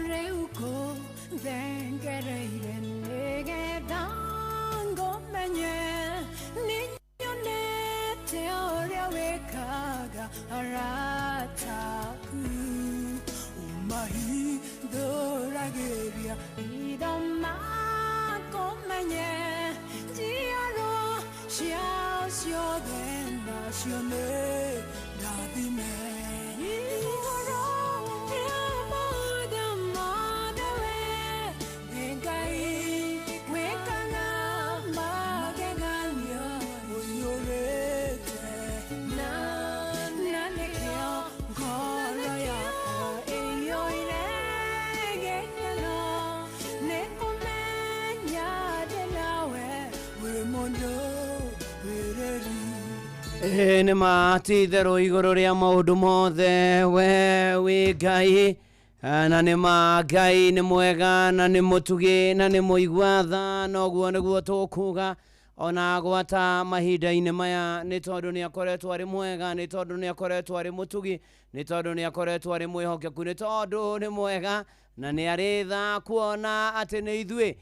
Rĩu kũthengereire nĩgetha ngũmenye, nĩnyonete ũrĩa wĩkaga arata aku, ũmahithũragĩria itho makũmenye, njiaro ciao ciothe nacio nĩ ndathime. Igũrũ rĩa maũndũ mothe we nĩ Ngai wĩkaga magegania, ũiyũrĩte na nĩkĩo ngoro yakwa ĩiyũire gĩkeno nĩ kũmenya ndĩ nawe wĩ mũndũ wĩrĩri. Ĩĩ nĩ ma, ti itherũ igũrũ rĩa maũndũ mothe we wĩ Ngai. Na nĩ ma Ngai nĩ mwega na nĩ mũtugi na nĩ mũigua tha, noguo nĩguo tũkuga ona gwata mahinda-inĩ maya, nĩ tondũ nĩ akoretwo arĩ mwega, nĩ tondũ nĩ akoretwo arĩ mũtugi, nĩ tondũ nĩ akoretwo arĩ mwĩhokeku, nĩ tondũ nĩ mwega na nĩ arĩ tha, kuona atĩ nĩ ithuĩ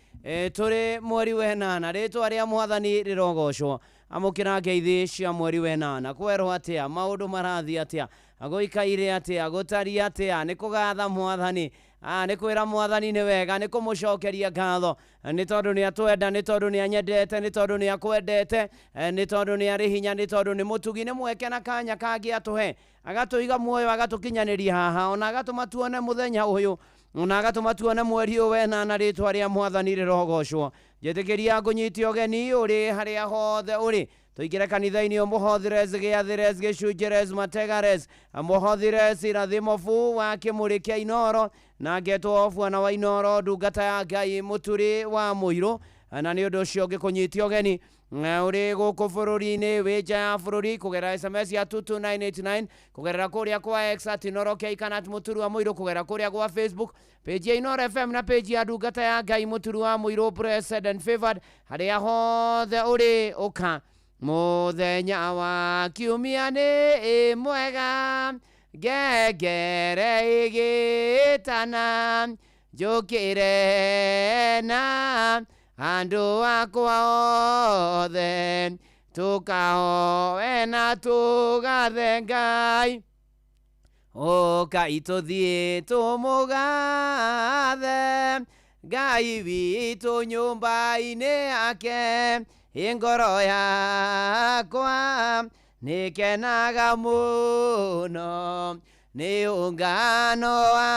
tũrĩ mweri wenana. Rĩtwa rĩa Mwathani rĩrogocwo. Amũkĩra ngeithi cia mweri wenana. Kwerwo atĩa? Maũndũ marathiĩ atĩa? Gũikaire atĩa? Gũtariĩ atĩa? Nĩ kũgatha Mwathani, nĩ kwĩra Mwathani nĩ wega, nĩ kũmũcokeria ngatho, nĩ tondũ nĩ atwenda, nĩ tondũ nĩ anyendete, nĩ tondũ nĩ akwendete, nĩ tondũ nĩ arĩ hinya, nĩ tondũ nĩ mũtugi, nĩ mweke na kanya kangĩ atũhe, agatũiga muoyo, agatũkinyanĩria haha, ona agatũma tuone mũthenya ũyũ, ona agatũma tuone mweri ũyũ wenana. Rĩtwa rĩa Mwathani rĩrogocwo. Njĩtĩkĩria ngũnyite ũgeni ũrĩ harĩa hothe ũrĩ, tũingĩre kanitha-inĩ mũhothires, gĩathĩres, gĩcunjĩres, mategares, mũhothires, irathimobu wa kĩmũrĩ kĩa Inoro, na ngetwo bwana wa Inoro, ndungata ya Ngai Mũturi wa Mũirũ. Na nĩ ũndũ ũcio ngĩkũnyitia ũgeni ũrĩ gũkũ bũrũri-inĩ, wĩ nja ya bũrũri, kũgerera SMS ya 22989, kũgerera kũrĩa kwa X @InoroK kana @MũturiWaMũirũ, kũgerera kũrĩa gwa Facebook page ya Inoro FM na page ya ndungata ya Ngai Mũturi wa Mũirũ, blessed and favored. Harĩa hothe ũrĩ, ũka mũthenya wa kiumia nĩ mwega, ngengere ĩgĩtana, njũkĩre na andũ akwa othe, tũkahoe na tũgathe Ngai. Ũkai tũthiĩ tũmũgathe Ngai witũ nyũmba-inĩ yake. Ngoro yakwa nĩkenaga mũno nĩ ũngano wa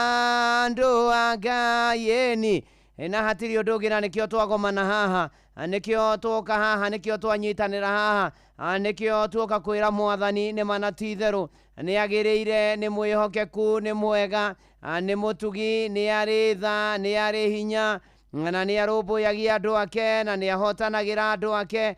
andũ a Ngai. Ĩni na hatirĩ ũndũ ũngĩ, na nĩkĩo twagomana haha, nĩkĩo twoka haha, nĩkĩo twanyitanĩra haha, nĩkĩo tuoka kwĩra Mwathani nĩ mana, ti itherũ nĩ agĩrĩire, nĩ mwĩhokeku, nĩ mwega, nĩ mũtugi, nĩ arĩ tha, nĩ arĩ hinya, na nĩ arũmbũyagia andũ ake, na nĩ ahotanagĩra andũ ake.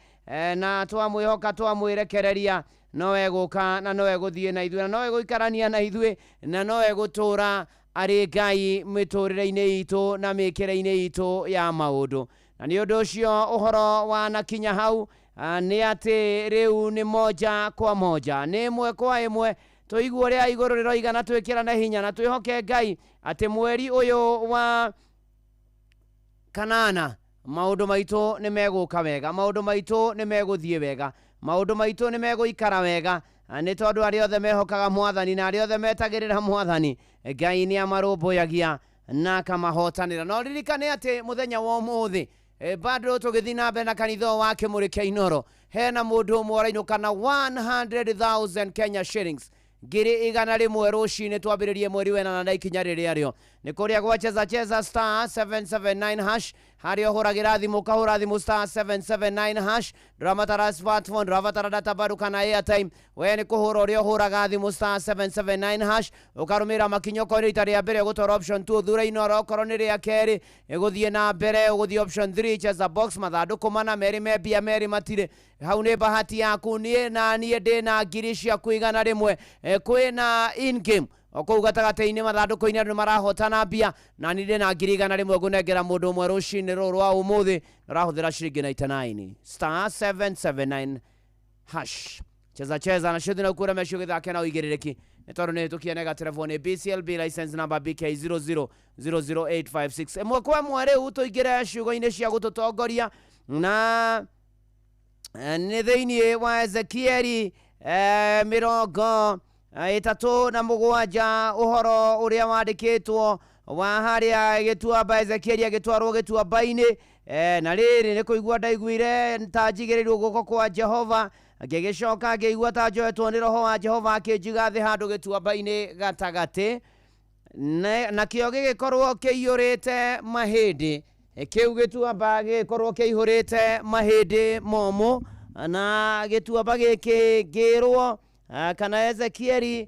Na twamwĩhoka, twamwĩrekereria, no egũka na no egũthiĩ na ithuĩ, na no egũikarania na ithuĩ, na no egũtũũra arĩ Ngai mĩtũrĩre-inĩ itũ na mĩkĩre-inĩ itũ ya maũndũ. Na nĩ ũndũ ũcio ũhoro wanakinya hau nĩ atĩ rĩu nĩ moja kwa moja, nĩ ĩmwe kwa ĩmwe, tũigue ũrĩa igũrũ rĩroiga na twĩkĩrane hinya na twĩhoke Ngai atĩ mweri ũyũ wa kanana maũndũ maitũ nĩ megũka wega, maũndũ maitũ nĩ megũthiĩ wega, maũndũ maitũ nĩ megũikara wega, nĩ tondũ arĩa othe mehokaga Mwathani na arĩa othe metagĩrĩra Mwathani, Ngai nĩ amarũmbũyagia na akamahotanĩra. No ririkane atĩ mũthenya wa ũmũthĩ bado tũgĩthiĩ na mbere na kanitha ũyũ wa kĩmũrĩ kĩa Inoro, hena mũndũ ũmwe ũrainũka na 100,000 Kenya shillings, 100,000, rũcinĩ twambĩrĩrie mweri wenana na ikinya rĩrĩa rĩo nĩ kũrĩa gwa Cheza Cheza *779#, harĩa ũhũragĩra thimũ, ũkahũra thimũ *779#. Ndũrabatara smartphone, ndũrabatara data bado kana airtime, we nĩ kũhũra ũrĩa ũhũraga thimũ *779# ũkarũmĩrĩra makinya. Okorwo nĩ rita rĩa mbere, ũgũtwara option 2, ũthure Inoro. Okorwo nĩ rĩa kerĩ, ĩgũthiĩ na mbere, ũgũthiĩ option 3, cheza box, mathandũkũ mana, merĩ me mbia, merĩ matirĩ. Hau nĩ bahati yaku. Niĩ na niĩ ndĩna ngiri ciaku 100. Kwĩna in game o kũu gatagatĩ-inĩ mathandũkũ-inĩ, andũ nĩ marahotana mbia, na niĩ ndĩna 100,000 ngũnengera mũndũ ũmwe rũcinĩ rũrũ rwa ũmũthĩ. Ũrahũthĩra ciringi 99, *779#, cheza cheza na ciothe na ukura mecio gĩthake na ũigĩrĩrĩki. Nĩ tondũ nĩ hĩtũkie na ĩgaterevwo nĩ BCLB license number BK 0000856. Ĩmwe kwa ĩmwe rĩu tũingĩre ciugo-inĩ cia gũtũtongoria na nĩ thĩinĩ wa Ezekieli 37 ũhoro ũrĩa wandĩkĩtwo wa harĩa gĩtuamba Ezekieli agĩtwarwo gĩtuamba-inĩ. Na rĩrĩ nĩ kũigua ndaiguire ta njigĩrĩirwo guoko kwa Jehova, ngĩgĩcoka ngĩigua ta njoetwo nĩ roho wa Jehova akĩnjiga thĩ handũ gĩtuamba-inĩ gatagatĩ, nakĩo gĩgĩkorwo kĩiyũrĩte mahĩndĩ. Kĩu gĩtuamba gĩgĩkorwo kĩihũrĩte mahĩndĩ momũ, na gĩtuamba gĩkĩ ngĩrwo kana Ezekieli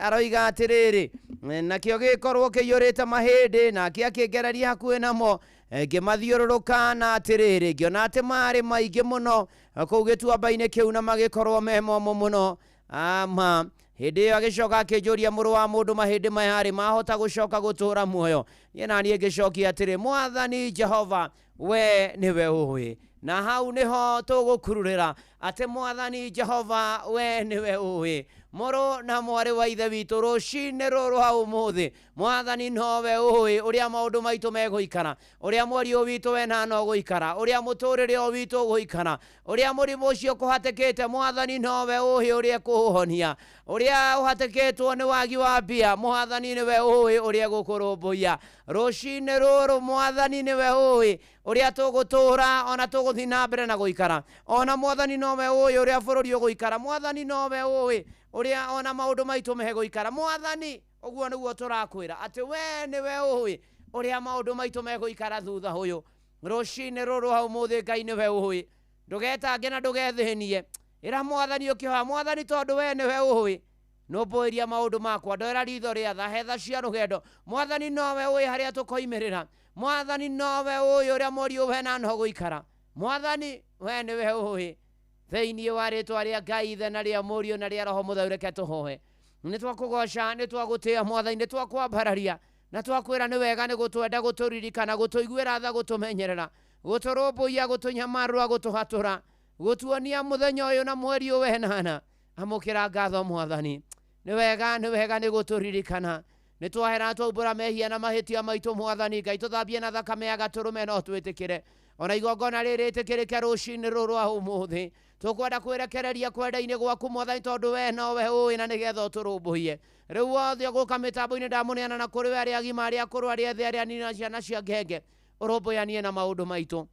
aroiga atĩrĩrĩ, nakĩo gĩgĩkorwo kĩiyũrĩte mahĩndĩ, nake akĩngereria hakuhĩ namo, ngĩmathiũrũrũka, na atĩrĩrĩ ngĩona atĩ marĩ maingĩ mũno kũu gĩtuamba-inĩ kĩu, na magĩkorwo me momũ mũno. Ama hĩndĩ ĩyo agĩcoka akĩnjũria, mũrũ wa mũndũ, mahĩndĩ maya rĩ mahota gũcoka gũtũũra muoyo? Niĩ na niĩ ngĩcokia atĩrĩ, Mwathani Jehova, we nĩwe ũĩ. Na hau nĩho tũgũkururĩra atĩ Mwathani Jehova we nĩwe ũĩ. Mũrũ na mwarĩ wa ithe witũ, rũcinĩ rũrũ rwa ũmũthĩ Mwathani nowe ũĩ ũrĩa maũndũ maitũ megũikara, ũrĩa mweri ũyũ witũ wenana ũgũikara, ũrĩa mũtũrĩre ũyũ witũ ũgũikara, ũrĩa mũrimũ ũcio ũkũhatĩkĩte. Mwathani nowe ũĩ ũrĩa ekũũhonia. Ũrĩa ũhatĩkĩtwo nĩ wagi wa mbia, Mwathani nĩwe ũĩ ũrĩa egũkũrũmbũiya. Rũcinĩ rũrũ Mwathani nĩwe ũĩ ũrĩa tũgũtũra ona tũgũthiĩ na mbere na gũikara. Ona Mwathani nowe ũĩ ũrĩa bũrũri ũgũikara. Mwathani nowe ũĩ ũrĩa ona maũndũ maitũ megũikara. Mwathani, ũguo nĩguo tũrakwĩra atĩ we nĩwe ũĩ ũrĩa maũndũ maitũ megũikara thutha ũyũ. Rũcinĩ rũrũ rwa ũmũthĩ Ngai nĩwe ũĩ. Ndũgetange na ndũgethĩnie, ĩra Mwathani ũkĩhoya, Mwathani, tondũ we nĩwe ũĩ, nũmbũĩria maũndũ makwa, ndoera ritho rĩa tha, hetha cia rũgendo. Mwathani nowe ũĩ harĩa tũkoimĩrĩra. Mwathani nowe ũĩ ũrĩa mweri ũyũ wenana ũgũikara. Mwathani we nĩwe ũĩ. Thĩinĩ wa rĩtwa rĩa Ngai Ithe na rĩa Mũriũ na rĩa Roho Mũtheru, reke tũhoe. Nĩ twakũgoca, nĩ twagũtĩĩa Mwathani, nĩ twakwambararia na twakwĩra nĩ wega nĩ gũtwenda, gũtũririkana, gũtũiguĩra tha, gũtũmenyerera, gũtũrũmbũiya, gũtũnyamarũra, gũtũhatũra, gũtuonia mũthenya ũyũ na mweri ũyũ wenana. Amũkĩra ngatho Mwathani. Nĩ wega, nĩ wega nĩ gũtũririkana. Nĩ twahera twaumbũra mehia na mahĩtia maitũ. Mwathani Ngai, tũthambie na thakame ya gatũrũme, no twĩtĩkĩre ona igongona rĩrĩ rĩtĩkĩrĩke rũcinĩ rũrũ rwa ũmũthĩ. Tũkwenda kwĩrekereria kwenda-inĩ gwaku Mwathani, tondũ we nowe ũĩ, na nĩgetha ũtũrũmbũiye. Rĩu wothe ũgũka mĩtambo-inĩ ndamũneana na kũrĩ we, arĩa agima, arĩa akũrũ, arĩa ethĩ, arĩa anini na ciana cia ngenge, ũrũmbũyanie na maũndũ maitũ.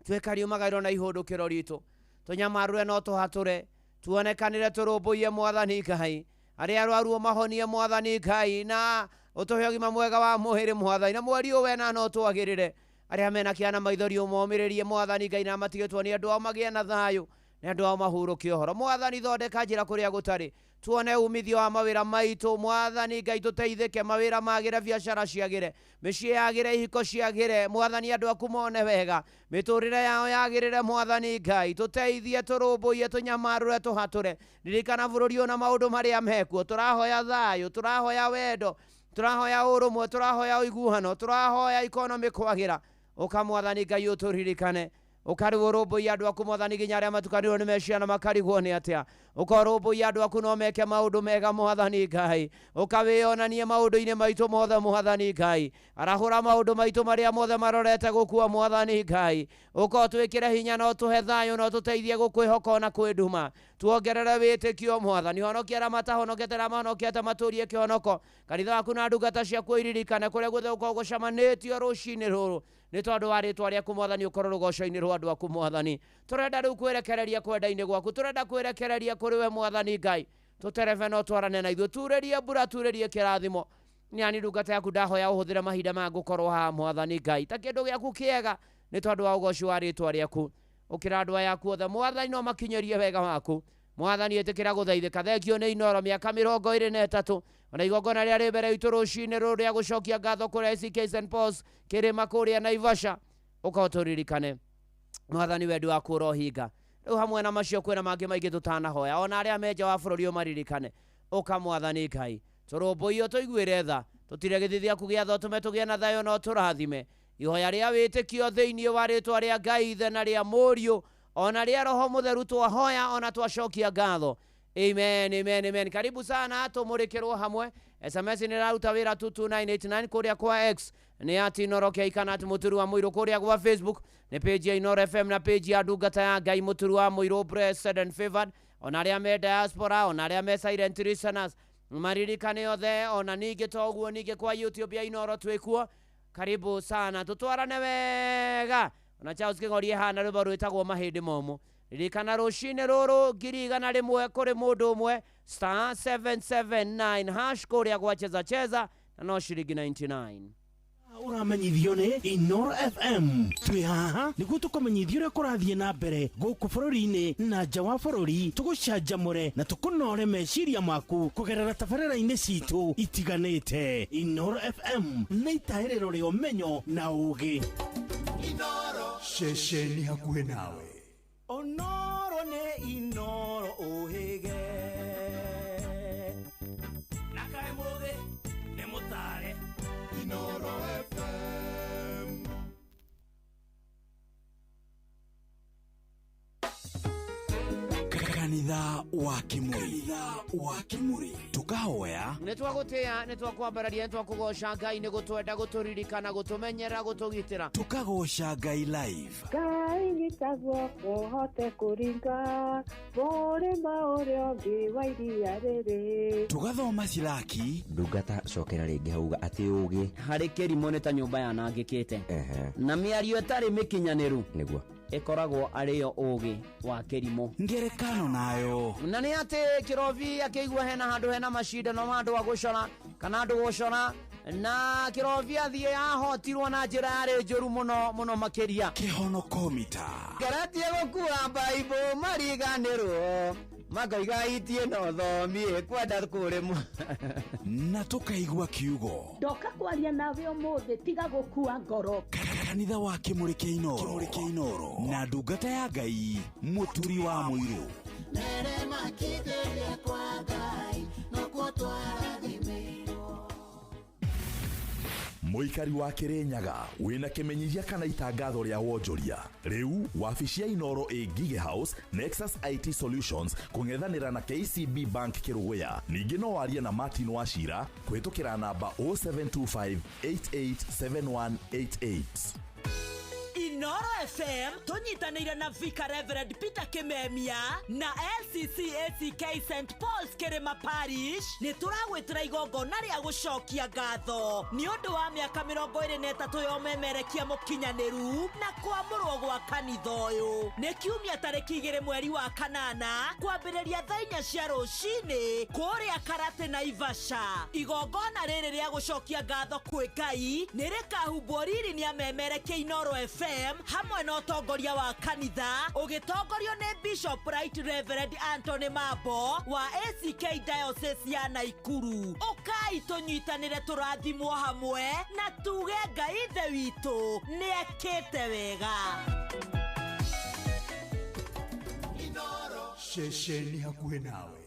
Tuĩka riumagairwo na ihũndũkĩro ritũ, tũnyamarũre no tũhatũre, tuonekanĩre, tũrũmbũiye Mwathani Ngai. Arĩa arwaru ũmahonie Mwathani Ngai, na ũtũhe ũgima mwega wa mwĩrĩ Mwathani, na mweri ũyũ wena no twagĩrĩre. Arĩa mena kĩana maithori ũmomĩrĩrie Mwathani Ngai, na matigĩtwo nĩ andũ ao magĩe na thayũ, na andũ ao mahurũke ũhoro. Mwathani, thondeka njĩra kũrĩa gũtarĩ, tuone umithio wa mawĩra maitũ. Mwathani Ngai, tũteithĩke, mawĩra magĩre, biacara ciagĩre, mĩciĩ yagĩre, ihiko ciagĩre. Mwathani, andũ aku mone wega, mĩtũrĩre yao yagĩrĩre. Mwathani Ngai, tũteithie, tũrũmbũiye, tũnyamarũre, tũhatũre. Ririkana bũrũri ũyũ na maũndũ marĩa mekuo. Tũrahoya thayũ, tũrahoya wendo, tũrahoya ũrũmwe, tũrahoya ũiguano, tũrahoya ikonomĩ kwagĩra. Ũka Mwathani Ngai ũtũririkane. Ũkarĩu ũrũmbũiye andũ aku Mwathani, nginya arĩa matukanĩirwo nĩ meciria na makarigwo nĩ atĩa. Ũka ũrũmbũiye andũ aku no meke maũndũ mega. Mwathani Ngai, ũkawĩonanie maũndũ-inĩ maitũ mothe. Mwathani Ngai, arahũra maũndũ maitũ marĩa mothe marorete gũkua. Mwathani Ngai, ũka ũtwĩkĩre hinya na ũtũhe thayũ, na ũtũteithie gũkwĩhoka ona kwĩ nduma. Tuongerere wĩtĩkio Mwathani. Honokia arĩa matahonokete, arĩa mahonokete matũrie kĩhonoko. Kanitha waku na ndungata ciaku iririkane kũrĩa guothe gũkoragwo gũcemanĩtio rũcinĩ rũrũ. Nĩ tondũ wa rĩtwa rĩaku Mwathani, ũkorwo rũgoco-inĩ rwa andũ aku. Mwathani, tũrenda rĩu kwĩrekereria kwenda-inĩ gwaku, tũrenda kwĩrekereria kũrĩ we. Mwathani Ngai, tũterebe no twarane na ithuĩ, turĩrie mbura, turĩrie kĩrathimo. Nĩ ndungata yaku ndahoya ũhũthĩre mahinda maya ngũkorwo haha, Mwathani Ngai, ta kĩndũ gĩaku kĩega, nĩ tondũ wa ũgoci wa rĩtwa rĩaku. Ũkĩra andũ aya aku othe Mwathani, no makinyĩrie wega waku. Mwathani, ĩtĩkĩra gũthaithĩka. Thengio nĩ Inoro mĩaka 23, ona igongona rĩrĩa rĩ mbere itũ rũcinĩ rũrũ rĩa gũcokia ngatho kũrĩa ACK St Paul's kĩrĩma kũrĩa Naivasha. Ũka ũtũririkane Mwathani, wendi waku ũrohinga. Rĩu hamwe na macio kwĩna mangĩ maingĩ tũtanahoya, ona arĩa me nja wa bũrũri ũmaririkane. Ũka Mwathani Ngai, tũrũmbũiyo, tũiguĩre tha, tũtire gĩthithi gĩaku gĩa tha, ũtũme tũgĩe na thayũ na ũtũrathime. Ihoya rĩa wĩtĩkio thĩinĩ wa rĩtwa rĩa Ngai Ithe na rĩa Mũriũ ona rĩa Roho Mũtheru twahoya ona twacokia ngatho. Amen, amen, amen. Karibu sana tũmũrĩkĩrwo hamwe. SMS nĩ ĩraruta wĩra 22989 kũrĩa kwa X nĩ at Inooro K kana at Mũturi wa Mũirũ, kũrĩa gwa Facebook nĩ page ya Inooro FM na page ya ndungata ya Ngai Mũturi wa Mũirũ, blessed and favored. Ona arĩa me diaspora, ona arĩa me silent listeners, maririkane othe. Ona ningĩ to ũguo, ningĩ kwa YouTube ya Inooro twĩkuo. Karibu sana, tũtwarane wega. Ona Charles Kĩng'orie hana rwĩmbo rwĩtagwo mahĩndĩ momũ. Ririkana rũcinĩ rũrũ 100,000 kũrĩ mũndũ ũmwe, star 779 hash kũrĩa gwa cheza cheza, na no ciringi 99. Ũramenyithio nĩ Inooro FM. Twĩ haha nĩguo tũkũmenyithia ũrĩa kũrathiĩ na mbere gũkũ bũrũri-inĩ na nja wa bũrũri, tũgũcanjamũre na tũkũnore meciria maku kũgerera tabarĩra-inĩ citũ itiganĩte. Inooro FM nĩ itahĩrĩro rĩa ũmenyo na ũgĩ. Ceceni hakuhĩ nawe. Onoro nĩ Inooro ũhĩge na kaĩ mũthĩ nĩ mũtare. Inooro FM. Kanitha wa Kimuri, wa Kimuri, tukahoya. Nĩ twagũtĩĩa, nĩ twakwambararia, nĩ twakũgoca Ngai nĩ gũtwenda, gũtũririkana, gũtũmenyera, gũtũgitĩra. Tukagoca Ngai live. Ngai nyita guoko hote kũringa mũrĩma ũrĩa ũngĩ wa iria rĩrĩ. Tugathoma Silaki. Ndungata cokera rĩngĩ hauga atĩ ũgĩ harĩ kĩrimũ nĩ ta nyũmba yanangĩkĩte na mĩario ĩtarĩ mĩkinyanĩru nĩguo ĩkoragwo arĩyo ũgĩ wa kĩrimũ. Ngerekano nayo na nĩ atĩ kĩrobi akĩigua hena handũ hena macindano ma andũ a gũcora kana andũ gũcora, na kĩrobi athiĩ ahotirwo na njĩra yarĩ njũru mũno mũno makĩria. Kĩhonokomita ngeretie gũkua baibũ mariganĩrwo makoiga itie no thomie kwenda kũrĩmwo na tukaigua kiugo ndoka kwaria nawe ũmũthĩ, tiga gũkua ngoro. Kanitha wa Kimuri kĩa Inooro, Kimuri kĩa Inooro na ndungata ya Ngai Mũturi wa Mũirũ. Mũikari wa Kĩrĩnyaga wĩna kĩmenyithia kana itangatho rĩa wonjoria, rĩu wabici ya Inooro ĩ Ngige House, Nexus IT Solutions kũng'ethanĩra na KCB Bank Kĩrũgũya. Ningĩ no warie na Martin Wachira kũhĩtũkĩra namba 0725 887188. Inooro FM tũnyitanĩire na Vicar Reverend Peter Kimemia na LCC ACK St Paul's Kĩrĩma Parish nĩ tũragwĩtĩra igongona rĩa gũcokia ngatho nĩ ũndũ wa mĩaka 23 ya ũmemerekia mũkinyanĩru na kwamũrwo gwa kanitha ũyũ. Nĩ kiumia tarĩki 2 mweri wa 8 kwambĩrĩria thaa 4 cia rũcinĩ kũrĩa Karate Naivasha. Igongona rĩrĩ rĩa gũcokia ngatho kwĩ Ngai nĩ rĩkahumbwo riri nĩ amemerekia Inooro FM hamwe na ũtongoria wa kanitha ũgĩtongorio nĩ Bishop Right Reverend Anthony Mambo wa ACK Diocese ya Naikuru. Ũkai tũnyitanĩre tũrathimwo hamwe na tuge Ngai ithe witũ nĩ ekĩte wega. Ceceni hakuhĩ nawe.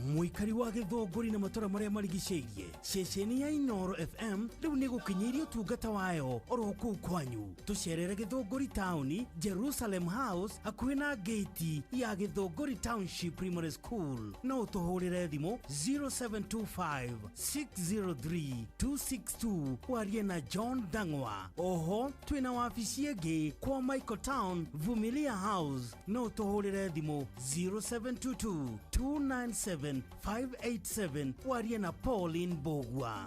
Mũikari wa Gĩthũngũri na matũra marĩa marigicĩirie, ceceni ya Inooro FM rĩu nĩ gũkinyĩirie ũtungata wayo oro kũu kwanyu. Tũcerere Gĩthũngũri taũni, Jerusalem House, hakuhĩ na gate ya Gĩthũngũri Township Primary School. No ũtũhũrĩre thimũ 0725 603 262 warie na John Dang'wa. Oho twĩna wabici ĩngĩ kwa Michael Town, Vumilia House. No ũtũhũrĩre thimũ 0722 297 587 warie na Pauline Bogwa.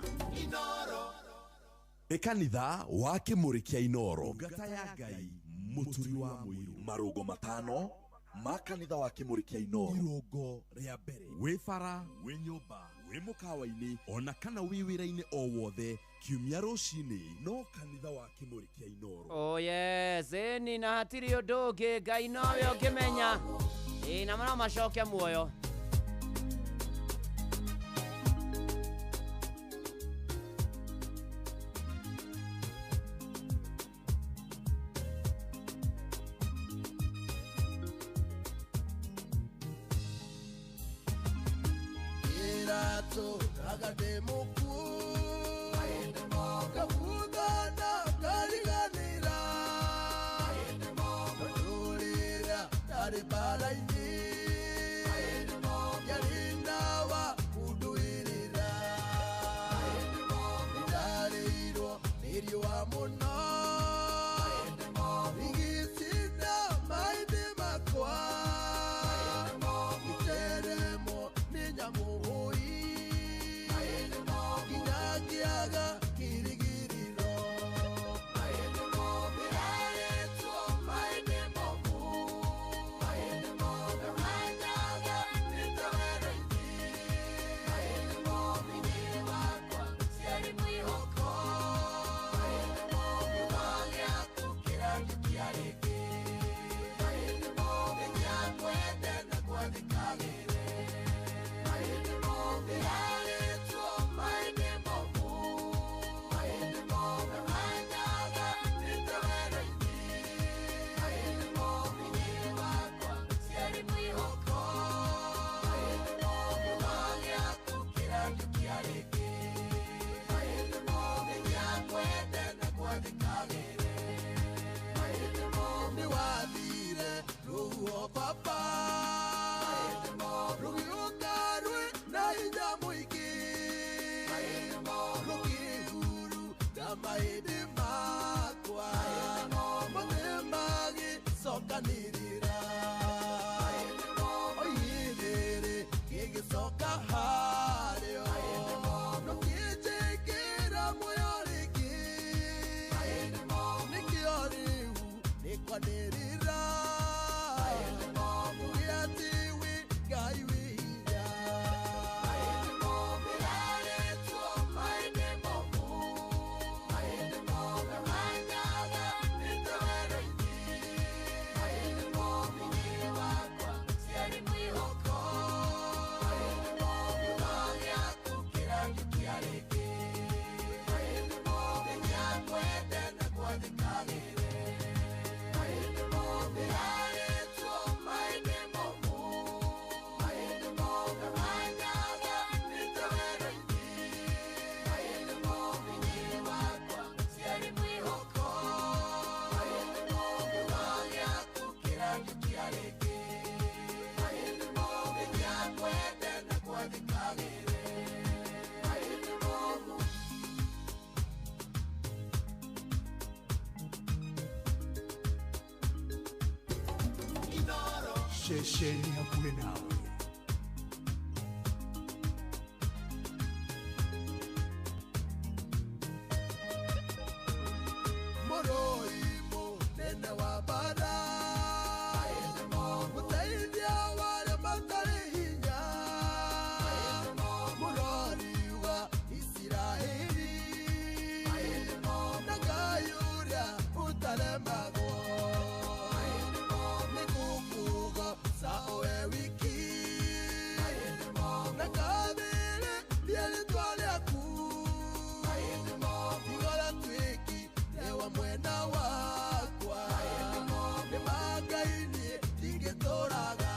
Nĩ kanitha wa Kimuri kĩa Inooro, ndungata ya Ngai Mũturi wa Mũirũ. Marũngo matano ma kanitha wa Kimuri kĩa Inooro. Irũngo rĩa mbere, wĩ bara, wĩ nyũmba, wĩ mũkawa-inĩ ona kana wĩ wĩra-inĩ o wothe, kiumia rũcinĩ no kanitha wa Kimuri kĩa Inooro. Oh yes, ĩni na hatirĩ ũndũ ũngĩ Ngai nowe ũngĩmenya. Ĩ na no macoke muoyo. Ndari bara-inĩ. Ceceni hakuhĩ nawe. Mũrũi mũnene wa mbara, mũteithia wa arĩa matarĩ hinya, mũrori wa Isiraeli, na Ngai ũrĩa ũtaremagwo nĩ gũkũgooca we wiki, na ngathĩrĩria rĩĩtwa rĩaku, tiga twĩkire wa mwena wakwa, nĩ ma Ngai niĩ ndingĩtũraga.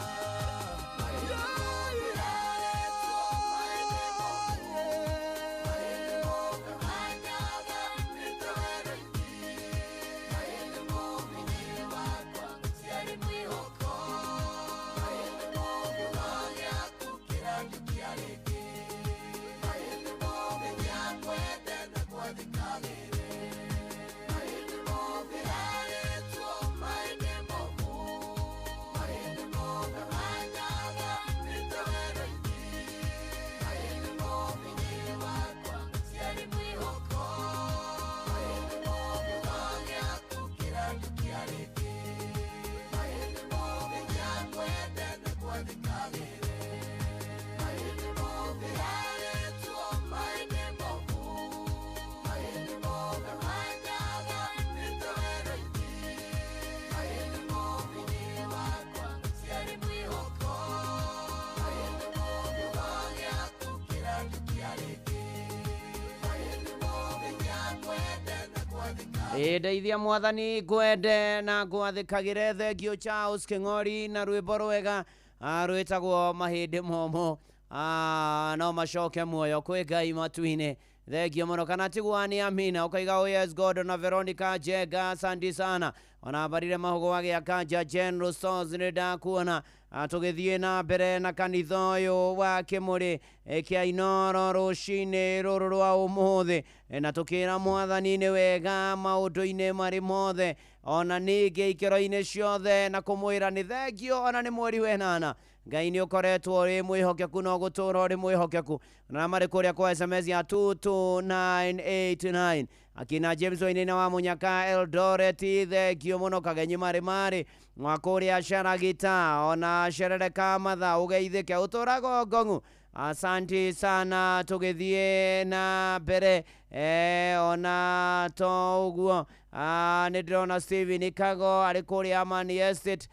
Ndeithia mwathani ngwende na ngwathĩkagĩre. Thengio Charles Kĩng'ori na rwĩmbo rwega rwĩtagwo mahĩndĩ momũ no macoke muoyo kwĩ Ngai matu-inĩ. Thengio mũno kana tigwa nĩ amina ũkaiga oh yes God na Veronica Jenga asante sana ona mbarire mahugo wa gĩakanja General Stores nĩ ndakuona. Tũgĩthiĩ na mbere na kanitha ũyũ wa Kĩmũrĩ kĩa Inoro rũcinĩ rũrũ rwa ũmũthĩ, na tũkĩra mwathani nĩ wega maũndũ-inĩ marĩ mothe ona ningĩ ikĩro-inĩ ciothe, na kũmwĩra nĩ thengio ona nĩ mweri wenana. Ngai nĩ ũkoretwo ũrĩ mwĩhokeku na ũgũtũra ũrĩ mwĩhokeku. Na marĩ kũrĩa kwa SMS ya 22989 akina James Wainaina wa Munyaka Eldoret, thengio mũno. Kagenyi marĩ marĩ wa kũrĩa Sharagita ona Sherere Kamatha ũgeithĩke ũtũraga ngong'u. Asanti sana tũgĩthiĩ na mbere ona to ũguo nĩ ndĩrona Steven Kago arĩ kũrĩa Amani Estate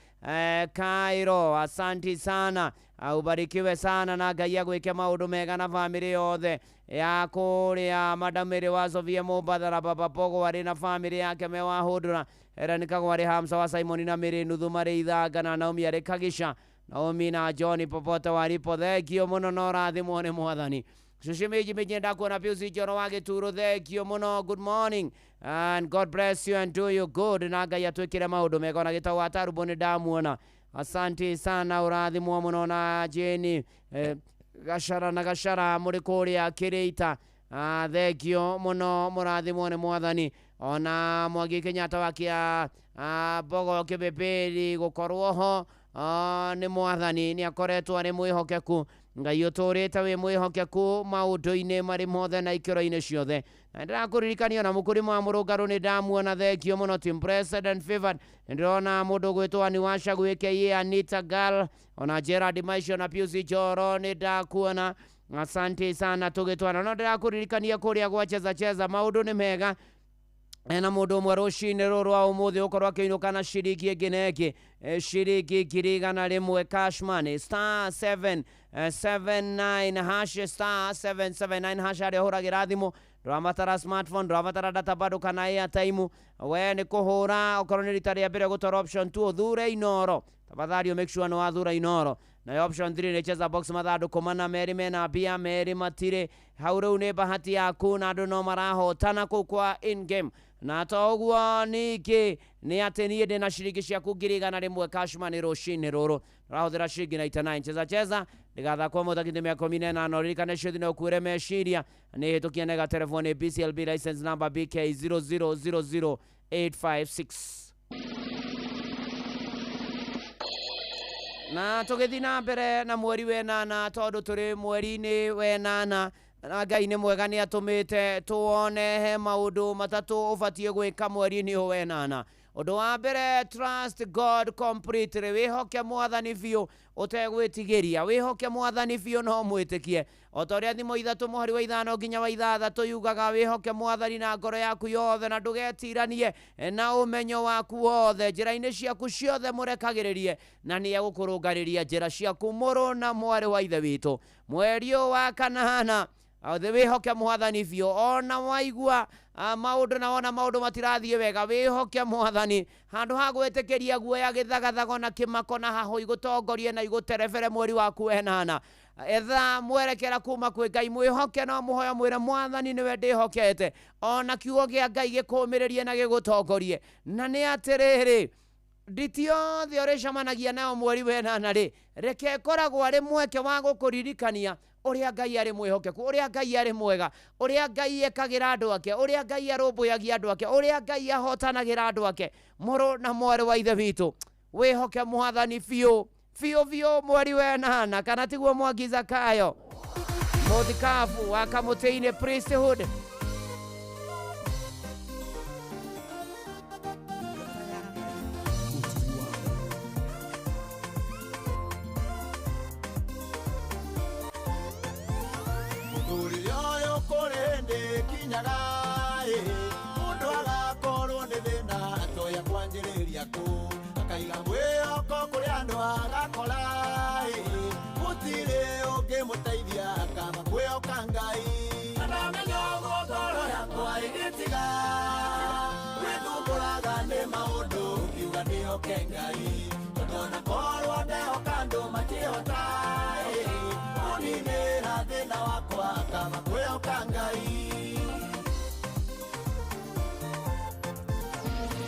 Cairo. Asanti sana, ubarikiwe sana na Ngai agwĩke maũndũ mega na bamĩrĩ yothe ya kũrĩa Madam Mary wa Sofia Mũmbathara Baba Pogo arĩ na bamĩrĩ yake me wa Hũndũra. Helen Kago arĩ Hamsa wa Simon na Mary nuthu marĩ Ithanga na Naomi arĩ Kagisha. Naomi na John popote walipo, thengio mũno na ũrathimwo nĩ mwathani. Cucu mĩnji mĩnji ndakuona Pius Njoro wa Gĩturo, thengio mũno. Good morning and God bless you and do you good, na Ngai atwĩkĩre maũndũ mega. Ona Gĩtau wa Tarubo nĩ ndamuona, asante sana, ũrathimwo mũno. Na Jeni Gashara na Gashara mũrĩ kũrĩa Kĩrĩita, thengio mũno, mũrathimwo nĩ mwathani. Ona Mwangi Kenyatta wa kĩa Mbogo Kĩbĩbĩri gũkorwo ho nĩ mwathani nĩ akoretwo arĩ mwĩhokeku. Ngai ũtũrĩte wĩ mwĩhokeku maũndũ-inĩ marĩ mothe na ikĩro-inĩ ciothe. Na ndĩrakũririkania ona mũkũrĩma wa mũrũngarũ nĩ ndamuona, thengio mũno. Team President Favored nĩndĩrona mũndũ ũgwĩtwo Aniwasha gwĩke Anita Gal ona Gerard Maisho na Pius Njoro nĩ ndakuona, asante sana tũgĩtwana. No ndĩrakũririkania kũrĩa gwa cheza cheza maũndũ nĩ mega na mũndũ ũmwe rũcinĩ rũrũ rwa ũmũthĩ ũkorwo akĩinũka na ciringi ĩngĩ na ĩngĩ, ciringi 100,000 cash money star 779 hash star 779 hash harĩa ũhũragĩra thimũ. Ndũrabatara smartphone, ndũrabatara data bado kana airtime, we nĩ kũhũra okorwo nĩ rita rĩa mbere gũtora option 2 ũthure Inoro. Tafadhali make sure nĩ wathura Inoro. Nayo option 3 nĩ cheza box mathandũkũ mana merĩ mena mbia merĩ matirĩ hau. Rĩu nĩ bahati yaku na andũ no marahotana kũu kwa in game. Na to ũguo ningĩ nĩ atĩ niĩ ndĩna ciringi ciaku 100,000 cash money rũcinĩ rũrũ, ũrahũthĩra ciringi 99. Cheza cheza ndigathakwo mũthaki mĩaka 18. Ririkane ciothe no ũkuĩre meciria nĩ hĩtũkie nega telefoni BCLB license number BK 0000856. Na tũgĩthiĩ na mbere na mweri wenana, tondũ tũrĩ mweri-inĩ wenana, na Ngai nĩ mwega, nĩ atũmĩte tuone he maũndũ matatũ ũbatiĩ gwĩka mweri-inĩ ũyũ wenana. Ũndũ wa mbere, trust God completely, wĩhoke Mwathani biũ ũtegwĩtigĩria, wĩhoke Mwathani biũ no mwĩtĩkie, o ta ũrĩa Thimo 3 mũhari wa 5 nginya wa 6 yugaga, wĩhoke Mwathani na ngoro yaku yothe na ndũgetiranie na ũmenyo waku wothe, njĩra-inĩ ciaku ciothe mũrekagĩrĩrie na nĩ egũkũrũngarĩria njĩra ciaku. Mũrũ na mwarĩ wa Ithe witũ, mweri ũyũ wa kanana, othe wĩhoke Mwathani biũ, ona waigua maũndũ na wona maũndũ matirathiĩ wega, wĩhoke Mwathani handũ ha gwĩtĩkĩria guoya, gĩthagathago na kĩmako na hahũ igũtongorie na igũterebere mweri waku wenana. Etha mwerekera kuma kwĩ Ngai, mwĩhoke no mũhoya, mwĩre Mwathani nĩwe ndĩhokete, ona kiugo kĩa Ngai gĩkũmĩrĩrie na gĩgũtongorie. Na nĩ atĩrĩrĩ, nditi yothe ũrĩcemanagia nayo mweri wenana rĩ, reke ĩkoragwo arĩ mweke wa gũkũririkania ũrĩa Ngai arĩ mwĩhokeku, ũrĩa Ngai arĩ mwega, ũrĩa Ngai ekagĩra andũ ake, ũrĩa Ngai arũmbũyagia andũ ake, ũrĩa Ngai ahotanagĩra andũ ake. Mũrũ na mwarĩ wa Ithe witũ, wĩhoke Mwathani biũ biũ biũ mweri wenana, kana tiguo Mwangi Zakayo mũthikabu wa Kamũtĩ-inĩ priesthood? Mũthuri ũyũ kũrĩ hĩndĩ kinyaga ĩ, mũndũ agakorwo nĩ thĩna atoya kwanjĩrĩria kũ, akaiga mwĩhoko kũrĩ andũ agakora ĩ, gũtirĩ ũngĩmũteithia akaba kwĩhoka Ngai. Na ndamenya ũguo ngoro yakwa ĩgĩtiga gwĩthumbũraga nĩ maũndũ, ngiuga ndĩhoke Ngai, tondũ ona korwo ndehoka andũ matihota ĩ, kũninĩra thĩna wakwa kaba kwĩhoka Ngai.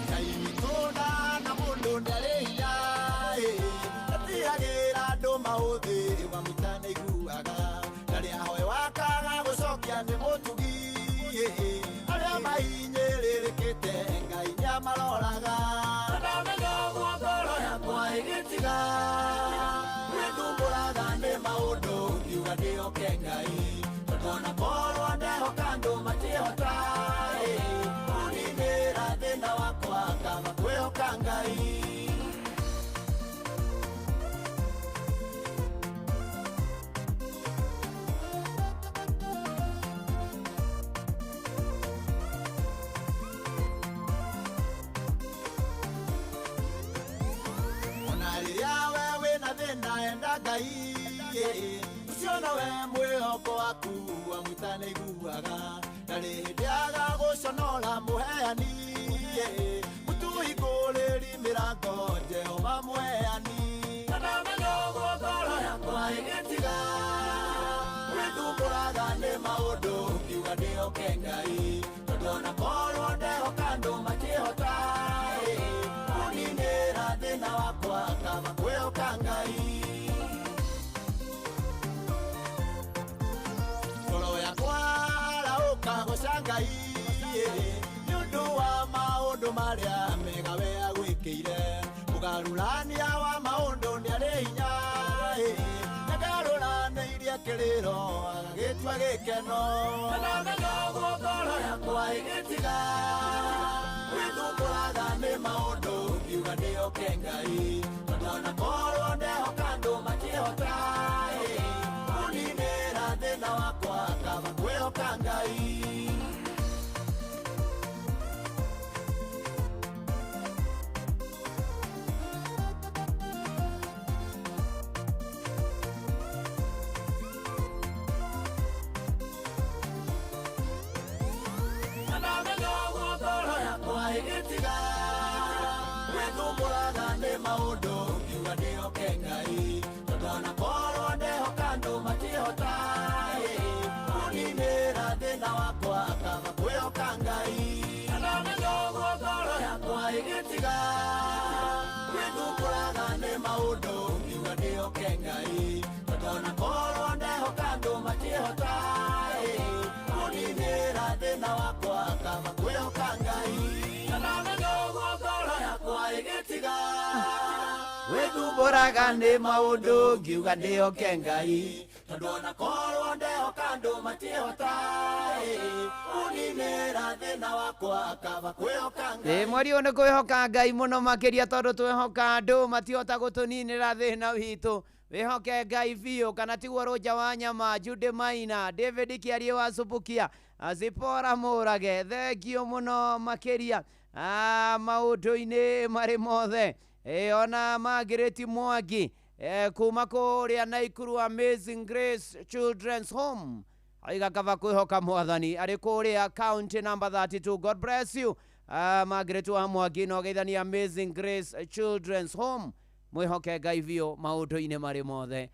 Ngai witũ ndahana mũndũ, ndarĩ hinya ĩ, ndatigagĩra andũ maũthĩ, wamwĩta nĩaiguaga, ndarĩ ahoe wakaga gũcokia, nĩ mũtugi ĩ, arĩa mahinyĩrĩrĩkĩte Ngai nĩamaroraga. Na ndamenya ũguo ngoro yakwa ĩgĩtiga gwĩthumbũraga nĩ maũndũ, ngiuga ndĩhoke Ngai, tondũ ona korwo ndehoka andũ matihota ĩ, kũninĩra thĩna wakwa kaba kwĩhoka Ngai. Ona rĩrĩa we wĩna thĩna enda Ngai ĩ, ũcio nowe mwĩhoko waku, amwĩta nĩaiguaga, ndarĩ hĩndĩ agagũconora mũheani ĩ, mũtũhingũrĩri mĩrango Jehova mũheani. Na ndamenya ũguo ngoro yakwa ĩgĩtiga gwĩthumbũraga nĩ maũndũ, ngiuga ndĩhoke Ngai, tondũ ona korwo ndehoka andũ matihota ĩ, kũninĩra thĩna wakwa kaba kwĩhoka Ngai. Ngoro yakwa arahũka goca Ngai ĩ, nĩ ũndũ wa maũndũ marĩa mega we agwĩkĩire, mũgarũrania wa maũndũ nĩarĩ hinya ĩ, nĩagarũranĩirie kĩrĩro agagĩtua gĩkeno. Na ndamenya ũguo ngoro yakwa ĩgĩtiga gwĩthumbũraga nĩ maũndũ, ngiuga ndĩhoke Ngai, tondũ ona korwo ndehoka andũ matihota ĩ, kũninĩra thĩna wakwa kaba kwĩhoka Ngai. Na ndamenya ũguo ngoro yakwa ĩgĩtiga gwĩthumbũraga nĩ maũndũ, ngiuga ndĩhoke Ngai, tondũ ona korwo ndehoka andũ matihota ĩ, kũninĩra thĩna wakwa kaba kwĩhoka Ngai. Na ndamenya ũguo ngoro yakwa ĩgĩtiga gwĩthumbũraga nĩ maũndũ, ngiuga ndĩhoke Ngai, tondũ ona korwo ndehoka andũ matihota ĩ, kũninĩra thĩna wakwa kaba kwĩhoka Ngai. Na ndamenya ũguo ngoro yakwa ĩgĩtiga gwĩthumbũraga Ndithumbũraga nĩ maũndũ ngiuga ndĩhoke Ngai. Tondũ ona korwo ndehoka andũ matiĩhota ũninĩra thĩna wakwa kaba kwĩhoka Ngai. Ĩ mweri ũyũ nĩ kwĩhoka Ngai mũno makĩria tondũ twehoka andũ matihota gũtũninĩra thĩna witũ. Wĩhoke Ngai biũ kana tiguo Rũnja wa Nyama, Jude Maina, David Kĩarie wa Subukia, Zipora Mũrage, thengio mũno makĩria maũndũ-inĩ marĩ mothe. Ona Margaret Mwangi kuma kũrĩa Naikuru Amazing Grace Children's Home aiga kaba kwĩhoka mwathani arĩ kũrĩa county number 32. God bless you. Margaret wa Mwangi no geithania Amazing Grace Children's Home. Mwĩhoke Ngai biũ maũndũ-inĩ marĩ mothe.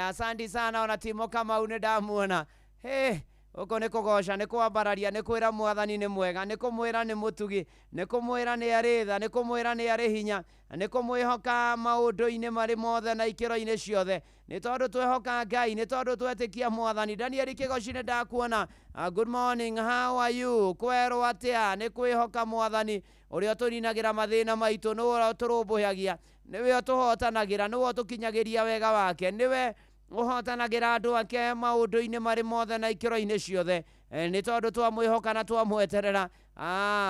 Asanti sana ona Timo Kamau nĩ ndamuona. Hey, ũkũ nĩ kũgoca nĩ kwambararia nĩ kwĩra mwathani nĩ mwega nĩ kũmwĩra nĩ mũtugi nĩ kũmwĩra nĩ arĩ tha nĩ kũmwĩra nĩ arĩ hinya nĩ kũmwĩhoka maũndũ-inĩ marĩ mothe na ikĩro-inĩ ciothe nĩ tondũ twehoka Ngai nĩ tondũ twetĩkia mwathani. Daniel Kĩgoci nĩ ndakuona. Good morning, how are you? Kwerwo atĩa? Nĩ kwĩhoka mwathani ũrĩa ũtũninagĩra mathĩna maitũ nĩwe ũrĩa ũtũrũmbũyagia nĩwe ũtũhotanagĩra nĩwe ũtũkinyagĩria wega wake nĩwe ũhotanagĩra andũ ake maũndũ-inĩ marĩ mothe na ikĩro-inĩ ciothe. Nĩ tondũ twamwĩhoka na twamweterera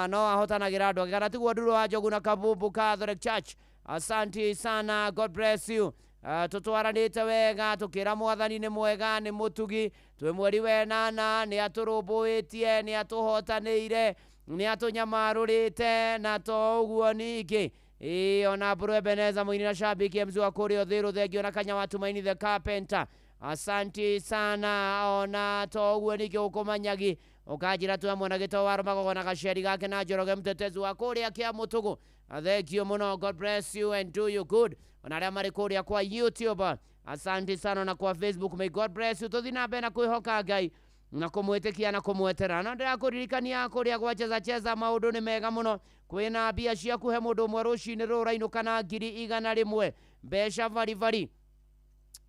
no ahotanagĩra andũ ake. Kana tiguo Nduro wa Njogu na Kabumbu Catholic Church. Asanti sana, God bless you. Tũtwaranĩte wega tũkĩra mwathani nĩ mwega nĩ mũtugi twĩ mweri wenana nĩ atũrũmbũĩtie nĩ atũhotanĩire nĩ atũnyamarũrĩte na to ũguo ningĩ. Ĩ ona Mbũrũ Ebeneza mũini na shabiki MC wa kũrĩa Ũthĩrũ thengio na Kanya wa Tumaini the Carpenter. Asanti sana ona to ũguo ningĩ gũkũmanyagi ũkanjĩra twĩ hamwe na gĩto wa Rũmagogo na gaceri gake na Njoroge mtetezi wa kũrĩa Kĩamũtũgũ. Thengio mũno, God bless you and do you good. Ona arĩa marĩ kũrĩa kwa YouTube, asanti sana, na kwa Facebook, may God bless you. Tũthiĩ na mbere na kwĩhoka Ngai na kũmwĩtĩkia na kũmwetera. No ndĩrakũririkania kũrĩa gwa cheza cheza maũndũ nĩ mega mũno. Kwĩna mbia cia kũhe mũndũ ũmwe rũcinĩ rũrũ ũrainũka na 100,000 mbeca baribari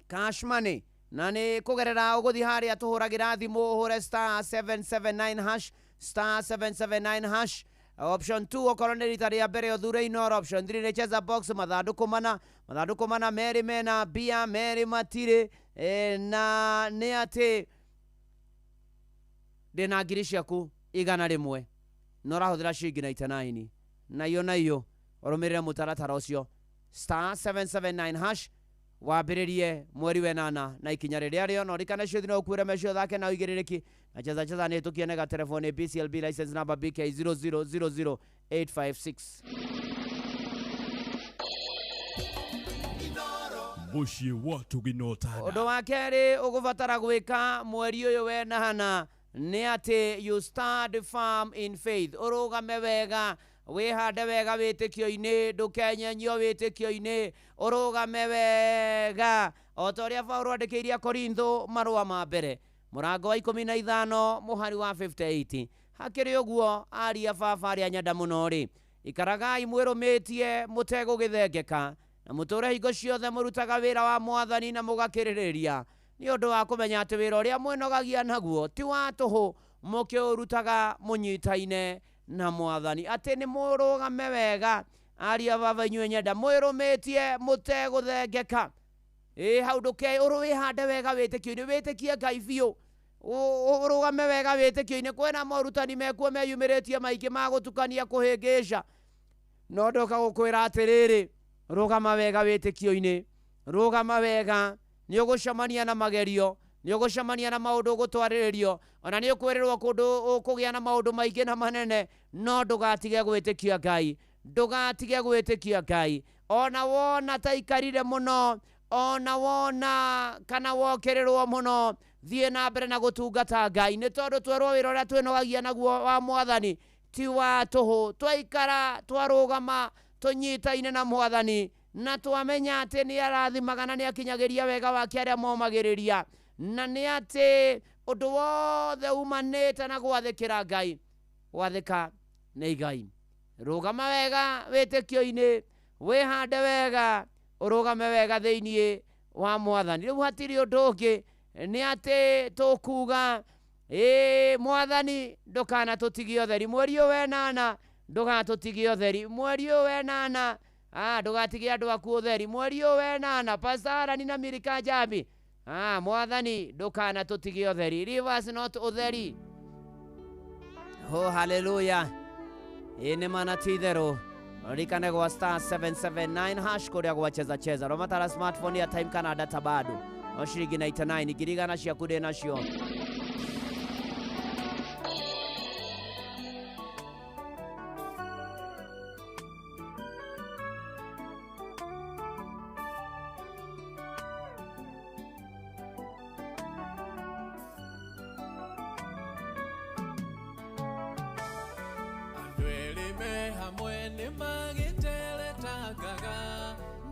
cash money na nĩ kũgerera ũgũthiĩ harĩa tũhũragĩra thimũ ũhũre star 779 hash star 779 hash option 2 okorwo nĩ rita rĩa mbere ũthure Inoro. Option 3 nĩ cheza box mathandũkũ mana merĩ mena mbia merĩ matirĩ. Na nĩ atĩ ndĩna ngiri ciaku 100 na ũrahũthĩra ciringi 99 na iyo ũrũmĩrĩre mũtaratara ũcio star 779 hash wambĩrĩrie mweri wenana na ikinya rĩrĩa rĩo na ũrikane ciũthi no ũkuĩre mecio thake na ũigĩrĩrĩki na cheza cheza nĩ tũkie nega telefoni BCLB license number BK 0000856. Mũciĩ wa Tũginotana. Ũndũ wa kerĩ ũgũbatara gwĩka mweri ũyũ wenana nĩ atĩ you stand firm in faith. Ũrũgame wega wĩhande wega wĩtĩkio-inĩ ndũkenyenyio wĩtĩkio-inĩ ũrũgame wega o ta ũrĩa Paũlũ andĩkĩire Korintho marũa ma mbere mũrango wa 15 mũhari wa 58. Hakĩrĩ ũguo aria baba arĩa nyenda mũno rĩ ikaragai mwĩrũmĩtie mũtegũgĩthengeka na mũtũre hingo ciothe mũrutaga wĩra wa mwathani na mũgakĩrĩrĩria nĩ ũndũ wa kũmenya atĩ wĩra ũrĩa mwĩnogagia naguo ti wa tũhũ mũkĩũrutaga mũnyitaine na mwathani. Atĩ nĩ mũrũgame wega aria baba inyuĩ nyenda mwĩrũmĩtie mũtegũthengeka. Ĩ hau ndũke wĩhande wega wĩtĩkio-inĩ wĩtĩkie Ngai biũ ũrũgame wega wĩtĩkio-inĩ. Kwĩna morutani mekuo meyumĩrĩtie maingĩ ma gũtukania kũhĩngĩca no ndoka gũkwĩra atĩrĩrĩ rũgama wega wĩtĩkio-inĩ rũgama wega nĩ ũgũcemania na magerio nĩ ũgũcemania na maũndũ ũgũtwarĩrĩrio ona nĩ ũkwĩrĩrwo kũndũ ũkũgĩa na maũndũ maingĩ na manene no ndũgatige gwĩtĩkia Ngai ndũgatige gwĩtĩkia Ngai ona wona ta ikarire mũno ona wona kana wokĩrĩrwo mũno thiĩ na mbere na gũtungata Ngai nĩ tondũ twerwo wĩra ũrĩa twĩnogagia naguo wa mwathani ti wa tũhũ. Twaikara twarũgama tũnyitaine na mwathani na twamenya atĩ nĩ arathimaga na nĩ akinyagĩria wega wake arĩa momagĩrĩria na nĩ atĩ ũndũ wothe umanĩte na gwathĩkĩra Ngai gwathĩka nĩ Ngai. Rũgama wega wĩtĩkio-inĩ wĩhande wega ũrũgame wega thĩiniĩ wa mwathani. Rĩu hatirĩ ũndũ ũngĩ nĩ atĩ tũkuga ĩ mwathani ndũkanatũtigie ũtheri mweri ũyũ wenana ndũgatũtigie ũtheri mweri ũyũ wenana Ndũgatige andũ aku ũtheri mweri ũyũ wenana pasarani na Milika Njambi. Mwathani ndũkana tũtige ũtheri. Leave us not ũtheri. Oh, hallelujah. Ĩ nĩ mana ti itherũ. Ririkane gwa star 779 hash kũrĩa gwacheza cheza. Romatara smartphone ya time kana data bado. No shilingi 99 ngiri igana ciaku ndĩ nacio. Andũ erĩ me hamwe nĩ magĩteretangaga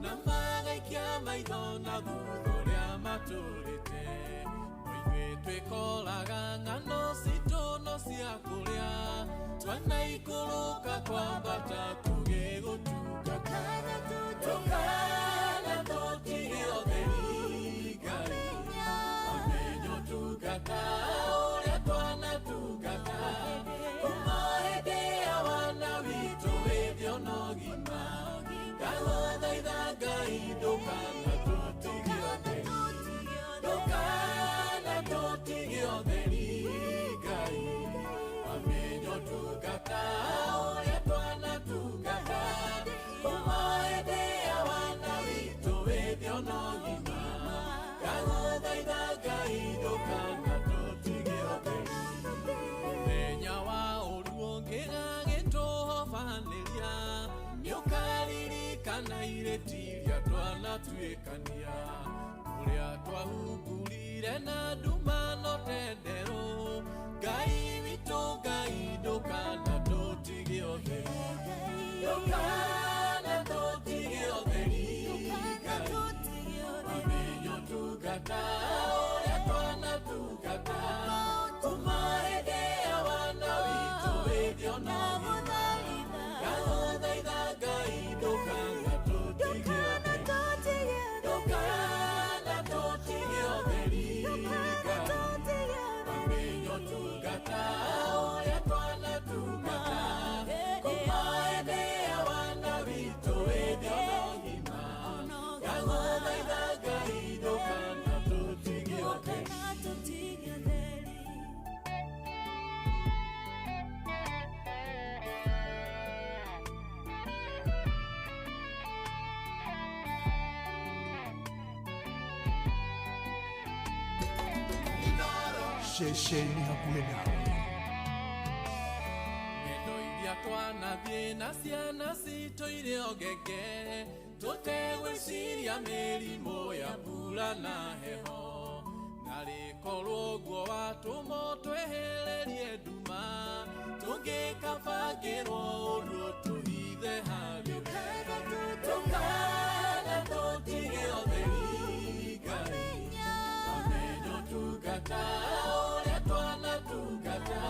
na magaikia maitho na thutha ũrĩa matũrĩte. No ithuĩ twĩkoraga ng'ano citũ no cia kũrĩa twanaikũrũka kwambata tũgĩgũtungata. Ndũkana tũtige ũtheri Ngai, wamenye ũtungata ũrĩa twanatungata. Kuma hĩndĩ ya wana witũ wĩthĩ ona ũgima, ndagũthaitha Ngai ndũkana tũtige ũtheri, ndũkana tũtige ũtheri Ngai, wamenye ũtungata ũrĩa twanatungata. Kuma hĩndĩ ya wana witũ wĩthĩ ona ũgima, ndagũthaitha Ngai ndũkana tũtige ũtheri. Mũthenya wa ũru ũngĩgagĩtũhobanĩria, nĩũkaririkana irĩti iria twanatuĩkania, ũrĩa twahungurire na nduma no tenderũ. Ngai witũ Ngai ndũkana tũtige ũtheri, ndũkana tũtige ũtheri Ngai, wamenye ũtungata ũrĩa twanatungata. Kuma hĩndĩ ya wana witũ wĩthĩ ona ũgima, ndagũthaitha Ngai ndũkana tũtige ũtheri, ndũkana tũtige ũtheri Ngai, wamenye ũtungata ũrĩa twanatungata. Kuma hĩndĩ ya wana witũ wĩthĩ ona ũgima, ndagũthaitha Ngai ndũkana tũtige ũtheri. Ceceni hakuhĩ nawe. Ng'endo iria twanathiĩ na ciana citũ irĩ o ngenge, tũtegwĩciria mĩrimũ ya mbura na heho. Narĩ korwo ũguo watũmwo twehererie nduma, tũngĩkabangĩrwo ũru tũhithe harĩ we. Ndũkana tũtige ũtheri Ngai, wamenye ũtungata ũrĩa twanatungata.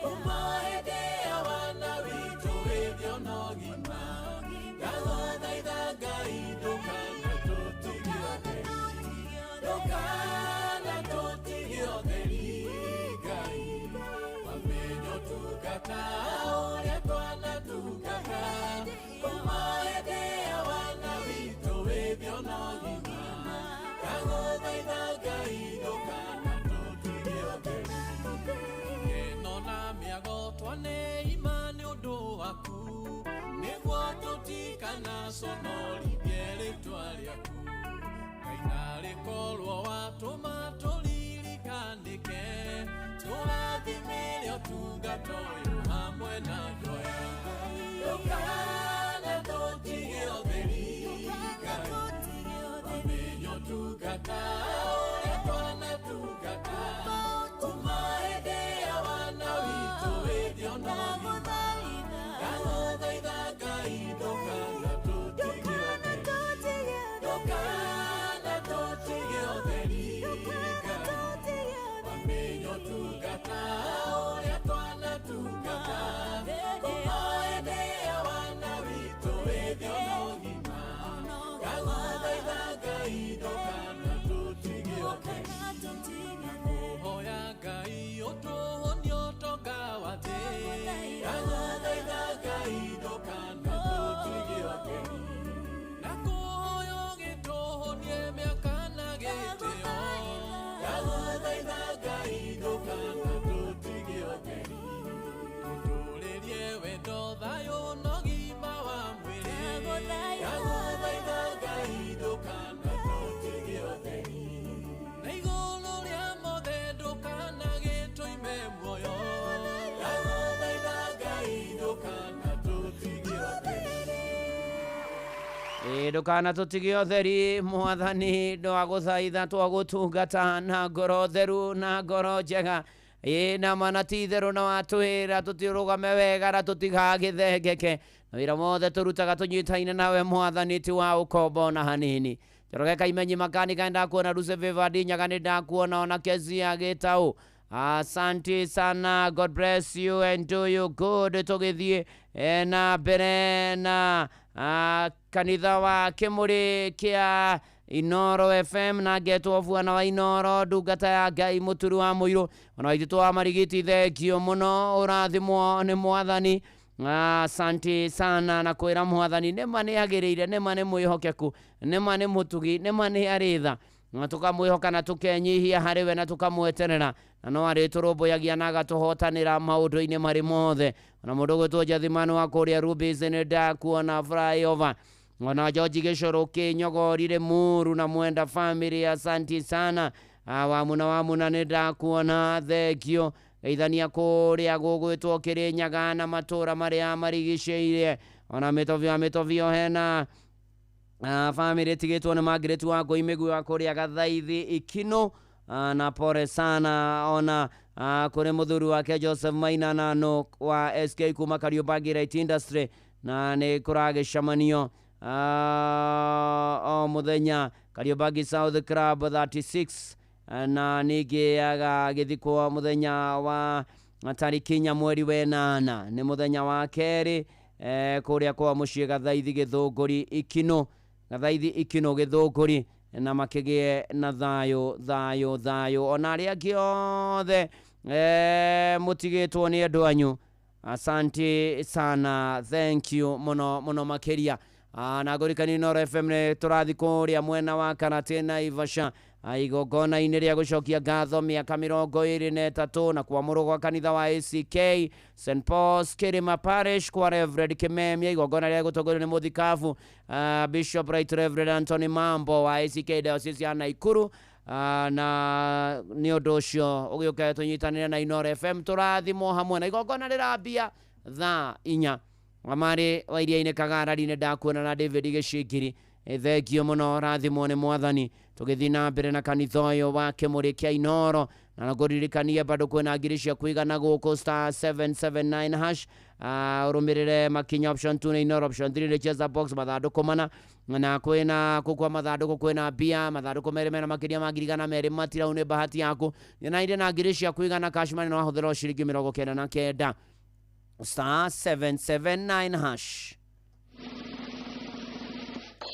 Kuma hĩndĩ ya wana witũ wĩthĩ ona ũgima, ndagũthaitha Ngai ndũkana tũtige ũtheri, ndũkana tũtige ũtheri Ngai, wamenye ũtungata ũrĩa twanatungata. Kuma hĩndĩ ya wana witũ wĩthĩ ona ũgima, ndagũthaitha Ngai ndũkana tũtige ũtheri. Ngeno na mĩago twaneima nĩ ũndũ waku, nĩguo tũtikanaconorithie rĩtwa rĩaku. Ngai narĩ korwo watũma tũririkanĩke, tũrathimĩre ũtungata ũyũ hamwe na andũ aya. Ndũkana tũtige ũtheri Ngai, wamenye ũtungata ũrĩa twanatungata. Kuma hĩndĩ ya wana witũ wĩthĩ ona ũgima, ndagũthaitha Ngai ndũkana tũtige ũtheri, ndũkana tũtige ũtheri Ngai, wamenye ũtungata ũrĩa twanatungata. Kuma hĩndĩ ya wana witũ wĩthĩ ona ũgima, ndagũthaitha Ngai ndũkana tũtige ũtheri. Hoya Ngai ũtũhũnie ũtonga wa thĩ, ndagũthaitha Ngai ndũkana tũtige ũtheri. Ndũkana tũtige ũtheri mwathani, ndwagũthaitha twagũtungata na ngoro theru na ngoro njega. Ĩ na mana ti itherũ na watwĩra tũtirũgame wega na tũtigagĩthengeke, na wĩra mothe tũrutaga tũnyitaine nawe mwathani, ti wa ũkombo na hanini. Njoroge Kaimenyi makanika ndakuona, Ruse Vivadi Nyaga nĩ ndakuona, ona Kezia Gĩtaũ, asante sana, God bless you and do you good. Tũgĩthiĩ na mbere na kanitha wa Kĩmũrĩ kĩa Inoro FM na ngetwo bwana wa Inoro, ndungata ya Ngai mũturi wa mũirũ, ona waititũ wa Marigiti, thengio mũno, ũrathimwo nĩ mwathani. Asante sana, na kwĩra mwathani nĩma nĩ agĩrĩire, nĩma nĩ mwĩhokeku, nĩma nĩ mũtugi, nĩma nĩ arĩ tha, na tũkamwĩhoka na tũkenyihia harĩ we na tũkamweterera, na no arĩtũrũmbũyagia na agatũhotanĩra maũndũ-inĩ marĩ mothe. Ona mũndũ ũgwĩtwo Jathimani wa kũrĩa Rubis nĩ ndakuona flyover, ona George Gĩcũrũ Kĩnyogorire Muru na Mwenda family, asanti sana. Wamuna wamuna nĩ ndakuona, thengio. Geithania kũrĩa gũgwĩtwo Kĩrĩnyaga na matũra marĩa marigicĩirie, ona mĩtobio mĩtobio hena family tigĩtwo nĩ Margaret wa Ngũi Mĩgui wa kũrĩa Gathaithi Ikino, na pole sana ona kũrĩ mũthuri wake Joseph Maina Nano wa SK kuma Kariobangi Light Industry, na nĩ kũragĩcemanio o mũthenya Kariobangi South Club 36, na ningĩ agagĩthikwo mũthenya wa tarĩki 4 mweri wa 8, nĩ mũthenya wa kerĩ, kũrĩa kwa mũciĩ Gathaithi Gĩthũngũri Ikino, Gathaithi Ikino Gĩthũngũri, na makĩgĩe na thayũ thayũ thayũ. Ona arĩa angĩ othe mũtigĩtwo nĩ andũ anyu, asante sana, thank you mũno mũno makĩria. Na ngũrikani Inoro FM nĩ tũrathiĩ kũrĩa mwena wa Karate na Ivasha, igongona-inĩ rĩa gũcokia ngatho mĩaka 23 na kwamũrwo gwa kanitha wa ACK St Paul's Kirima Parish kwa Reverend Kimemia, igongona rĩa gũtongorio nĩ mũthikabu Bishop Right Reverend Anthony Mambo wa ACK Diocese ya Naikuru. Na nĩ ũndũ ũcio ũgĩũke tũnyitanĩre na Inoro FM tũrathimwo hamwe, na igongona rĩrambia thaa 4. Wamarĩ wa iria-inĩ Kagarari-inĩ ndakuona na David Gĩcingiri, thengio mũno, rathimwo nĩ mwathani. Tũgĩthiĩ na mbere na kanitha ũyũ wa Kĩmũrĩ kĩa Inoro, na ngũririkanie bado kwĩna ngiri cia kũigana gũkũ star 779 hash. Ũrũmĩrĩre makinya option 2 nĩ Inoro, option 3 nĩ cheza box, mathandũkũ mana, na kwĩna kũkwa mathandũkũ kwĩna mbia mathandũkũ merĩ mena makĩria ma 200,000 matirau, nĩ bahati yaku. Nyonaire na ngiri cia kũigana cash money, no wahũthĩra o ciringi 99 star 779 hash.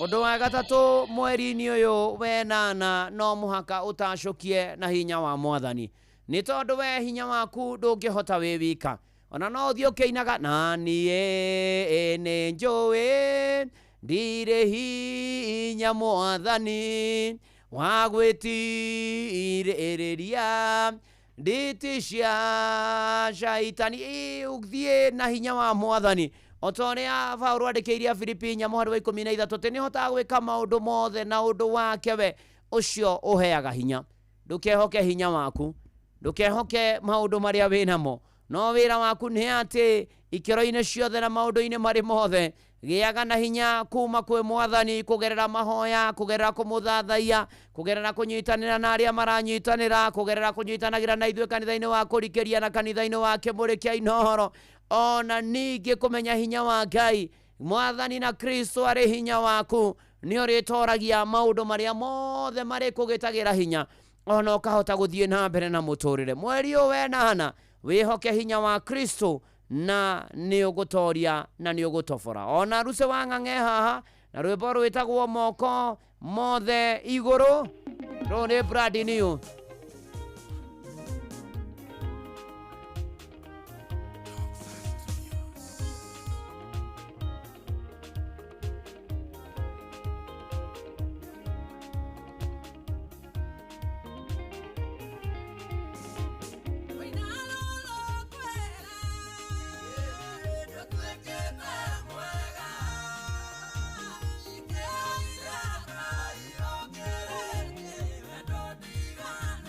Ũndũ wa gatatũ mweri-inĩ ũyũ wenana, no mũhaka ũtacũkie na hinya wa mwathani, nĩ tondũ we hinya waku ndũngĩhota wĩ wika. Ona no ũthiĩ ũkĩinaga na niĩ nĩ njũĩ ndirĩ hinya mwathani wa gwĩtirĩrĩria nditi cia shaitani. Ũthiĩ na hinya wa mwathani o ta ũrĩa Paũlũ andĩkĩire Afilipi 4 mũhari wa 13, atĩ nĩhotaga gwĩka maũndũ mothe na ũndũ wake we ũcio ũheaga hinya. Ndũkehoke hinya waku, ndũkehoke maũndũ marĩa wĩnamo, no wĩra waku nĩ atĩ ikĩro-inĩ ciothe na maũndũ-inĩ marĩ mothe gĩaga na hinya kuma kwĩ mwathani, kũgerera mahoya, kũgerera kũmũthathaiya, kũgerera kũnyitanĩra na arĩa maranyitanĩra, kũgerera kũnyitanagĩra na ithuĩ kanitha-inĩ wa kũrikĩria na kanitha-inĩ wa Kĩmũrĩ kĩa Inoro. Ona ningĩ kũmenya hinya wa Ngai, mwathani na Kristo arĩ hinya waku, nĩ ũrĩtoragia maũndũ marĩa mothe marĩkũgĩtagĩra hinya, ona ũkahota gũthiĩ na mbere na mũtũrĩre. Mweri ũyũ wenana wĩhoke hinya wa Kristo na nĩ ũgũtoria na nĩ ũgũtobora. Ona Ruse wa Ng'ang'e haha na rwĩmbo rwĩtagwo moko mothe igũrũ, rũũ nĩ brand new. Yeah.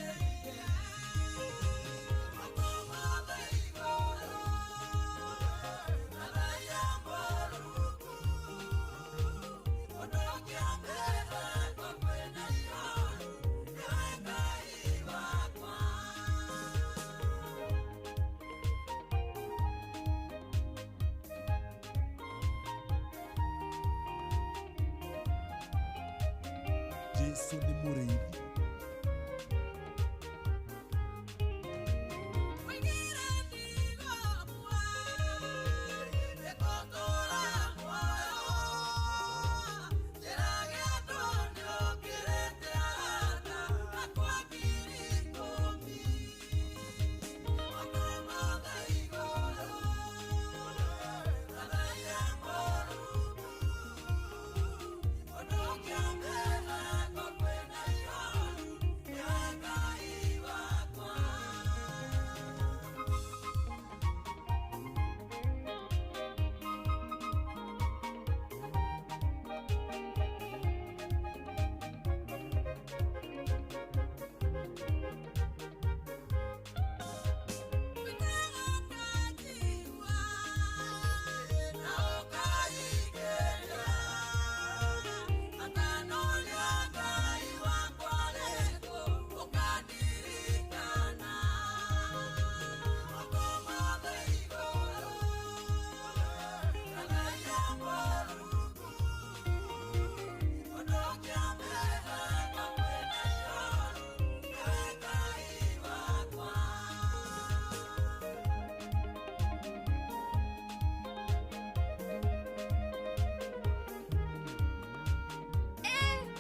Jesu nĩ mũrĩithi.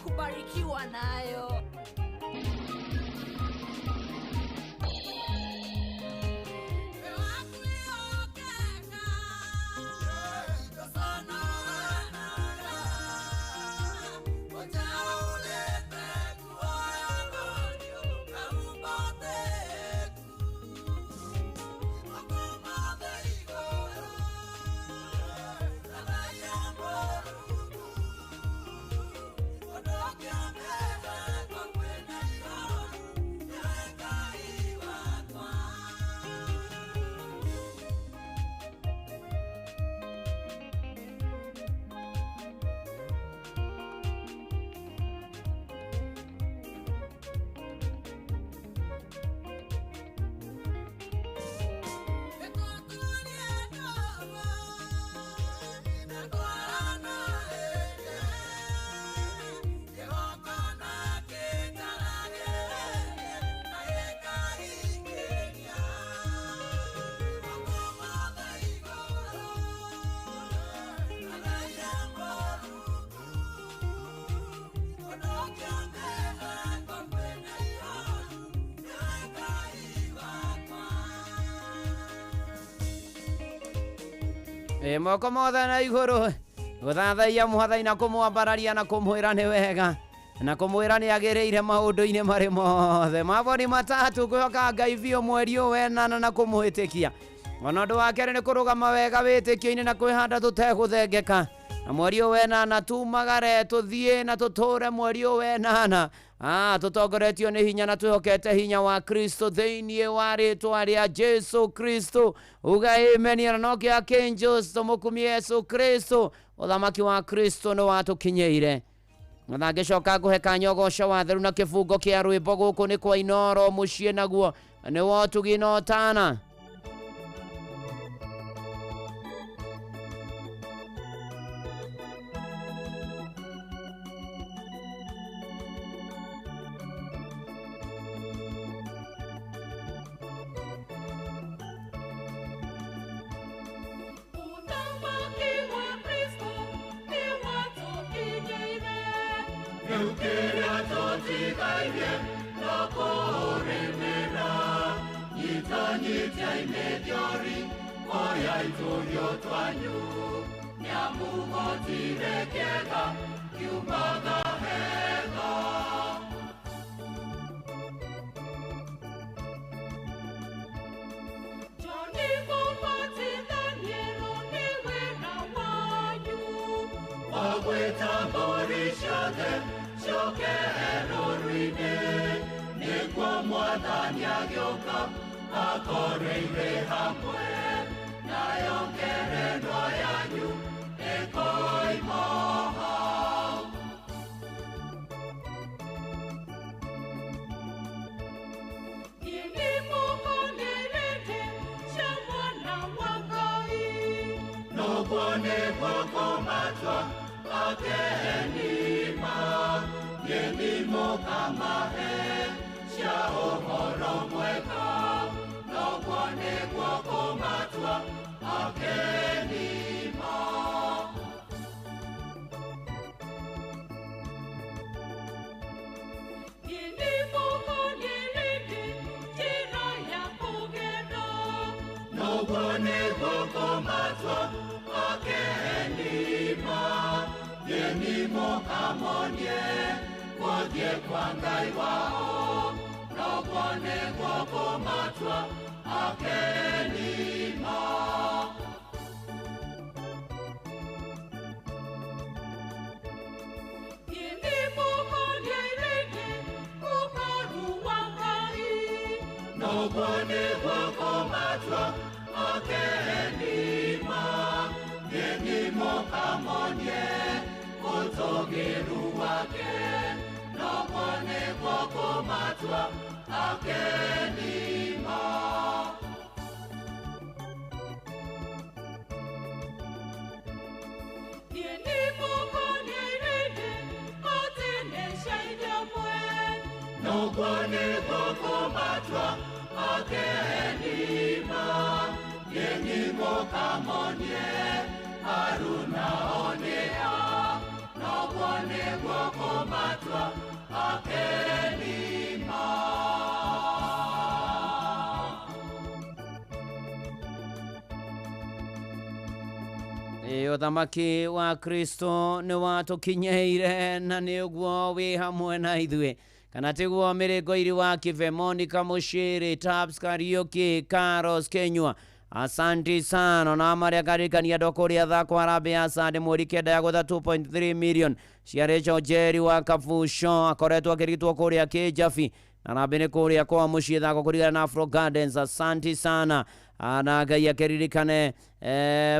Kubarikiwa nayo. Moko mothe na igũrũ gũthathaiya mwathani na kũmwambararia na kũmwĩra nĩ wega na kũmwĩra nĩ agĩrĩire maũndũ-inĩ marĩ mothe. Maboni matatũ kwĩhoka Ngai biũ mweri ũyũ wenana na kũmwĩtĩkia. Ona ũndũ wa kerĩ nĩ kũrũgama wega wĩtĩkio-inĩ na kwĩhanda tũtegũthengeka. Na mweri ũyũ wenana tumagare tũthiĩ na tũtũre mweri ũyũ wenana tũtongoretio nĩ hinya na twĩhokete hinya wa Kristo thĩinĩ wa rĩtwa rĩa Jesu Kristo. Uga amen na nokĩo Archangels tũmũkumie Yesu Kristo. Ũthamaki wa Kristo nĩ watũkinyĩire. Na ngĩcoka ngũhe kanya ũgoco wa theru na kĩbungo kĩa rwĩmbo gũkũ nĩ kwa Inoro mũciĩ naguo nĩ wotugi na ũtana. Nĩ ũkamahe cia ũhoro mwega noguo nĩguo kũmatua akeni ma. Noguo nĩguo kũmatua akeni ma. Thiĩni mũkamonie gũthiĩ kwa Ngai wao noguo nĩguo kũmatua akeni ma. Noguo nĩguo kũmatua akeni ma. Thiĩni mũkamonie ũtũgĩru wake noguo nĩguo kũmatua akeni ma. Noguo nĩguo kũmatua akeni ma. Thiĩni mũkamonie aruna onea noguo nĩguo kũmatua akeni ma. Ũthamaki wa Kristo nĩ watũkinyeire na nĩ ũguo wĩ hamwe na ithuĩ kana tiguo mĩrĩngo iri wa Kive Monica Mushiri Tabs Kariuki Carlos Kenyua asanti sana na maria karirikania andũ kũrĩa thako harambĩ ya Sande mweri 9 ya gũtha 2.3 million cia Rachel Njeri wa Kabuco akoretwo akĩrigitwo kũrĩa Kĩnjabi na rambĩ nĩ kũrĩa kwa mũciĩ thako kũringana na Afro Gardens asanti sana na Ngai akĩririkane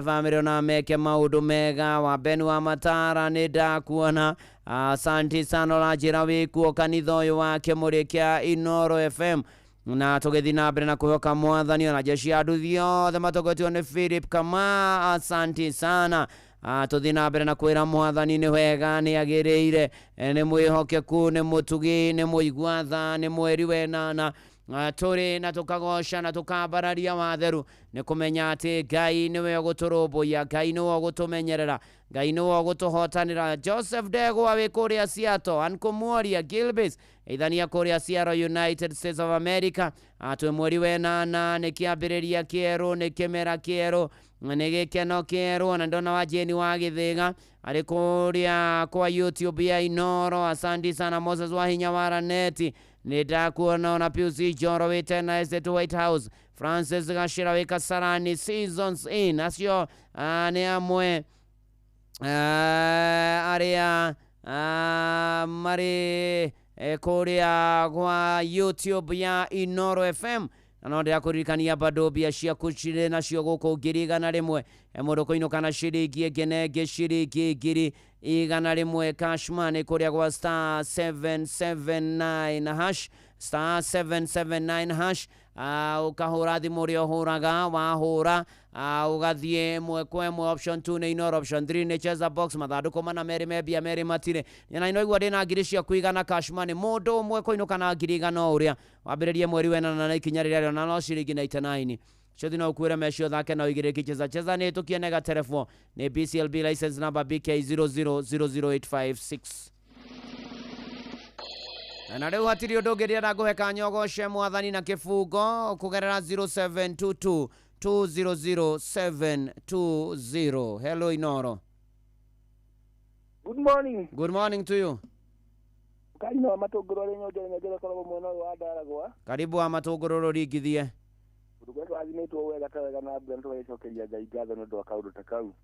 bamĩrĩ ona meke maũndũ mega wa Ben wa Matara nĩ ndakuona asanti sana ũranjĩra wĩkuo kanitha ũyũ wa Kĩmũrĩ kĩa Inoro FM na tũgĩthiĩ na mbere na kwĩhoka mwathani ona jeshi ya nduthi yothe matongoretio nĩ Philip Kama asanti sana. Tũthiĩ na mbere na kwĩra mwathani nĩ wega nĩ agĩrĩire nĩ mwĩhokeku nĩ mũtugi nĩ mũigua tha nĩ mweri wenana tũrĩ na tũkagoca na tũkambararia watheru nĩ kũmenya atĩ Ngai nĩwe ũgũtũrũmbũiya Ngai nĩwe ũgũtũmenyerera Ngai nĩwe ũgũtũhotanĩra. Joseph Ndegwa wĩ kũrĩa Seattle Anko Muoria Gilbis ithania kũrĩa Seattle United States of America twĩ mweri wenana nĩ kĩambĩrĩria kĩerũ nĩ kĩmera kĩerũ nĩ gĩkeno kĩerũ na ndona wa Jane wa Gĩthĩga arĩ kũrĩa kwa YouTube ya Inoro asanti sana. Moses wa Hinya wa Raneti nĩ ndakuona ona Pius Njoro wĩ Tena Estate White House Francis Gashira wĩ Kasarani Seasons Inn acio nĩ amwe arĩa marĩ kũrĩa kwa YouTube ya Inoro FM na no ndĩrakũririkania bado mbia ciaku cirĩ nacio gũkũ 100,000 mũndũ kũinũka na ciringi ĩngĩ na ĩngĩ ciringi 100,000 cash money kũrĩa gwa star 779 hash star 779 hash ũkahũra thimũ ũrĩa ũhũraga wahũra ũgathiĩ ĩmwe kwa ĩmwe option 2 nĩ Inoro option 3 nĩ cheza box mathandũkũ mana merĩ me mbia merĩ matirĩ na inoigua ndĩna ngiri ciaku 100 cash money mũndũ ũmwe kũinũka na 100,000 o ũrĩa wambĩrĩrie mweri wenana na ikinya rĩrĩa rĩona no ciringi 99 Shothi no ukuire mecio thake na ũigĩrĩki cheza cheza nĩ ĩtũkie nega terefo nĩ BCLB license number BK0000856 na rĩu hatirĩ ũndũ ũngĩ ndĩrenda ngũhe kanya ũgoce mwathani na kĩbungo kũgerera 0722 200720. Hello Inoro. Good morning. Good morning to you. Karibu wa Matũngũrũ arĩ nyonjere nyonjere koragwo mwena ũyũ wa Ndaragwa. Karibu wa Matũngũrũ rũringithie. Ũndũ ũrĩa twathimĩtwo wega ta wega na mbura nĩtũgagĩcokeria Ngai ngatho nĩ ũndũ wa kaũndũ ta kau.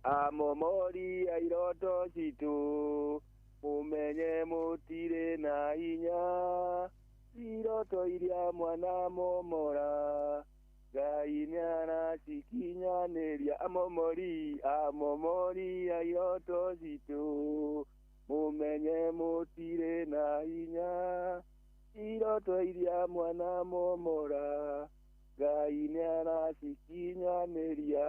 Amomori a iroto citũ mũmenye mũtirĩ na hinya iroto iria mwana momora Ngai nĩaracikinyanĩria. Amomori amomori a iroto citũ mũmenye mũtirĩ na hinya iroto iria mwana momora Ngai nĩaracikinyanĩria.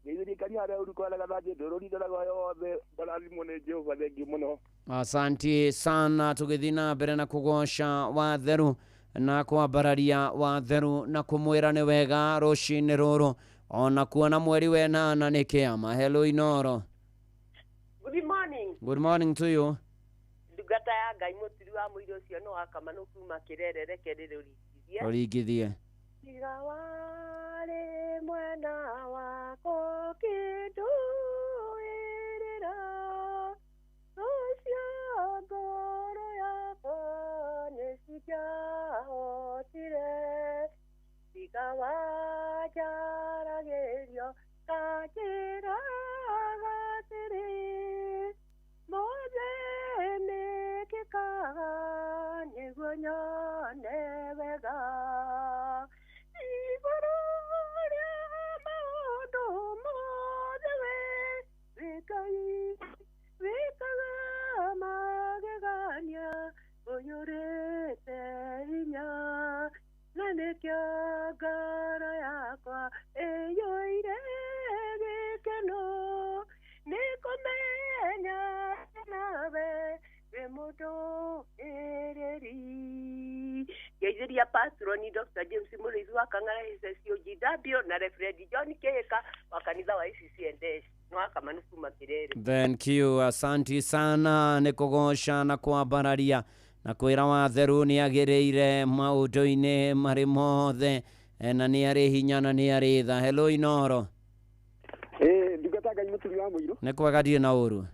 Ngeithĩrie kanitha harĩa ũrĩ kwaraga thanjĩ ndũrũri ndoraga yothe barathimwo nĩ Jehova thengiũ mũno. Asanti sana, tũgĩthiĩ na mbere na kũgoca watheru na kwambararia watheru na kũmwĩra nĩ wega rũcinĩ rũrũ ona kuona mweri wenana nĩ kĩama. Hello Inoro. Good morning. Good morning to you. Ndungata ya Ngai mũturi wa mũirũ ũcio no wakamano kuma kĩrere reke rĩrũringithie. Rũringithie. Tiga warĩ mwena wakwa kĩndũĩrĩra, ũcio ngoro yakwa nĩcingĩahotire. Tiga wanjaragĩrio kanjĩraga atĩrĩ, mothe mekĩkaga nĩguo nyone wega. Igũrũ rĩa maũndũ mothe we wĩ Ngai, wĩkaga magegania ũiyũrĩte hinya, na nĩkĩo ngoro yakwa ĩiyũire gĩkeno nĩ kũmenya nawe wĩ mũndũĩrĩri. Ngeithĩria patroni Dr. James Mũrĩithi wa Kang'ara SSOGW na Reverend John Kĩhĩka wa kanitha wa ACC no wakamanu kuma Kĩrere. Thank you, asanti sana nĩ kũgoca na kwambararia na kwĩra watheru nĩ agĩrĩire maũndũ-inĩ marĩ mothe, na nĩ arĩ hinya na nĩ arĩ tha. Hello Inoro. Ndungata Ngai mũturi wa mũirũ. Nĩ kwega ndirĩ na ũru.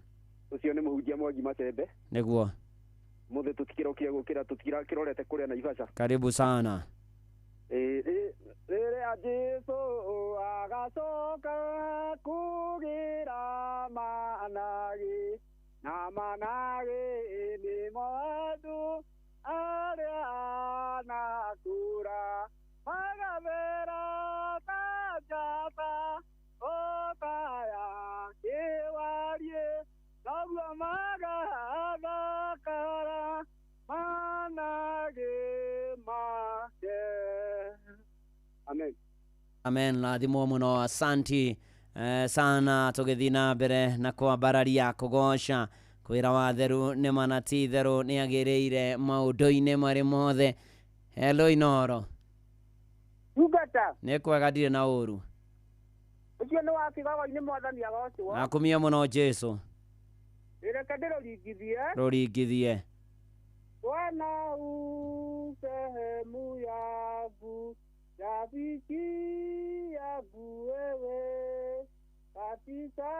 Ũcio nĩ mũhunjia Mwangi Macembe. Nĩguo. Mũthĩ tũtikĩrokire gũkĩra tũtikĩrorete kũrĩa Naivasha. Karibu sana. Rĩrĩa Jesũ agacoka kũgĩra managĩ na managĩ nĩmo andũ arĩa anakũra magathera ta njata o ta ya kĩwariĩ noguo magathakara managĩ make. Amen. Amen, rathimwo mũno, asanti sana tũgĩthiĩ na mbere na kwambararia kũgoca kwĩra watheru nĩ mana ti itherũ nĩ agĩrĩire maũndũ-inĩ marĩ mothe. Hello Inoro. Ndungata. Nĩ kwega ndirĩ na ũru. Ũcio nĩ wa kĩgawa-inĩ mwathani agocwo. Nakumia mũno Jesũ. Reke ndĩrũringithie. Rũringithie. Bwana u sehemu yangu, rafiki yangu wewe, katika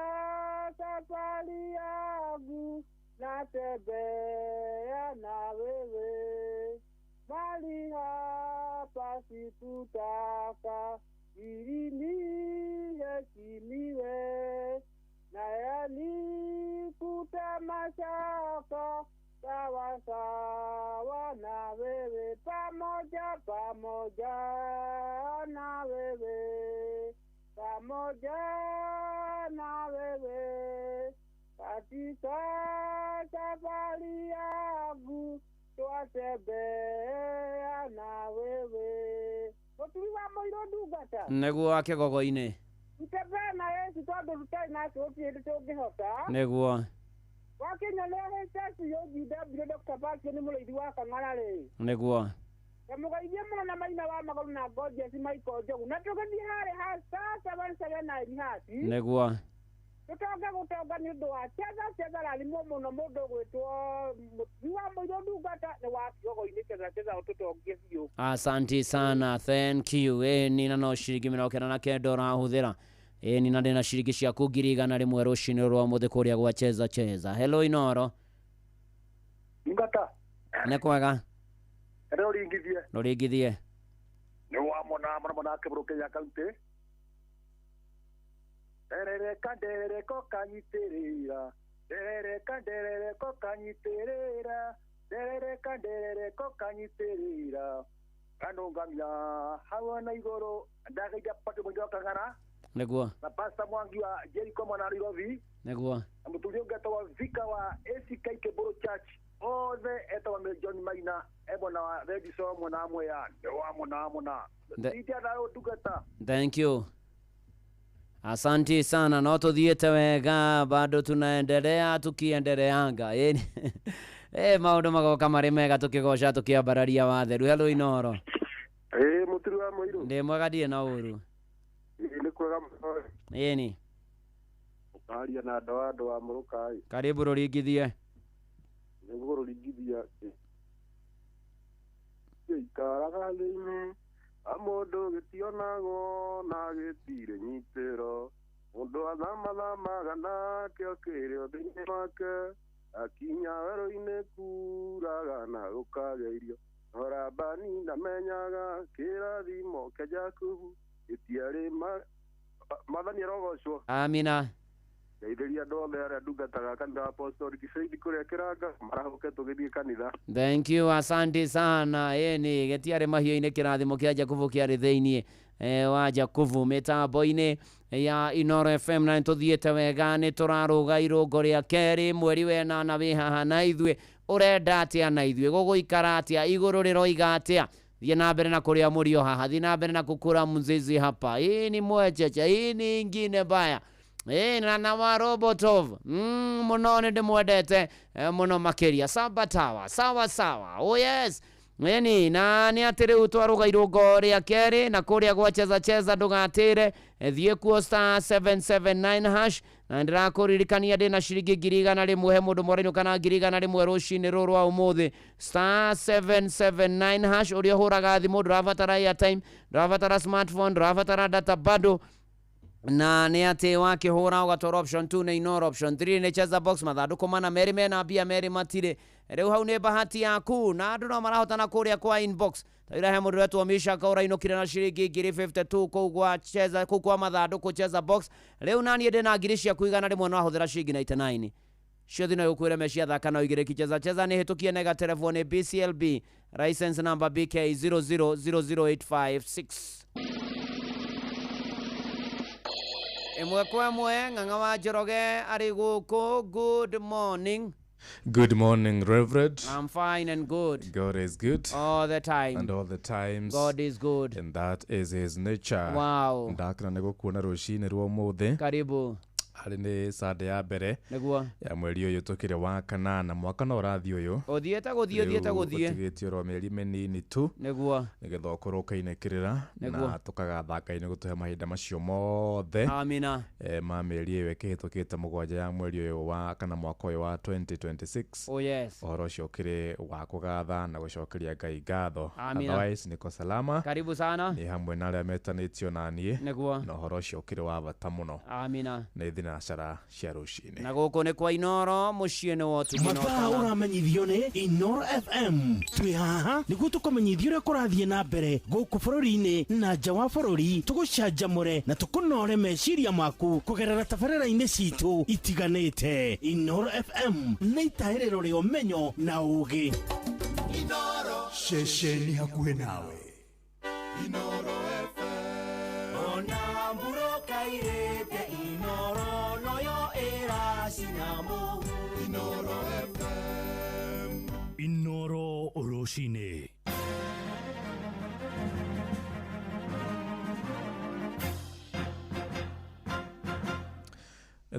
safari yangu natembea na wewe, mali hapa sikutaka ili niheshimiwe, na yanikute mashaka sawa sawa na wewe, pamoja pamoja na wewe, pamoja na wewe, katika safari yangu twatembea na wewe. Mũturi wa mũirũ ndungata. Nĩguo wa kĩgogo-inĩ. Tutembee na Yesu tondũ tũtarĩ nake gũtirĩ hĩndĩ tũngĩhota. Nĩguo. Wakinya nĩ HSOGW Dr. Patrick nĩ mũrĩithi wa Kang'ara rĩ. Nĩguo. Ndamũgeithie mũno na Maina wa Magũrũ na Gorgeous Michael Njogu na tũgĩthiĩ harĩ ha *779#. Nĩguo. Tũtonge gũtonga nĩ ũndũ wa cheza cheza rathimwo mũno mũndũ ũgwĩtwo mũturi wa mũirũ ndungata nĩ wa kĩgogo-inĩ cheza cheza ũtũtongie biũ. Asanti sana, thank you. Ĩni na no ciringi 99 ũrahũthĩra. Ĩni na ndĩna ciringi ciaku 100,000 rũcinĩ rwa ũmũthĩ kũrĩa gwa cheza cheza. Hello Inoro. Ndungata. Nĩ kwega. Rũringithie. Rũringithie. Nĩ wa mũna mũno mũna kĩbũrũ Kenya County. Nderereka nderereko kanyitĩrĩra, nderereka nderereko kanyitĩrĩra, nderereka nderereko kanyitĩrĩra, kanũngamia hau na igũrũ ndageithia Patrick Mwangi wa Kang'ara. Nĩguo. Na Pastor Mwangi wa Jericho mwana Nairobi. Nĩguo. Na mũthuri ũngĩ etagwo Vika wa ACK Kĩbũrũ Church othe etagwo John Maina emwena wa Redison mwena wa Mwea nĩ wa mũna mũna. Ndungata. Thank you. Asanti sana, no tuthiĩte wega, bado tunaendelea tukiendeleanga. Ĩni maũndũ magoka marĩ mega tũkĩgoca tũkĩambararia watheru. Hello Inoro. Mũturi wa mũirũ. Ndĩ mwega ndirĩ na ũru. Nĩ kwega mũno. Ĩni. Ũkaria na andũ a andũ wa Mũrũkai. Karibu rũringithie. Nĩguo rũringithia. Gĩikaraga thĩinĩ wa mũndũ gĩtionagwo na gĩtirĩ nyitĩro. Mũndũ athamathamaga nakĩo kĩrĩ o thĩinĩ wake. Akinya werũ-inĩ kuraga na gũkagĩa irio. No Labani ndamenyaga kĩrathimo kĩa Jakubu gĩtiarĩ Mwathani arogocwo. Amina. Ngeithĩria andũ othe arĩa ndungataga kanitha wa Apostolic Faith kũrĩa Kĩranga marahũke tũgĩthiĩ kanitha. Thank you, asante sana. Ĩni gĩtiarĩ mahiũ-inĩ kĩrathimo kĩa Jakubu kĩarĩ thĩinĩ wa Jakubu mĩtambo-inĩ ya Inoro FM na nĩtũthiĩte wega, nĩ tũrarũga irũngo rĩa kerĩ mweri wenana wĩ haha na ithuĩ. Ũrenda atĩa na ithuĩ? Gũgũikara atĩa? Igũrũ rĩroiga atĩa? Thiĩ na mbere na kũrĩa mũrio haha, thiĩ na mbere na kũkũra mzizi hapa. Hii ni mwecheche, hii ni ingine mbaya. Na wa Robotov mũno nĩ ndĩmwendete mũno makĩria. Sabatawa sawa sawa, oh yes. Ĩni na nĩ atĩ rĩu twarũga irũngo rĩa kerĩ na kũrĩa gwa cheza cheza ndũgatĩre, thiĩ kuo star 779 hash na ndĩrakũririkania ndĩna ciringi 100,000 he mũndũ mwarainũ kana 100,000 rũcinĩ rũrũ rwa ũmũthĩ. Star 779 hash ũrĩa ũhũraga thimũ, ndũrabatara airtime, ndũrabatara smartphone, ndũrabatara data bado. Na nĩ atĩ wakĩhũra ũgatwara option 2 nĩ Inoro, option 3 nĩ cheza box, mathandũkũ mana merĩ mena mbia merĩ matirĩ. Rĩu hau nĩ bahati yaku na andũ no marahotana kũrĩa kwa inbox. Taira he mũndũ wetwo Mishaka ũrainũkire na ciringi 52 kũu gwa cheza, kũu kwa mathandũkũ cheza box. Rĩu naniĩ ndĩna ngiri ciaku 100 no ahũthĩra ciringi 99 ciothe no gũkwĩra me ciathaka no igĩrĩ kicheza cheza nĩ hĩtũkie na ĩgaterevwo nĩ BCLB license number BK 0000856. Ĩmwe kwa ĩmwe Ng'ang'a wa Njoroge arĩ gũkũ. Good morning. Good morning, Reverend. I'm fine and good. God is good. All the time. And all the times. God is good. And that is his nature. Wow. Ndakena nĩ gũkuona rũcinĩ rwa ũmũthĩ. Karibu. Harĩ nĩ Sunday ya mbere. Nĩguo. Ya mweri ũyũ tũkĩrĩ wa kanana. Mwaka no ũrathiĩ ũyũ. Ũthiĩte gũthiĩ, ũthiĩte gũthiĩ. Ũtigĩtie oro mĩeri mĩnini tu. Nĩguo. Nĩgetha ũkorwo ũkainĩkĩrĩra. Na tũkagatha Ngai nĩ gũtũhe mahinda macio mothe. Amina. Ma mĩeri ĩyo ĩkĩhĩtũkĩte mũgwanja ya mweri ũyũ wa kana mwaka ũyũ wa 2026. Oh yes. Ũhoro ũcio ũkĩrĩ wa kũgatha na gũcokeria Ngai ngatho. Amina. Otherwise niko salama. Karibu sana. Nĩ hamwe na arĩa metanĩtio na niĩ. Nĩguo. Na ũhoro ũcio ũkĩrĩ wa bata mũno. Amina. Nĩ thinacara cia rũcinĩ. Na gũkũ nĩ kwa Inoro mũciĩ nĩ wa ũtugi na Mathaa ũtana. ũramenyithio nĩ Inoro FM. Twĩ haha nĩguo tũkũmenyithia ũrĩa kũrathiĩ na mbere gũkũ bũrũri-inĩ na nja wa bũrũri, tũgũcanjamũre na tũkũnore meciria maku kũgerera tabarĩra-inĩ citũ itiganĩte. Inoro FM nĩ itahĩrĩro rĩa ũmenyo na ũũgĩ. Ceceni hakuhĩ nawe. Inoro FM. Ona mburoka irĩte Inoro noyo ĩracina Inoro FM. Inoro rũcinĩ.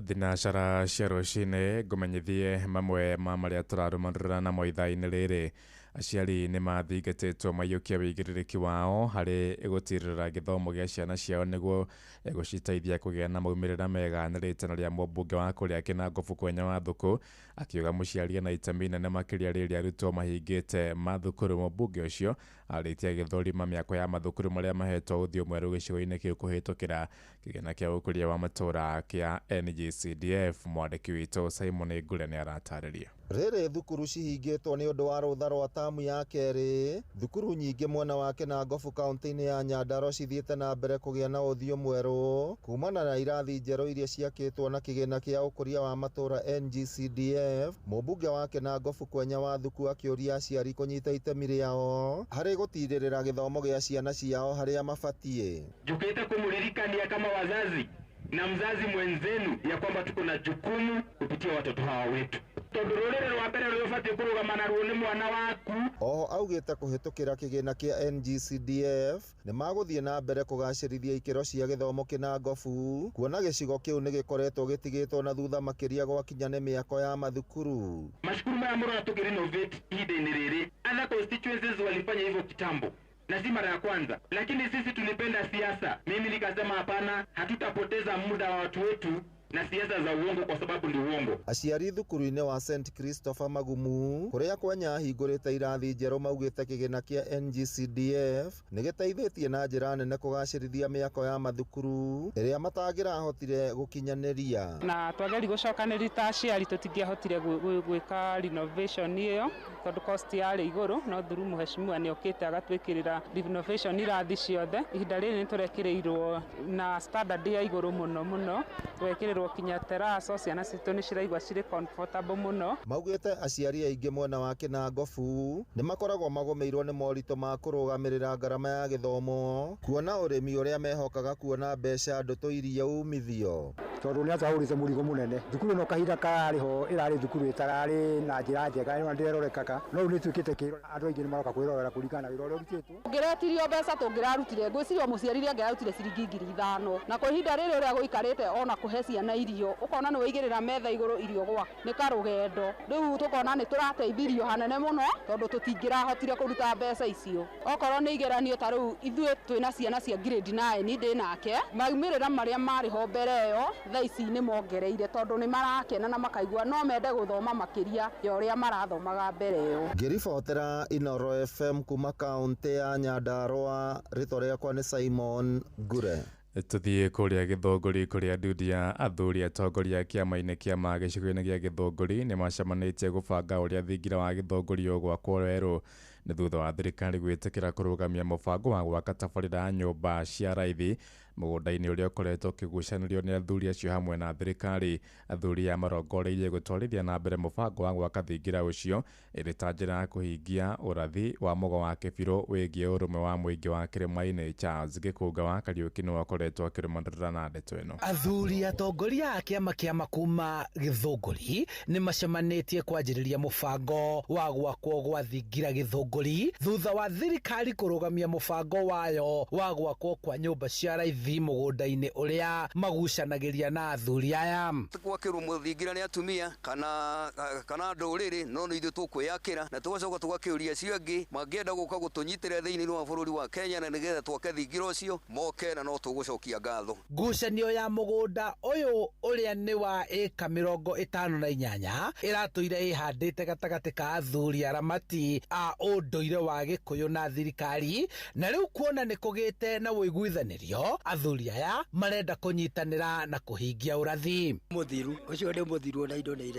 Thinacara cia rũcinĩ ngũmenyithie mamwe ma marĩa tũrarũmanĩrĩra namo ithaa-inĩ rĩrĩ. Aciari nĩ mathingatĩtwo maiyũkie wĩigĩrĩrĩki wao harĩ gũtirĩrĩra gĩthomo gĩa ciana ciao nĩguo gũciteithia kũgĩa na maumĩrĩra mega. Nĩ rĩtana rĩa mũmbunge wa kũrĩa Kĩnangobu Kwenya wa Thũkũ akiuga mũciari ena itemi inene makĩria rĩrĩa arutwo mahingĩte mathukuru. Mũmbunge ũcio arĩtie agĩthũrima mĩako ya mathukuru marĩa mahetwo ũthiũ mwerũ gĩcigo-inĩ kĩu kũhĩtũkĩra kĩgĩna kĩa ũkũria wa matũũra kĩa NGCDF. Mwandĩki witũ Simon Ngure nĩ aratarĩria. Rĩrĩ thukuru cihingĩtwo nĩ ũndũ wa rũtha rwa tamu ya kerĩ, thukuru nyingĩ mwena wa Kĩnangobu kaunti-inĩ ya Nyandarua cithiĩte na mbere kũgĩa na ũthiũ mwerũ kumana na irathi njerũ iria ciakĩtwo na kĩgĩna kĩa ũkũria wa matũũra NGCDF. Mũmbunge wa Kĩnangobu Kwenya wa Thuku akĩũria aciari kũnyita itemi rĩao harĩ gũtirĩrĩra gĩthomo gĩa ciana ciao harĩa mabatiĩ. Njũkĩte kũmũririkania kama wazazi na mzazi mwenzenu ya kwamba tuko na jukumu kupitia watoto hawa wetu. Tondu ruriri rwa mbere rũrĩa ũbatiĩ kũrũgama naruo nĩ mwana waku. Oho augĩte kũhĩtũkĩra kĩgĩna kĩa NGCDF nĩ magũthiĩ na mbere kũgacĩrithia ikĩro cia gĩthomo Kĩnangobu, kuona gĩcigo kĩu nĩ gĩkoretwo gĩtigĩtwo na thutha makĩria gwakinya nĩ mĩako ya mathukuru. Macukuru maya mũrona tũkĩrenovate ihinda-inĩ rĩrĩ, other constituencies walifanya hivyo kitambo na si mara ya kwanza, lakini sisi tulipenda siasa. Mimi nikasema hapana, hatutapoteza muda wa watu wetu na siasa za uongo kwa sababu ni uongo. Aciari thukuru-inĩ wa St Christopher Magumu kũrĩa Kwenya ahingũrĩte irathi njerũ maugĩte kĩgĩna kĩa NGCDF nĩ gĩteithĩtie na njĩra nene kũgacĩrithia mĩako ya mathukuru ĩrĩa matangĩrahotire gũkinyanĩria. Na twageri gũcokanĩria ta aciari tũtingĩahotire gwĩka renovation ĩyo tondũ cost yarĩ igũrũ, no through mheshimiwa nĩ okĩte agatwĩkĩrĩra renovation irathi ciothe. Ihinda rĩrĩ nĩ tũrekĩrĩirwo na standard ya igũrũ mũno mũno, twekĩrĩrwo kinya teraco, ciana citũ nĩ ciraigua cirĩ comfortable mũno. Maugĩte aciari aingĩ mwena wa Kĩnangobu nĩ makoragwo magũmĩirwo nĩ moritũ ma kũrũgamĩrĩra ngarama ya gĩthomo, kuona ũrĩmi ũrĩa mehokaga kuona mbeca ndũtũirie umithio. Tondũ nĩ atwahũrĩte mũrigo mũnene thukuru ĩno kahinda kararĩ ho ĩrarĩ thukuru ĩtararĩ na njĩra njega ĩno ndĩrerorekaga, no rĩu nĩ ĩtuĩkĩte kĩrore, andũ aingĩ nĩ maroka kwĩrorera kũringana na wĩra ũrĩa ũrutĩtwo. Ũngĩretirio mbeca tũngĩrarutire, ngwĩciria mũciari rĩ angĩrarutire ciringi 5,000, na kwa ihinda rĩrĩ ũrĩa gũikarĩte ona kũhe ciana irio ũkona nĩ waigĩrĩra metha igũrũ irio gwaku nĩ karũgendo. Rĩu tũkona nĩ tũrateithirio hanene mũno tondũ tũtingĩrahotire kũruta mbeca icio. Okorwo nĩ igeranio ta rĩu ithuĩ twĩna ciana cia grade 9 ndĩ nake, maumĩrĩra marĩa marĩ ho mbere ĩyo thaa ici nĩ mongereire tondũ nĩ marakena na makaigua no mende gũthoma makĩria ya ũrĩa marathomaga mbere ĩyo. Ngĩribotera Inoro FM kuma kaũntĩ ya Nyandarũa, rĩtwa rĩakwa nĩ Simon Ngure. Tuthiĩ kũrĩa Gĩthũngũri kũrĩa ndundu ya athuri atongoria kĩama-inĩ kĩama gĩcigo-inĩ gĩa Gĩthũngũri nĩ macemanĩtie gũbanga ũrĩa thingira wa Gĩthũngũri ũgwakwo werũ nĩ thutha wa thirikari gwĩtĩkĩra kũrũgamia mũbango wa gwaka tabarĩra ya nyũmba cia raithi mũgũnda-inĩ ũrĩa ũkoretwo ũkĩgucanĩrio nĩ athuri acio hamwe na thirikari. Athuri aya marongoreirie gũtwarithia na mbere mũbango wa gwaka thingira ũcio ĩrĩ ta njĩra ya kũhingia ũrathi wa mũgo wa Kĩbirũ wĩgiĩ ũrũmwe wa mũingĩ wa kĩrĩma-inĩ. Charles Gĩkũnga wa Kariũki nĩwe ũkoretwo akĩrũmanĩrĩra na ndeto ĩno. Athuri atongoria a kĩama kĩama kuma Gĩthũngũri nĩ macemanĩtie kwanjĩrĩria mũbango wa gwakwo gwa thingira Gĩthũngũri thutha wa thirikari kũrũgamia mũbango wayo wa gwakwo kwa nyũmba cia raithi mũgũnda-inĩ ũrĩa magucanagĩria na athuri aya. Gwakĩrwo mũthingira nĩ atumia kana ndũrĩrĩ, no nĩ ithuĩ tũkwĩyakĩra na tũgacoka tũgakĩũria acio angĩ mangĩenda gũka gũtũnyitĩrĩra thĩinĩ wa bũrũri wa Kenya na nĩgetha twake thingira ũcio moke na no tũgũcokia ngatho. Ngucanio ya mũgũnda ũyũ ũrĩa nĩ wa ĩka 58 ĩratũire ĩhandĩte gatagatĩ ka athuri aramati a ũndũire wa Gĩkũyũ na thirikari, na rĩu kuona nĩ kũgĩte na ũiguithanĩrio athuri aya marenda kũnyitanĩra na kũhingia ũrathi. Mũthiru ũcio nĩ mũthiru na indo nĩ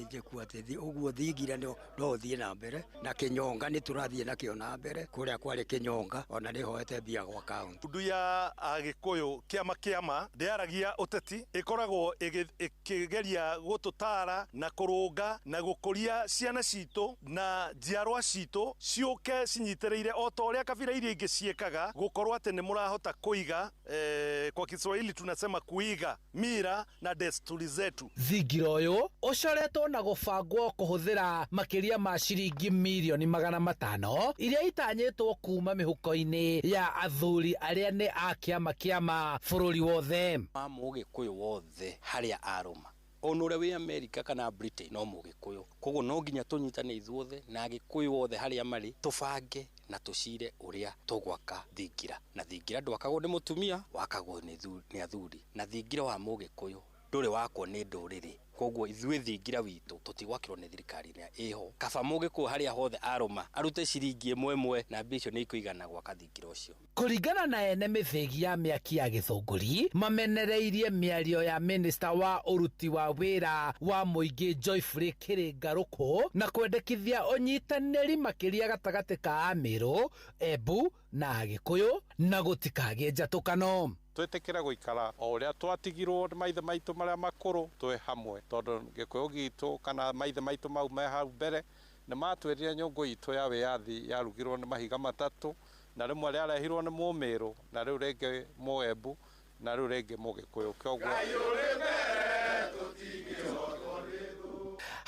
njĩku atĩ ũguo thingira no ũthiĩ na mbere na kĩnyonga nĩ tũrathiĩ nakĩo na mbere kũrĩa kwarĩ kĩnyonga ona nĩ hoete mbia gwa kaunti. Ndundu ya Agĩkũyũ kĩama kĩama ndĩaragia ũteti, ĩkoragwo ĩkĩgeria gũtũtara na kũrũnga na gũkũria ciana citũ na njiarwa citũ ciũke cinyitĩrĩire o ta ũrĩa kabira iria ingĩ ciĩkaga, gũkorwo atĩ nĩ mũrahota kũiga kwa Kiswahili tunasema kuiga mira na desturi zetu. Thingira ũyũ ũcoretwo na gũbangwo kũhũthĩra makĩria ma ciringi mirioni 500 iria itanyĩtwo kuma mĩhuko-inĩ ya athuri arĩa nĩ a kĩama kĩama bũrũri wothe. Ma mũgĩkũyũ wothe harĩa arũma ona ũrĩa wĩ America kana Britain no mũgĩkũyũ, koguo no nginya tũnyitane ithuothe na agĩkũyũ othe harĩa marĩ tũbange na tũcire ũrĩa tũgwaka thingira. Na thingira ndwakagwo nĩ mũtumia, wakagwo nĩ athuri, na thingira wa mũgĩkũyũ ndũrĩ wakwo nĩ ndũrĩrĩ, koguo ithuĩ thingira witũ tũtigwakĩrwo nĩ thirikari ĩrĩa ĩho. Kaba mũgĩkũyũ harĩa hothe arũma arute ciringi ĩmwe ĩmwe na mbia icio nĩ ikũigana gwaka thingira ũcio. Kũringana na ene mĩthĩgi ya mĩaki ya Gĩthũngũri mamenereirie mĩario ya minista wa ũruti wa wĩra wa mũingĩ Geoffrey Kĩrĩngarũkũ na kwendekithia ũnyitanĩri makĩria gatagatĩ ka Amĩrũ, Embu na Agĩkũyũ na gũtikagĩe njatũkano. Twĩtĩkĩre gũikara o ũrĩa twatigirwo nĩ maithe maitũ marĩa makũrũ twĩ hamwe, tondũ Gĩkũyũ gitũ kana maithe maitũ mau me hau mbere nĩ matwĩrire nyũngũ itũ ya wĩyathi yarugirwo nĩ mahiga matatũ, na rĩmwe rĩarehirwo nĩ Mũmĩrũ, na rĩu rĩngĩ Mũembu, na rĩu rĩngĩ Mũgĩkũyũ. Kwoguo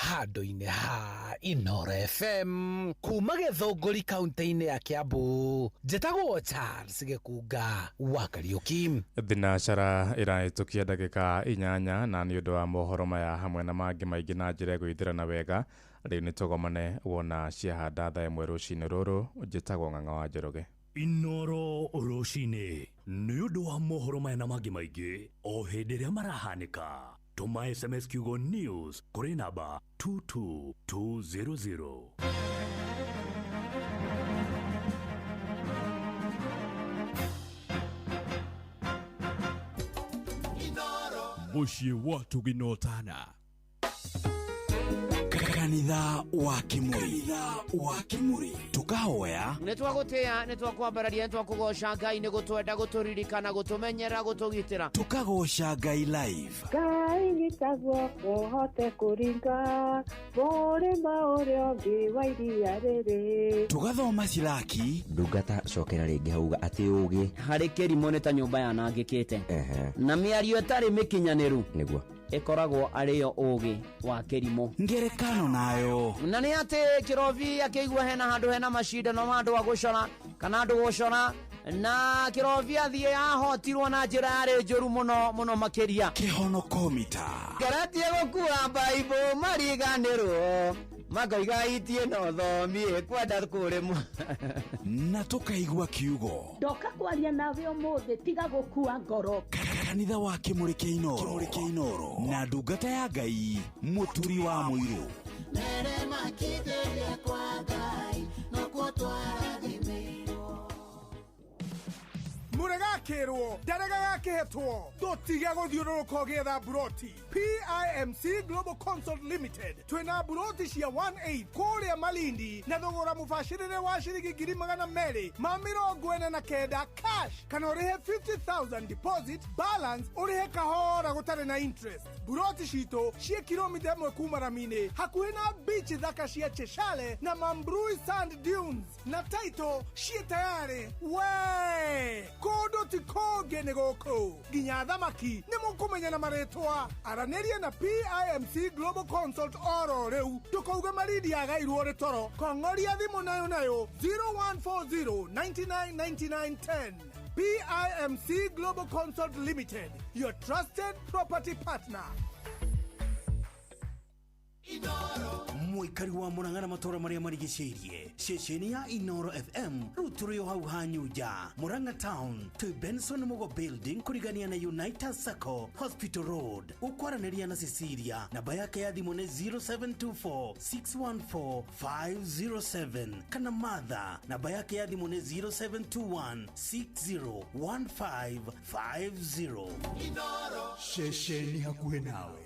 Handũ-inĩ ha Inoro FM kuma Gĩthũngũri kaunti-inĩ ya Kiambu, njĩtagwo Charles Gĩkunga wa Kariũki. Thinacara ĩrahĩtũkia ndagĩka 8 na nĩ ũndũ wa mohoro maya hamwe na mangĩ maingĩ na njĩra ĩgũithĩrana wega. Rĩu nĩ tũgomane wona ciahanda thaa 1 rũcinĩ rũrũ. Njĩtagwo Ng'ang'a wa Njoroge. Inoro rũcinĩ nĩ ũndũ wa mohoro maya na mangĩ maingĩ o hĩndĩ ĩrĩa marahanĩka. Tũma SMS kiugo news kũrĩ namba 22200. Mũciĩ wa Tũginotana. Kanitha wa Kimuri. Wa Kimuri. Tukahoya nä twagå nä twakwambararia nä twakågoca Ngai nä gå twenda gå tå ririkana gå tå menyera gå tå gitĩra. Tukagoca Ngai live. Ngai nyita guoko hote kũringa mũrĩma ũrĩa ũngĩ wa iria rĩrĩ. Tugathoma Silaki. Ndungata cokera rĩngĩ hauga atĩ ũgĩ harĩ kĩrimũ nĩ ta nyũmba yanangĩkĩte na mĩario ĩtarĩ mĩkinyanĩru nĩguo ĩkoragwo arĩyo ũgĩ wa kĩrimũ. Ngerekano nayo na nĩ atĩ kĩrobi akĩigua hena handũ hena macindano ma andũ a gũcora kana andũ gũcora na kĩrobi athiĩ ahotirwo na njĩra yarĩ njũru mũno mũno makĩria. Kĩhonokomita ngeretie gũkua baibũ mariganĩrwo makoiga itie no thomie kwenda kũrĩmwo na tukaigua kiugo ndoka kwaria nawe ũmũthĩ tiga gũkua ngoro. Kanitha wa Kimuri kĩa Inoro. Inoro na ndungata ya Ngai Mũturi wa Mũirũ. Mere makithĩria kwa Ngai nokuo twarathimĩirwo. Mũregakĩrwo ndarega gakĩhetwo tũtige gũthiũrũrũka ũgĩetha mburoti. PIMC Global Consult Limited twĩna mburoti cia 18 kũrĩa Malindi na thogora mũbacĩrĩre wa ciringi 249,000 cash kana ũrĩhe 50,000 deposit balance ũrĩhe kahora gũtarĩ na interest. Mburoti citũ ciĩ kilomita 1 kuma rami-inĩ hakuhĩ na beach thaka cia Cheshale na Mambrui Sand Dunes na title ciĩ tayarĩ. We kũndũ ti kũngĩ nĩ gũkũ nginya thamaki nĩ mũkũmenya na marĩtwa. Aranĩria na PIMC Global Consult oro rĩu ndũkauge Malindi yagairwo rĩ toro. Kong'oria thimũ nayo nayo 0140 99 99 10. PIMC Global Consult Limited, your trusted property partner. Mũikari wa Murang'a na matũra marĩa marigicĩirie ceceni ya Inoro FM rĩu tũrĩ o hau Hanyunja Murang'a Town twĩ Benson Mugo Building kũrigania na United Sacco Hospital Road. Ũkwaranĩria na Cecilia namba yake ya thimũ nĩ 0724 614 507 kana Martha namba yake ya thimũ nĩ 0721 601550. Ceceni hakuhĩ nawe.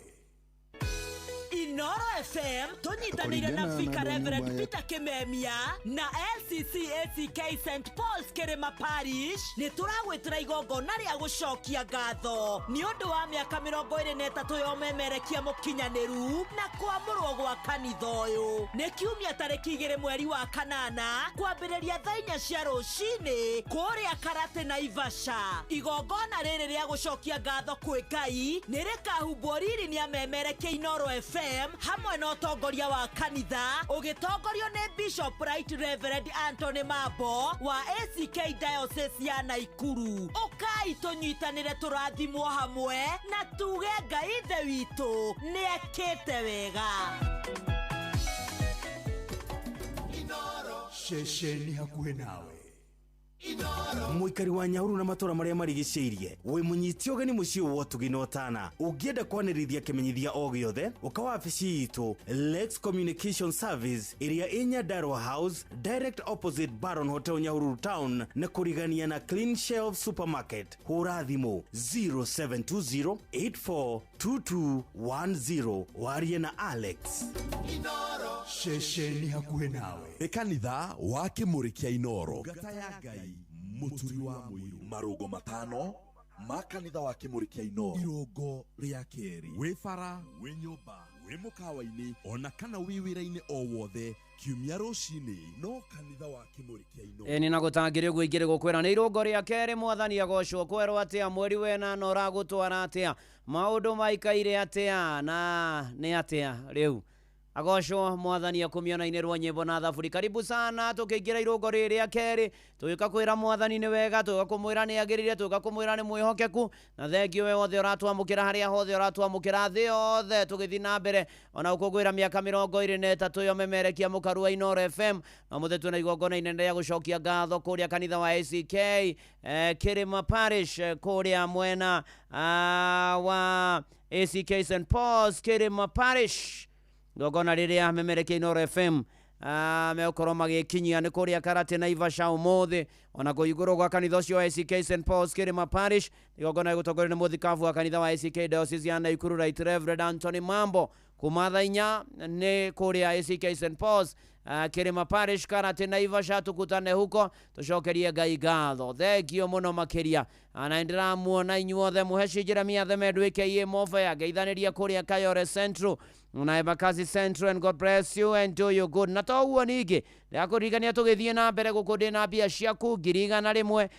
Inoro FM tũnyitanĩire na Vicar Reverend Peter Kimemia na LCC ACK St Paul's Kĩrĩma Parish nĩ tũragwĩtĩra igongona rĩa gũcokia ngatho nĩ ũndũ wa mĩaka 23 ya ũmemerekia mũkinyanĩru na kwamũrwo gwa kanitha ũyũ. Nĩ kiumia tarĩki 2 mweri wa 8 kwambĩrĩria thaa 4 cia rũcinĩ kũrĩa Karate Naivasha. Igongona rĩrĩ rĩa gũcokia ngatho kwĩ Ngai nĩ rĩkahumbwo riri nĩ amemerekia Inoro FM hamwe na ũtongoria wa kanitha ũgĩtongorio nĩ Bishop Right Reverend Anthony Mambo wa ACK Diocese ya Naikuru. Ũkai tũnyitanĩre tũrathimwo hamwe na tuge Ngai Ithe witũ nĩekĩte wega. Ceceni hakuhĩ nawe. Mũikari wa Nyahururu na matũra marĩa marigicĩirie wĩ mũnyiti ũgeni mũciĩ wa Ũtugi na Ũtana. Ũngĩenda kwanĩrithia kĩmenyithia o gĩothe ũka wabici itũ Lex Communication Service ĩrĩa ĩ Nyandarua House direct opposite Baron Hotel Nyahururu Town na kũrigania na Clean Shelf Supermarket. Hũra thimũ 0720 842210 warie na Alex. Ceceni hakuhĩ nawe. Nĩ kanitha wa Kĩmũrĩ kĩa Inoro. Ngata ya Ngai Mũturi wa Mũirũ. Marũngo 5 ma kanitha wa Kĩmũrĩ kĩa Inoro. Irũngo rĩa kerĩ. Wĩ bara, wĩ nyũmba, wĩ mũkawa-inĩ ona kana wĩ wĩra-inĩ o wothe kiumia rũcinĩ no kanitha wa Kĩmũrĩ kĩa Inoro. Ĩni na gũtangĩrĩ ũguo ingĩrĩ gũkwĩra nĩ irũngo rĩa kerĩ mwathani agocwo kwerwo atĩa mweri wena na ũragũtwara atĩa maũndũ maikaire atĩa na nĩ atĩa rĩu Agocwo mwathani akumio rwa nyimbo na thaburi. Karibu sana tukiingira irungo rĩrĩ rĩa kerĩ, tũgĩũka kwĩra mwathani nĩ wega, tũgĩũka kũmwĩra nĩ agĩrĩire, tũgĩũka kũmwĩra nĩ mwĩhokeku. Na thengio we wothe ũratwamũkĩra harĩa hothe ũratwamũkĩra thĩ yothe, tũgĩthiĩ na mbere ona gũkũngũĩra mĩaka 23 yo memerekia mũkaru wa Inooro FM. Na ũmũthĩ twĩna igongona inene rĩa gũcokia ngatho kũrĩa kanitha wa ACK Kirima Parish, kũrĩa mwena wa ACK St Paul's Kirima Parish. Igongona rĩrĩa memerekia Inooro FM megũkorwo magĩkinyia nĩ kũrĩa Karate Naivasha ũmũthĩ, ona kũhingũrwo gwa kanitha ũcio wa ACK St Paul's Kirima Parish. Igongona rĩgũtongorio nĩ mũthikabu wa kanitha wa ACK Diocese ya Nakuru Right Reverend Anthony Mambo, kuma thaa 4 nĩ kũrĩa ACK St Paul's Kirima Parish, Karate Naivasha. Tukutane huko tucokerie Ngai ngatho. Thengio mũno makĩria. Na nĩndĩramuona inyuothe mũheci Jeremia Themendu aka Mofea, ngeithanĩria kũrĩa Kayore Central na Embakasi Central, and God bless you and do you good. Na toguo ningĩ ndĩrakũririkania tũgĩthiĩ na mbere gũkũ ndĩna mbia ciaku 100,000,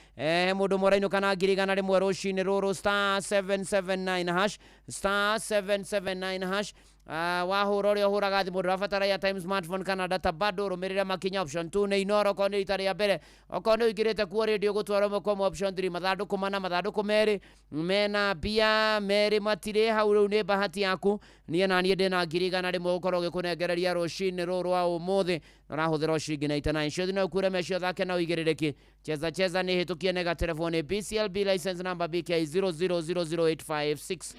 mũndũ mũrainũka na 100,000 rũcinĩ rũrũ, star 779 hash, star 779 hash. Wahũra ũrĩa ũhũraga thimũ, ndũrabatara airtime, smartphone kana data, bado rũmĩrĩra makinya. Option 2 nĩ Inooro okorwo nĩ rita rĩa mbere, okorwo nĩ ũingĩrĩte kuo rĩndio gũtwara ũmwe kwa ũmwe. Option 3, mathandũkũ mana, mathandũkũ merĩ mena mbia, merĩ matirĩ hau. Rĩu nĩ bahati yaku. Niĩ na niĩ ndĩna 100,000 gũkorwo gĩkũnengereria rũcinĩ rũrũ rwa ũmũthĩ, na ũrahũthĩra o ciringi 99. Ciothe no ũkure mecio thake na ũigĩrĩrĩki. Cheza cheza nĩ hĩtũkie nega telefoni. BCLB license number BK 0000856.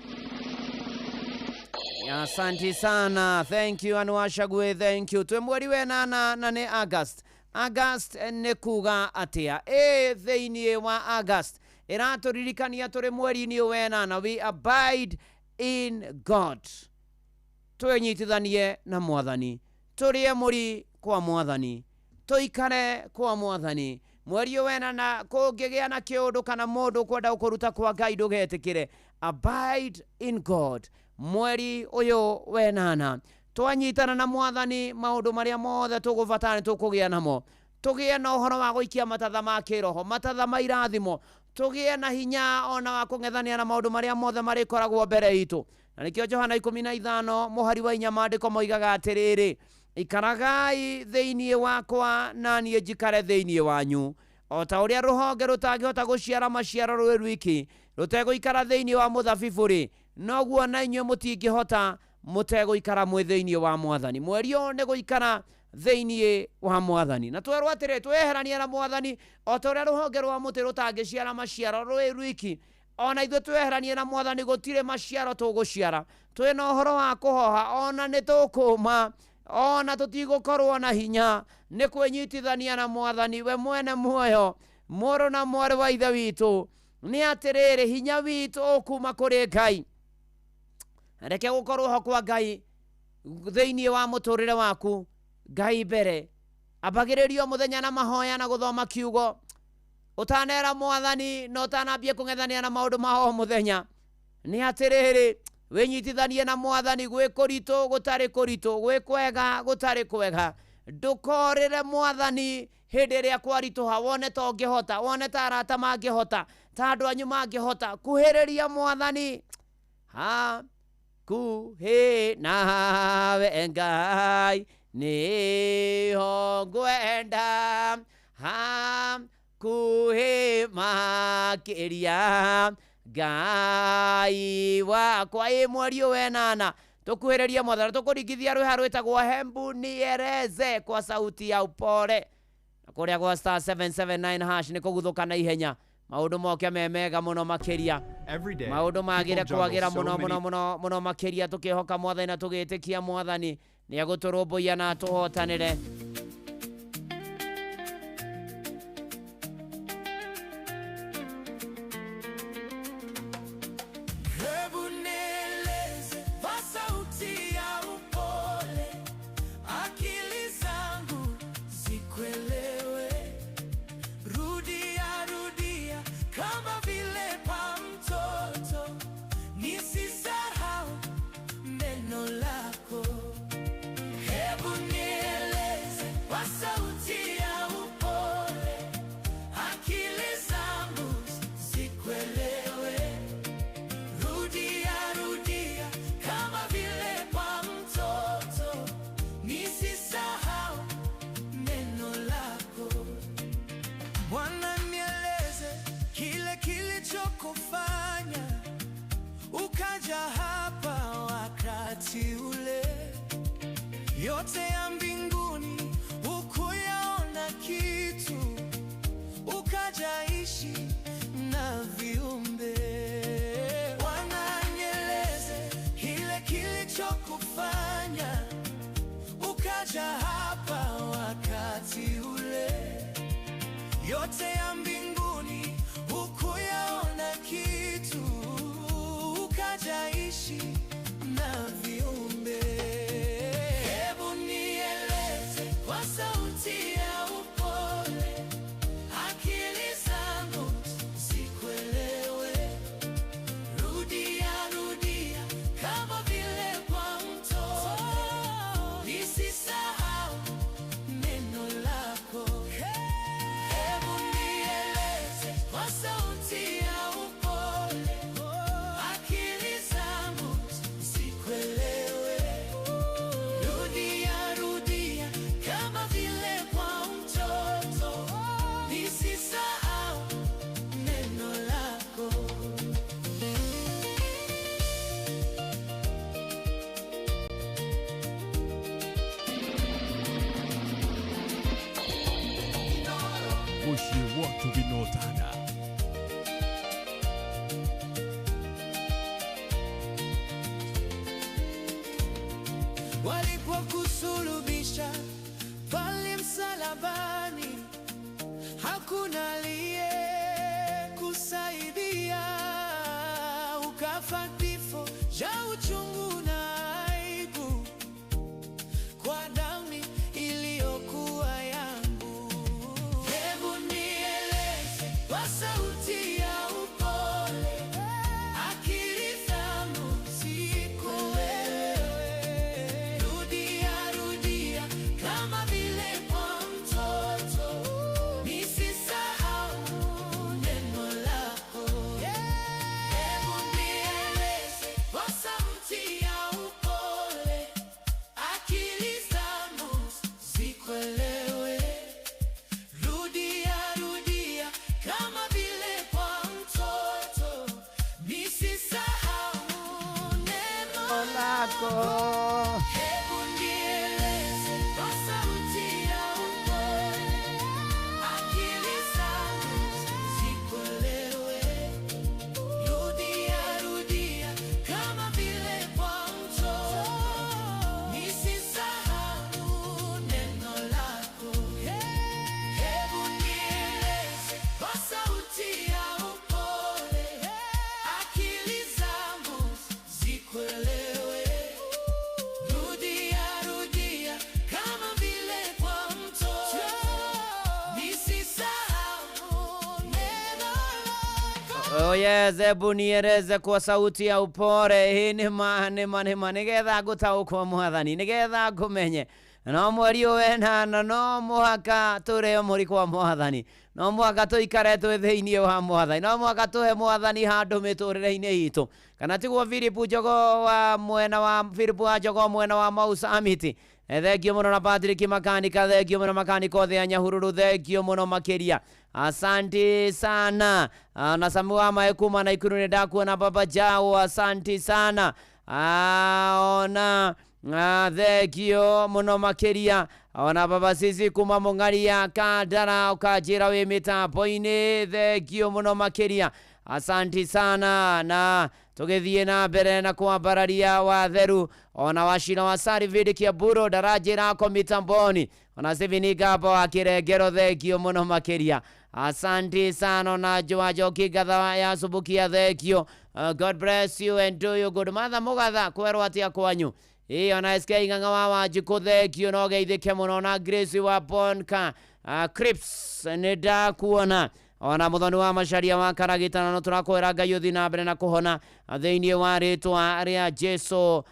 Asante sana, thank you Anuashagwe, thank you. Twĩ mweri wenana na nĩ August. August nĩ kuga atĩa? Ĩ thĩinĩ wa August ĩratũririkania tũrĩ mweri-inĩ wenana, we abide in God, twĩnyitithanie na mwathani, tũrĩe mũri kwa mwathani, tũikare kwa mwathani. Mweri ũyũ wenana kũngĩgĩa na kĩũndũ kana mũndũ kwenda gũkũruta kwa Ngai, ndũgetĩkĩre. Abide in God. Mweri ũyũ wenana twanyitana na mwathani, maũndũ marĩa mothe tũgũbatara nĩ tũkũgĩa namo. Tũgĩe na ũhoro wa gũikia matatha ma kĩroho, matatha ma irathimo, tũgĩe na hinya ona wa kũng'ethania na maũndũ marĩa mothe marĩkoragwo mbere itũ. Na nĩkĩo Johana 15 mũhari wa 4 maandĩko moigaga atĩrĩrĩ, ikaragai thĩinĩ wakwa na niĩ njikare thĩinĩ wanyu. O ta ũrĩa rũhonge rũtangĩhota gũciara maciaro rwĩ rwiki rũtegũikara thĩinĩ wa mũthabibũ rĩ, noguo na inyuĩ mũtingĩhota mũtegũikara mwĩ thĩinĩ wa mwathani. Mweri ũyũ nĩ gũikara thĩinĩ wa mwathani. Na twerwo atĩrĩ, tweherania na mwathani o ta ũrĩa rũhonge rwa mũtĩ rũtangĩciara maciaro rwĩ rwiki, ona ithuĩ tweheranie na mwathani gũtirĩ maciaro tũgũciara. Twĩna ũhoro wa kũhoha, ona nĩ tũkũma, ona tũtigũkorwo na hinya. Nĩ kwĩnyitithania na mwathani we mwene muoyo. Mũrũ na mwarĩ wa ithe witũ, nĩ atĩrĩrĩ, hinya witũ ũkuma kũrĩ Ngai. Reke gũkorwo ho kwa Ngai thĩinĩ wa mũtũrĩre waku. Ngai mbere, ambagĩrĩrio mũthenya na mahoya na gũthoma kiugo. Ũtanera mwathani na ũtanambie kũng'ethania na maũndũ ma o mũthenya, nĩ atĩrĩrĩ, wĩnyitithanie na mwathani. Gwĩ kũritũ gũtarĩ kũritũ, gwĩ kwega gũtarĩ kwega, ndũkorĩre mwathani hĩndĩ ĩrĩa kwaritũha, wone ta ũngĩhota, wone ta arata mangĩhota, ta andũ anyu mangĩhota. Kuhĩrĩria mwathani, hakuhĩ nawe Ngai nĩho ngwenda, hakuhĩ makĩria Ngai wakwa. Ĩ mweri ũyũ wenana tũkuhĩrĩrie mwathani, tũkũringithia rwĩha rwĩtagwo hembu niereze kwa sauti ya upole. Na kũrĩa gwa star 779 hash nĩ kũguthũka na ihenya, maũndũ moke me mega mũno makĩria, maũndũ magĩre kwagĩra mũno mũno mũno mũno makĩria, tũkĩhoka mwathani na tũgĩtĩkia mwathani nĩ egũtũrũmbũiya na atũhotanĩre. Hebu nieleze kwa sauti ya upole, akili zangu zikuelewe. Rudia rudia kama vile pa mtoto, nisisahau neno lako. Hebu nieleze Yote ya mbinguni hukuyaona kitu, ukajaishi na viumbe. Wananieleze kile kilichokufanya ukaja hapa wakati ule. Yote ya mbinguni hukuyaona kitu, ukajaishi na viumbe. Hebu nieleze kwa sauti ya upole, akili zangu zikuelewe. Rudia, rudia kama vile kwa mtoto, nisisahau neno lako. Hebu nieleze kwa sauti ya upole, akili zangu zikuelewe. Rudia, rudia kama vile kwa mtoto, nisisahau neno lako. Mũciĩ wa ũtugi na ũtana. Walipokusulubisha pale msalabani, hakuna aliyekusaidia, ukafa kifo cha uchungu na aibu kwa damu iliyokuwa yangu. Hebu nieleze kwa sauti ya upole, akili zangu zikuelewe. Rudia, rudia kama vile kwa mtoto, nisisahau neno lako. Hebu nieleze kwa sauti ya upole, akili zangu zikuelewe. Rudia, rudia kama vile kwa mtoto, nisisahau neno lako. Hebu nieleze kwa sauti ya upole, akili zangu zikuelewe. Rudia, rudia kama vile kwa mtoto, nisisahau neno lako. Hebu nieleze kwa sauti ya upole, akili zangu zikuelewe. Rudia, rudia kama vile kwa mtoto, nisisahau neno lako. Oh yes, hebu nieleze kwa sauti ya upore. Hii nĩ ma nĩ ma nĩ ma nĩgetha ngũtaũkwo mwathani, nĩgetha ngũmenye. No mweri ũyũ wenana no mũhaka tũrĩo mũri kwa mwathani, no mũhaka tũikare twĩ thĩinĩ wa mwathani, no mũhaka tũhe mwathani handũ mĩtũrĩre-inĩ itũ. Kana tiguo Philip Njogoo wa mwena wa Philip wa Njogoo mwena wa Mau Summit. Thengio mũno na Patrick Makanika, thengio mũno makanika othe a Nyahururu, thengio mũno makĩria, asanti sana. Na Samu wa Mae kuma Naikuru nĩ ndakuona baba Jao, asanti sana. Ona thengio mũno makĩria. Ona baba Sisi kuma Mũng'aria Kandara, ũkanjĩra wĩ mĩtambo-inĩ, thengio mũno makĩria, asanti sana. Na tũgĩthiĩ na mbere na kwambararia watheru, ona wacira wa Sarividi Kiamburo ndaranjĩra ako mitamboni, ona Stephen Ngamba wa Kĩrengero, thengio mũno makĩria, asanti sana. Ona Joa Njoki Ngatha ya Subukia, thengio. God bless you and do you good. Martha Mũgatha, kwerwo atĩa kwanyu? Ĩ ona SK Ng'ang'a wa Wanjikũ, thengio no geithĩke mũno. Na Grace wa Bonka Crips, nĩ ndakuona. Ona muthoni wa macaria wa karagitana, no tũrakwĩra Ngai ũthiĩ na mbere na kũhona thĩinĩ wa rĩtwa rĩa Jesu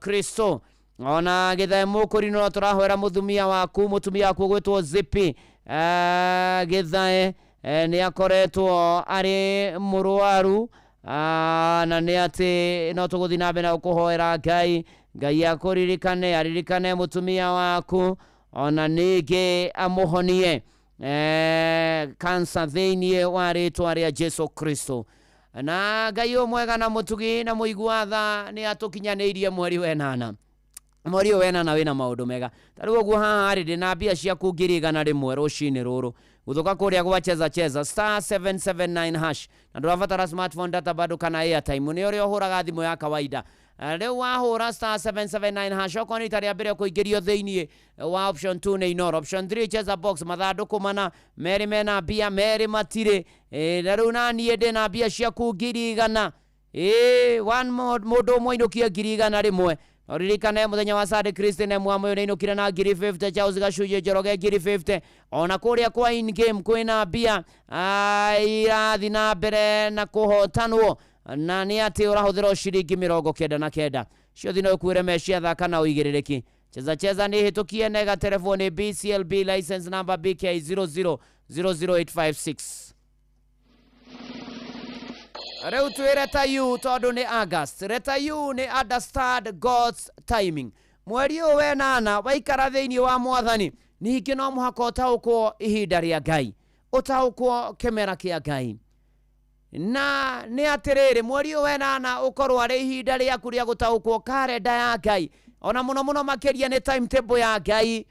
Kristo. Ona gĩthae mũkũri, no tũrahoera mũtumia waku, mũtumia waku ũgwĩtwo Zipi gĩthae, nĩ akoretwo arĩ mũrwaru, na nĩ atĩ no tũgũthiĩ na mbere na gũkũhoera Ngai, Ngai akũririkane, aririkane mũtumia waku, ona ningĩ amũhonie kansa thĩinĩ wa rĩtwa rĩa Jesu Kristo. Na Ngai ũyũ mwega na mũtugi na mũigua tha nĩ atũkinyanĩirie mweri wenana. Mweri ũyũ wenana wĩna maũndũ mega. Ta rĩu ũguo haha rĩ, ndĩna mbia ciaku 100,000 rũcinĩ rũrũ. Gũthũka kũrĩa gwa cheza cheza star 779 hash, na ndũrabatara smartphone, data bado kana airtime, nĩ ũrĩa ũhũraga thimũ ya kawaida. Rĩu wahũra star 779 hash, okorwo nĩ rita rĩa mbere kũingĩrio thĩiniĩ wa option 2 nĩ Inoro, option 3 cheza box, mathandũkũ mana, merĩ mena mbia, merĩ matirĩ. Na rĩu naniĩ ndĩna mbia ciaku 100,000. One more mũndũ ũmwe ainũkie 100,000. Ririkane muthenya wa Sunday Christine Mwamoyo nĩainũkire na 50,000, Charles Gacunjĩ Njoroge 50,000. Ona kũrĩa kwa in game kwĩna mbia irathi na mbere na kũhotanwo, na nĩ atĩ ũrahũthĩra o ciringi 99 ciothe no ũkuĩre mecia. Thaka na ũigĩrĩrĩki. Cheza cheza nĩ hĩtũkie nega telefoni BCLB license number BK 0000856. Rĩu twĩ letter U tondũ nĩ August. Letter U nĩ understand God's timing. Mweri ũyũ wenana waikara thĩinĩ wa mwathani, ningĩ no mũhaka ũtaũkwo ihinda rĩa Ngai, ũtaũkwo kĩmera kĩa Ngai. Na nĩ atĩrĩrĩ, mweri ũyũ wenana ũkorwo arĩ ihinda rĩaku rĩa gũtaũkwo karenda ya Ngai, ona mũno mũno makĩria nĩ timetable ya Ngai,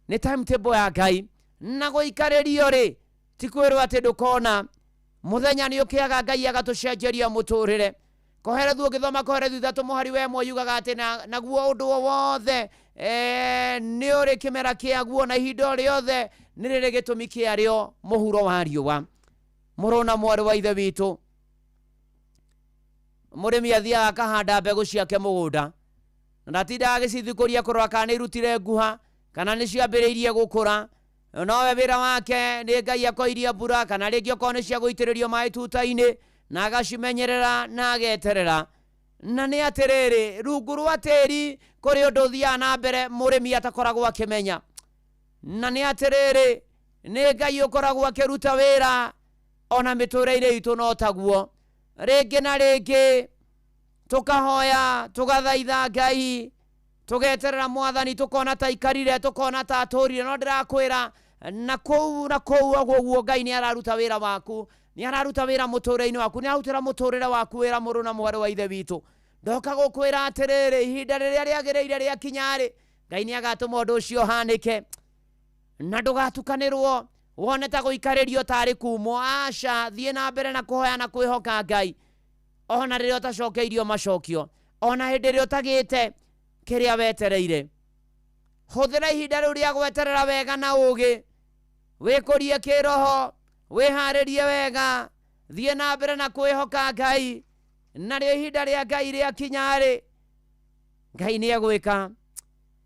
nĩ timetable ya Ngai. Na gũikarĩrio rĩ, ti kwĩrwo atĩ ndũkona muthenya nĩ ũkĩaga Ngai agatũcenjeria mũtũrĩre. Koherethu ũgĩthoma Koherethu 3 mũhari wa 1 yugaga atĩ naguo ũndũ o wothe nĩ ũrĩ kĩmera kĩaguo, na ihinda o rĩothe nĩ rĩrĩ gĩtũmi kĩarĩo mũhuro wa riũa. Mũrũ na mwarĩ wa ithe witũ, mũrĩmi athiaga akahanda mbegũ ciake mũgũnda, na ndatindaga agĩcithikũria kũrora kana nĩ irutire nguha kana nĩ ciambĩrĩirie gũkũra. Nowe wĩra wake nĩ Ngai akoiria mbura, kana rĩngĩ okorwo nĩ cia gũitĩrĩrio maĩ tuta-inĩ, na agacimenyerera na ageterera. Na nĩ atĩrĩrĩ, rungu rwa tĩri kũrĩ ũndũ ũthiaga na mbere mũrĩmi atakoragwo akĩmenya. Na nĩ atĩrĩrĩ, nĩ Ngai ũkoragwo akĩruta wĩra ona mĩtũrĩre itũ no taguo. Rĩngĩ na rĩngĩ tũkahoya, tũgathaitha Ngai, tũgeterera mwathani, tũkona ta aikarire, tũkona ta atũrire, no ndĩrakwĩra na kũu na kũu ũguo Ngai nĩ araruta wĩra waku, nĩ araruta wĩra mũtũrĩre-inĩ waku, nĩ ararutĩra mũtũrĩre waku wĩra, mũrũ na mwarĩ wa ithe witũ. Ndoka gũkwĩra atĩrĩrĩ, ihinda rĩrĩa rĩagĩrĩire rĩakinya-rĩ, Ngai nĩ agatũma ũndũ ũcio ũhanĩke, na ndũgatukanĩrwo wone ta gũikarĩrio tarĩ kumwo. Aca, thiĩ na mbere na kũhoya na kwĩhoka Ngai, ona rĩrĩa ũtacokeirio macokio, ona hĩndĩ ĩrĩa ũtagĩte kĩrĩa wetereire. Hũthĩra ihinda rĩu rĩa gweterera wega na ũũgĩ, wĩkũrie kĩroho, wĩharĩrie wega, thiĩ na mbere na kwĩhoka Ngai, narĩo ihinda rĩa Ngai rĩakinya-rĩ, Ngai nĩ egwĩka.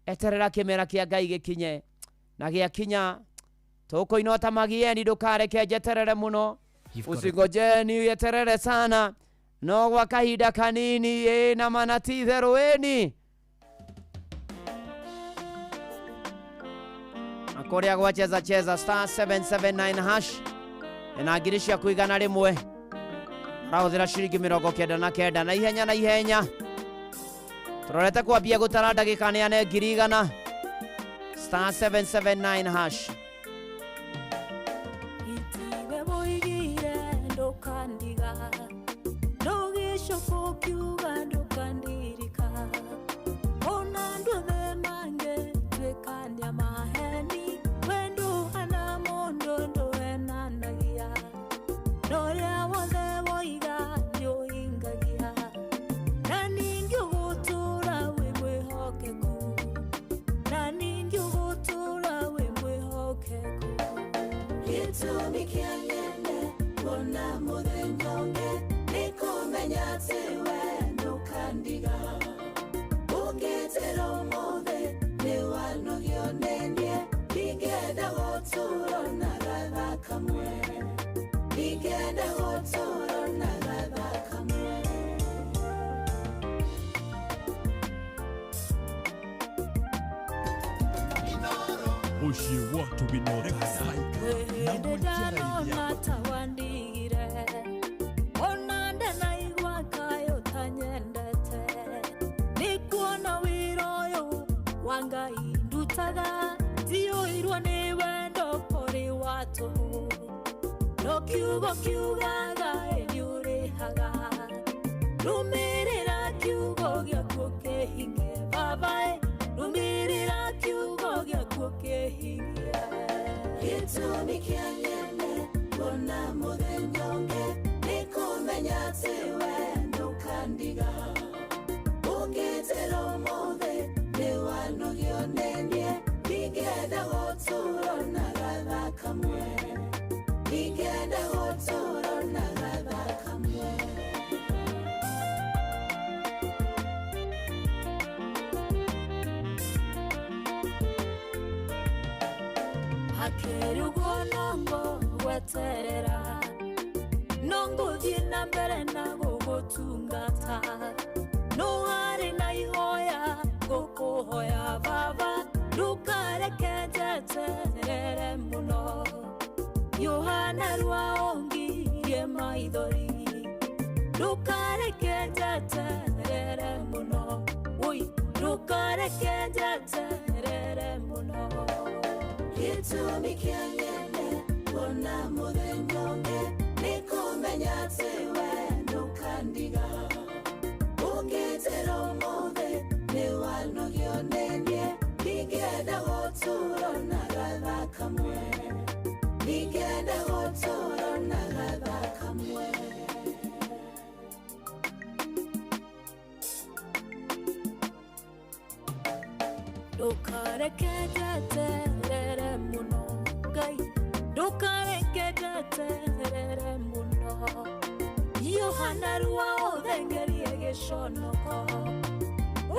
Eterera kĩmera kĩa Ngai gĩkinye, na gĩakinya tũkũinwo ta magieni. Ndũkareke njeterere mũno, usingojeni weterere sana, no gwa kahinda kanini na mana ti itherũ ĩni. Kũrĩa gwa cheza cheza star 779 hash na 100,000, ũrahũthĩra ciringi 99 na ihenya na ihenya. Tũrorete kwambia gũtara ndagĩka neane 100,000 star 779 hash. Itiwe woigire ndũkandiga, ndũgĩcoka ũkiuga ndũkandirika, ona andũ othe mangĩtuĩkania maheni, we ndũhana mũndũ ndũhenanagia, na ũrĩa wothe woiga nĩũhingagia, na ningĩ ũgũtũũra wĩ mwĩhokeku, na ningĩ ũgũtũũra wĩ mwĩhokeku. Gĩtũmi kĩa nyende kuona mũthenya ũngĩ nĩ kũmenya atĩ we ndũkandiga, ũngĩnjĩra ũmũthĩ nĩ wanogio nĩ niĩ, ndingĩenda gũtũũra na gatha kamwe, ndingĩenda gũtũũra na gatha kamwe. Mũciĩ watu binotana. Hĩndĩ ndanona ta wandigire, ona ndanaigua kaĩ ũtanyendete, nĩ kuona wĩra ũyũ wa Ngai ndutaga, ndiyũirwo nĩ wendo kũrĩ wa tũhũ, no kiugo kiugaga ĩ nĩũrĩhaga, rũmĩrĩra kiugo gĩaku ũkĩhingie baba ĩ. ũkĩhingie. Gĩtũmi kĩa nyende kuona mũthenya ũngĩ nĩ kũmenya atĩ we ndũkandiga. Ũngĩnjĩra ũmũthĩ nĩ wanogio nĩ niĩ, ndingĩenda gũtũũra na gatha kamwe. Ndingĩenda gũtũũra na gatha kamwe. Hakĩrĩ ũguo no ngũgweterera, no ngũthiĩ na mbere na gũgũtungata. No harĩ na ihoya ngũkũhoya baba, ndũkareke njeterere mũno. Yohana rwa ũngirie maithori, ndũkareke njeterere mũno. Oi, ndũkareke njeterere mũno. Gĩtũmi kĩa nyende kuona mũthenya ũngĩ nĩ kũmenya atĩ we ndũkandiga. Ũngĩnjĩra ũmũthĩ nĩ wanogio nĩ niĩ, ndingĩenda gũtũũra na gatha kamwe. Ndingĩenda gũtũũra na gatha kamwe. Ndũkareke njeterere mũno Ngai, ndũkareke njeterere mũno. Yohana rwa ũthengerie gĩconoko,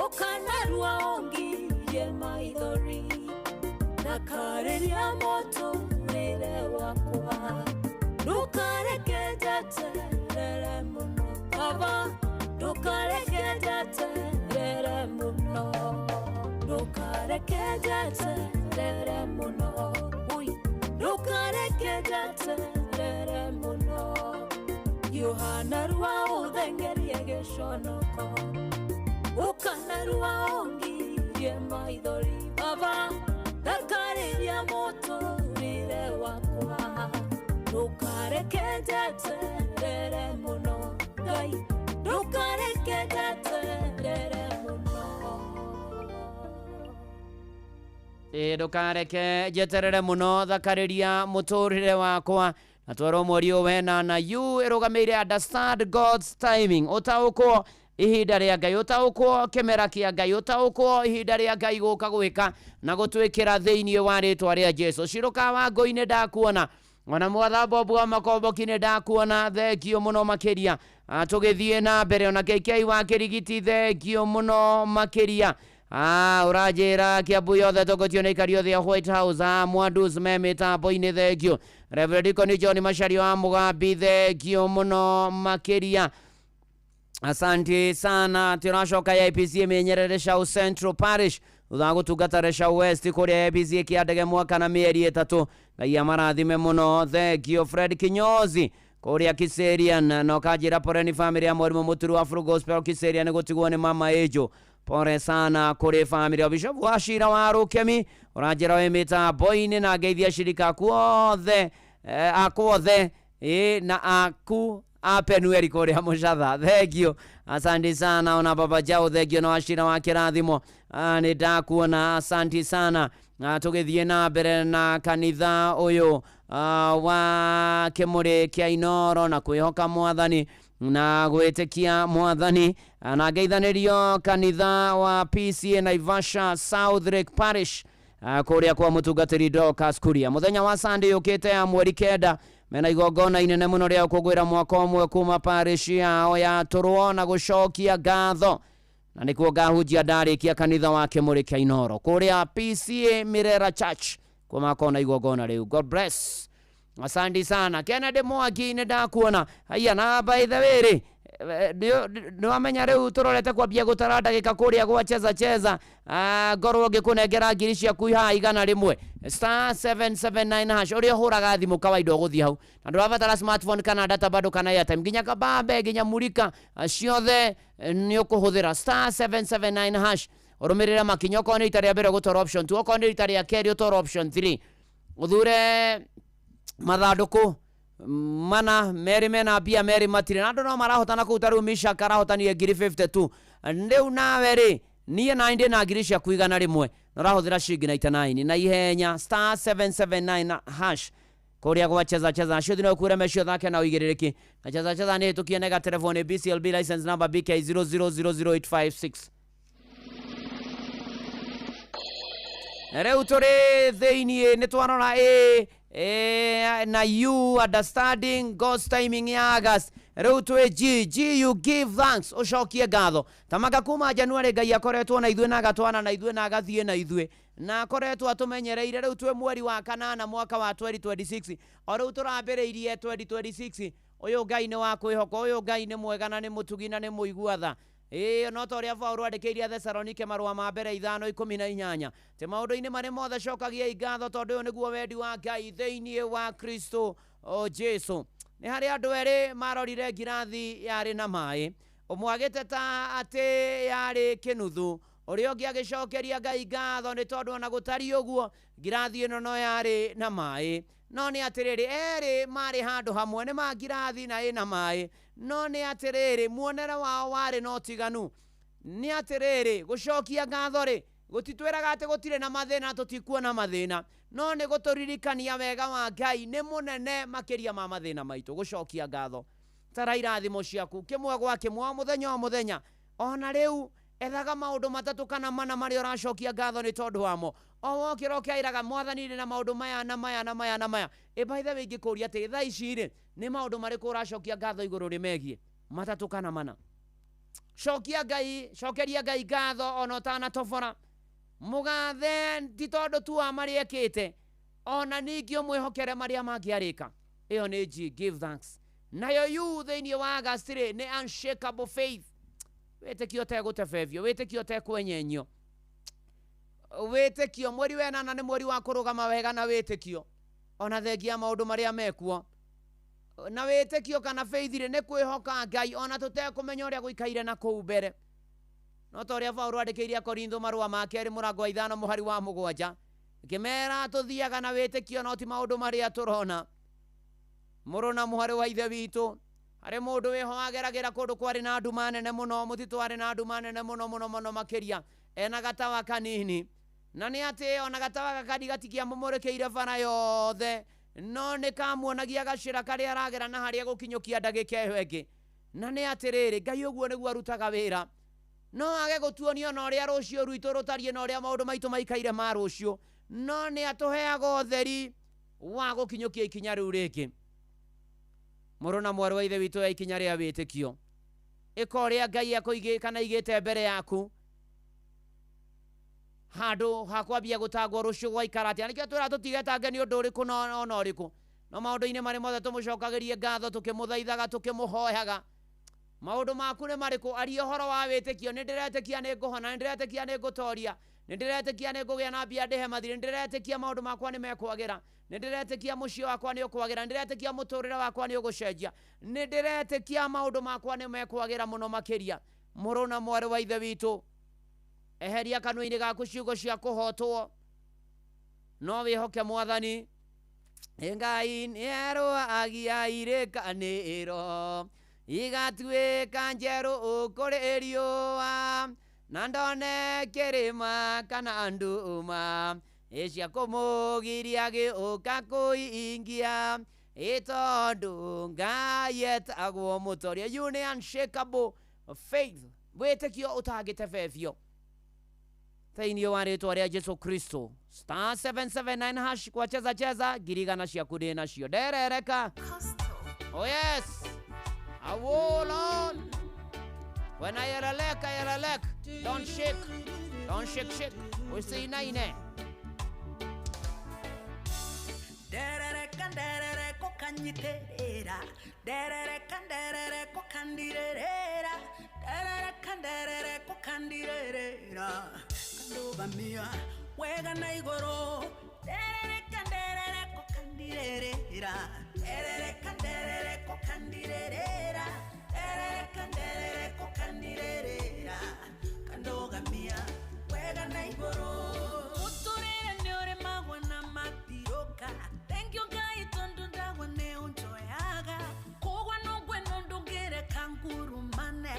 ũkana rwa ũngirie maithori, ndakarĩria mũtũrĩre wakwa. Ndũkareke njeterere mũno Baba, ndũkareke njeterere mũno. Ndũkareke njeterere mũno. Ui, ndũkareke njeterere mũno. Yohana rwa ũthengerie gĩconoko, ũkana rwa ũngirie maithori Baba, ndakarĩria mũtũrĩre wakwa. Ndũkareke njeterere mũno Ngai, ndũkareke njeterere mũno. Ĩ ndũkareke njeterere mũno, thakarĩria mũtũrĩre wakwa. Na twarwo mweri ũyũ wena na U ĩrũgamĩire understand God's timing, ũtaũkwo ihinda rĩa Ngai, ũtaũkwo kĩmera kĩa Ngai, ũtaũkwo ihinda rĩa Ngai gũka gwĩka na gũtwĩkĩra thĩinĩ wa rĩtwa rĩa Jesu. Ciroka wa ngũ-inĩ ndakuona, ona mwatha Bobu wa makomboki nĩ ndakuona, thengio mũno makĩria. Tũgĩthiĩ na mbere, ona KK wa Kĩrigiti, thengio mũno makĩria. Ũranjĩra Kiambu yothe tũgũtio nĩ aikari othe a White House. Mwandus me mĩtambo-inĩ, thengio. Reverend Deacon John Macharia wa Mũgambi, thengio mũno makĩria. Asante sana. Tũracoka AIPC Menyerere Shau Central Parish thutha wa gũtungata Reshau West kũrĩa AIPC ĩkĩandege mwaka na mĩeri 3. Ngai amarathime mũno, thengio. Fred Kinyozi kũrĩa Kiserian, na ũkanjĩra poreni family ya mwarimũ Mũturu wa Full Gospel Kiserian gũtigwo nĩ mama Angel. Pore sana kũrĩ family ya Bishop wa Cira wa Rũkemi, ũranjĩra wĩ mĩtambo-inĩ na ngeithia shirika aku othe, aku othe na aku apenueri kũrĩa Mũcatha, thengio, asante sana. Ona baba Jao, thengio na wacira wa kĩrathimo, nĩ ndakuona, asante sana. Tũgĩthiĩ na mbere na kanitha ũyũ wa Kĩmũrĩ kĩa Inoro na kwĩhoka Mwathani na gwĩtĩkia Mwathani, na ngeithanĩrio kanitha wa PCA Naivasha South Lake Parish, kũrĩa kwa mũtungatĩri Dorcas Kuria. Mũthenya wa Sunday yũkĩte ya mweri 9 mena igongona inene mũno rĩa kũgwĩra mwaka ũmwe kuma parish yao ya Tũrwo na gũcokia ngatho, na nĩkuo ngahunjia ndarĩkia kanitha wa Kĩmũrĩ kĩa Inoro kũrĩa PCA Mirera Church kuo makona igongona rĩu. God bless. Asante sana. Kennedy Mwangi nĩ ndakuona. Haiya, na by the way rĩ, nĩwamenya rĩu tũrorete kwambia gũtara ndagĩka kũrĩa gwa cheza cheza. Ngorwo ngĩkũnengera ngiri ciaku haha 100 star 779 hash. Ũrĩa ũhũraga thimũ kawaida ũgũthiĩ hau, na ndũrabatara smartphone kana data bado kana airtime, nginya kabambe nginya murika ciothe nĩ ũkũhũthĩra star 779 hash. Ũrũmĩrĩre makinya, okorwo nĩ rita rĩa mbere ũgũtora option 2, okorwo nĩ rita rĩa kerĩ ũtore option 3, ũthure mathandũkũ mana merĩ mena mbia merĩ matirĩ, na andũ no marahotana kũu. Ta rĩu Mishak arahotanire ngiri 52. Rĩu nawe rĩ, niĩ na ndĩ na ngiri ciaku 100. Na ũrahũthĩra ciringi 99 na ihenya star 779 hash kũrĩa gwa cheza cheza ciothe no kure mecio thake na ũigĩrĩrĩki na cheza cheza nĩ hĩtũkie nega telefoni BCLB license number BK 0000856. Na rĩu tũrĩ thĩiniĩ nĩ twarora A na U understanding God's timing ya August. Rĩu twĩ G, G you give thanks, ũcokie ngatho. Tamaka kuma January Ngai akoretwo na ithuĩ na agatwana na ithuĩ na agathiĩ na ithuĩ na akoretwo atũmenyereire. Rĩu twĩ mweri wa kanana mwaka wa 2026, o rĩu tũrambĩrĩirie 2026. Ũyũ Ngai nĩ wa kwĩhoka, ũyũ Ngai nĩ mwega na nĩ mũtugi na nĩ mũigua tha. Ĩĩ no ta ũrĩa Paũlũ andĩkĩire Thesalonike marũa ma mbere 5:18, atĩ maũndũ-inĩ marĩ mothe cokagiai ngatho tondũ ũyũ nĩguo wendi wa Ngai thĩinĩ wa Kristo Jesu. Nĩ harĩ andũ erĩ marorire ngirathi yarĩ na maĩ, ũmwe agĩteta atĩ yarĩ kĩnuthu, ũrĩa ũngĩ agĩcokeria Ngai ngatho nĩ tondũ ona gũtariĩ ũguo ngirathi ĩno no yarĩ na maĩ. No nĩ atĩrĩrĩ, erĩ marĩ handũ hamwe, nĩ ma ngirathi na ĩna maĩ, no nĩ atĩrĩrĩ muonere wao warĩ na ũtiganu. Nĩ atĩrĩrĩ, gũcokia ngatho rĩ gũtitwĩraga atĩ gũtirĩ na mathĩna, tũtikuona mathĩna, no nĩ gũtũririkania wega wa Ngai nĩ mũnene makĩria ma mathĩna maitũ. Gũcokia ngatho, tara irathimo ciaku kĩmwe gwa kĩmwe, o mũthenya o mũthenya. Ona rĩu ethaga maũndũ matatũ kana mana marĩa ũracokia ngatho nĩ tondũ wamo. O wokĩra ũkeiraga Mwathani ndĩ na maũndũ maya na maya na maya na maya. Ĩ by the way ingĩkũria atĩ thaa ici rĩ nĩ maũndũ marĩkũ ũracokia ngatho igũrũ rĩmegiĩ? Matatũ kana mana. Cokia Ngai, cokeria Ngai ngatho ona ũtanatobora. Mũgathe ti tondũ tu wa marĩa ekĩte, ona ningĩ ũmwĩhokere marĩa mangĩarĩka. Ĩyo nĩ G, give thanks. Nayo U thĩinĩ wa August rĩ nĩ unshakable faith, wĩtĩkio ũtegũtebebio, wĩtĩkio ũtekwenyenyio, wĩtĩkio. Mweri wa ĩnana nĩ mweri wa kũrũgama wega na wĩtĩkio, ona thengia maũndũ marĩa mekuo. Na wĩtĩkio kana faith rĩ nĩ kwĩhoka Ngai ona tũtekũmenya ũrĩa gũikaire na kũu mbere. No ta ũrĩa Paũlũ andĩkĩire Akorintho marũa ma kerĩ mũrango wa 5 mũhari wa 7, ngĩmera tũthiaga na wĩtĩkio no ti maũndũ marĩa tũrona. Mũrũ na mwarĩ wa ithe witũ, harĩ mũndũ wĩho wageragĩra kũndũ kwarĩ na nduma nene mũno, mũtitũ warĩ na nduma nene mũno mũno mũno makĩria, ena gatawa kanini, na nĩ atĩ ona gatawa gaka gatikĩamũmũrĩkĩire bara yothe, no nĩ kamuonagia gacĩra karĩa aragera na harĩa gũkinyũkia ndagĩka ĩyo ĩngĩ. Na nĩ atĩrĩrĩ, Ngai ũguo nĩguo arutaga wĩra. No age gũtuonia na ũrĩa rũciũ rwitũ rũtariĩ na ũrĩa maũndũ maitũ maikaire ma rũciũ, no nĩ atũheaga ũtheri wa gũkinyũkia ikinya rĩu rĩngĩ. Mũrũ na mwarĩ wa ithe witũ ya ikinya rĩa wĩtĩkio, ĩka ũrĩa Ngai akũigĩ kana aigĩte mbere yaku handũ ha kwambia gũtangwo rũciũ gwaikara atĩa. Nĩkĩo twĩra tũtigetange nĩ ũndũ ũrĩkũ na ona ũrĩkũ, no maũndũ-inĩ marĩ mothe tũmũcokagĩrie ngatho, tũkĩmũthaithaga, tũkĩmũhoyaga. Maũndũ maku nĩ marĩkũ? Aria ũhoro wa wĩtĩkio. Nĩ ndĩretĩkia nĩ ngũhona, nĩ ndĩretĩkia nĩ ngũtoria, nĩ ndĩretĩkia nĩ ngũgĩa na mbia ndĩhe mathirĩ, nĩ ndĩretĩkia maũndũ makwa nĩ mekwagĩra, nĩ ndĩretĩkia mũciĩ wakwa nĩ ũkwagĩra, nĩ ndĩretĩkia mũtũrĩre wakwa nĩ ũgũcenjia, nĩ ndĩretĩkia maũndũ makwa nĩ mekwagĩra mũno makĩria. Mũrũ na mwarĩ wa ithe witũ, eheria kanua-inĩ gaku ciugo cia kũhotwo, no wĩhoke Mwathani. Ngai nĩerũagia irĩkanĩro igatuĩka njerũ kũrĩ riũa, na ndone kĩrĩma kana nduma cia kũmũgiria gĩũka kũingia, ĩ tondũ Ngai etagwo mũtoria. You nĩ unshakable faith, wĩtĩkio ũtangĩtebebio thĩinĩ wa rĩtwa rĩa Jesu Kristo. Star 779 hash kwa cheza cheza, 100,000 ciaku ndĩ nacio. Nderereka. Oh yes, I hold on. When I yelelek, I yelelek. Don't shake, don't shake, shake. We say nine. Nderereka, nderereko kanyiterera. Nderereka, nderereko kandirerera. Nderereka, nderereko kandirerera. Kandũgamia wega na igũrũ. Nderereka, nderereko kandirerera. Nderereka, nderereko kandirerera. Nderereka, nderereko kandirerera. Kandũgamia wega na igũrũ. Mũtũrĩre nĩ ũrĩmagwo na matirũka. Thank you Ngai tondũ ndagwa nĩ ũnjoyaga. Kũgwa no ngweno ndũngĩreka ngurumane.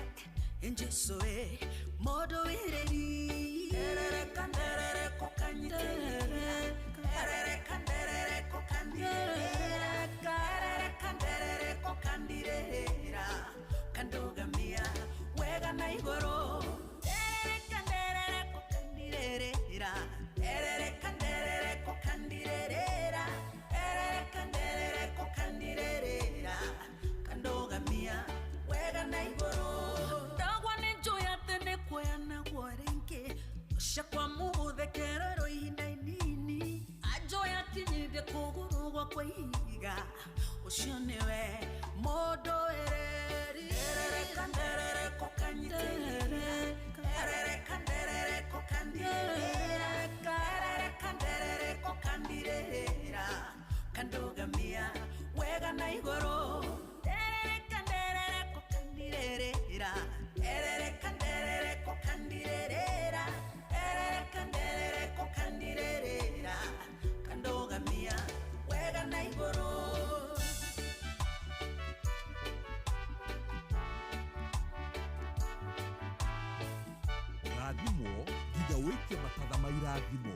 Jesu e mũndũ wĩrĩri. Erereka nderereko kanyiterera Erereka nderereko kandirerera Erereka nderereko kandirerera Kandugamia wega na igoro Erereka nderereko kandirerera Erereka nderereko kandirerera Erereka nderereko kandirerera Kandugamia wega na igoro Ndagwa nenjoya tene kwena gwarenke Shakwa muthekerero ihinda inini Ajoya kinyinde kuguru gwakwa ihiga Ucio niwe mundu ereri Erereka nderereko kanyiterera Erereka nderereko kandirerera Erereka nderereko kandirerera Kandugamia wega na igoro Erereka nderereko kandirerera Erereka nderereko kandirerera Erereka nderereko kandirerera Kandugamia wega na igoro. Rathimwo nginya wĩkie matatha ma irathimo.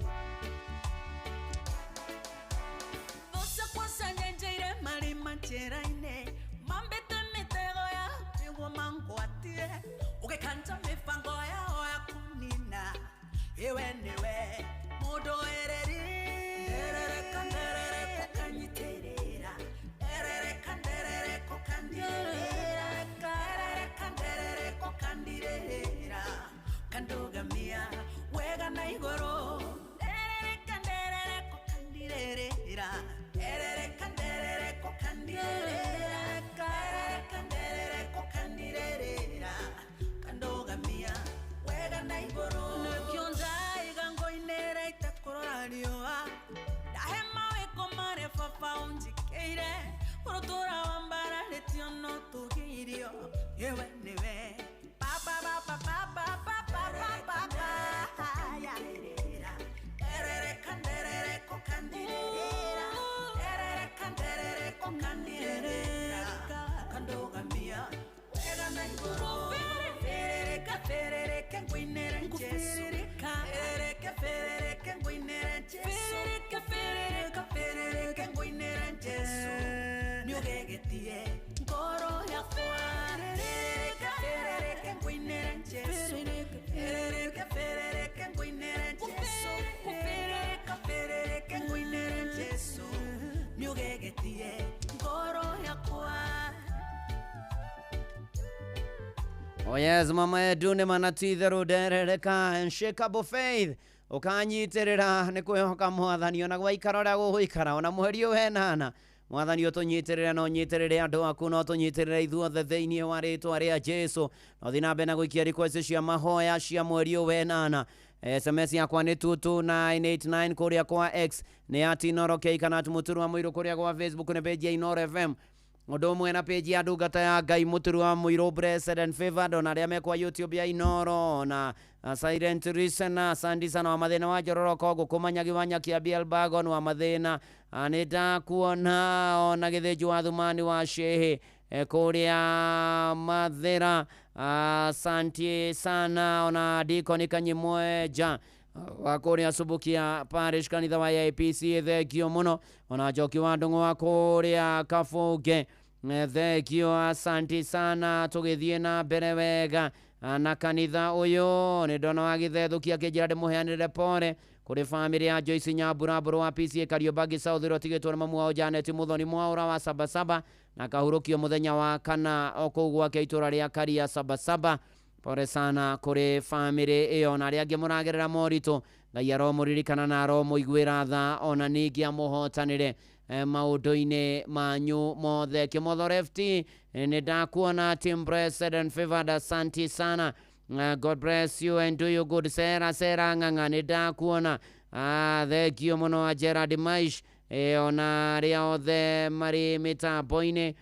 Thũ ciakwa cianyenjeire marima njĩra-inĩ mambĩte mĩtego ya nĩguo mangwatie ũgĩkanja mĩbango yao ya kũnina iwe nĩwe mũndũ ereri Nderereka nderereko kanyitĩrĩra Nderereka nderereko kandirĩrĩra Nderereka nderereko kandirĩrĩra Kandugamia wega na igoro Nderereka nderereko kandirĩrĩra Nderereka nderereko kandirĩrĩra Nderereka nderereko kandirĩrĩra Kandugamia wega na igoro Nĩkĩo ndaiga ngoinĩra itekũrora riũa Ndahe mawĩko marĩa baba ũnjĩkĩire Ũrũtũra wa mbararĩtio no tũgĩirio Iwe nĩwe Baba baba baba baba baba Erereka nderereko kandirerera Erereka nderereko kandirerera Kandugamia wega na igoro Ferereka ferereke ngwinere Jesu Ferereke ferereke ngwinere Jesu Ferereke ferereke ferereke ngwinere Jesu Nĩũgegetie ngoro yakwa Ferereke ferereke ngwinere Jesu Ferereke ferereke ngwinere Jesu Ferereke ferereke ngwinere Jesu Nĩũgegetie ngoro yakwa. Oh yes, mama yetu nĩ manatitherũ nderereka unshakable faith ũkanyitĩrĩra nĩ kwĩhoka mwathani ona gwaikara ũrĩa gũgũikara ona mweri ũyũ wenana mwathani ũtũnyitĩrĩre na ũnyitĩrĩre andũ aku na ũtũnyitĩrĩre ithuothe thĩinĩ wa rĩtwa rĩa Jesu. Na ũthiĩ na mbere na gũikia request cia mahoya cia mweri ũyũ wenana. SMS yakwa nĩ 22989 kũrĩa kwa X nĩ at Inooro K kana at Mũturu wa Mũirũ kũrĩa kwa Facebook nĩ page ya Inooro FM ũndũ ũmwe na page ya ndungata ya Ngai Mũturu wa Mũirũ Blessed and Favored ona arĩa mekwa YouTube ya Inooro na Silent Listener asante sana wa mathĩna wa njororoko ngũkũmanyagi wa nyakia BL Bagon wa mathĩna nĩ ndakuona ona gĩthĩnji wa Thumani wa Shehe kũrĩa Mathĩra asante sana ona Deacon Kanyimweja wa kũrĩa Subukia Parish kanitha wa APC thengio mũno ona Njoki wa Ndung'u wa kũrĩa Kabunge thengio asante sana tũgĩthiĩ na mbere wega na kanitha ũyũ nĩ ndona wa gĩthethũkia akĩnjĩra ndĩmũheanĩre pore kũrĩ bamĩrĩ ya Joyce Nyambura Mbũrũ wa PCA Kariobangi South ũrĩa ũtigĩtwo nĩ mamu wao Janet Muthoni Mwaũra wa Sabasaba na kahurũkio mũthenya wa kana o kũu gwake itũra rĩa Karia Sabasaba. Pore sana kũrĩ bamĩrĩ ĩyo na arĩa angĩ mũragerera moritũ Ngai aromũririkana na aromũiguĩra tha ona ningĩ amũhotanĩre maũndũ-inĩ manyu mothe. Kĩmotho Lefty nĩ ndakuona team blessed and favored asante sana. God bless you and do you good. Sera Sera ng'ang'a nĩ ndakuona thengio mũno a Gerard Maish ona arĩa othe marĩ mĩtambo-inĩ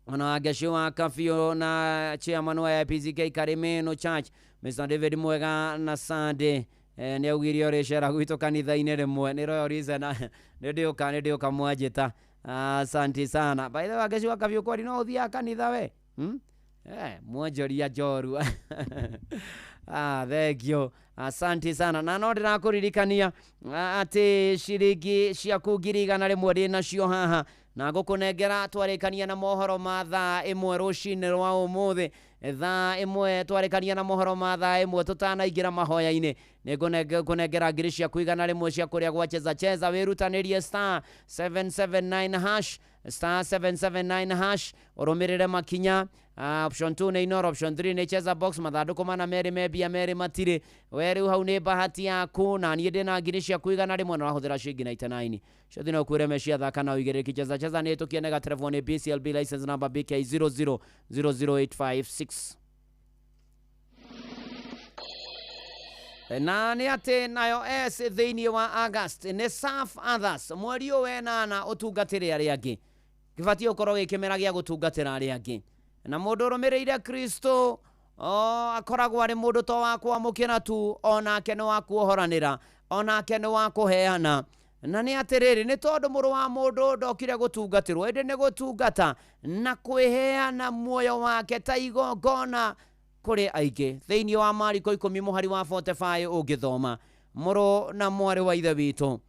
ona Wangeci wa Kabiũ na chairman wa APCK Karimeno Church Mr David Mwega na Sunday nĩ augire ũrĩcera gwitũ kanitha-inĩ rĩmwe nĩ Royal Reason nĩ ndĩũka mwanjĩta asante sana. By the way Wangeci wa Kabiũ kwani no ũthiaga kanitha we? Mwonjoria njorua. Thank you, asante sana. Na no ndĩrakũririkania atĩ ciringi ciaku 100,000 ndĩ nacio haha na ngũkũnengera twarĩkania na mohoro ma thaa 1 rũcinĩ rwa ũmũthĩ. Thaa 1 twarĩkania na mohoro ma thaa 1, tũtanaingĩra mahoya-inĩ, nĩ ngũnengera ngiri ciaku 100 cia kũrĩa gwa Cheza Cheza. Wĩrutanĩrie *779 hash, *779 hash, ũrũmĩrĩre makinya. Option 2 nĩ Inoro, option 3 nĩ Cheza Box. Mathandũkũ mana merĩ me mbia, merĩ matirĩ. We rĩu hau nĩ bahati yaku. Na niĩ ndĩna ngiri ciaku 100 na ũrahũthĩra ciringi 99 ciothe no kwĩre meciathaka na ũigĩrĩrĩki. Cheza Cheza nĩ ĩtũkie negaterevwo nĩ BCLB license number BK 0000856. Na nĩ atĩ nayo S thĩinĩ wa August nĩ serve others. Mweri ũyũ wenana ũtungatĩre arĩa angĩ. Gĩbatiĩ gũkorwo gĩ kĩmera gĩa gũtungatĩra arĩa angĩ. Na mũndũ ũrũmĩrĩire Kristo akoragwo arĩ mũndũ to wa kwamũkĩra tu, onake nĩ wa kuohoranĩra, onake nĩ wa kũheana. Na nĩ atĩrĩrĩ, nĩ tondũ mũrũ wa mũndũ ndokire gũtungatĩrwo, ĩndĩ nĩ gũtungata na kwĩheana muoyo wake ta igongona kũrĩ aingĩ. Thĩinĩ wa Mariko 10 mũhari wa 45 ũngĩthoma. Mũrũ na mwarĩ wa ithe witũ,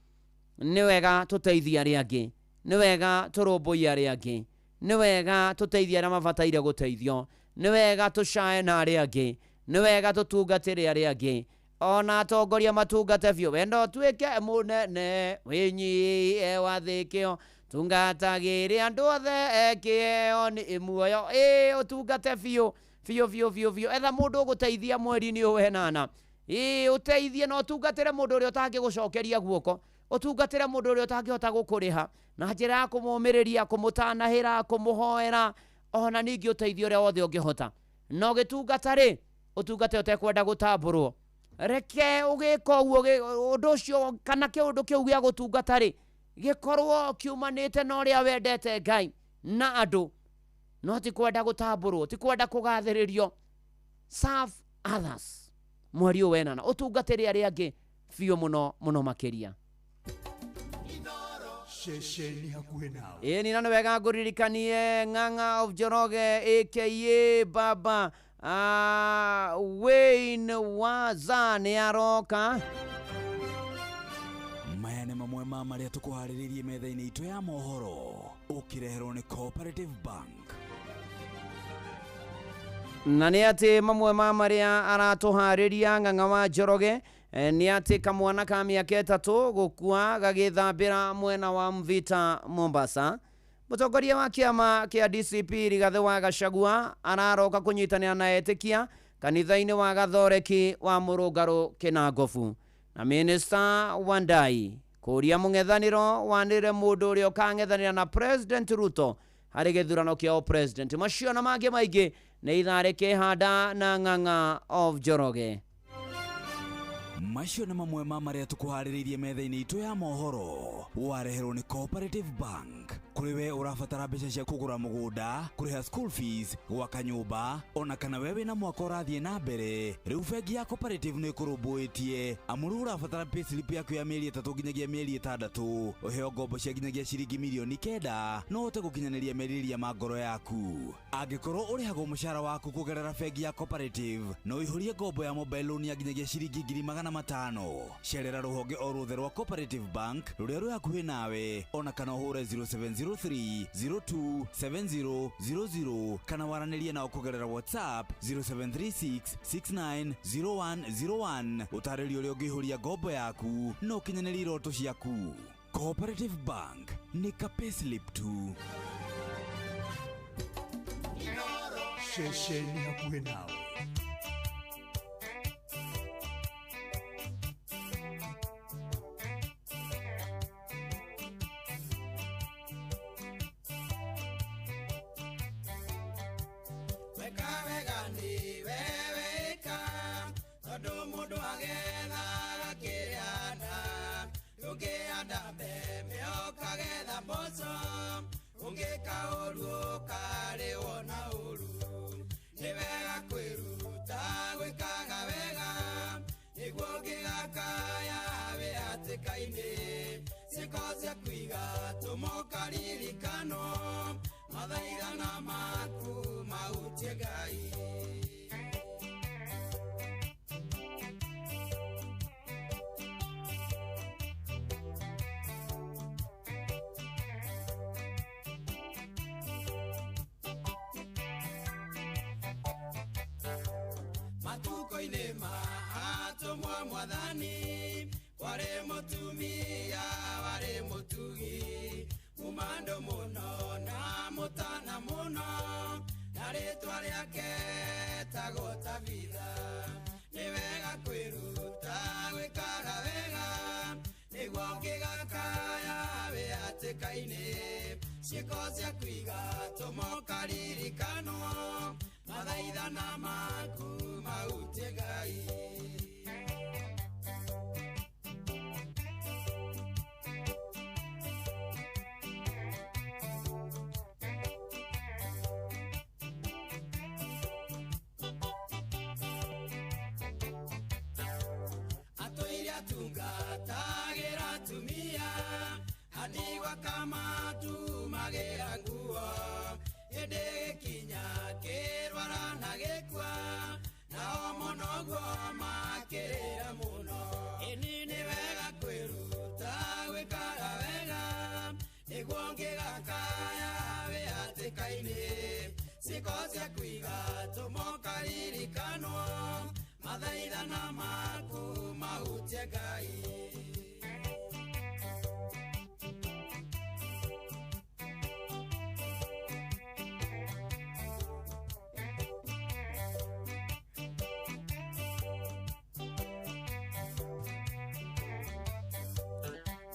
nĩ wega tũteithie arĩa angĩ, nĩ wega tũrũmbũiye arĩa angĩ, nĩ wega tũteithie arĩa mabataire gũteithio, nĩ wega tũcae na arĩa angĩ, nĩ wega tũtungatĩre arĩa angĩ. Ona atongoria matungate biũ. Wendo ũtuĩke mũnene, wĩnyihie, wathĩkĩo, tungatagĩre andũ othe, kĩheo nĩ muoyo. Ĩ ũtungate biũ biũ biũ biũ biũ. Etha mũndũ ũgũteithia mweri-inĩ ũyũ wenana. Ĩ ũteithie na ũtungatĩre mũndũ ũrĩa ũtangĩgũcokeria guoko, ũtungatĩre mũndũ ũrĩa ũtangĩhota gũkũrĩha na njĩra ya kũmũmĩrĩria, kũmũtanahĩra, kũmũhoera, ona ningĩ ũteithio ũrĩa wothe ũngĩhota. Na ũgĩtungata rĩ, ũtungate ũtekwenda gũtambũrwo. Reke ũgĩka ũguo, ũndũ ũcio kana kĩũndũ kĩu gĩa gũtungata rĩ, gĩkorwo kiumanĩte na ũrĩa wendete Ngai na andũ, no ti kwenda gũtambũrwo, ti kwenda kũgathĩrĩrio. Serve others mweri ũyũ wenana, ũtungatĩre arĩa angĩ biũ mũno mũno makĩria. Ceceni hakuhĩ nawe. Ĩni na nĩ wega ngũririkanie Ng'ang'a of Njoroge aka Baba Wayne Waza nĩ aroka. Maya nĩ mamwe ma marĩa tũkũharĩrĩirie metha-inĩ itũ ya mohoro, ũkĩreherwo nĩ Cooperative Bank. Na nĩ atĩ mamwe ma marĩa aratũharĩria Ng'ang'a wa Njoroge nĩ atĩ kamwana ka mĩaka 3 gũkua gagĩthambĩra mwena wa Mvita, Mombasa. Mũtongoria wa kĩama kĩa DCP Rigathĩ wa Gachagua araroka kũnyitanĩra na etĩkia kanitha-inĩ wa Gathoreki wa Mũrũngarũ, Kĩnangobu. Na Minista Wandai kũria mũng'ethanĩro wanĩrĩre mũndũ ũrĩa ũkang'ethanĩra na President Ruto harĩ gĩthurano kĩa president. Macio na mangĩ maingĩ nĩ ithaa rĩkĩhanda na Ng'ang'a of Njoroge. Macio nĩ mamwe ma marĩa tũkũharĩrĩirie metha-inĩ itũ ya mohoro, wareherwo nĩ Cooperative Bank. Kũrĩ we ũrabatara mbeca cia kũgũra mũgũnda, kũrĩha school fees, gwaka nyũmba, ona kana we wĩna mwaka ũrathiĩ na mbere, rĩu bengi ya Cooperative nĩ ĩkũrũmbũĩtie. Amu rĩu ũrabatara payslip yaku ya mĩeri 3 nginyagia mĩeri 6, ũheo ngombo cia nginyagia ciringi mirioni 9, no ũhote gũkinyanĩria merirĩria ma ngoro yaku. Angĩkorwo ũrĩhagwo mũcara waku kũgerera bengi ya Cooperative, no ũihũrie ngombo ya mobile loan ya nginyagia ciringi 500,000. Cerera rũhonge o ruothe rwa Cooperative Bank rũrĩa rwĩ hakuhĩ nawe, ona kana ũhũre 0703 027000 kana waranĩrie nao kũgerera WhatsApp 0736 690101. Ũtarĩrio ũrĩa ũngĩihũria ngombo yaku na ũkinyanĩrie iroto ciaku. Cooperative Bank nĩ ka payslip tu. Ceceni hakuhĩ nawe. Weka wega nĩ wewe ĩka, tondũ mũndũ agethaga kĩrĩa anda. Ũngĩhanda mbembe ũkagetha mboco, ũngĩka ũru ũkarĩhwo na ũru. Nĩ wega kwĩruta gwĩkaga wega, nĩguo ũngĩgakaya wĩ hatĩka-inĩ. Ciĩko ciaku igatũma ũkaririkanwo, mathaithana maku mahutie Ngai. Matukũ-inĩ ma atũmwo Mwathani, kwarĩ mũtumia warĩ mũtugi, mũmandũ mũno na mũtana mũno, na rĩtwa rĩake etagwo Tabitha. Nĩ wega kwĩruta gwĩkaga wega, nĩguo ũngĩgakaya wĩ hatĩka-inĩ, ciĩko ciaku igatũma ũkaririkanwo, mathaithana maku mahutie Ngai. Atũire atungatagĩra atumia, andigwa kamatumagĩra nguo, hĩndĩ gĩkinya kĩrwara na gĩkua, nao mũno guo makĩrĩra mũno. Ĩni nĩ wega kwĩruta gwĩkaga wega, nĩguo ũngĩgakaya wĩ hatĩka-inĩ, ciĩko ciaku igatũma ũkaririkanwo, mathaithana maku mahutie Ngai.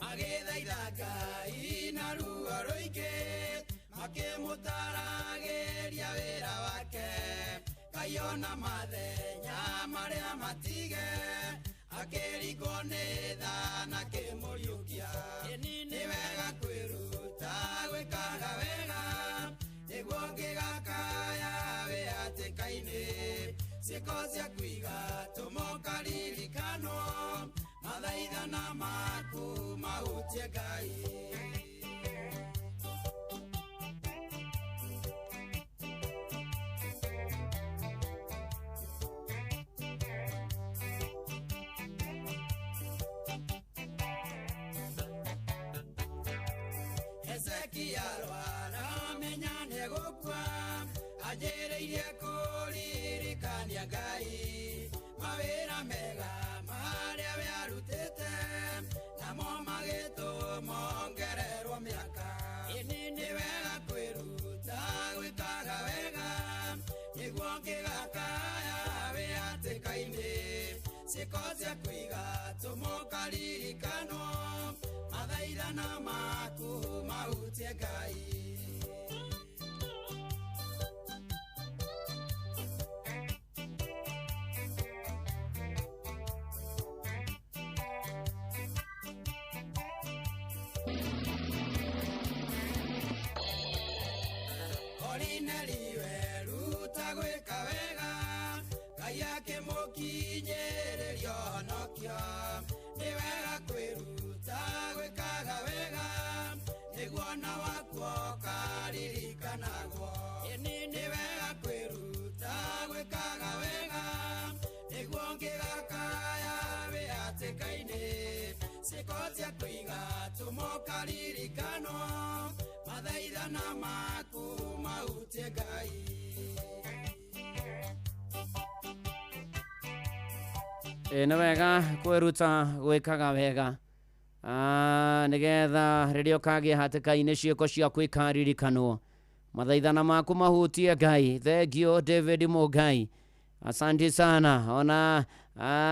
Magĩthaitha Ngai na ruo rũingĩ, makĩmũtaragĩria wĩra wake, Ngai ona mathenya marĩa matige, akĩringwo nĩ tha na akĩmũriũkia. Nĩ wega kwĩruta gwĩkaga wega, nĩguo ũngĩgakaya wĩ hatĩka-inĩ, ciĩko ciaku igatũma ũkaririkanwo, mathaithana maku mahutie Ngai. Hezekia arwara menya nĩegũkua, anjĩrĩirie kũririkania Ngai mawĩra mega marĩa we arutĩte, namo magĩtũma ongererwo mĩaka. Ĩni nĩ wega kwĩruta gwĩkaga wega, nĩguo ũngĩgakaya wĩ hatĩka-inĩ, ciĩko ciaku igatũma ũkaririkanwo, mathaithana maku mahutie Ngai. Korinelio eruta gwĩka wega, Ngai akĩmũkinyĩrĩria ũhonokio. Nĩ wega kwĩruta gwĩkaga wega, nĩguo ona waku ũkaririkanagwo. Ĩni nĩ wega kwĩruta gwĩkaga wega, nĩguo ũngĩgakaya wĩ hatĩka-inĩ, ciĩko ciaku igatũma ũkaririkanwo, mathaithana maku mahutie Ngai. Nĩ wega kwĩruta gwĩkaga wega, nĩgetha rĩrĩa ũkagĩa hatĩka-inĩ ciĩko ciaku ikaririkanwo, mathaithana maku mahutie Ngai. Thengio David Mũngai, asante sana. Ona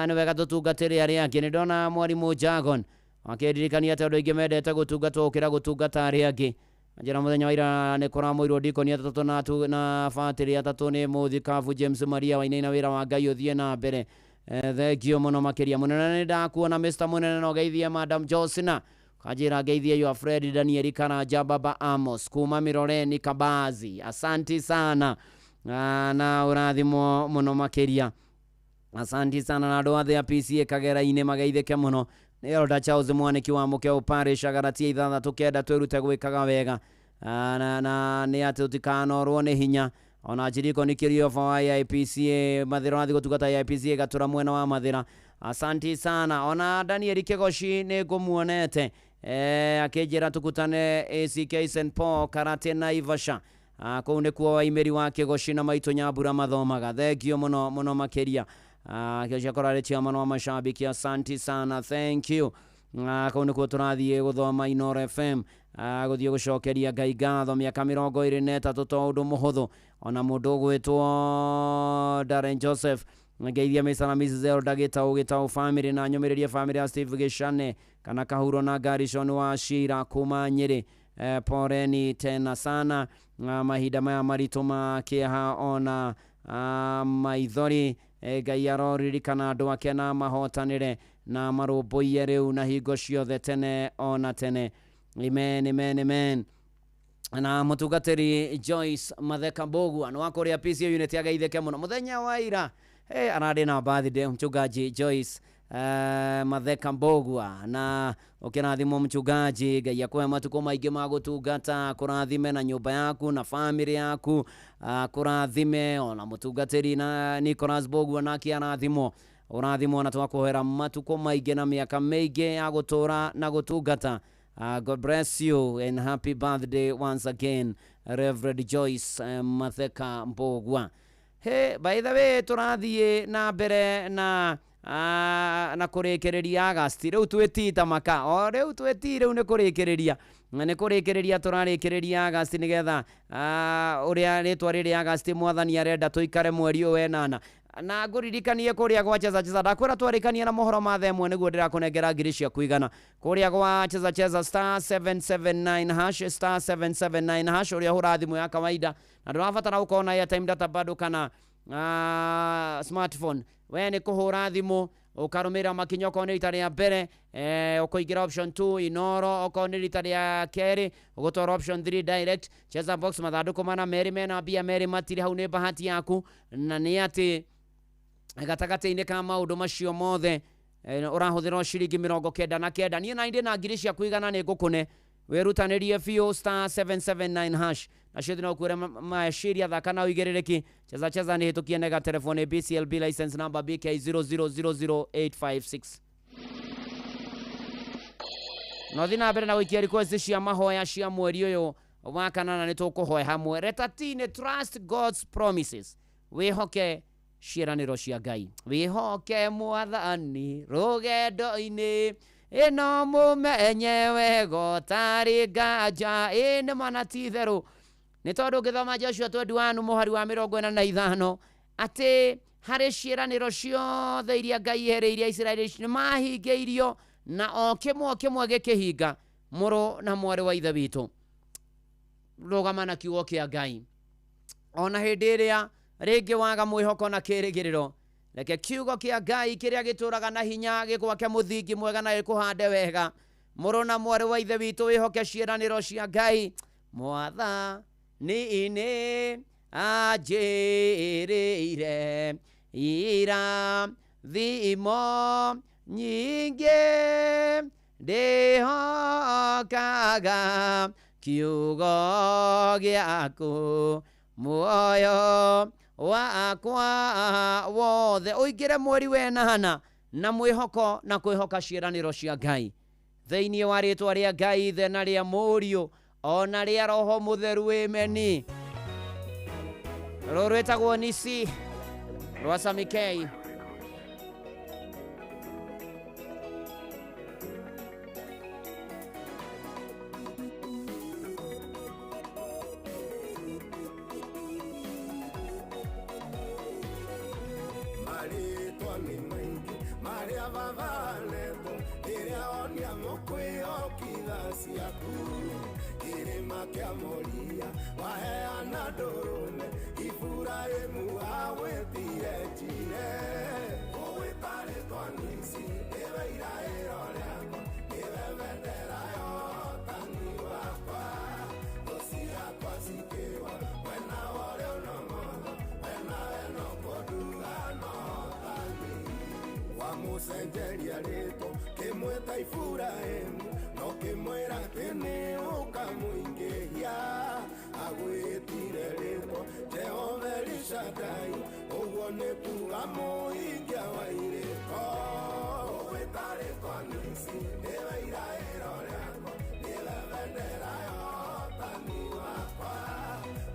nĩ wega tũtungatĩre arĩa angĩ. Nĩ ndona mwarimũ Jagon akĩndirikania atĩ andũ aingĩ mendete gũtungatwo gũkĩra gũtungata arĩa angĩ. Njĩra mũthenya wa ira nĩ kũramũirwo ndikoni atatũ na batĩrĩ atatũ nĩ mũthikabu James Maria Wainaina, wĩra wa Ngai ũthiĩ na mbere. Thengio mũno makĩria. Mũnene nĩ ndakuona Mr. Mũnene, no geithie Madam Josina, kanjĩra ngeithie your friend Daniel Karanja, Baba Amos kuma Miroreni Kabazi, asanti sana na ũrathimwo mũno makĩria. Asanti sana na andũ othe a PCA Kagera-inĩ mageithĩke mũno. Nĩ Elder Charles Mwaniki wa Mũkeo Parish, Agaratia 6 9 twĩrute gwĩkaga wega, na nĩ atĩ tũtikanorwo nĩ hinya. Ona njiriko nĩ kĩrioba wa AIPCA Mathĩra, ũrathiĩ gũtungata AIPCA Gatũra mwena wa Mathĩra, asanti sana. Ona Daniel Kĩgoci nĩ ngũmuonete akĩnjĩra tukutane ACK St Paul Karate Naivasha. Kũu nĩkuo waimĩri wa Kĩgoci na maitũ Nyambura mathomaga. Thengio mũno mũno makĩria. Akĩocia korarĩ chairman wa mashabiki, asanti sana, thank you. Kũu nĩkuo tũrathiĩ gũthoma Inoro FM, gũthiĩ gũcokeria Ngai ngatho mĩaka 23 to ũndũ mũhũthũ. Ona mũndũ ũgwĩtwo Darren Joseph, ngeithia Mr. na Mrs. Elda Gĩtaũ, Gĩtaũ family, na nyũmĩrĩrie family ya Steve Gĩcane kana Kahuro na Garrison wa Shira kuma Nyĩrĩ. Poreni tena sana, mahinda maya maritũ ma kĩeha ona maithori. Ngai aroririkana andũ ake na mahotanĩre na marũmbũiye rĩu na hingo ciothe tene ona tene. Amen, amen, amen. Na mũtungatĩri Joyce Matheka Mbũgua nĩ wa kũrĩa PCA unit ageithĩke mũno mũthenya wa ira. Hey, ararĩ na birthday mchungaji Joyce Matheka Mbũgua, na ũkĩrathimwo mchungaji, Ngai akũhe matukũ maingĩ ma gũtungata, kũrathime na nyũmba yaku na family yaku, kũrathime ona mũtungatĩri na Nicholas Mbũgua nake arathimwo, ũrathimwo na twakũhera matukũ maingĩ na mĩaka mĩingĩ ya gũtũra na gũtungata. God bless you and happy birthday once again, Reverend Joyce Matheka Mbũgua. Hey, by the way, tũrathiĩ na mbere na na kũrĩkĩrĩria Agasti rĩu twĩtita maka o rĩu twĩti rĩu nĩ kũrĩkĩrĩria, nĩ kũrĩkĩrĩria tũrarĩkĩrĩria Agasti nĩgetha ũrĩa rĩtwa rĩrĩ Agasti mwathani arenda tũikare mweri ũyũ wenana. Na ngũririkanie kũrĩa gwa Cheza Cheza, ndakwĩra twarĩkanie na mohoro ma thaa ĩmwe nĩguo ndĩrakũnengera ngiri ciaku igana kũrĩa gwa Cheza Cheza star 779 hash, star 779 hash, ũrĩa ũhũra thimũ ya kawaida na ndũrabatara gũkorwo na airtime data bado kana smartphone. We nĩ kũhũra thimũ ũkarũmĩrĩra makinya, okorwo nĩ rita rĩa mbere ũkũingĩra option 2 Inoro, okorwo nĩ rita rĩa kerĩ ũgũtwara option 3 direct. Cheza box mathandũkũ mana merĩ mena mbia merĩ matirĩ hau, nĩ bahati yaku. Na nĩ atĩ gatagatĩ-inĩ ka maũndũ macio mothe ũrahũthĩra ciringi 99. Niĩ na ndĩ na ngiri ciaku igana nĩ ngũkũne, wĩrutanĩrie biũ star 779 hash nacio thina ũkwĩre maciria thaka na ũigĩrĩrĩki. Cheza Cheza nĩ hĩtũkie nega telefoni BCLB license number BK 0000856. No thiĩ na mbere na gũikia request cia mahoya cia mweri ũyũ wa kanana, nĩ tũkũhoya hamwe. Reta T nĩ trust God's promises, wĩhoke ciĩranĩro cia Ngai, wĩhoke mwathani rũgendo-inĩ ĩno mũmenye wega ũtarĩ nganja. Ĩ nĩ mana ti itherũ, nĩ tondũ ũngĩthoma Joshua 21 mũhari wa 45 atĩ harĩ ciĩranĩro ciothe iria Ngai erĩire Isiraeli nĩ mahingĩirio na o kĩmwe kĩmwe gĩkĩhinga. Mũrũ na mwarĩ wa ithe witũ, rũgama na kiugo kĩa Ngai ona hĩndĩ ĩrĩa rĩngĩ waga mwĩhoko na kĩrĩgĩrĩro. Reke kiugo kĩa Ngai kĩrĩa gĩtũraga na hinya gĩgwake mũthingi mwega na gĩkũhande wega. Mũrũ na mwarĩ wa ithe witũ, wĩhoke ciĩranĩro cia Ngai. Mwathani nĩ anjĩrĩire irathimo nyingĩ, ndĩhokaga kiugo gĩaku muoyo wakwa wothe. Ũingĩre mweri wenana na mwĩhoko na kwĩhoka ciĩranĩro cia Ngai thĩinĩ wa rĩtwa rĩa Ngai Ithe na rĩa Mũriũ ona rĩa Roho Mũtheru, ameni. Rũrũ rwĩtagwo Nisi rwa Samikei. Marĩtwa nĩ maingĩ marĩa babanetwo, rĩrĩa wonia mũkwĩhokitha ciaku kĩrĩma kĩa Moria waheana ndũrũme, Iburahĩmu agwĩtire Jire. Ũgwĩta rĩtwa Nisi nĩwe iraĩro rĩakwa, nĩwe bendera ya ũhotani wakwa. Thũ ciakwa cikĩgwa mwena wa ũrĩo na ũmotho, wena we no kũnduga no ũhotani. Wamũcenjeria rĩtwa kĩmwĩta Iburahĩmu, no kĩmwĩra atĩ nĩ ũkamũingĩhia. Agwĩtire rĩtwa Jehova Elishadai, ũguo nĩ kuga mũhingia wa irĩko. Ũgwĩta rĩtwa Nisi nĩwe iraĩro rĩakwa, nĩwe bendera ya ũhotani wakwa.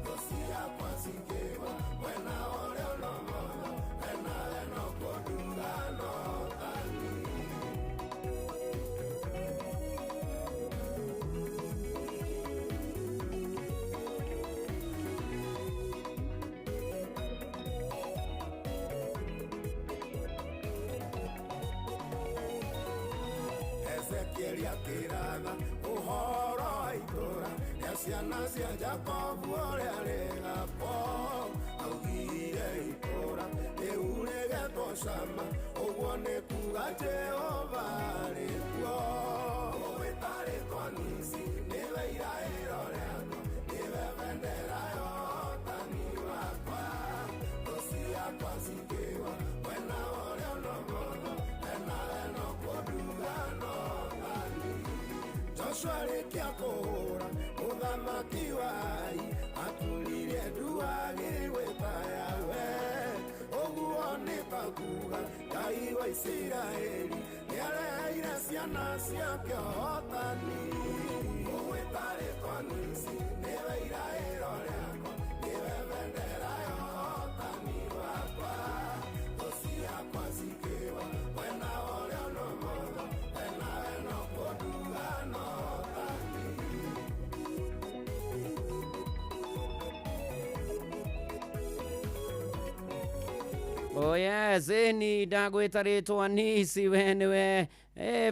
Thũ ciakwa cikĩgwa mwena wa ũrĩo na ũmotho, wena we no kũnduga Isiraeli akĩratha ũhoro wa itũũra rĩa ciana cia Jakobu ũrĩa rĩgakwo augire itũũra rĩu rĩgetwo Shama ũguo nĩ kuga Jehova arĩ kuo ũgwĩta rĩtwa Nisi nĩwe iraĩro rĩakwa nĩwe bendera ya ũhotani wakwa thũ ciakwa cikĩgwa mwena ũrĩa na ũmotho enawe no kũnduga no thani Joshua arĩkia kũhũra mũthamaki wa Ai aturirie ndu agĩgwĩta Yahweh ũguo nĩ ta kuga Ngai wa Isiraeli nĩareheire ciana ciake ũhotani ũgwĩta rĩtwa Nisi nĩwe iraĩro rĩakwa nĩwe bendera ya ũhotani wakwa thũ ciakwa cikĩgwa mwena ũrĩa na ũmotho enawe no kũnduga no thani. Oh yes, ĩni ndagwĩta rĩtwa Nisi we nĩwe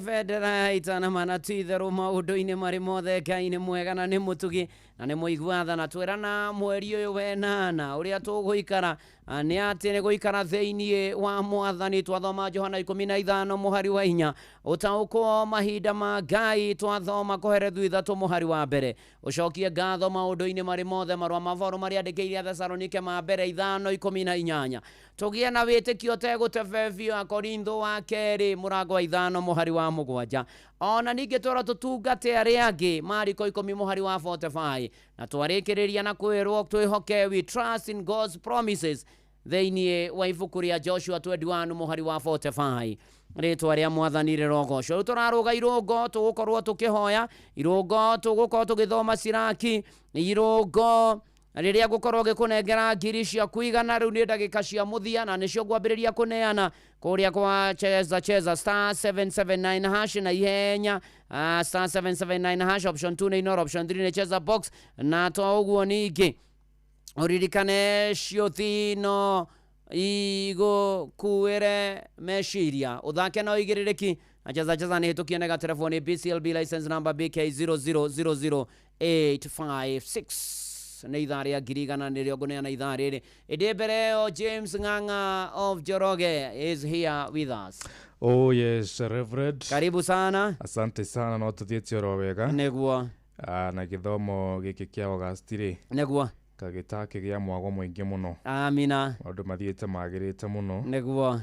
bendera itana mana ti itherũ maũndũ-inĩ marĩ mothe Ngai nĩ mwega na nĩ mũtugi na nĩ mũigua tha na twĩrana mweri ũyũ wenana ũrĩa tũgũikara nĩ atĩ nĩ gũikara thĩiniĩ wa mwathani twathoma Johana 15 mũhari wa 4 ũtaũkwo mahinda ma Ngai twathoma Koherethu 3 mũhari wa 1 ũcokie ngatho maũndũ-inĩ marĩ mothe marũa ma Paũlũ marĩa andĩkĩire Athesalonike ma mbere 5:18 tũgĩe na wĩtĩkio ũtegũtebebio Akorintho wa 2 mũrango wa 5 mũhari wa 7 ona ningĩ twĩrwo tũtungate arĩa angĩ Mariko 10 mũhari wa 45 na twarĩkĩrĩria na kwĩrwo twĩhoke we trust in God's promises thĩiniĩ wa ibuku rĩa Joshua 21 mũhari wa 45 rĩtwa rĩa mwathani rĩrogocwo rĩu tũrarũga irũngo tũgũkorwo tũkĩhoya irũngo tũgũkorwo tũgĩthoma Siraki irũngo rĩrĩa ngũkorwo ngĩkũnengera ngiri ciaku igana rĩu nĩ ndagĩka cia mũthia na nĩcio ngwambĩrĩria kũneana kũrĩa kwa cheza cheza star 779 hash na ihenya star 779 hash option 2 nĩ Inoro option 3 nĩ cheza box na to ũguo ningĩ ũririkane ciũthi no igũkuĩre meciria ũthake na ũigĩrĩrĩki na cheza cheza nĩ hĩtũkie nega telefoni BCLB license number BK 0000856 nĩ ithaa rĩa ngiri igana nĩrĩo ngũneana ithaa rĩrĩ ĩndĩ mbere ĩyo James Ng'ang'a of Njoroge is here with us. Oh yes, Reverend. Karibu sana. Asante sana no tuthiĩte oro wega. Nĩguo. Na gĩthomo gĩkĩ kĩa August rĩ. Nĩguo. Kagĩtakĩgĩa mwago mũingĩ mũno. Amina. Maũndũ mathiĩte magĩrĩte mũno. Nĩguo.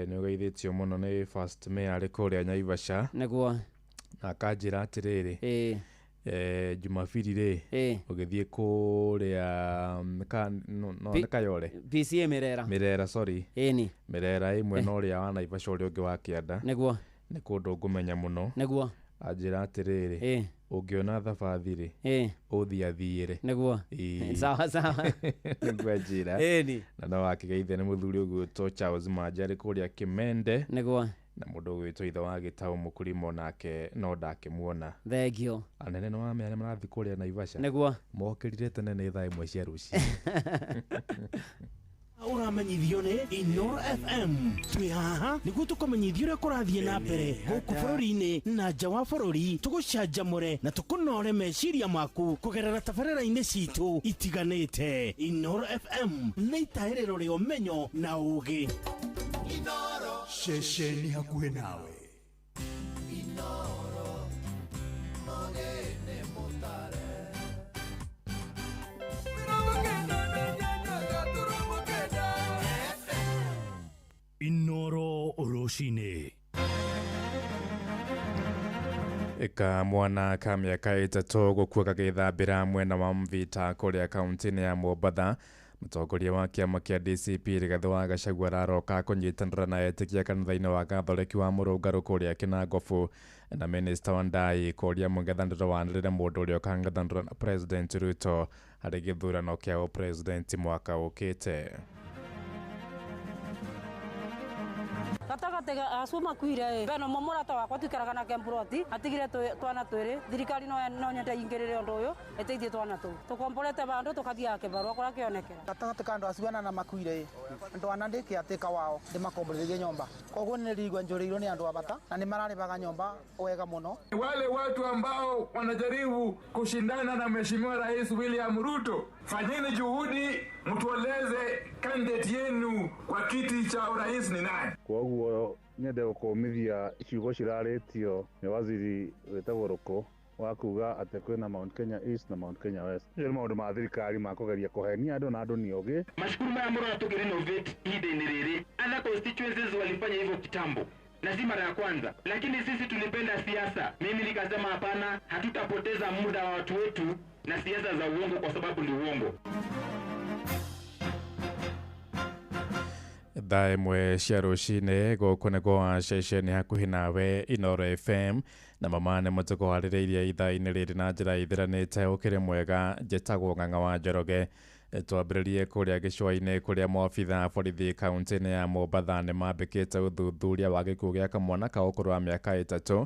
Nĩ ũgeithĩtio mũno nĩ First Mayor arĩ kũrĩa Naivasha. Nĩguo. Na akanjĩra atĩrĩrĩ. Jumapili rĩ ũgĩthiĩ kũrĩa no nĩ Kayole PCA Mirera Mirera sorry ĩni Mirera ĩ mwena ũrĩa wa Naivasha ũrĩa ũngĩ wa kĩanda. Nĩguo. Nĩ kũndũ ngũmenya mũno. Nĩguo. Anjĩra atĩrĩrĩ ũngĩona thabathi rĩ ũthiathiĩre. Nĩguo. Sawa sawa. Nĩguo anjĩra. Ĩni. Na no akĩgeithia nĩ mũthuri ũgwĩtwo Charles Manja arĩ kũrĩa Kĩmende. Nĩguo. Na mũndũ ũgwĩtwo ithe wa Gĩtaũ Mũkũrimo nake no ndakĩmuona. Thengio. Anene nĩ wamenya nĩ marathiĩ kũrĩa Naivasha. Nĩguo. Mokĩrire tene nĩ thaa 1 cia rũcinĩ. Ũramenyithio nĩ Inoro FM twĩ haha nĩguo tũkũmenyithia ũrĩa kũrathiĩ na mbere gũkũ bũrũri-inĩ na nja wa bũrũri tũgũcanjamũre na tũkũnore meciria maku kũgerera tabarĩra-inĩ citũ itiganĩte. Inoro FM nĩ itahĩrĩro rĩa ũmenyo na ũũgĩ. Ceceni hakuhĩ nawe. Inoro mũgene mũtare 98 Inoro rũcinĩ. Kamwana ka mĩaka 3 gũkua gagĩthambĩra mwena wa Mvita kũrĩa kaunti-inĩ ya Mombatha. Mũtongoria wa kĩama kĩa DCP Rigathĩ wa Gachagua araroka kũnyitanĩra na etĩkia kanitha-inĩ wa Gatholeki wa Mũrũngarũ kũrĩa Kĩnangobu na Minista Wandayi kũria mũng'ethanĩro wanĩrĩre mũndũ ũrĩa ũkang'ethanĩra na President Ruto harĩ gĩthurano kĩa ũpresident mwaka ũkĩte. Gatagatĩ Gatagati acio makuire beno mũrata wakwa tuikaraga nake mburoti atigire twana twĩrĩ. Thirikari no nyende ingĩrĩre ũndũ ũyũ ĩteithie twana tũu tũkomborete bandũ tũkathiaga kĩbarũa kũrĩa kĩonekera. Gatagatĩ ka andũ acio anana makuire andũ ana ndĩkĩatĩka wao ndĩmakomborithĩrie nyũmba, koguo nĩ rigwa njũrĩirwo nĩ andũ a bata na nĩ mararĩbaga nyũmba wega mũno. Wale watu ambao wanajaribu kushindana na Mheshimiwa Rais William Ruto, fanyeni juhudi mtueleze candidate yenu kwa kiti cha urais ni nani. Koguo nyende gũkũmithia ciugo cirarĩtio nĩ waziri wĩtagwo Rũkũ wa kuga atĩ kwĩna Mount Kenya East na Mount Kenya West. Nĩ maũndũ ma thirikari ma kũgeria kũhenia andũ na andũ nĩ ogĩ. Macukuru maya mũrona tũkĩrenovate ihinda-inĩ rĩrĩ, other constituencies walifanya hivyo kitambo na si mara ya kwanza, lakini sisi tulipenda siasa. Mimi nikasema hapana, hatutapoteza muda wa watu wetu na siasa za uongo, kwa sababu ni uongo. Thaa ĩmwe cia rũcinĩ gũkũ nĩ kwa ceceni hakuhĩ nawe Inooro FM na mama nĩ mũtũkũharĩrĩirie ithaa-inĩ rĩrĩ na njĩra ithiranĩte. Ũkĩrĩ mwega, njĩtagwo Ng'ang'a wa Njoroge. Twambĩrĩrie kũrĩa gĩcũa-inĩ kũrĩa maobitha borithi kaunti-inĩ ya Mombatha nĩ mambĩkĩte ũthuthuria wa gĩkuũ gĩa kamwana ka ũkũrũ wa mĩaka 3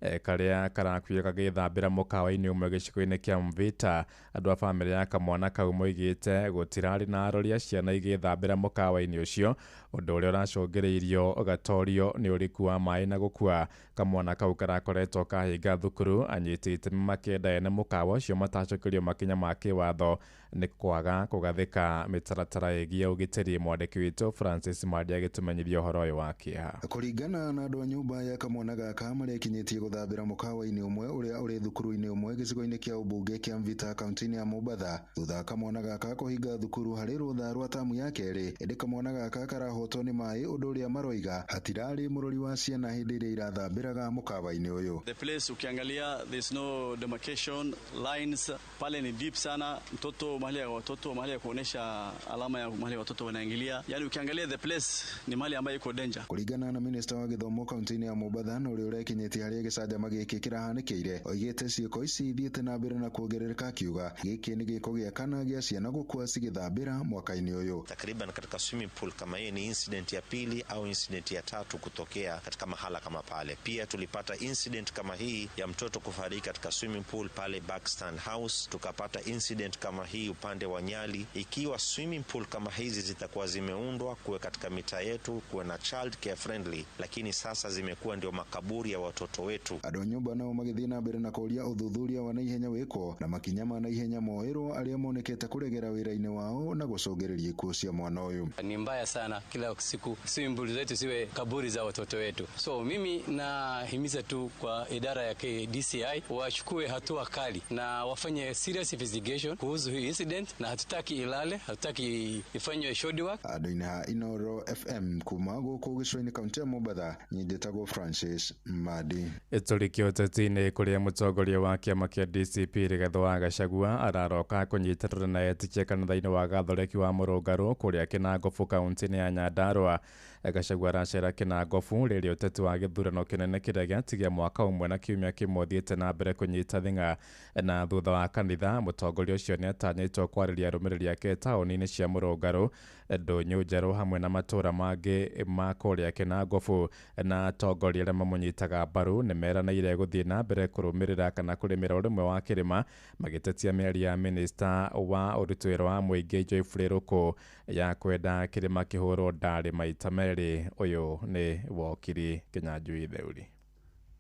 karĩa karakuire gagĩthambĩra mũkawa-inĩ ũmwe gĩcigo-inĩ kĩa Mvita. Andũ a bamĩrĩ ya kamwana kau moigĩte gũtirarĩ na arori a ciana igĩthambĩra mũkawa-inĩ ũcio, ũndũ ũrĩa ũracũngĩrĩirio gatorio nĩ ũriku wa maĩ na gũkua. Kamwana kau karakoretwo kahinga thukuru, anyiti itemi makĩenda ene mũkawa ũcio matacokerio makinya ma kĩwatho nĩ kwaga kũgathĩka mĩtaratara ĩgiĩ ũgitĩri. Mwandĩki witũ Francis Mwandia agĩtũmenyithia ũhoro ũyũ wa kĩeha. Kũringana na andũ a nyũmba ya kamwana gaka marĩa ĩkinyĩtie gũthambĩra mũkawa-inĩ ũmwe ũrĩa ũrĩ thukuru-inĩ ũmwe gĩcigo-inĩ kĩa ũmbunge kĩa Mvita kaunti-inĩ ya Mombatha, thutha wa kamwana gaka kũhinga thukuru harĩ rũtha rwa tamu ya kerĩ, ĩndĩ kamwana gaka karahotwo nĩ maĩ, ũndũ ũrĩa maroiga hatirarĩ mũrori wa ciana hĩndĩ ĩrĩa irathambĩraga mũkawa-inĩ ũyũ. The place ukiangalia there's no demarcation lines pale, ni deep sana, mtoto mahali ya watoto, mahali ya kuonesha alama ya mahali watoto wanaingilia, yani ukiangalia the place ni mahali ambayo iko danger. Kũringana na minister wa gĩthomo kaunti-inĩ ya Mombatha na ũrĩa ũrekinyĩtie harĩa gĩcanjama gĩkĩ kĩrahanĩkĩire, oigĩte ciĩko ici ithiĩte na mbere na kuongerereka, akiuga gĩkĩ nĩ gĩko gĩa kana gĩa ciana gũkua cigĩthambĩra mwaka-inĩ ũyũ. Takriban katika swimming pool kama hii ni incident ya pili au incident ya tatu kutokea katika mahala kama pale. Pia tulipata incident kama hii ya mtoto kufariki katika swimming pool pale Buxton House, tukapata incident kama hii upande wa Nyali. Ikiwa swimming pool kama hizi zitakuwa zimeundwa kuwe katika mitaa yetu, kuwe na child care friendly, lakini sasa zimekuwa ndio makaburi ya watoto wetu. Andũ a nyũmba nao magĩthiĩ na mbere na kũũria ũthuthuria wa naihenya wĩkwo na makinya ma naihenya moerwo arĩa monekete kũregera wĩra-inĩ wao na gũcũngĩrĩria ikuũ cia mwana ũyũ. Ni mbaya sana, kila siku swimming pool zetu siwe kaburi za watoto wetu. So mimi nahimiza tu kwa idara ya DCI wachukue hatua kali na wafanye serious investigation kuhusu hii incident, na hatutaki ilale, hatutaki ifanywe short work. Andũ-inĩ ha Inooro FM kuma gũkũ gĩcũa-inĩ kaunti ya Mombatha, niĩ njĩtagwo Francis Madi. Tũrĩkio ũteti-inĩ kũrĩa mũtongoria wa kĩama kĩa DCP Rigathĩ wa Gachagua araroka kũnyitanĩra na etĩkia kanitha-inĩ wa Gatholeki wa Mũrũngarũ kũrĩa Kĩnangobu kaunti-inĩ ya Nyandarua. Gachagua aracera Kĩnangobu rĩrĩa ũteti wa gĩthurano kĩnene kĩrĩa gĩatigia mwaka ũmwe na kiumia kĩmwe ũthiĩte na mbere kũnyita thing'a. Na thutha wa kanitha, mũtongoria ũcio nĩatanyĩtwo kwarĩria arũmĩrĩri ake taũni-inĩ cia Mũrũngarũ, Ndũnyũ Njerũ hamwe na matũũra mangĩ ma kũrĩa Kĩnangobu. Na atongoria arĩa mamũnyitaga mbaru nĩmeranĩire gũthiĩ na mbere kũrũmĩrĩra kana kũrĩmĩra ũrũmwe wa kĩrĩma, magĩtetia mĩario ya minista wa ũruti wĩra wa mũingĩ Geoffrey Ruku ya kwenda kĩrĩma kĩhũrwo ndarĩ maita merĩ. Ũyũ nĩ wokiri Kĩnyanjui Theuri.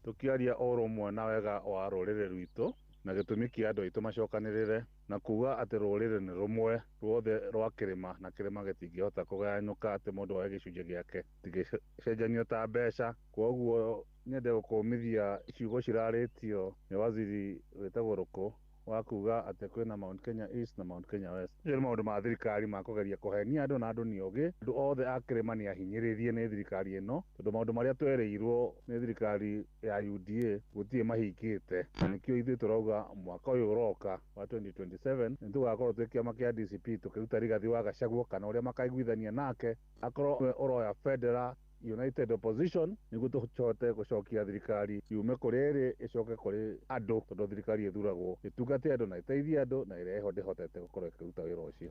Tũkĩaria ũrũmwe na wega wa rũrĩrĩ rwitũ na gĩtũmi kĩa andũ aitũ macokanĩrĩre na kuga atĩ rũrĩrĩ nĩ rũmwe ruothe rwa kĩrĩma na kĩrĩma gĩtingĩhota kũgayanyũka atĩ mũndũ oe gĩcunjĩ gĩake gĩtingĩcenjanio ta mbeca. Koguo nyende gũkũmithia ciugo cirarĩtio nĩ waziri wĩtagwo Rũkũ wa kuga atĩ kwĩna Mount Kenya East na Mount Kenya West. Nĩ maũndũ ma thirikari ma kũgeria kũhenia andũ na andũ nĩ ogĩ. Andũ othe a kĩrĩma nĩ ahinyĩrĩrie nĩ thirikari ĩno, tondũ maũndũ marĩa twerĩirwo nĩ thirikari ya UDA gũtirĩ mahingĩte. Na nĩkĩo ithuĩ tũrauga mwaka ũyũ ũroka wa 2027 nĩ tũgakorwo twĩ kĩama kĩa DCP tũkĩruta Rigathĩ wa Gachagua kana ũrĩa makaiguithania nake akorwo nĩwe ũroya bendera United Opposition nĩguo tũhote gũcokia thirikari yume kũrĩ ĩrĩ ĩcoke kũrĩ andũ, tondũ thirikari ĩthuragwo ĩtungate andũ na ĩteithie andũ, na ĩrĩa ĩho ndĩhotete gũkorwo ĩkĩruta wĩra ũcio.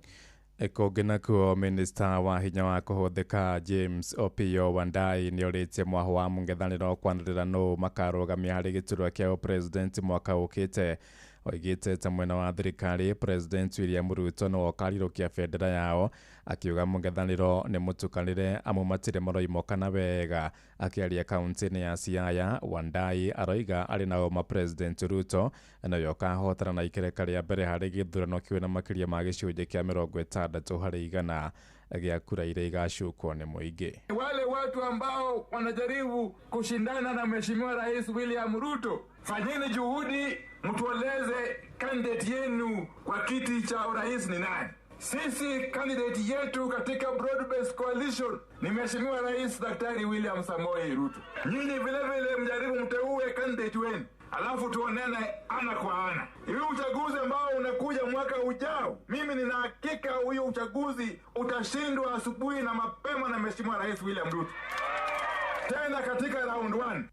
Kũngĩ nakuo, minista wa hinya wa kũhũthĩka James Opiyo Wandayi nĩorĩtie mwaho wa mũng'ethanĩro kwanĩrĩra nũ makarũgamia harĩ gĩturwa kĩa ũpresident mwaka ũkĩte. Oigĩte ta mwena wa thirikari President William Ruto nĩwe ũkarirũkia bendera yao, akiuga mũng'ethanĩro nĩ mũtukanĩre amu matirĩ maroimokana wega. Akĩaria kaunti-inĩ ya Siaya, Wandayi aroiga arĩ na ũma President Ruto nowe ũkahotana na ikereka rĩa mbere harĩ gĩthurano kĩu na makĩria ma gĩcunjĩ kĩa 60% gĩa kura iria igacukwo nĩ mũingĩ. Wale watu ambao wanajaribu kushindana na Mheshimiwa Rais William Ruto, fanyeni juhudi mtueleze candidate yenu kwa kiti cha urais ni nani. Sisi candidate yetu katika broad-based coalition ni Mheshimiwa Rais Daktari William Samoei Ruto. Nyinyi vile vile mjaribu mteue candidate wenu, alafu tuonane ana kwa ana. Hivi uchaguzi ambao unakuja mwaka ujao, mimi nina hakika huyo uchaguzi utashindwa asubuhi na mapema na Mheshimiwa Rais William Ruto, tena katika round 1.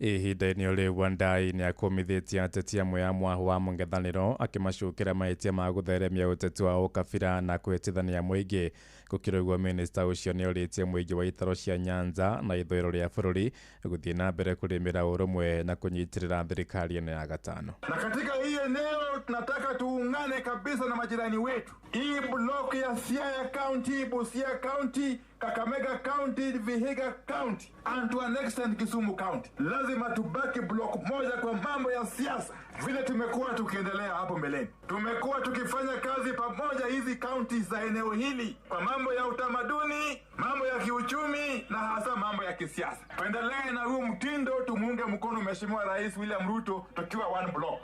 Ihinda-inĩ rĩu Wandayi nĩakũmithĩtie ateti amwe a mwaho wa mũng'ethanĩro akĩmacukĩra mahĩtia ma gũtheremia ũteti wa ũkabira na kũhĩtithania mũingĩ. Gũkĩrĩ ũguo, minista ũcio nĩorĩtie mũingĩ wa itaro cia Nyanza na ithũĩro rĩa bũrũri gũthiĩ na mbere kũrĩmĩra ũrũmwe na kũnyitĩrĩra thirikari ĩno ya gatano. Na katika hii eneo tunataka tuungane kabisa na majirani wetu. Hii block ya Siaya County, Busia County, Kakamega County, Vihiga County and to an extent Kisumu County. Lazima tubaki block moja kwa mambo ya siasa. Vile tumekuwa tukiendelea hapo mbeleni, tumekuwa tukifanya kazi pamoja hizi counties za eneo hili kwa mambo ya utamaduni, mambo ya kiuchumi na hasa mambo ya kisiasa. Tuendelee na huu mtindo, tumuunge mkono Mheshimiwa Rais William Ruto tukiwa one block.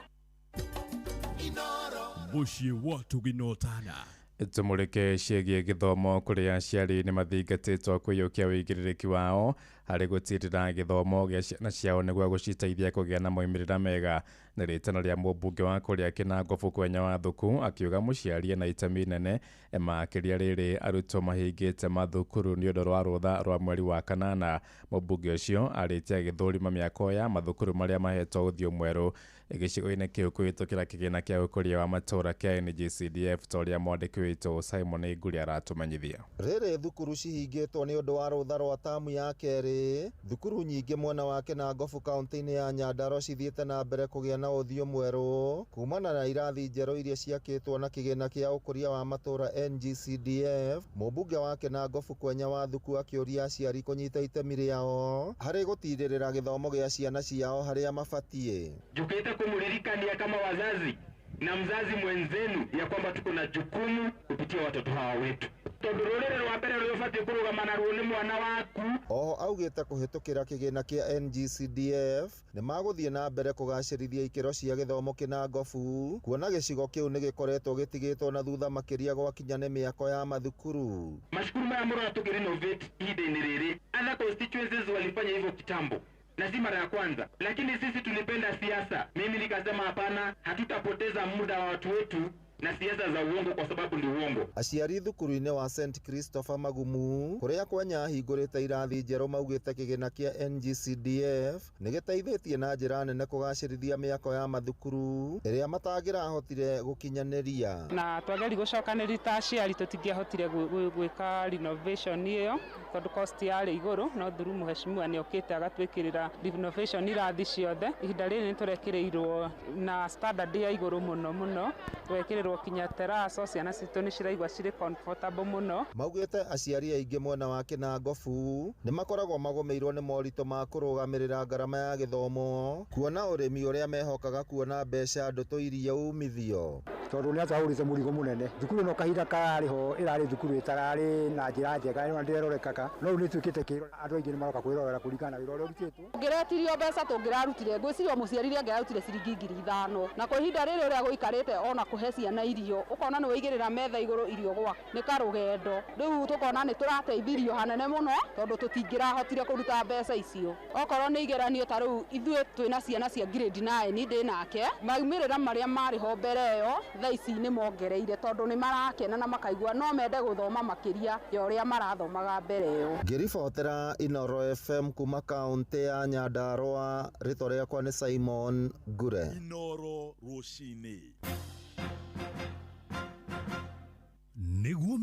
Mũciĩ wa Tũginotana. Tumũrĩke ciĩgiĩ gĩthomo kũrĩa aciari nĩ mathingatĩtwo kũiyũkia wĩigĩrĩrĩki wao harĩ gũtirĩra gĩthomo gĩa ciana ciao nĩguo gũciteithia kũgĩa na moimĩrĩra mega. Nĩ rĩtana rĩa mũmbunge wa kũrĩa Kĩnangobu Kwenya Wathuku akiuga mũciari ena itemi inene makĩria rĩrĩ arutwo mahingĩte mathukuru nĩ ũndũ wa rũtha rwa mweri wa kanana. Mũmbunge ũcio arĩtie agĩthũrima mĩako ya mathukuru marĩa mahetwo ũthiũ mwerũ gĩcigo-inĩ kĩu kũhĩtũkĩra kĩgĩna kĩa ũkũria wa matũũra kĩa NGCDF ta ũrĩa mwandĩki witũ Simon Nguri aratũmenyithia. Rĩrĩ thukuru cihingĩtwo nĩ ũndũ wa rũtha rwa tamu ya kerĩ, thukuru nyingĩ mwena wa Kĩnangobu kaunti-inĩ ya Nyandarua cithiĩte na mbere kũgĩa na ũthiũ mwerũ kumana na irathi njerũ iria ciakĩtwo na kĩgĩna kĩa ũkũria wa matũũra NGCDF. Mũmbunge wa Kĩnangobu Kwenya Wathuku akĩũria aciari kũnyita itemi rĩao harĩ gũtirĩrĩra gĩthomo gĩa ciana ciao harĩa mabatiĩ. Njũkĩte kumuririkania kama wazazi na mzazi mwenzenu ya kwamba tuko na jukumu kupitia watoto hawa wetu. Tondu ruriri rwa mbere rũrĩa ũbatiĩ kũrũgama naruo nĩ mwana waku. Oho augĩte kũhĩtũkĩra kĩgĩna kĩa NGCDF nĩ magũthiĩ na mbere kũgacĩrithia ikĩro cia gĩthomo Kĩnangobu, kuona gĩcigo kĩu nĩ gĩkoretwo gĩtigĩtwo na thutha makĩria gwakinya nĩ mĩako ya mathukuru. Macukuru maya mũrona tũkĩrenovate ihinda-inĩ rĩrĩ, other constituencies walifanya hivyo kitambo na si mara ya kwanza, lakini sisi tulipenda siasa. Mimi nikasema hapana, hatutapoteza muda wa watu wetu na siasa za uongo kwa sababu ni uongo. Aciari thukuru-inĩ wa St Christopher Magumu kũrĩa Kwenya ahingũrĩte irathi njerũ maugĩte kĩgĩna kĩa NGCDF nĩ gĩteithĩtie na njĩra nene kũgacĩrithia mĩako ya mathukuru ĩrĩa matangĩrahotire gũkinyanĩria. Na twageri gũcokanĩria ta aciari tũtingĩahotire gwĩka renovation ĩyo tondũ cost yarĩ igũrũ, no through mheshimiwa nĩ okĩte agatwĩkĩrĩra renovation irathi ciothe. Ihinda rĩrĩ nĩ tũrekĩrĩirwo na standard ya igũrũ mũno mũno, twekĩrĩrwo kinya teraco, ciana citũ nĩ ciraigua cirĩ comfortable mũno. Maugĩte aciari aingĩ mwena wa Kĩnangobu nĩ makoragwo magũmĩirwo nĩ moritũ ma kũrũgamĩrĩra ngarama ya gĩthomo, kuona ũrĩmi ũrĩa mehokaga kuona mbeca ndũtũirie umithio. Tondũ nĩ atwahũrĩte mũrigo mũnene thukuru ĩno kahinda kararĩ ho ĩrarĩ thukuru ĩtararĩ na njĩra njega ĩno ndĩrerorekaga, no rĩu nĩ ĩtuĩkĩte kĩro, andũ aingĩ nĩ maroka kwĩrorera kũringana na wĩra ũrĩa ũrutĩtwo. Ũngĩretirio mbeca tũngĩrarutire, ngwĩciria mũciari rĩ angĩrarutire ciringi 5,000 na kwa ihinda rĩrĩ ũrĩa gũikarĩte ona kũhe ciana irio ũkona nĩ waigĩrĩra metha igũrũ irio gwaku nĩ karũgendo. Rĩu tũkona nĩ tũrateithirio hanene mũno tondũ tũtingĩrahotire kũruta mbeca icio. Okorwo nĩ igeranio ta rĩu ithuĩ twĩna ciana cia grade 9 ndĩ nake, maumĩrĩra marĩa marĩ ho mbere ĩyo thaa ici nĩ mongereire tondũ nĩ marakena na makaigua no mende gũthoma makĩria ya ũrĩa marathomaga mbere ĩyo. Ngĩribotera Inoro FM kuma kaunti ya Nyandarua, rĩtwa rĩakwa nĩ Simon Ngure. Inoro rũcinĩ.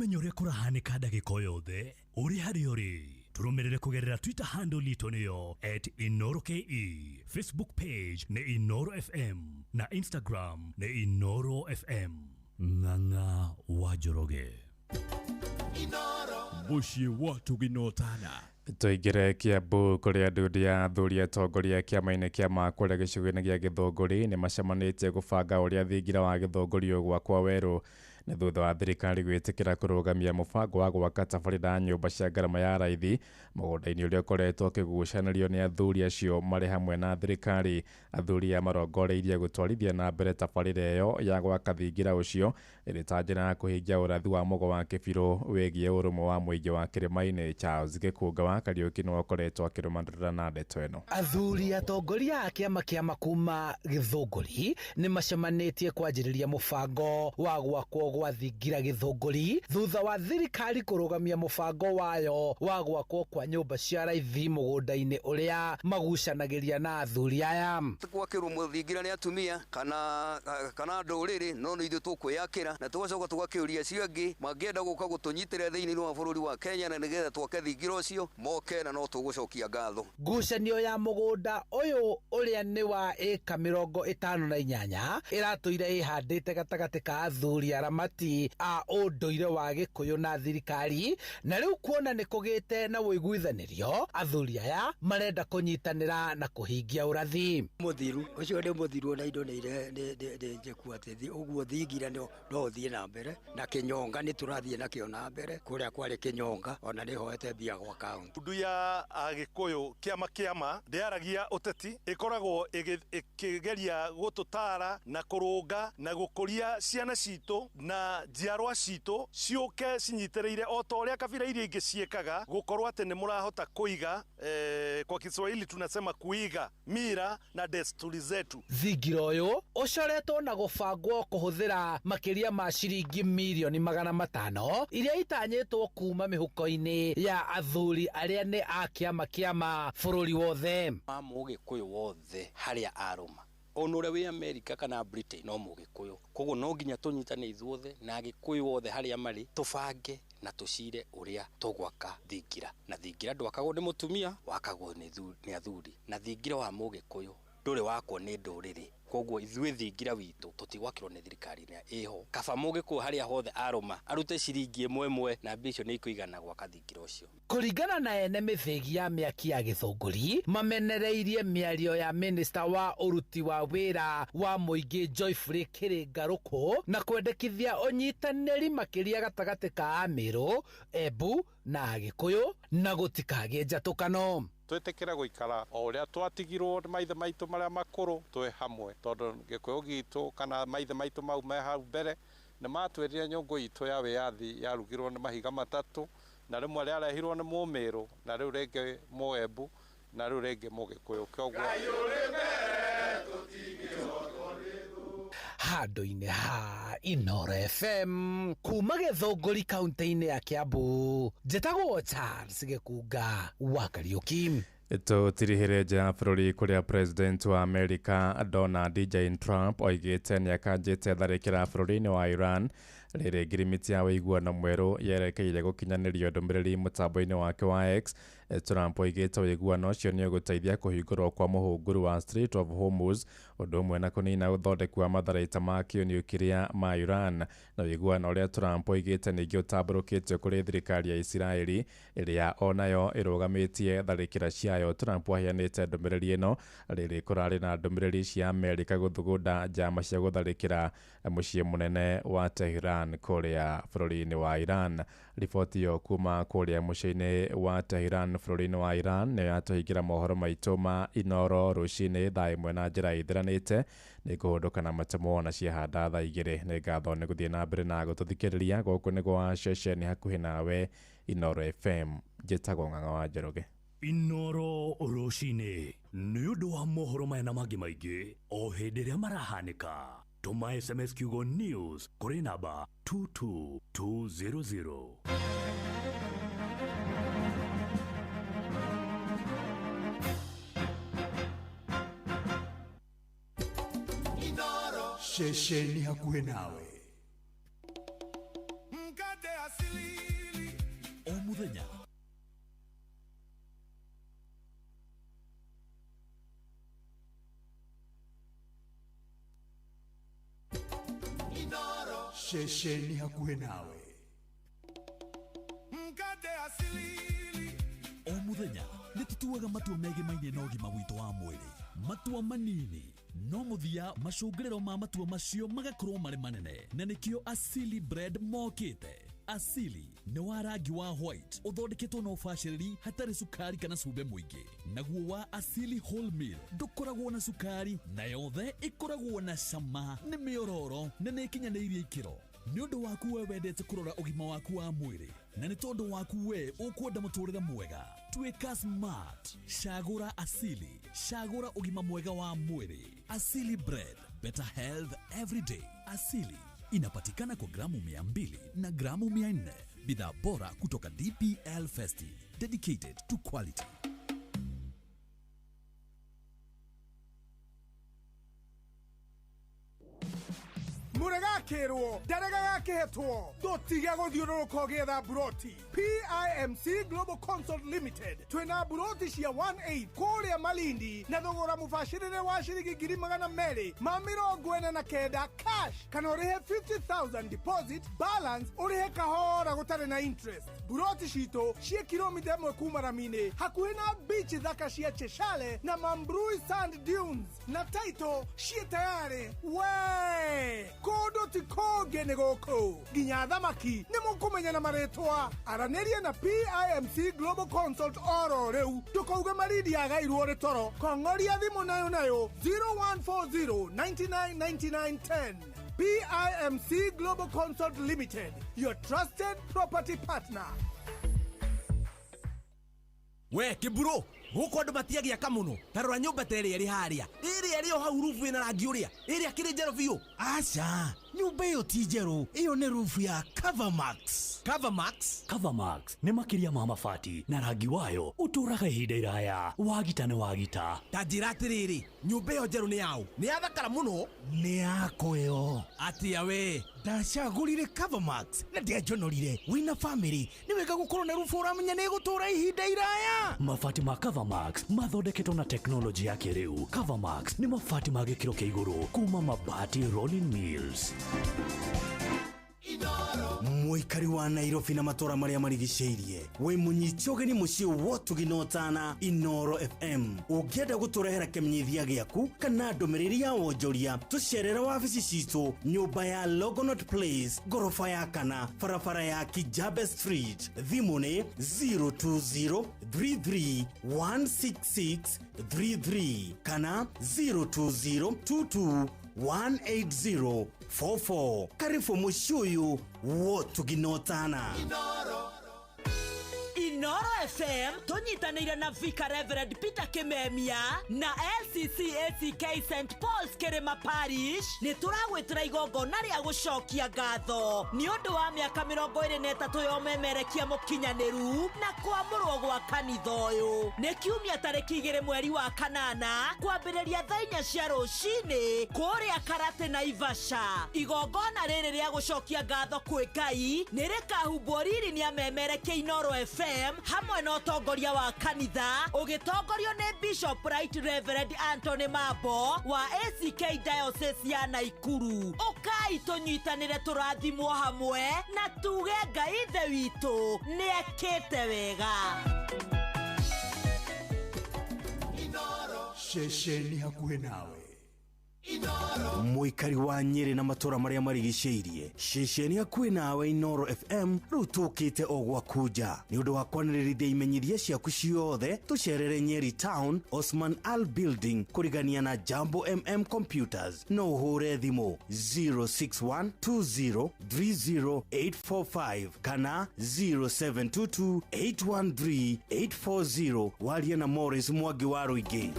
Kũmenya ũrĩa kũrahanĩka ndagĩka o yothe ũrĩ harĩa ũrĩ, tũrũmĩrĩre kũgerera Twitter handle itũ nĩyo @InooroKE, Facebook page nĩ Inooro FM na Instagram nĩ Inooro FM. Ng'ang'a wa Njoroge. Mũciĩ wa Tũginotana. Tũingĩre Kiambu kũrĩa ndundu ya athuri atongoria kĩama-inĩ kĩa Makũrĩa gĩcigo-inĩ gĩa Gĩthũngũri nĩ macemanĩtie gũbanga ũrĩa thingira wa Gĩthũngũri ũgwakwo werũ na thutha wa thirikari gwĩtĩkĩra kũrũgamia mũbango wa gwaka tabarĩra ya nyũmba cia ngarama ya raithi mũgũnda-inĩ ũrĩa ũkoretwo ũkĩgucanĩrio nĩ athuri acio marĩ hamwe na thirikari. Athuri aya marongoreirie gũtwarithia na mbere tabarĩra ĩyo ya gwaka thingira ũcio ĩrĩ ta njĩra ya kũhingia ũrathi wa Mũgo wa Kĩbirũ wĩgiĩ ũrũmwe wa mũingĩ wa kĩrĩma-inĩ. Charles Gĩkũnga wa Kariũki nĩwe ũkoretwo akĩrũmanĩrĩra na ndeto ĩno. Athuri atongoria a kĩama kĩa kuma Gĩthũngũri nĩ macemanĩtie kwanjĩrĩria mũbango wa gwakwo gwa thingira Gĩthũngũri thutha wa thirikari kũrũgamia mũbango wayo wa gwakwo kwa nyũmba cia raithi mũgũnda-inĩ ũrĩa magucanagĩria na athuri aya. Gwakĩrwo mũthingira nĩ atumia kana ndũrĩrĩ, no nĩ ithuĩ tũkwĩyakĩra na tũgacoka tũgakĩũria acio angĩ mangĩenda gũka gũtũnyitĩrĩra thĩinĩ wa bũrũri wa Kenya na nĩgetha twake thingira ũcio moke, na no tũgũcokia ngatho. Ngucanio ya mũgũnda ũyũ ũrĩa nĩ wa ĩka 58 ĩratũire ĩhandĩte gatagatĩ ka athuri aramati a ũndũire wa Gĩkũyũ na thirikari, na rĩu kuona nĩ kũgĩte na ũiguithanĩrio, athuri aya marenda kũnyitanĩra na kũhingia ũrathi. Mũthiru ũcio nĩ mũthiru na indo nĩ njĩku atĩ ũguo thingira no ũthiĩ na mbere na kĩnyonga nĩ tũrathiĩ nakĩo na mbere kũrĩa kwarĩ kĩnyonga ona nĩ hoete mbia gwa kaunti. Ndundu ya Agĩkũyũ kĩama kĩama ndĩaragia ũteti, ĩkoragwo ĩkĩgeria gũtũtara na kũrũnga na gũkũria ciana citũ na njiarwa citũ ciũke cinyitĩrĩire o ta ũrĩa kabira iria ingĩ ciĩkaga, gũkorwo atĩ nĩ mũrahota kũiga, kwa Kiswahili tunasema kuiga mira na desturi zetu. Thingira ũyũ ũcoretwo na gũbangwo kũhũthĩra makĩria ma ciringi mirioni 500 iria itanyĩtwo kuma mĩhuko-inĩ ya athuri arĩa nĩ a kĩama kĩama bũrũri wothe. Ma Mũgĩkũyũ wothe harĩa arũma ona ũrĩa wĩ America kana Britain no Mũgĩkũyũ, koguo no nginya tũnyitane ithuothe na Agĩkũyũ othe harĩa marĩ tũbange na tũcire ũrĩa tũgwaka thingira. Na thingira ndwakagwo nĩ mũtumia, wakagwo nĩ athuri, na thingira wa Mũgĩkũyũ ndũrĩ wakwo nĩ ndũrĩrĩ, koguo ithuĩ thingira witũ tũtigwakĩrwo nĩ thirikari na ĩho. Kaba Mũgĩkũyũ harĩa hothe arũma arute ciringi ĩmwe ĩmwe na mbia icio nĩ ikũigana gwaka thingira ũcio. Kũringana na ene mĩthĩgi ya mĩaki ya Gĩthũngũri, mamenereirie mĩario ya minista wa ũruti wa wĩra wa mũingĩ Geoffrey Kĩrĩngarũkũ na kwendekithia ũnyitanĩri makĩria gatagatĩ ka Amĩrũ, Embu na Agĩkũyũ na gũtikagĩe njatũkano. Twĩtĩkĩre gũikara o ũrĩa twatigirwo nĩ maithe maitũ marĩa makũrũ twĩ hamwe, tondũ Gĩkũyũ gitũ kana maithe maitũ mau me hau mbere nĩ matwĩrire nyũngũ itũ ya wĩyathi yarugirwo nĩ mahiga matatũ, na rĩmwe rĩarehirwo nĩ Mũmĩrũ, na rĩu rĩngĩ Mũembu, na rĩu rĩngĩ Mũgĩkũyũ. Kwoguo handũ-inĩ ha Inooro FM kuma Gĩthũngũri kaunti-inĩ ya Kiambu, njĩtagwo Charles Gĩkunga wa Kariũki. Tũtirihĩre nja ya bũrũri kũrĩa President wa America Donald J Trump oigĩte nĩakanjĩte tharĩkĩra bũrũri-inĩ wa Iran rĩrĩ ngirimiti ya ũiguano mwerũ yerekeire gũkinyanĩrio ndũmĩrĩri mũtambo-inĩ wake wa X. Trump oigĩte ũiguano ũcio nĩ ũgũteithia kũhingũrwo kwa mũhunguru wa Strait of Hormuz ũndũ ũmwe na kũnina ũthondeku wa matharaita ma kĩniukiria ma Iran, na ũiguano ũrĩa Trump oigĩte ningĩ ũtambũrũkĩtio kũrĩ thirikari ya Isiraeli ĩrĩa onayo ĩrũgamĩtie tharĩkĩra ciayo. Trump aheanĩte ndũmĩrĩri ĩno rĩrĩ kũrarĩ na ndũmĩrĩri cia Amerika gũthugunda njama cia gũtharĩkĩra mũciĩ mũnene wa Tehran kũrĩa bũrũri-inĩ wa Iran. Riboti ĩyo kuma kũrĩa mũciĩ-inĩ wa Tehran bũrũri-inĩ wa Iran nĩyo yatũhingĩra mohoro maitũ ma Inooro rũcinĩ thaa 1 na njĩra ĩthiranĩte. Nĩ ngũhũndũka na matemo na ciahanda thaa 2. Nĩ ngatho nĩ gũthiĩ na mbere na gũtũthikĩrĩria. Gũkũ nĩ gwa ceceni hakuhĩ nawe Inooro FM. Njĩtagwo Ng'ang'a wa Njoroge. Inooro rũcinĩ nĩ ũndũ wa mohoro maya na mangĩ maingĩ o hĩndĩ ĩrĩa marahanĩka. Tũma SMS kiugo news kũrĩ namba 22200. Ceceni hakuhĩ nawe. Mkate asili. Muthenya ceceni hakuhĩ nawe. Mkate asili. O muthenya nĩ tũtuaga matua megemainie na ũgima witũ wa mwĩrĩ, matua manini no mũthia macũngĩrĩro ma matua macio magakorwo marĩ manene, na nĩkĩo Asili Bread mokĩte. Asili nĩ wa rangi wa white ũthondeketwo na ũbacĩrĩri hatarĩ cukari kana cumbĩ mũingĩ. Naguo wa Asili Wholemeal ndũkoragwo na cukari na yothe ĩkoragwo na cama, nĩ mĩororo na nĩ ĩkinyanĩirie ikĩro. Nĩ ũndũ waku we wendete kũrora ũgima waku wa mwĩrĩ, na nĩ tondũ waku we ũkwenda mũtũrĩre mwega, tuĩka smart, cagũra Asili, cagũra ũgima mwega wa mwĩrĩ. Asili Bread, better health every day. Asili inapatikana kwa gramu 200 na gramu 400. Bidhaa bora kutoka DPL Festive, dedicated to quality. Muregakirwo ndarega-gakĩhetwo ndũtige gũthiũrũrũka ũgĩetha mburoti. PIMC Global Consult Limited twĩna mburoti cia 18 kũrĩa Malindi na thogora mũbacĩrĩre wa ciringi 249,000 cash, kana ũrĩhe 50,000 deposit, balance ũrĩhe kahora gũtarĩ na interest. Mburoti citũ ciĩ kilomita 1 kuma rami-inĩ, hakuhĩ na beach thaka cia Cheshale na Mambrui Sand Dunes, na title ciĩ tayarĩ. We kũndũ ti kũngĩ nĩ gũkũ, nginya thamaki nĩ mũkũmenya na marĩtwa. Aranĩria na PIMC Global Consult oro rĩu, ndũkauge Malindi yagairwo rĩ toro. Kong'oria thimũ nayo nayo 0140 99 99 10. PIMC Global Consult Limited, your trusted property partner. We kiburo guku andu matiagia muno tarora nyumba ta ĩrĩa ĩrĩ harĩa ĩrĩa ĩrĩ o hau rubu ĩna rangi ũrĩa ĩrĩa kĩrĩ njerũ biũ. Aca, nyumba ĩyo ti njerũ, ĩyo nĩ rubu ya Covermax. Covermax? Covermax nĩ makĩria ma mabati na rangi wayo ũtũũraga ihinda iraya. Wagita nĩ wagita. Ta njĩra atĩrĩrĩ, nyumba ĩyo njerũ nĩ yaũ? Nĩ yathakara mũno. Nĩ yakwa ĩyo. Atĩa we? Ndacagũrire Covermax na ndianjonorire. Wĩna famĩlĩ nĩ wega gũkorwo na rubu ũramenya nĩ ĩgũtũũra ihinda iraya. Mabati ma Covermax mathondeketwo na teknolojĩ ya kĩrĩu. Covermax nĩ mabati ma gĩkĩro kĩa igũrũ kuma Mabati Rolling Mills. Mũikari wa Nairobi na matũra marĩa marigicĩirie, wĩ mũnyite ũgeni mũciĩ wotugi na ũtana Inoro FM. Ũngĩenda gũtũrehera kĩmenyithia gĩaku kana ndũmĩrĩri ya wonjoria, tũcerere wabici citũ nyũmba ya Longonot Place, ngoroba ya kana, barabara ya Kijabe Street. Thimũ nĩ 020 33 166 33 kana 020 22 18044. Karibu mũciĩ ũyũ wotuginotana. Inoro FM tũnyitanĩire na Vicar Reverend Peter Kimemia na LCCACK St Paul's Kirima Parish nĩ tũragwĩtĩra igongona rĩa gũcokia ngatho nĩ ũndũ wa mĩaka 23 ya ũmemerekia mũkinyanĩru na kwamũrwo gwa kanitha ũyũ. Nĩ kiumia tarĩki 2 mweri wa 8 kwambĩrĩria thaa 4 cia rũcinĩ kũrĩa Karate Naivasha. Igongona rĩrĩ rĩa gũcokia ngatho kwĩ Ngai nĩ rĩkahumbwo riri nĩ amemerekia Inoro FM hamwe na ũtongoria wa kanitha ũgĩtongorio nĩ Bishop Right Reverend Anthony Mambo wa ACK Diocese ya Naikuru. Ũkai tũnyitanĩre tũrathimwo hamwe na tuge Ngai Ithe witũ nĩekĩte wega. Ceceni hakuhĩ nawe. Mũikari wa Nyĩrĩ na matũra marĩa marigicĩirie, ceceni hakuhĩ nawe Inoro FM rĩu tũkĩte o gwaku nja. Nĩ ũndũ wa kwanĩrĩrithia imenyithia ciaku ciothe, tũcerere Nyeri Town, Osman Al Building, kũrigania na Jambo MM Computers. No ũhũre thimũ 061 20 30 845 kana 0722 813 840. Warie na Morris Mwangi wa Rũingĩ.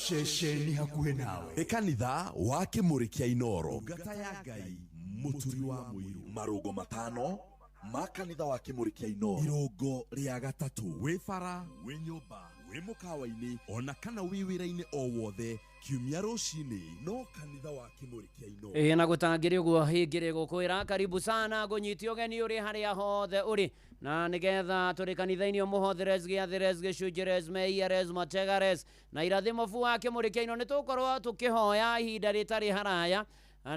Ceceni hakuhĩ nawe. Nĩ kanitha wa Kĩmũrĩ kĩa Inoro. Ngata ya Ngai mũturi wa mũiru. Marũngo matano ma kanitha wa Kĩmũrĩ kĩa Inoro. Irũngo rĩa gatatũ. Wĩ bara, wĩ nyũmba, wĩ Wĩ mũkawa-inĩ ona kana wĩ wĩra-inĩ o wothe kiumia rũcinĩ no kanitha wa Kĩmũrĩ kĩa Inooro. Ĩ na gũtangĩrĩ ũguo hingĩrĩ gũkwĩra karibu sana ngũnyite ũgeni ũrĩ harĩa hothe ũrĩ na nĩgetha tũrĩ kanitha-inĩ ũmũhotheres gĩathĩres gĩcunjĩres meiares mategares na irathimo bu wa Kĩmũrĩ kĩa Inooro. Nĩ tũgũkorwo tũkĩhoya ihinda rĩtarĩ haraya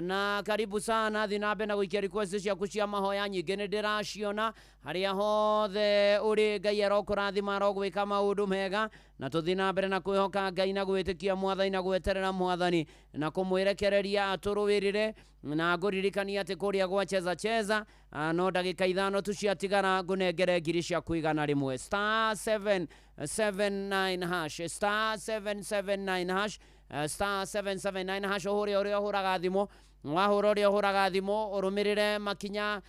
na karibu sana thi na mbere na gũikia request ciaku cia mahoya nyingĩ nĩ ndĩraciona harĩa hothe ũrĩ. Ngai arokũrathima, arogwĩka maũndũ mega, na tũthiĩ na mbere na kwĩhoka Ngai na gwĩtĩkia mwathani na gweterera mwathani na kũmwĩrekereria atũrũĩrĩre. Na ngũririkania atĩ kũrĩa gwa cheza cheza no ndagĩka 5 tu ciatigara ngũnengere ngiri ciaku 100 star 779 hash, star 779 hash, star 779 hash. Ũhũre ũrĩa ũhũraga thimũ, wahũra ũrĩa ũhũraga thimũ ũrũmĩrĩre makinya.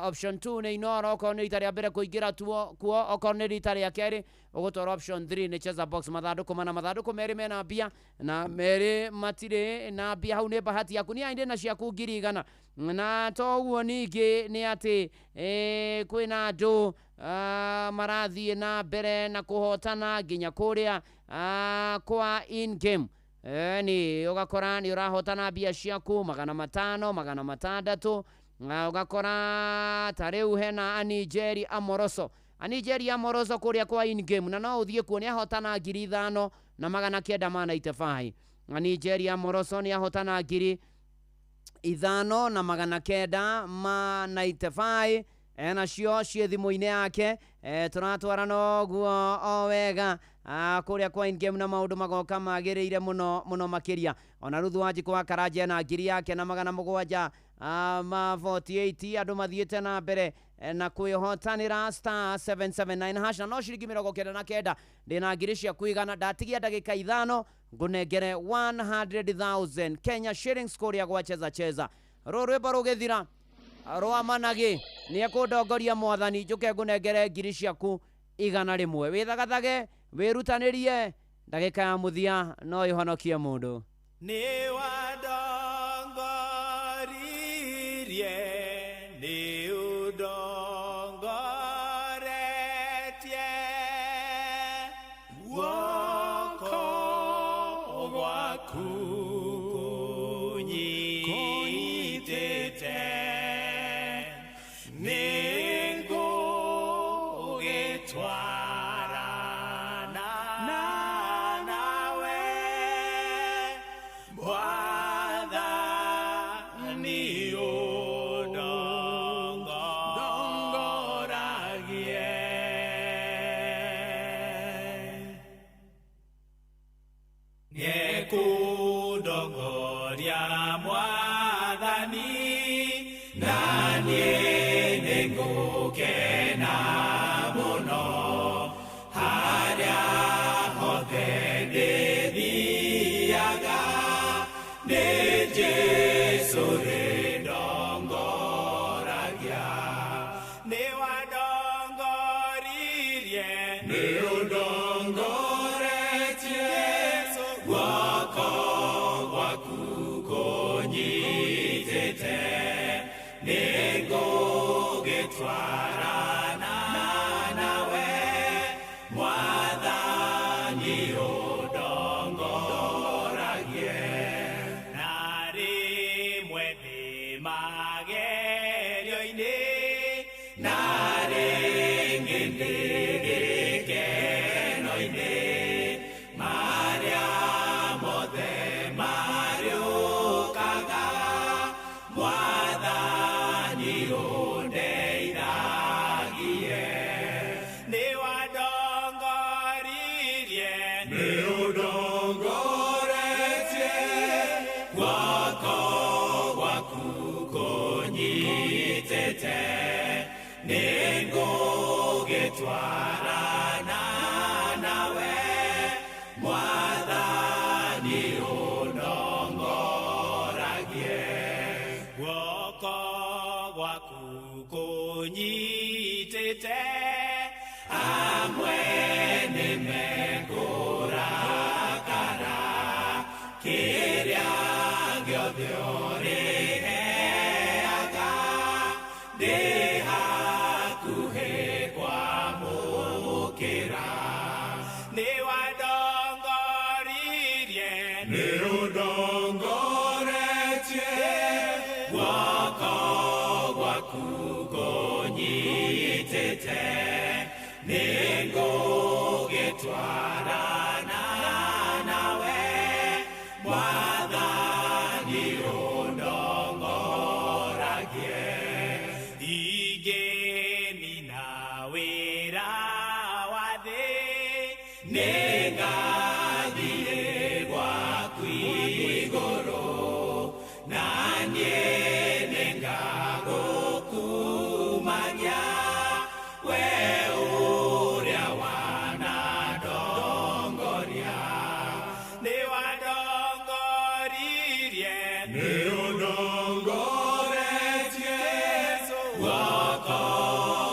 Option 2 nĩ Inooro okorwo nĩ rita rĩa mbere kũingĩra tuo kuo, okorwo nĩ rita rĩa kerĩ ũgũtwara option 3 nĩ cheza box. Mathandũkũ mana, mathandũkũ merĩ mena mbia na merĩ matirĩ na mbia. Hau nĩ bahati yaku, niĩ ndĩ na ciaku 100,000. Na to ũguo ningĩ nĩ atĩ kwĩna andũ marathiĩ na mbere na kũhotana nginya kũrĩa kwa in game. Ni ũgakora nĩ ũrahotana mbia ciaku 500, 600, na ũgakora ta rĩu hena Anijeri Amoroso, Anijeri Amoroso kũrĩa kwa in game, na no ũthiĩ kuo nĩ ahotana 5995. Anijeri Amoroso nĩ ahotana 5995, nacio ciĩ thimũ-inĩ yake. Tũratwarana ũguo o wega kũrĩa kwa in game na maũndũ magoka magĩrĩire mũno mũno makĩria. Ona Ruthu Wanjikũ wa Karanja na ngiri yake na 748. Andũ mathiĩte na mbere na kwĩhotanĩra star 779 hash na no ciringi 99. Ndĩna ngiri ciaku 100, ndatigia ndagĩka 5 ngũnengere 100,000 Kenya shillings kũrĩa gwa cheza cheza. Rũrũ rwĩmbo rũgĩthira rwa managĩ nĩ ekũndongoria mwathani njũke ngũnengere ngiri ciaku 100. Wĩthagathage, wĩrutanĩrie, ndagĩka ya mũthia no ĩhonokie mũndũ. Nĩ wandongoririe, nĩ ũndongoretie, guoko gwaku kũnyitĩte, nĩngũgĩtwarana nawe Mwathani ũndongoragie. Nĩekũndongoria Mwathani, na niĩ nĩngũkena mũno harĩa hothe ndĩthiaga, nĩ Jesũ rĩndongoragia. Nĩ wandongoririe, nĩ ũndongoretie, guoko gwaku kũnyitĩte, nĩngũgĩtwarana nawe Mwathani ũndongoragie. Na rĩmwe ndĩ magerio-inĩ, na rĩngĩ ndĩ gĩkeno-inĩ, marĩa mothe marĩũkaga Mwathani ũndeithagie. Nĩ wandongoririe, nĩ ũndongoretie, guoko gwaku kũnyitĩte, nĩngũgĩtwarana nawe Mwathani ũndongoragie. Guoko gwaku kũnyitĩte, amwe nĩmekũrakara, kĩrĩa gĩothe ũrĩheaga ndĩ hakuhĩ kwamũkĩra. Nĩ Nĩngũgĩtwarana nawe Mwathani ũndongoragie Ingĩnina wĩra wa thĩ Nĩngathiĩ gwaku igũrũ Na niĩ nĩngagũkumania We ũrĩa wanandongoria Nĩwandongoririe Nĩũndongoretie Guoko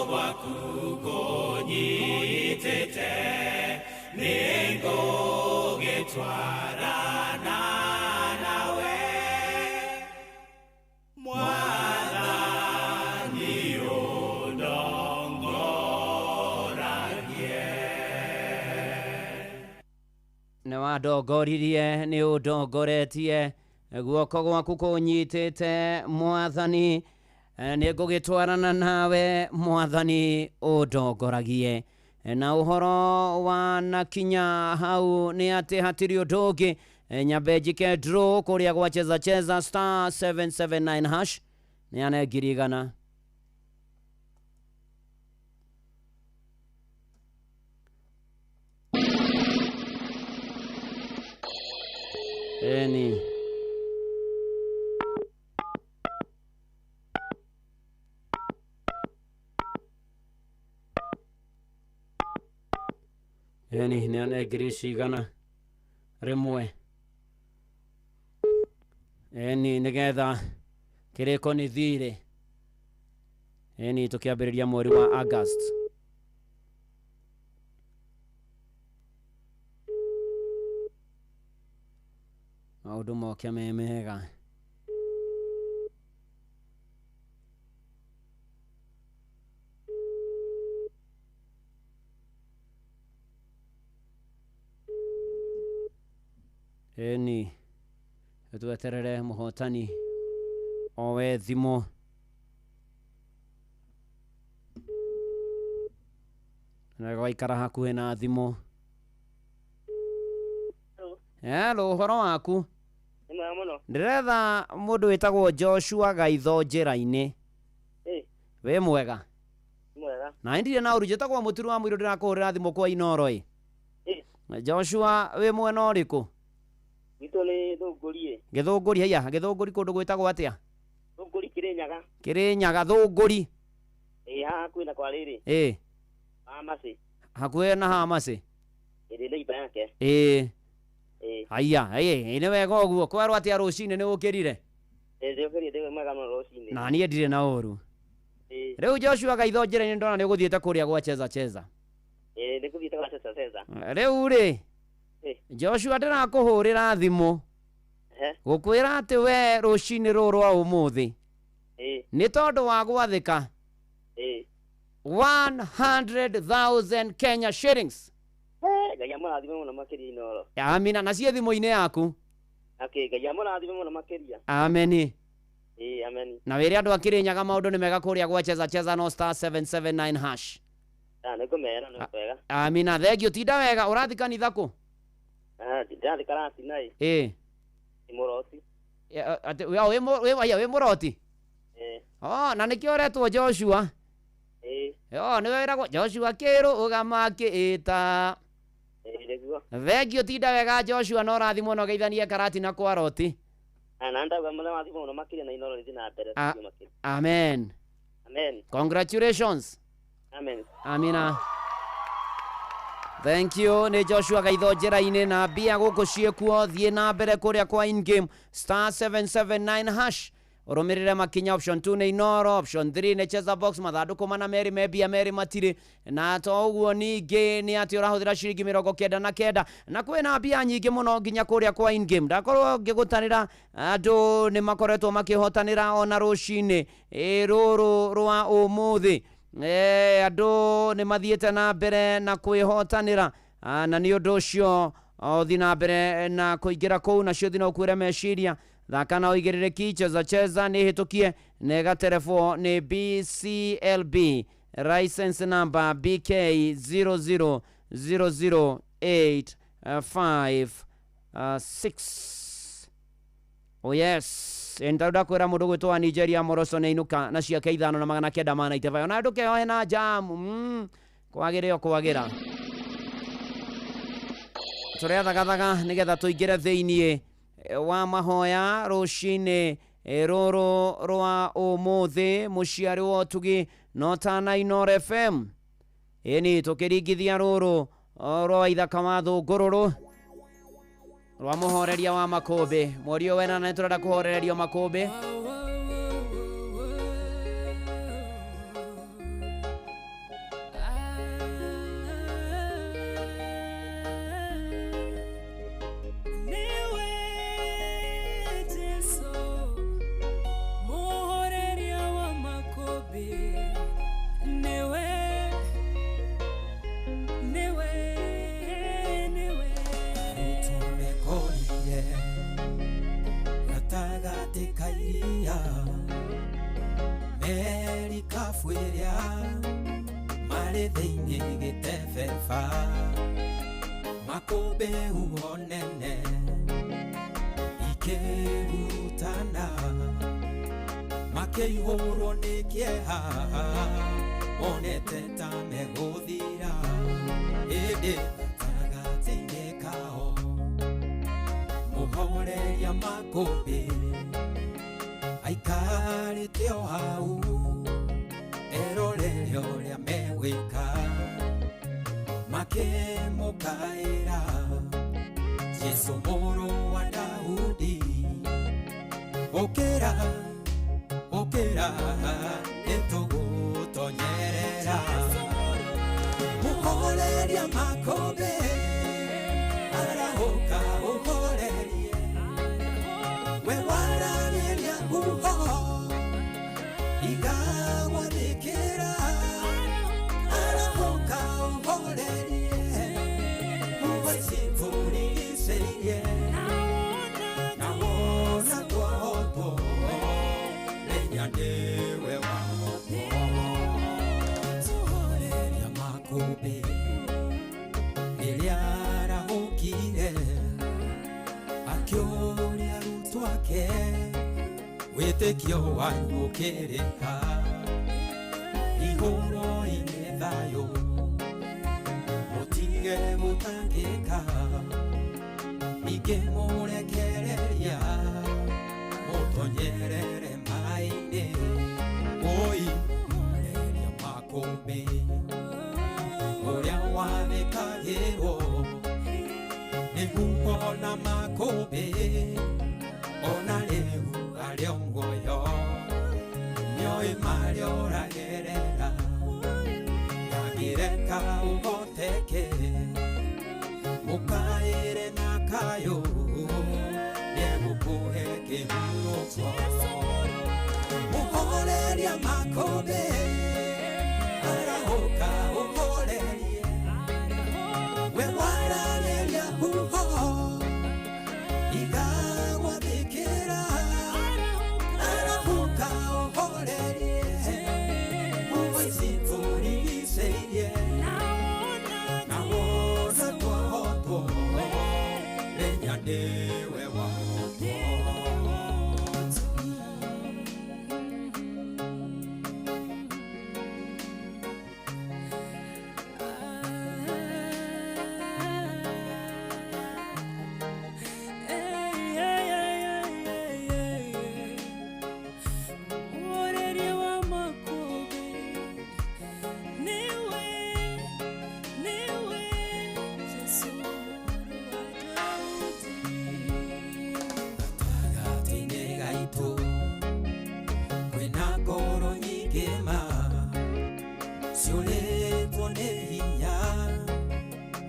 gwaku kũnyitĩte Nĩngũgĩtwarana nawe Mwathani ũndongoragie Nĩ wandongoririe nĩ ũndongoretie guoko gwaku kũnyitĩte mwathani nĩ ngũgĩtwarana nawe mwathani ũndongoragie na ũhoro wa nakinya hau nĩ atĩ hatirĩ ũndũ ũngĩ nyambe njike draw kũrĩa gwa cheza cheza star 779 hash nĩ ane 100,000 Eni Eni nĩ ane 100,000 Eni nĩgetha kĩrĩko nĩ thirĩ Eni tũkĩambĩrĩria mweri wa August maũndũ moke me mega Eni tweterere mũhotani owe thimũ na gwaikara hakuhĩ na thimũ Hello, ũhoro waku Nĩ mwega mũno. ndĩretha mũndũ wĩtagwo Joshua Gaitho njĩra-inĩ wĩ mwega Nĩ mwega. na ndirĩ na ũru njĩtagwo Mũturu wa Mũirũ ndĩrakũhũrĩra thimũ kwa Inoro ĩ Joshua wĩ mwena ũrĩkũ Gwitũ nĩ Thũngũri ĩ. Gĩthũngũri haiya Gĩthũngũri kũndũ gwĩtagwo atĩa Thũngũri Kĩrĩnyaga. Kĩrĩnyaga Thũngũri Ĩ haha hakuhĩ na kwa rĩrĩ. ĩ Hamasi. hakuhĩ na Hamasi Ĩrĩ neighbor yake. ĩ Ĩ. haiya ĩ nĩ wega ũguo kwerwo atĩa rũcinĩ nĩ ũkĩrire Ĩ ndĩũkĩrire ndĩ mwega mũno rũcinĩ. na niĩ ndirĩ na ũru Ĩ. rĩu Joshua Gaitho njĩra-inĩ ndona nĩ ũgũthiĩte kũrĩa gwa cheza cheza Ĩ nĩngũthiĩte gwa cheza cheza. rĩu rĩ Ĩ. Joshua ndĩrakũhũrĩra thimũ gũkwĩra atĩ we rũcinĩ rũrũ rwa ũmũthĩ Ĩ. nĩ tondũ wa gwathĩka Ĩ. 100,000 Kenya shillings Ngai amũrathime mũno makĩria Inoro. amina na ciĩ thimũ-inĩ yaku Okay, Ngai amũrathime mũno makĩria. ameni Ĩ ameni. na wĩre andũ a Kĩrĩnyaga maũndũ nĩ mega kũrĩa gwa cheza cheza no star 779 hash Ah, nĩngũmera nĩ kwega. amina thengio tinda wega ũrathi kanitha kũ Ah, ndĩrathiĩ Karatina ĩ. ĩ Nĩ mũroti. Atĩ wĩ mũroti Ĩ. oh na nĩkĩo ũretwo Joshua Ĩ. oh nĩwe wĩragwo Joshua kĩrũgama kĩĩta Ĩ nĩguo. thengio tinda wega Joshua no ũrathimwo na ũgeithanie Karatina kwa roti Ah, na ndauga mũrathime mũno makĩria na Inoro rĩthiĩ na mbere Ah. biũ makĩria. amen Amen. congratulations Amen. amina thank you nĩ Joshua Gaitho njĩra-inĩ na mbia gũkũ ciĩkuo thiĩ na mbere kũrĩa kwa ingame star 779 hash ũrũmĩrĩre makinya option 2 nĩ Inoro option 3 nĩ cheza box mathandũkũ mana merĩ me mbia merĩ matirĩ na to ũguo ningĩ nĩ atĩ ũrahũthĩra ciringi 99 na kwĩna mbia nyingĩ mũno nginya kũrĩa kwa ingame ndakorwo ngĩgũtanĩra andũ nĩ makoretwo makĩhotanĩra ona rũcinĩ rũrũ rwa ũmũthĩ andũ nĩ mathiĩte na mbere na kwĩhotanĩra na nĩ ũndũ ũcio ũthiĩ na mbere na kũingĩra kũu nacio thiĩ na ũkuĩre meciria thaka na ũigĩrĩrĩki cheza cheza nĩ hĩtũkie na ĩgaterebwo nĩ BCLB License number BK 0000856. Oh yes, ndarenda kwĩra mũndũ gwĩtwo wa Nigeria Moroso nĩ ainũka na ciake 5,995. Ona ndũkeohe na jamu, kwagĩre o kwagĩra. Tũrethagathaga nĩgetha tũingĩre thĩiniĩ wa mahoya rũcinĩ rũrũ rwa ũmũthĩ. Mũciari wa ũtugi no tana Inooro FM. Ĩni tũkĩringithia rũrũ rwa ithaka wa thũngũrũrũ rwa mũhoreria wa makũmbĩ. Mweri ũyũ wena nĩ tũrenda kũhorererio makũmbĩ. Niwe Jesu muhoreria wa makũmbĩ, niwe, niwe, niwe. Tũmekorire gatagatĩ ka iria, merikabu ĩrĩa marĩ thĩinĩ gĩtebeba, makũmbĩ huho nene ikĩrutana, makĩihũrwo nĩ kĩeha, monete ta megũthira, ĩndĩ gatagatĩ-inĩ kao mũhoreria makũmbĩ aikarĩte o hau erorere ũrĩa megwĩka, makĩmũkaĩra Jesũ mũrũ wa Daudi, ũkĩra, ũkĩra, nĩtũgũtonyerera. Mũhoreria makũmbĩ arahũka ũhorerie, we waragĩria huho igagwathĩkĩra, arahũka ũhorerie, huho citũrigicĩirie, na wona twahotwo, menya nĩwe wahotwo. Mũhoreria makũmbĩ rĩrĩa arahũkire, akĩũria arutwo ake, wĩtĩkio wanyu ũkĩrĩ ha? Ihũro-inĩ thayũ, mũtige gũtangĩka, ningĩ mũrekereria, mũtonyerere maĩ-inĩ. Oi, mũhoreria makũmbĩ ũrĩa wathĩkagĩrwo nĩ huho na makũmbĩ, ona rĩu arĩ o muoyo, nĩoĩ marĩa ũragerera, ndangĩreka ũhoteke, mũkaĩre na kayũ, nĩegũkũhe kĩhurũko. Mũhoreria makũmbĩ arahũka ũhorerie, we waragĩria huho igagwathĩkĩra, arahũka ũhorerie, huho citũrigicĩirie, na wona twahotwo, menya nĩwe wahotwo. Muhoreria wa makũmbĩ, niwe, niwe Jesu mũrũ wa Daudi. Gatagatĩ-inĩ gaitũ kwĩna ngoro nyingĩ ma ciũrĩtwo nĩ hinya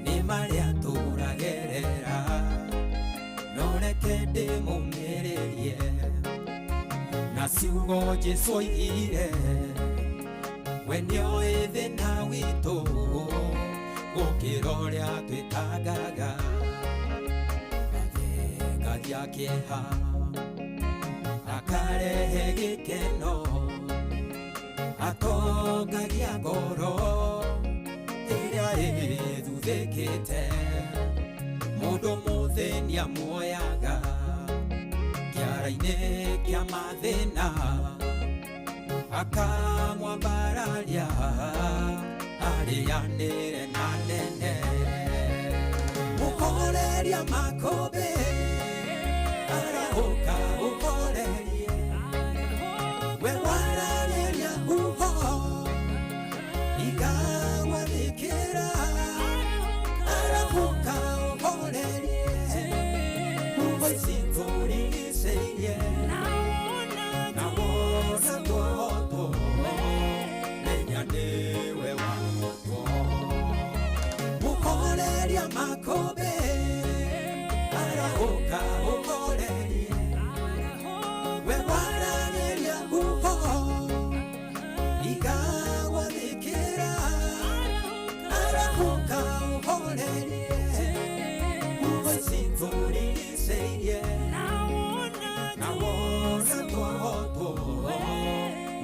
nĩ marĩa tũragerera, no reke ndĩmũmĩrĩrie na ciugo Jesũ oigire, we nĩoĩ thĩna witũ gũkĩra ũrĩa twĩtangaga, athengagia kĩeha akarehe gĩkeno, atongoragia Ahonokagia ngoro ĩrĩa ĩthuthĩkĩte. Mũndũ mũthĩni amuoyaga kĩara-inĩ kĩa mathĩna, akamwambararia arĩanĩre na nene. Mũhoreria makũmbĩ arahũka ũhorerie, we waragĩria huho ikagwathĩkĩra. Arahũka ũhorerie huho ici tũrigicĩirie, na wona tuohotwo menya nĩwe wahotwo. Mũhoreria makũmbĩ arahũka ũhorerie, we waragĩria huho ikagwathĩkĩra. Arahũka ũhorerie huho ici tũrigicĩirie, na wona tuohotwo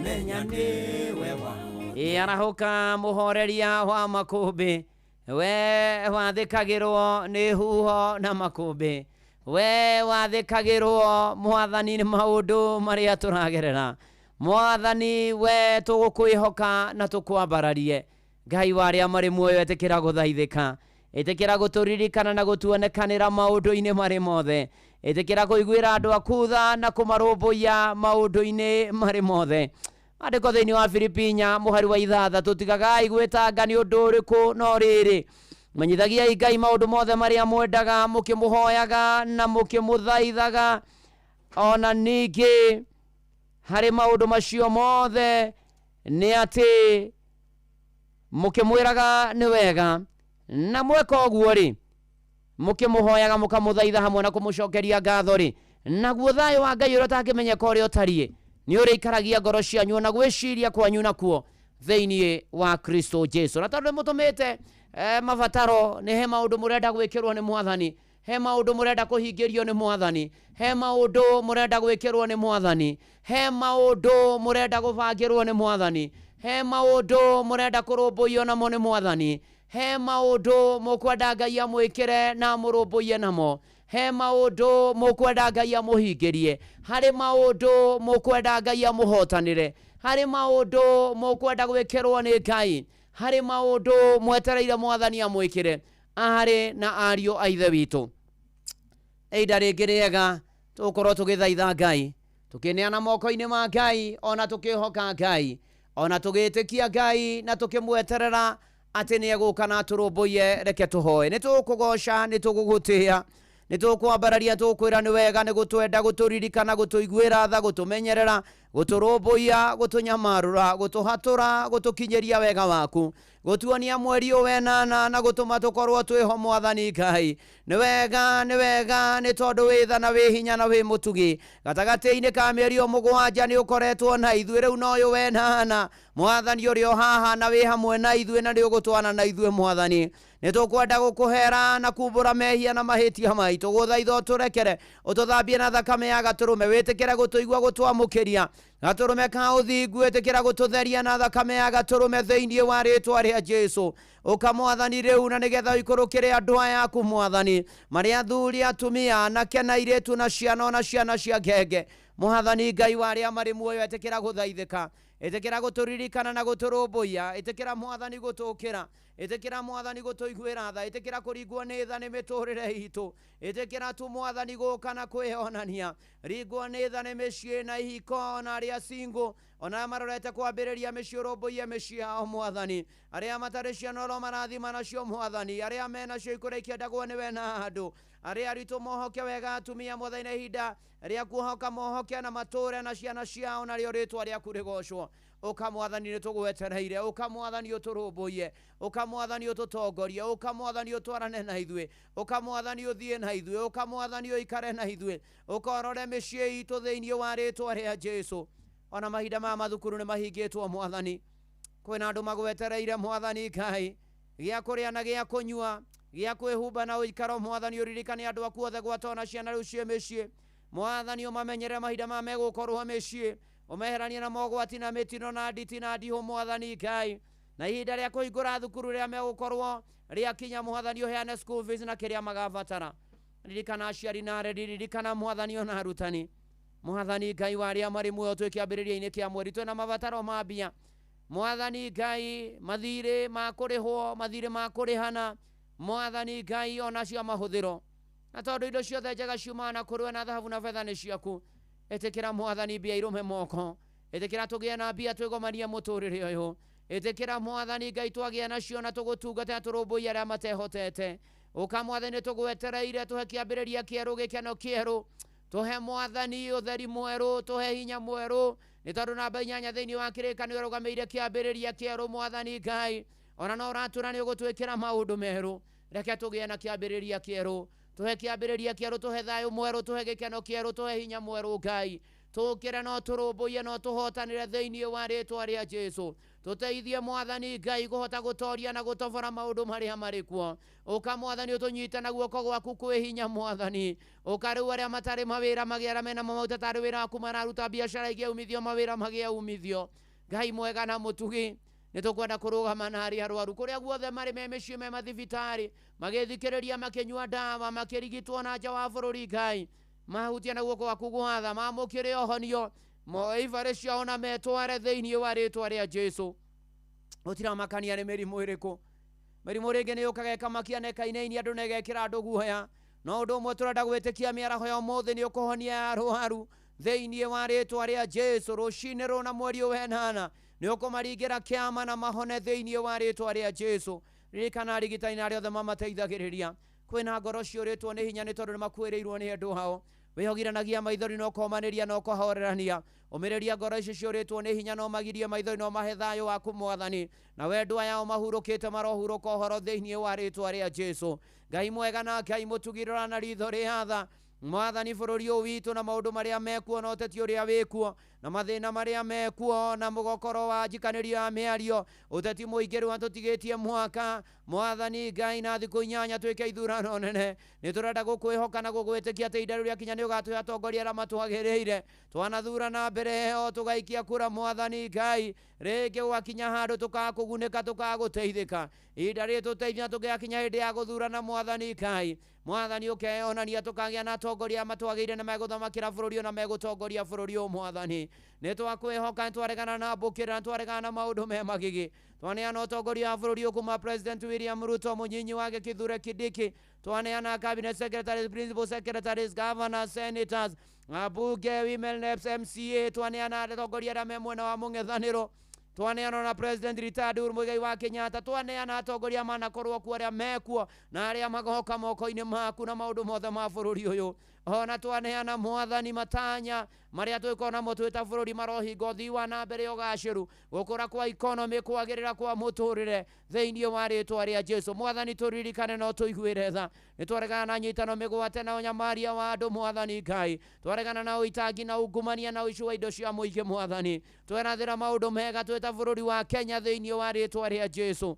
menya nĩwe wahotwo. Arahũka mũhoreria wa makũmbĩ, we wathĩkagĩrwo nĩ huho na makũmbĩ, we wathĩkagĩrwo mwathani nĩ maũndũ marĩa tũragerera. Mwathani we tũgũkwĩhoka na tũkwambararie. Ngai wa arĩa marĩ muoyo, ĩtĩkĩra gũthaithĩka, ĩtĩkĩra gũtũririkana na gũtuonekanĩra maũndũ-inĩ marĩ mothe, ĩtĩkĩra kũiguĩra andũ aku tha na kũmarũmbũiya maũndũ-inĩ marĩ mothe. Maandĩko thĩinĩ wa Filipi 4 mũhari wa 6, tigagai gwĩtanga nĩ ũndũ ũrĩkũ, no rĩrĩ menyithagiai Ngai maũndũ mothe marĩa mwendaga, mũkĩmũhoyaga na mũkĩmũthaithaga. Ona ningĩ harĩ maũndũ macio mothe nĩ atĩ mũkĩmwĩraga nĩ wega, na mweka ũguo rĩ mũkĩmũhoyaga mũkamũthaitha hamwe na kũmũcokeria ngatho rĩ, naguo thayũ wa Ngai ũrĩa ũtangĩmenyeka ũrĩa ũtariĩ nĩ ũrĩikaragia ngoro cianyu na gwĩciria kwanyu nakuo thĩinĩ wa Kristo Jesu. Na tondũ nĩmũtũmĩte mabataro, nĩ he maũndũ mũrenda gwĩkĩrwo nĩ mwathani, he maũndũ mũrenda kũhingĩrio nĩ mwathani, he maũndũ mũrenda gwĩkĩrwo nĩ mwathani, he maũndũ mũrenda gũbangĩrwo nĩ mwathani, he maũndũ mũrenda kũrũmbũiyo namo nĩ mwathani, he maũndũ mũkwenda Ngai amwĩkĩre na amũrũmbũiye namo, he maũndũ mũkwenda Ngai amũhingĩrie, harĩ maũndũ mũkwenda Ngai amũhotanĩre, harĩ maũndũ mũkwenda gwĩkĩrwo nĩ Ngai, harĩ maũndũ mwetereire mwathani amwĩkĩre. Aarĩ na ariũ a Ithe witũ, ihinda rĩngĩ rĩega tũgũkorwo tũgĩthaitha Ngai, tũkĩneana moko-inĩ ma Ngai, ona tũkĩhoka Ngai, ona tũgĩtĩkia Ngai na tũkĩmweterera atĩ nĩ egũka na atũrũmbũiye. Reke tũhoe. Nĩ tũgũkũgoca, nĩ tũgũgũtĩĩa, nĩ tũkwambararia, tũkwĩra nĩ wega, nĩ gũtwenda, gũtũririkana, gũtũiguĩra tha, gũtũmenyerera, gũtũrũmbũiya, gũtũnyamarũra, gũtũhatũra, gũtũkinyĩria wega waku, gũtuonia mweri ũyũ wenana na gũtũma tũkorwo twĩho. Mwathani Ngai, nĩ wega, nĩ wega, nĩ tondũ wĩ tha na wĩ hinya na wĩ mũtugi. Gatagatĩ-inĩ ka mĩeri ĩyo 7 nĩ ũkoretwo na ithuĩ, rĩu no ũyũ wenana. Mwathani ũrĩ o haha na wĩ hamwe na ithuĩ na nĩ ũgũtwana na ithuĩ. Mwathani, nĩ tũkwenda gũkũhera na kumbũra mehia na mahĩtia maitũ, gũthaitha ũtũrekere, ũtũthambie na thakame ya gatũrũme, wĩtĩkĩre gũtũigua, gũtwamũkĩria gatũrũme ka ũthingu, ĩtĩkĩra gũtũtheria na thakame ya gatũrũme thĩinĩ wa rĩtwa rĩa Jesu. Ũka mwathani rĩu na nĩgetha ũikũrũkĩre andũ aya aku mwathani, marĩa athuri, atumia, anake na airĩtu na ciana ona ciana cia ngenge. Mwathani Ngai wa arĩa marĩ muoyo, ĩtĩkĩra gũthaithĩka, ĩtĩkĩra gũtũririkana na gũtũrũmbũiya, ĩtĩkĩra mwathani gũtũkĩra, ĩtĩkĩra mwathani gũtũiguĩra tha, ĩtĩkĩra kũringwo nĩ tha nĩ mĩtũrĩre itũ, ĩtĩkĩra tu mwathani gũka na kwĩonania, ringwo nĩ tha nĩ mĩciĩ na ihiko, ona arĩa single, ona arĩa marorete kwambĩrĩria mĩciĩ, ũrũmbũiye mĩciĩ yao mwathani, arĩa matarĩ ciana oro marathima nacio mwathani, arĩa menacio ikũrĩa ikĩendagwo nĩwe na andũ, arĩa aritũ mohoke wega atumia mwathani, na ihinda rĩa kuohoka mohoke na matũre na ciana ciao, narĩo rĩtwa rĩaku rĩgocwo. Ũka mwathani, nĩ tũgwetereire. Ũka mwathani, ũtũrũmbũiye. Ũka mwathani, ũtũtongorie. Ũka mwathani, ũtwarane na ithuĩ. Ũka mwathani, ũthiĩ na ithuĩ. Ũka mwathani, ũikare na ithuĩ. Ũka ũrore mĩciĩ itũ thĩinĩ wa rĩtwa rĩa Jesu. Ona mahinda ma mathukuru nĩ mahingĩtwo mwathani, kwĩna andũ magwetereire mwathani Ngai, gĩa kũrĩa na gĩa kũnyua, gĩa kwĩhumba na ũikaro mwathani, ũririkane andũ aku othe gwata ona ciana rĩu ciĩ mĩciĩ mwathani, ũmamenyere mahinda ma megũkorwo mĩciĩ, Ũmeheranie na mogwati na mĩtino na nditi na ndihũ mwathani Ngai. Na ihinda rĩa kũhingũra thukuru rĩrĩa megũkorwo rĩakinya mwathani ũheane school fees na kĩrĩa magabatara. Ririkana aciari na areri, ririkana mwathani ona arutani. Mwathani Ngai wa arĩa marĩ muoyo twĩ kĩambĩrĩria-inĩ kĩa mweri twĩna mabataro ma mbia. Mwathani Ngai mathirĩ ma kũrĩhwo, mathirĩ ma kũrĩhana, mwathani Ngai ona cia mahũthĩro. Na tondũ indo ciothe njega ciumaga na kũrĩ we na thahabu na betha nĩ ciaku, ĩtĩkĩra mwathani mbia irũme moko, ĩtĩkĩra tũgĩe na mbia twĩgomanie mũtũrĩre ũyũ, ĩtĩkĩra mwathani Ngai twagĩa nacio na tũgũtungate na tũrũmbũiye arĩa matehotete. Ũka mwathani tũgwetereire, tũhe kĩambĩrĩria kĩerũ, gĩkeno kĩerũ, tũhe mwathani ũtheri mwerũ, tũhe hinya mwerũ, nĩ tondũ namba 8 thĩinĩ wa kĩrĩkanĩro ĩrũgamĩire kĩambĩrĩria kĩerũ mwathani Ngai. Ona no ũratwĩra nĩ ũgũtwĩkĩra maũndũ merũ, reke tũgĩe na kĩambĩrĩria kĩerũ, tũhe kĩambĩrĩria kĩerũ, tũhe thayũ mwerũ, tũhe gĩkeno kĩerũ, tũhe hinya mwerũ Ngai. Tũkĩre no tũrũmbũiye no tũhotanĩre thĩinĩ wa rĩtwa rĩa Jesũ. Tũteithie mwathani Ngai kũhota gũtoria na gũtobora maũndũ marĩa marĩ kuo. Ũka mwathani ũtũnyite na guoko gwaku kwĩ hinya mwathani. Ũka rĩu arĩa matarĩ mawĩra magĩe arĩa mena mawĩra tarĩ wĩra waku mararuta biacara igĩe umithio, mawĩra magĩe umithio. Ngai mwega na mũtugi, nĩ tũkwenda kũrũgama na arĩa arwaru kũrĩa guothe marĩ, me mĩciĩ, me mathibitarĩ, magĩthikĩrĩria, makĩnyua ndawa, makĩrigitwo na nja wa bũrũri. Ngai mahutie na guoko gwaku gwatha, mamũkĩre ũhonio, moe ibarĩ ciao na metware thĩinĩ wa rĩtwa rĩa Jesũ. Gũtiramakania nĩ mĩrimũ ĩrĩkũ, mĩrimũ rĩngĩ nĩ yũkaga ĩkamakia na ĩkainainia andũ na ĩgekĩra andũ guoya, no ũndũ ũmwe tũrenda gwĩtĩkia mĩaraho ya ũmũthĩ nĩ ũkũhonia arwaru thĩinĩ wa rĩtwa rĩa Jesũ. Rũcinĩ rũna mweri ũyũ 8 nĩ ũkũmaringĩra kĩama na mahone thĩinĩ wa rĩtwa rĩa Jesũ. Ririkana arigitani na arĩa othe mamateithagĩrĩria. Kwĩna ngoro ciũrĩtwo nĩ hinya nĩ tondũ nĩ makuĩrĩirwo nĩ andũ ao. Wĩhogiranagia maithori na ũkomanĩria na ũkahorerania. Ũmĩrĩria ngoro ici ciũrĩtwo nĩ hinya na ũmagirie maithori na ũmahe thayũ waku mwathani. Na wendwa yao mahurũkĩte marohurũka ũhoro thĩinĩ wa rĩtwa rĩa Jesũ. Ngai mwega na Ngai mũtugi, rora na ritho rĩa tha mwathani bũrũri ũyũ witũ na maũndũ marĩa mekuo na ũteti ũrĩa wĩkuo na mathĩna marĩa mekuo na mũgokoro wa njikanĩrio ya mĩario, ũteti mũingĩ rĩu atũtigĩtie mwaka mwathani Ngai na thikũ 8 twĩke ithurano nene. Nĩ tũrenda gũkwĩhoka na gũgwĩtĩkia atĩ ihinda rĩu rĩakinya nĩ ũgatũhe atongoria arĩa matwagĩrĩire. Twanathurana mbere ĩyo tũgaikia kura mwathani Ngai, rĩngĩ gwakinya handũ tũkakũgunĩka tũkagũteithĩka. Ihinda rĩrĩ tũteithia tũgĩakinya hĩndĩ ya gũthurana mwathani Ngai, mwathani ũkeyonania tũkagĩa na atongoria matwagĩrĩire na megũthamakĩra bũrũri ũyũ na megũtongoria bũrũri ũyũ mwathani. Nĩ twakwĩhoka, nĩ twaregana na mbũkĩra, nĩ twaregana na maũndũ me magigi. Twaneana ũtongoria wa bũrũri ũyũ kuma President William Ruto, mũnyinyi wake Kithure Kindiki, twaneana cabinet secretaries, principal secretaries, governors, senators, ambunge, women reps, MCA, twaneana atongoria arĩa me mwena wa mũng'ethanĩro, twaneana na President retired Uhuru Muigai wa Kenyatta, twaneana atongoria manakorwo kuo arĩa mekuo na arĩa magoka moko-inĩ maku na maũndũ mothe ma bũrũri ũyũ. Ona twaneana mwathani matanya marĩa twĩkorwo namo twĩ ta bũrũri marohinga ũthii wa na mbere ũgacĩru, gũkũra kwa economy, kwagĩrĩra kwa mũtũrĩre thĩinĩ wa rĩtwa rĩa Jesũ. Mwathani tũririkane na ũtũiguĩre tha. Nĩ twaregana na nyitano mĩgwate na ũnyamaria wa andũ mwathani Ngai, twaregana na ũitangi na ungumania na ũici wa indo cia mũingĩ mwathani. Twerathĩra maũndũ mega twĩ ta bũrũri wa Kenya thĩinĩ wa rĩtwa rĩa Jesũ.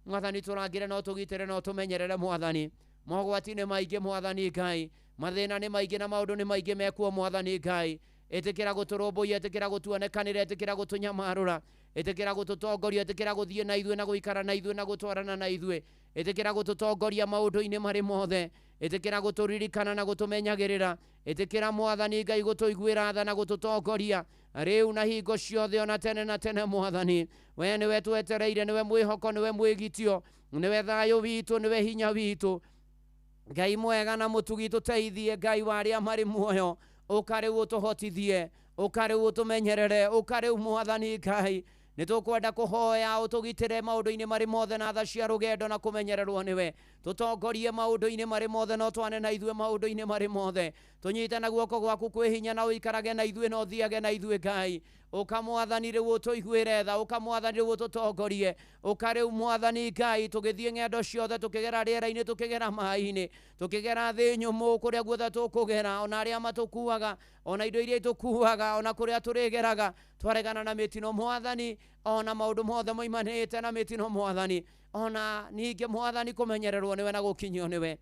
Mwathani tũrangĩre na ũtũgitĩre na ũtũmenyerere mwathani. Mogwati nĩ maingĩ mwathani Ngai, mathĩna nĩ maingĩ na maũndũ nĩ maingĩ mekuo mwathani Ngai. Ĩtĩkĩra gũtũrũmbũiya, ĩtĩkĩra gũtuonekanĩra, ĩtĩkĩra gũtũnyamarũra, ĩtĩkĩra gũtũtongoria, ĩtĩkĩra gũthiĩ na ithuĩ na gũikara na ithuĩ na gũtwarana na ithuĩ, ĩtĩkĩra gũtũtongoria maũndũ-inĩ marĩ mothe, ĩtĩkĩra gũtũririkana na gũtũmenyagĩrĩra, ĩtĩkĩra mwathani Ngai gũtũiguĩra tha na gũtũtongoria rĩu na hingo ciothe ona tene na tene mwathani. We nĩwe twetereire, nĩwe mwĩhoko, nĩwe mwĩgitio, nĩwe thayũ witũ, nĩwe hinya witũ. Ngai mwega na mũtugi, tũteithie Ngai wa arĩa marĩ muoyo, ũka rĩu ũtũhotithie, ũka rĩu ũtũmenyerere, ũka rĩu mwathani Ngai. Nĩ tũkwenda kũhoya ũtũgitĩre maũndũ-inĩ marĩ mothe na tha cia rũgendo na kũmenyererwo nĩwe. Tũtongorie maũndũ-inĩ marĩ mothe na ũtwane na ithuĩ maũndũ-inĩ marĩ mothe. Tũnyite na guoko gwaku kwĩ hinya na ũikarage na ithuĩ na ũthiage na ithuĩ Ngai. Ũka mwathani rĩu ũtũiguĩre tha, ũka mwathani rĩu ũtũtongorie, ũka rĩu mwathani Ngai tũgĩthiĩ ng'endo ciothe, tũkĩgera rĩera-inĩ, tũkĩgera maĩ-inĩ, tũkĩgera thĩ nyũmũ, kũrĩa guothe tũkũgera, ona arĩa matũkuaga, ona indo iria itũkuaga, ona kũrĩa tũrĩgeraga, twaregana na mĩtino mwathani, ona maũndũ mothe moimanĩte na mĩtino mwathani, ona ningĩ mwathani kũmenyererwo nĩwe na gũkinyio nĩwe.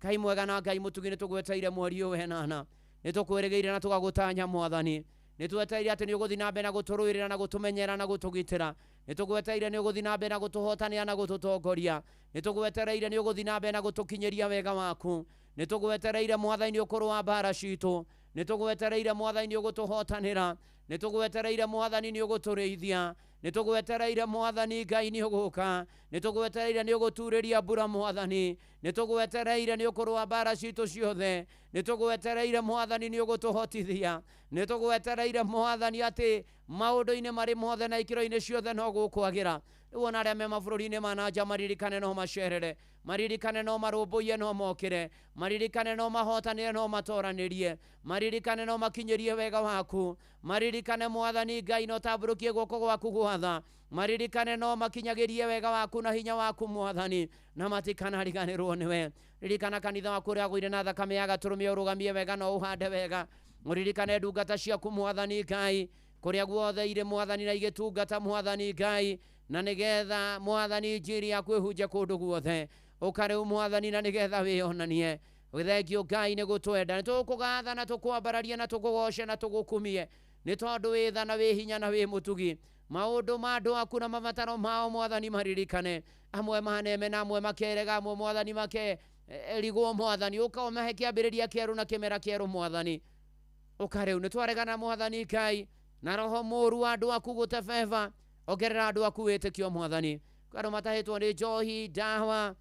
Ngai mwega na Ngai mũtugi, nĩ tũgweteire mweri ũyũ 8, nĩ tũkwĩrĩgĩire na tũgagũtanya mwathani. Nĩ twetereire atĩ nĩ ũgũthiĩ na mbere na gũtũrũĩrĩra na gũtũmenyera na gũtũgitĩra. Nĩ tũgwetereire nĩ ũgũthiĩ na mbere na gũtũhotanĩra na gũtũtongoria. Nĩ tũgwetereire nĩ ũgũthiĩ na mbere na gũtũkinyĩria wega waku. Nĩ tũgwetereire Mwathani nĩ ũkũrũa mbara citũ. Nĩ tũgwetereire Mwathani nĩ ũgũtũhotanĩra. Nĩ tũgwetereire Mwathani nĩ ũgũtũrĩithia. Nĩ tũgwetereire Mwathani Ngai nĩ ũgũka. Nĩ tũgwetereire nĩ ũgũturĩria mbura Mwathani. Nĩ tũgwetereire nĩ ũkũrũa mbara citũ ciothe. Nĩ tũgwetereire Mwathani nĩ ũgũtũhotithia. Nĩ tũgwetereire Mwathani atĩ maũndũ-inĩ marĩ mothe na ikĩro-inĩ ciothe no gũkwagĩra. Rĩu ona arĩa me mabũrũri-inĩ ma na nja maririkane no macerere, maririkane no marũmbũiye no mokĩre, maririkane no mahotanĩre no matoranĩrie, maririkane no makinyĩrie wega waku, maririkane Mwathani Ngai no tambũrũkie guoko gwaku gwatha, maririkane no makinyagĩrie wega waku na hinya waku Mwathani, na matikanariganĩrwo nĩwe. Ririkana kanitha waku ũrĩa wagũire na thakame ya gatũrũme ũrũgamie wega na ũhande wega. Ũririkane ndungata ciaku Mwathani Ngai kũrĩa guothe irĩ Mwathani na igĩtungata Mwathani Ngai, na nĩgetha Mwathani injiri yaku ĩhunje kũndũ guothe. Ũka rĩu Mwathani na nĩgetha wĩyonanie. Thengio Ngai nĩ gũtwenda. Nĩ tũgũkũgatha na tũkwambararie na tũkũgoce na tũgũkumie, nĩ tondũ wĩ tha na wĩ hinya na wĩ mũtugi. Maũndũ ma andũ aku na mabataro mao Mwathani maririkane. Amwe maneme na amwe makerega, amwe Mwathani make erigwo Mwathani. Ũka ũmahe kĩambĩrĩria kĩerũ na kĩmera kĩerũ Mwathani. Ũka rĩu nĩ twaregana Mwathani Ngai na roho mũũru wa andũ aku gũtebeba. Ongerera andũ aku wĩtĩkio Mwathani. Andũ matahĩtwo nĩ njohi, ndawa,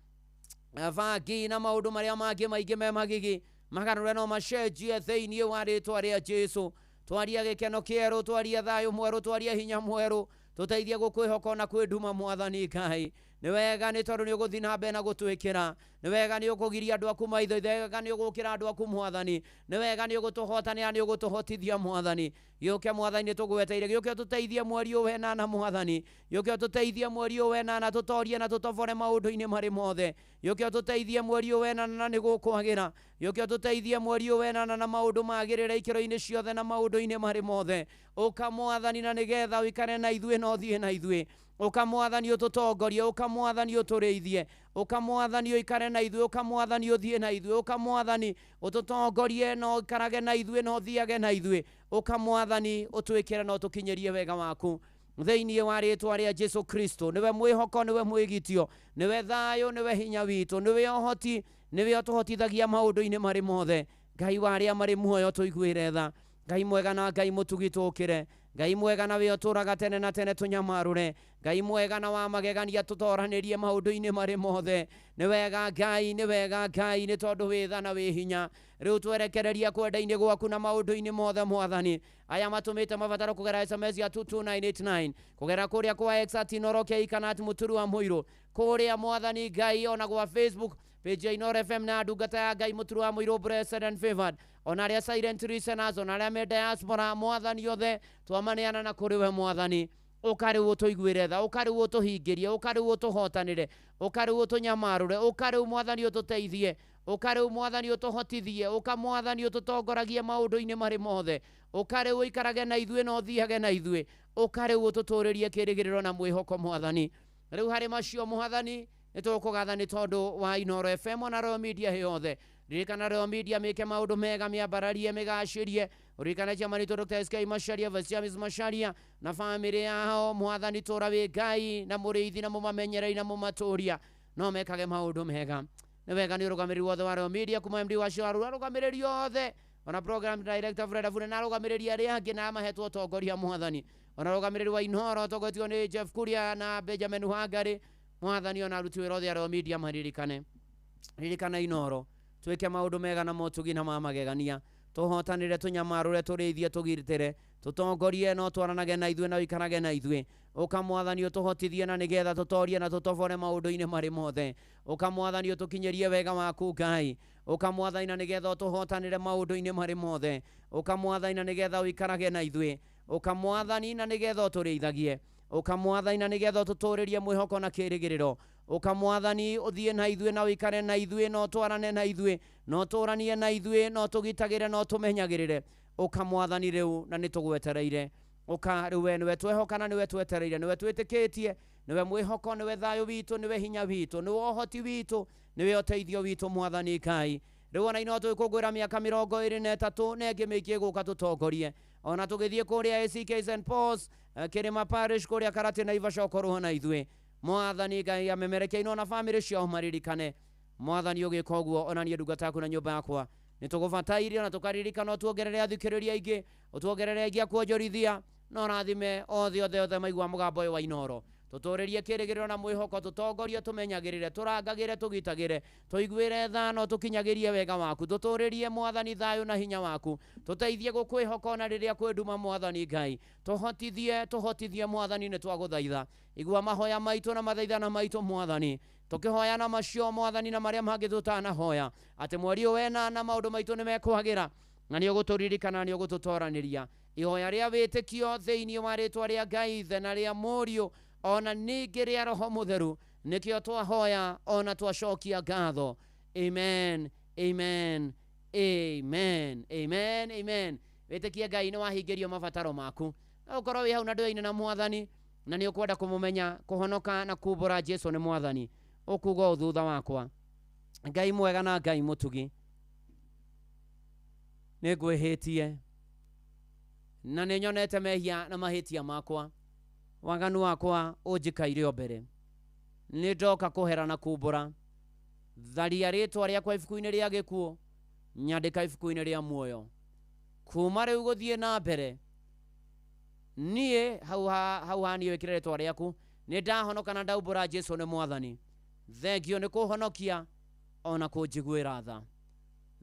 bangi na maũndũ marĩa mangĩ maingĩ me magigi, magarũre no macenjie thĩinĩ wa rĩtwa rĩa Jesu. Twaria gĩkeno kĩerũ, twaria thayũ mwerũ, twaria hinya mwerũ, tũteithie gũkwĩhoka ona kwĩ nduma Mwathani Ngai. Nĩ wega nĩ tondũ nĩ ũgũthiĩ na mbere na gũtwĩkĩra. Nĩ wega nĩ ũkũgiria andũ aku maitho, nĩ wega nĩ ũgũkĩra andũ aku Mwathani. Nĩ wega nĩ ũgũtũhotanĩra, nĩ ũgũtũhotithia Mwathani. Gĩũke Mwathani nĩ tũgweteire, gĩũke ũtũteithie mweri ũyũ wenana Mwathani. Gĩũke ũtũteithie mweri ũyũ wenana, tũtorie na tũtobore maũndũ-inĩ marĩ mothe. Gĩũke ũtũteithie mweri ũyũ wenana na nĩ gũkwagĩra. Gĩũke ũtũteithie mweri ũyũ wenana na maũndũ magĩrĩre ikĩro-inĩ ciothe na maũndũ-inĩ marĩ mothe. Ũka Mwathani na nĩgetha ũikare na ithuĩ na ũthiĩ na ithuĩ. Ũka Mwathani ũtũtongorie, ũka Mwathani ũtũrĩithie, ũka Mwathani ũikare na ithuĩ, ũka Mwathani ũthiĩ na ithuĩ, ũka Mwathani ũtũtongorie na ũikarage na ithuĩ na ũthiage na ithuĩ. Ũka Mwathani ũtwĩkĩre na ũtũkinyĩrie wega waku thĩinĩ wa rĩtwa rĩa Jesu Kristo. Nĩwe mwĩhoko, nĩwe mwĩgitio, nĩwe thayũ, nĩwe hinya witũ, nĩwe ũhoti, nĩwe ũtũhotithagia maũndũ-inĩ marĩ mothe. Ngai wa arĩa marĩ muoyo tũiguĩre tha. Ngai mwega na Ngai mũtugi tũkĩre. Ngai mwega na wĩ ũtũũraga tene na tene tũnyamarũre. Ngai mwega na wa magegania tũtoranĩrie maũndũ-inĩ marĩ mothe. Nĩ wega Ngai, nĩ wega Ngai, nĩ tondũ wĩ tha na wĩ hinya. Rĩu twerekereria kwenda-inĩ gwaku na maũndũ-inĩ mothe Mwathani. Aya matũmĩte mabataro kũgerera SMS ya 22989, kũgerera kũrĩa kwa X at Inooro K kana at Mũturu wa Mũirũ, kũrĩa Mwathani Ngai ona gwa Facebook page ya Inooro FM na ndungata ya Ngai Mũturu wa Mũirũ blessed and favored, ona arĩa silent listeners, ona arĩa me diaspora Mwathani othe twamaneana na kũrĩ we Mwathani. Ũka rĩu ũtũiguĩre tha, ũka rĩu ũtũhingĩrie, ũka rĩu ũtũhotanĩre, ũka rĩu ũtũnyamarũre, ũka rĩu Mwathani ũtũteithie, ũka rĩu Mwathani ũtũhotithie, ũka Mwathani ũtũtongoragie maũndũ-inĩ marĩ mothe. Ũka rĩu ũikarage na ithuĩ na ũthiage na ithuĩ. Ũka rĩu ũtũtũũrĩrie kĩĩrĩgĩrĩro na mwĩhoko Mwathani. Rĩu harĩ macio Mwathani nĩ tũgũkũgatha nĩ tondũ wa Inooro FM ona Royal Media yothe. Ririkana Royal Media mĩke maũndũ mega, mĩambararie, mĩgacĩrie. Ririkana chairman witũ Dr. SK Macharia, Vice Chairman Macharia na famĩlĩ yao. Mwathani tũra wĩ Ngai na mũrĩithi na mũmamenyereri na mũmatũria, no mekage maũndũ mega. Nĩ wega nĩ ũrũgamĩrĩri wothe wa Royal Media kuma MD wa Ciaru, arũgamĩrĩri othe ona program director Fred Afune na arũgamĩrĩri arĩa angĩ na mahetwo ũtongoria Mwathani. Ona arũgamĩrĩri wa Inooro ũtongoretio nĩ Jeff Kuria na Benjamin Wangari Mwathani, ona aruti wĩra othe a Royal Media maririkane. Ririkana Inooro twĩke maũndũ mega na motugi na ma magegania, tũhotanĩre, tũnyamarũre, tũrĩithie, tũgitĩre, tũtongorie na ũtwaranage na ithuĩ na ũikarage na ithuĩ. Ũka Mwathani ũtũhotithie na nĩgetha tũtorie na tũtobore maũndũ-inĩ marĩ mothe. Ũka Mwathani ũtũkinyĩrie wega waku Ngai. Ũka Mwathani na nĩgetha ũtũhotanĩre maũndũ-inĩ marĩ mothe. Ũka Mwathani na nĩgetha ũikarage na ithuĩ. Ũka Mwathani na nĩgetha ũtũrĩithagie. Ũka Mwathani na nĩgetha ũtũtũũrĩrie mwĩhoko na kĩĩrĩgĩrĩro. Ũka Mwathani ũthiĩ na ithuĩ na ũikare na ithuĩ na ũtwarane na ithuĩ na ũtũũranie na ithuĩ na ũtũgitagĩre na ũtũmenyagĩrĩre. Ũka Mwathani rĩu na nĩ tũgwetereire. Ũka rĩu we nĩwe twehoka na nĩwe twetereire, nĩwe twĩtĩkĩtie, nĩwe mwĩhoko, nĩwe thayũ witũ, nĩwe hinya witũ, nĩwe ũhoti witũ, nĩwe ũteithio witũ Mwathani Ngai. Rĩu ona ino tũgĩkũngũĩra mĩaka 23 na ĩngĩ mĩingĩ ĩgũka tũtongorie. Ona tũgĩthiĩ kũrĩa ACK St Paul's Kĩrĩma Parish kũrĩa Karate na Naivasha, ũkorwo na ithuĩ. Mwathani Ngai amemerekia ino na bamĩrĩ ciao maririkane. Mwathani ũgĩka ũguo, ona niĩ ndungata yaku na nyũmba yakwa nĩ tũgũbatairie na tũkaririkana, ũtuongerere athikĩrĩria aingĩ, ũtuongerere aingĩ a kuonjorithia, na ũrathime othe othe othe maigua mũgambo ũyũ wa Inooro. Tũtũrĩrie kĩrĩgĩrĩro na mwĩhoko, tũtongorie, tũmenyagĩrĩre, tũrangagĩre, tũgitagĩre, tũiguĩre tha na ũtũkinyagĩrie wega waku. Tũtũrĩrie Mwathani thayũ na hinya waku, tũteithie gũkwĩhoka ona rĩrĩa kwĩ nduma. Mwathani Ngai, tũhotithie, tũhotithie. Mwathani, nĩ twagũthaitha, igua mahoya maitũ na mathaithana maitũ. Mwathani, tũkĩhoya na macio, Mwathani, na marĩa mangĩ tũtanahoya, atĩ mweri ũyũ wenana maũndũ maitũ nĩ mekwagĩra na nĩ ũgũtũririkana, nĩ ũgũtũtoranĩria. Ihoya rĩa wĩtĩkio thĩinĩ wa rĩtwa rĩa Ngai Ithe na rĩa Mũriũ ona ningĩ rĩa Roho Mũtheru nĩkĩo twahoya ona twacokia ngatho. Amen, amen, amen, amen, amen. Wĩtĩkie Ngai nĩ wahingĩrio mabataro maku. No ũkorwo wĩ hau na ndũyaine na Mwathani na nĩ ũkwenda kũmũmenya, kũhonoka na kumbũra Jesu nĩ Mwathani, ũkuga ũũ thutha wakwa: Ngai mwega na Ngai mũtugi, nĩ ngwĩhĩtie na nĩ nyonete mehia na mahĩtia makwa. Waganu wakwa ũnjikaire o mbere. Nĩ ndoka kũhera na kumbũra. Tharia rĩtwa rĩakwa ibuku-inĩ rĩa gĩkuũ, nyandĩka ibuku-inĩ rĩa muoyo. Kuma rĩu gũthiĩ na mbere, niĩ hau hau haniĩ wĩkĩre rĩtwa rĩaku. Nĩ ndahonoka na ndaumbũra Jesu nĩ Mwathani. Thengio nĩ kũhonokia ona kũnjiguĩra tha.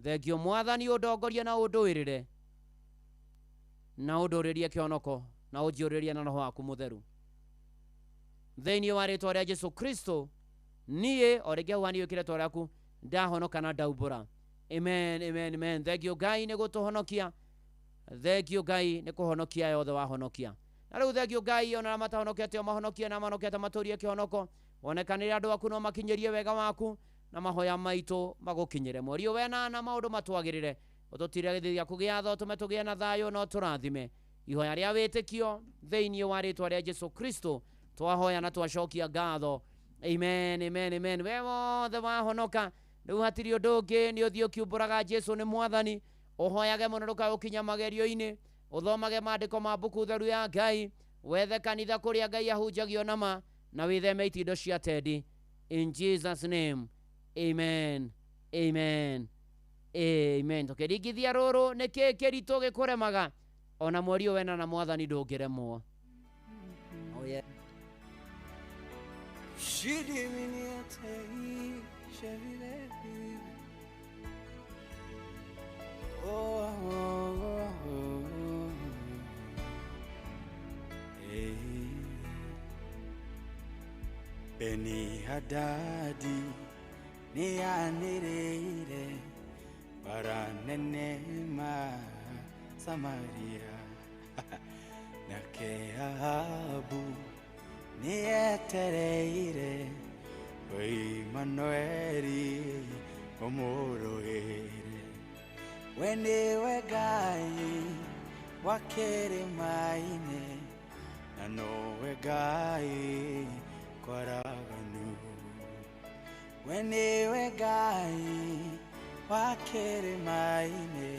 Thengio Mwathani, ũndongorie na ũndũĩrĩre na ũndũrĩrie kĩhonoko na ũnjiyũrĩrie na Roho waku Mũtheru. Thĩinĩ wa rĩtwa rĩa Jesu Kristo, niĩ o rĩngĩ hau haniĩ wĩkĩre rĩtwa rĩaku, ndahonoka na ndaumbũra. Amen, amen, amen. Thengio Ngai nĩ gũtũhonokia. Thengio Ngai nĩ kũhonokia yothe wahonokia. Na rĩu thengio Ngai, ona arĩa matahonokete ũmahonokie, na mahonokete matũrie kĩhonoko. Wonekanĩre andũ aku na ũmakinyĩrie wega waku, na mahoya maitũ magũkinyĩre. Mweri ũyũ wenana maũndũ matwagĩrĩre, ũtũtire gĩthĩ gĩaku gĩa tha, ũtũme tũgĩe na thayũ na ũtũrathime. Ihoya rĩa wĩtĩkio thĩinĩ wa rĩtwa rĩa Jesu Kristo twahoya na twacokia ngatho. Amen, amen, amen. We wothe wahonoka rĩu hatirĩ ũndũ ũngĩ, nĩ ũthiĩ ũkiumbũraga Jesu nĩ Mwathani. Ũhoyage mũno ndũkae gũkinya magerio-inĩ, ũthomage maandĩko ma mbuku theru ya Ngai, wethe kanitha kũrĩa Ngai ahunjagio nama, na wĩtheme itindo cia tendi. In Jesus name, amen, amen, amen. Tũkĩringithia rũrũ, nĩ kĩ kĩritũ gĩkũremaga? Ona mweri ũyũ wena na Mwathani ndũngĩremwo. Oh, yeah. Oh, oh, oh, hey. Beni Hadadi nĩanĩrĩire bara nene ma Samaria, nake Ahabu nĩetereire Imanueli ũmũrũĩre. We nĩwe Ngai wa kĩrĩma-inĩ na nowe Ngai kwaraganu. We nĩwe Ngai wa kĩrĩma-inĩ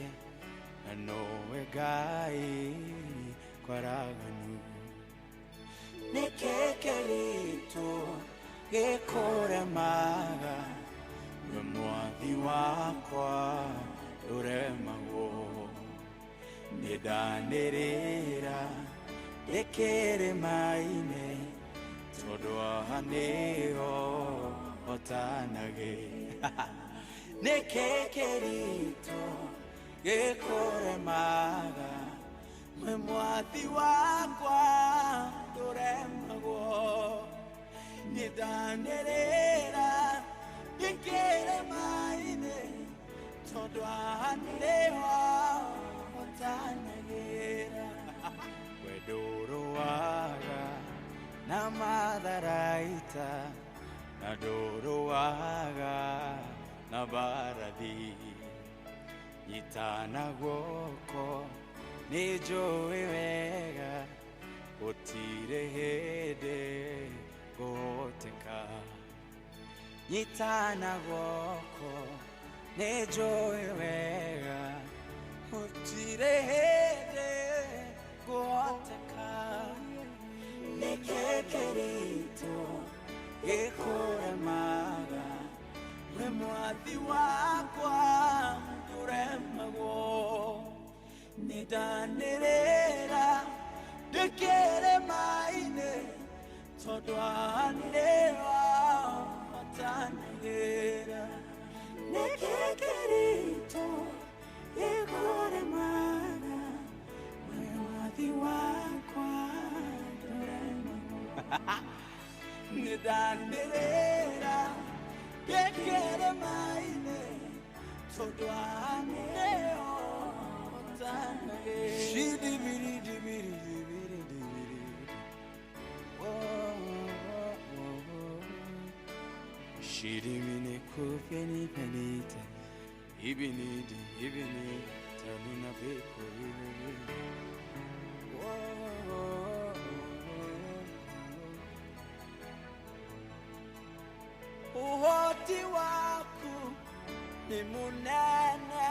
na nowe Ngai kwaraganu. Nĩkĩ kĩritũ gĩkũremaga? We Mwathi wakwa ndũremagwo. Nĩndanĩrĩra ndĩ kĩrĩma-inĩ, tondũ haha nĩho hotanagĩ. Nĩkĩ kĩritũ gĩkũremaga? We Mwathi wakwa ndũremagwo. Nĩndanĩrĩra ndĩ kĩrĩma-inĩ, tondũ haha nĩho hotanagĩra. We ndũrũaga na matharaita, na ndũrũaga na mbarathi. Nyitana guoko, nĩ njũĩ wega gũtirĩ hĩndĩ ngũhoteka. Nyitana guoko, nĩ njũĩ wega gũtirĩ hĩndĩ Gĩkũhoteka nĩkĩ kĩritũ gĩkũremaga we mwathi wakwa ndũremagwo nĩndanĩrĩra ndĩkĩrĩma-inĩ tondũ haha nĩho matanagĩra nĩkĩ kĩritũ gĩkũremaga we mwathi wakwa ndũremagwo nĩndanĩrĩra ndĩkĩrĩma-inĩ tondũ haha nĩho matanagĩra Shidibiri-dibiri-dibiri-dibiri. Shirimini kupeni penite ibinidi ibini tanina beko ibini. Uhoti waku ni munene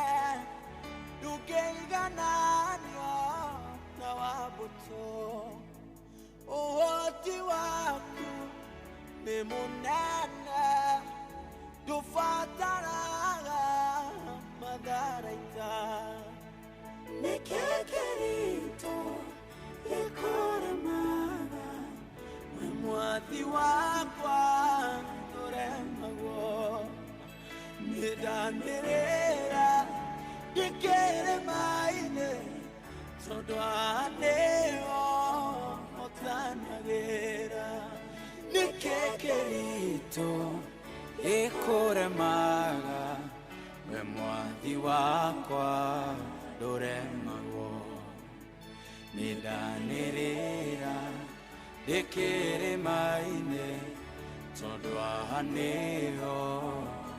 ndũngĩigananio na wa mbũtũ. Ũhoti waku nĩ mũnene ndũbataraga matharaita. Nĩkĩ kĩritũ gĩkũremaga we mwathi wakwa ndũremagwo nĩndanĩrĩra ndĩkĩrĩma-inĩ tondũ haha nĩho hotanagĩra nĩkĩ kĩritũ gĩkũremaga we mwathi wakwa ndũremagwo nĩndanĩrĩra ndĩkĩrĩma-inĩ tondũ haha nĩho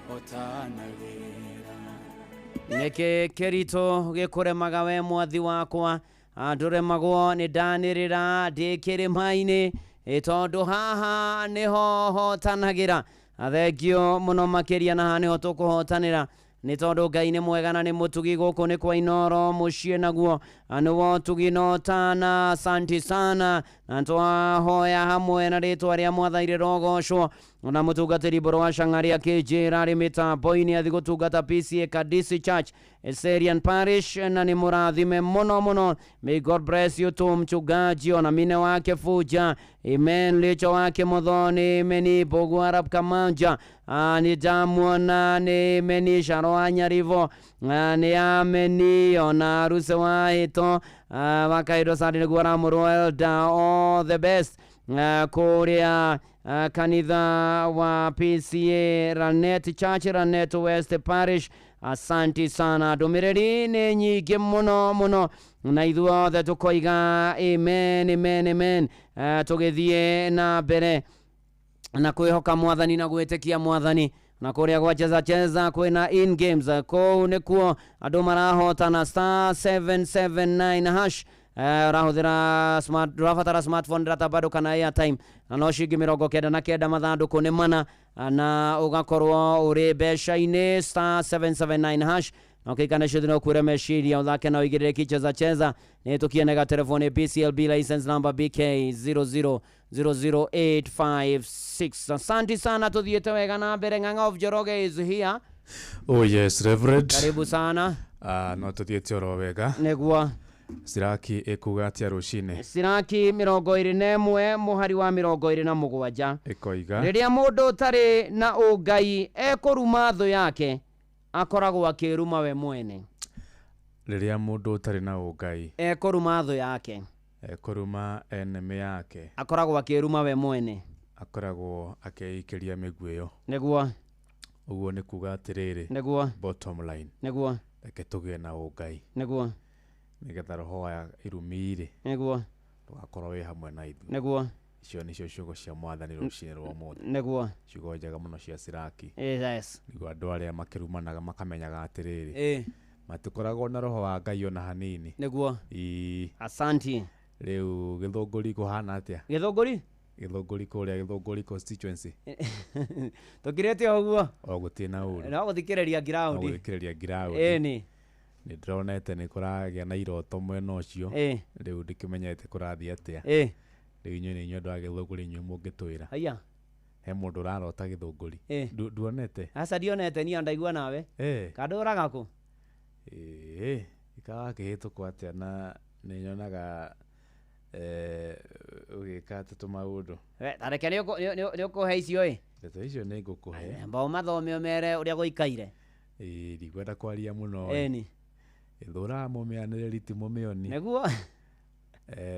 hotanagĩra Nĩkĩ kĩritũ gĩkũremaga we mwathi wakwa ndũremagwo nĩndanĩrĩra ndĩ kĩrĩma-inĩ tondũ haha nĩho hotanagĩra. Thengio mũno makĩria na haha nĩho tũkũhotanĩra nĩ tondũ Ngai nĩ mwega na nĩ mũtugi. Gũkũ nĩ kwa Inoro mũciĩ naguo nĩ wotugi no tana. Asanti sana na twahoya hamwe na rĩtwa rĩa Mwathani rĩrogocwo na mũtungatĩri Mbũrũ wa Cang'ari akĩnjĩra arĩ mĩtambo-inĩ athi gũtungata PCA Kadisi Church Eserian Parish na nĩ mũrathime mũno mũno. May God bless you too mchungaji ona mine wake Fuja. Amen. Licho wake Muthoni meni Bogu Arab Kamanja nĩ ndamuona nĩ meni Sharo wa Nyarivo nĩ ameni ona Ruse wa Hito wakaidwo sandi nĩguo aramũrwo elder all the best kũrĩa kanitha wa PCA Ranet Church Ranet West Parish. Asanti sana. Ndũmĩrĩri nĩ nyingĩ mũno mũno na ithuothe tũkoiga amen amen amen. Tũgĩthiĩ na mbere na kwĩhoka Mwathani na gwĩtĩkia Mwathani na kũrĩa gwa cheza cheza kwĩna in games kũu nĩkuo andũ marahotana star 779 hash. Ũrahũthĩra smart ũrabatara smartphone data bado kana airtime na no ciringi 99 mathandũkũ nĩ mana na ũgakorwo ũrĩ mbeca-inĩ star 779 hash na ũkĩikana ciothe no ũkuĩre meciria ũthake na ũigĩrĩre kicheza cheza nĩ tũkienega telefoni BCLB license number BK 0000856. Asante sana, tuthiĩte wega na mbere. Ng'ang'a of Njoroge is here. Oh yes, Reverend. Karibu sana. No tuthiĩte oro wega. Nĩguo. Siraki ĩkuga atĩa rũcinĩ? Siraki 21 mũhari wa 27 ĩkoiga rĩrĩa mũndũ ũtarĩ na ũngai ekũruma thũ yake akoragwo akĩruma we mwene. Rĩrĩa mũndũ ũtarĩ na ũngai ekũruma thũ yake ekũruma enemy yake akoragwo akĩruma we mwene, akoragwo akĩikĩria mĩguĩ ĩyo. Nĩguo. Ũguo nĩ kuga atĩrĩrĩ, nĩguo, bottom line, nĩguo, reke tũgĩe na ũngai, nĩguo, nĩgetha roho wa irumi-rĩ, nĩguo, ndũgakorwo wĩ hamwe na ithuĩ. Nĩguo. Icio nĩcio ciugo cia Mwathani rũcinĩ rwa ũmũthĩ. Nĩguo. Ciugo njega mũno cia Siraki. Yes. Nĩguo andũ arĩa makĩrumanaga makamenyaga atĩrĩrĩ, matikoragwo na roho wa Ngai ona hanini. Nĩguo. Ii. Asanti. Rĩu Gĩthũngũri kũhana atĩa? Gĩthũngũri? Gĩthũngũri kũrĩa Gĩthũngũri constituency. Tũkirĩte o ũguo. O gũtirĩ na ũru. No gũthikĩrĩria ground. No gũthikĩrĩria ground. Ĩni. Nĩ ndĩronete nĩ kũragĩa na iroto mwena ũcio. Rĩu ndikĩmenyete kũrathiĩ atĩa. Rĩu inyuĩ nĩ inyuĩ andũ a Gĩthũngũri, inyuĩ mũngĩtwĩra. Haiya. He mũndũ ũrarota Gĩthũngũri. Nduonete? Aca, ndionete niĩ, ndaigua nawe. Kandũraga kũ? Ĩĩ, ikaga kĩhĩtũkwo atĩa na nĩ nyonaga ũgĩka atĩ tũmaũndũ. Ta reke nĩ ũkũhe icio ĩ. Ndeto icio nĩ ngũkũhe. Mba ũmathome ũmere ũrĩa gũikaire. Ĩĩ, ndikwenda kwaria mũno. Ĩni. Ĩthũraga mũmĩanĩrĩri ti mũmĩoni. Nĩguo.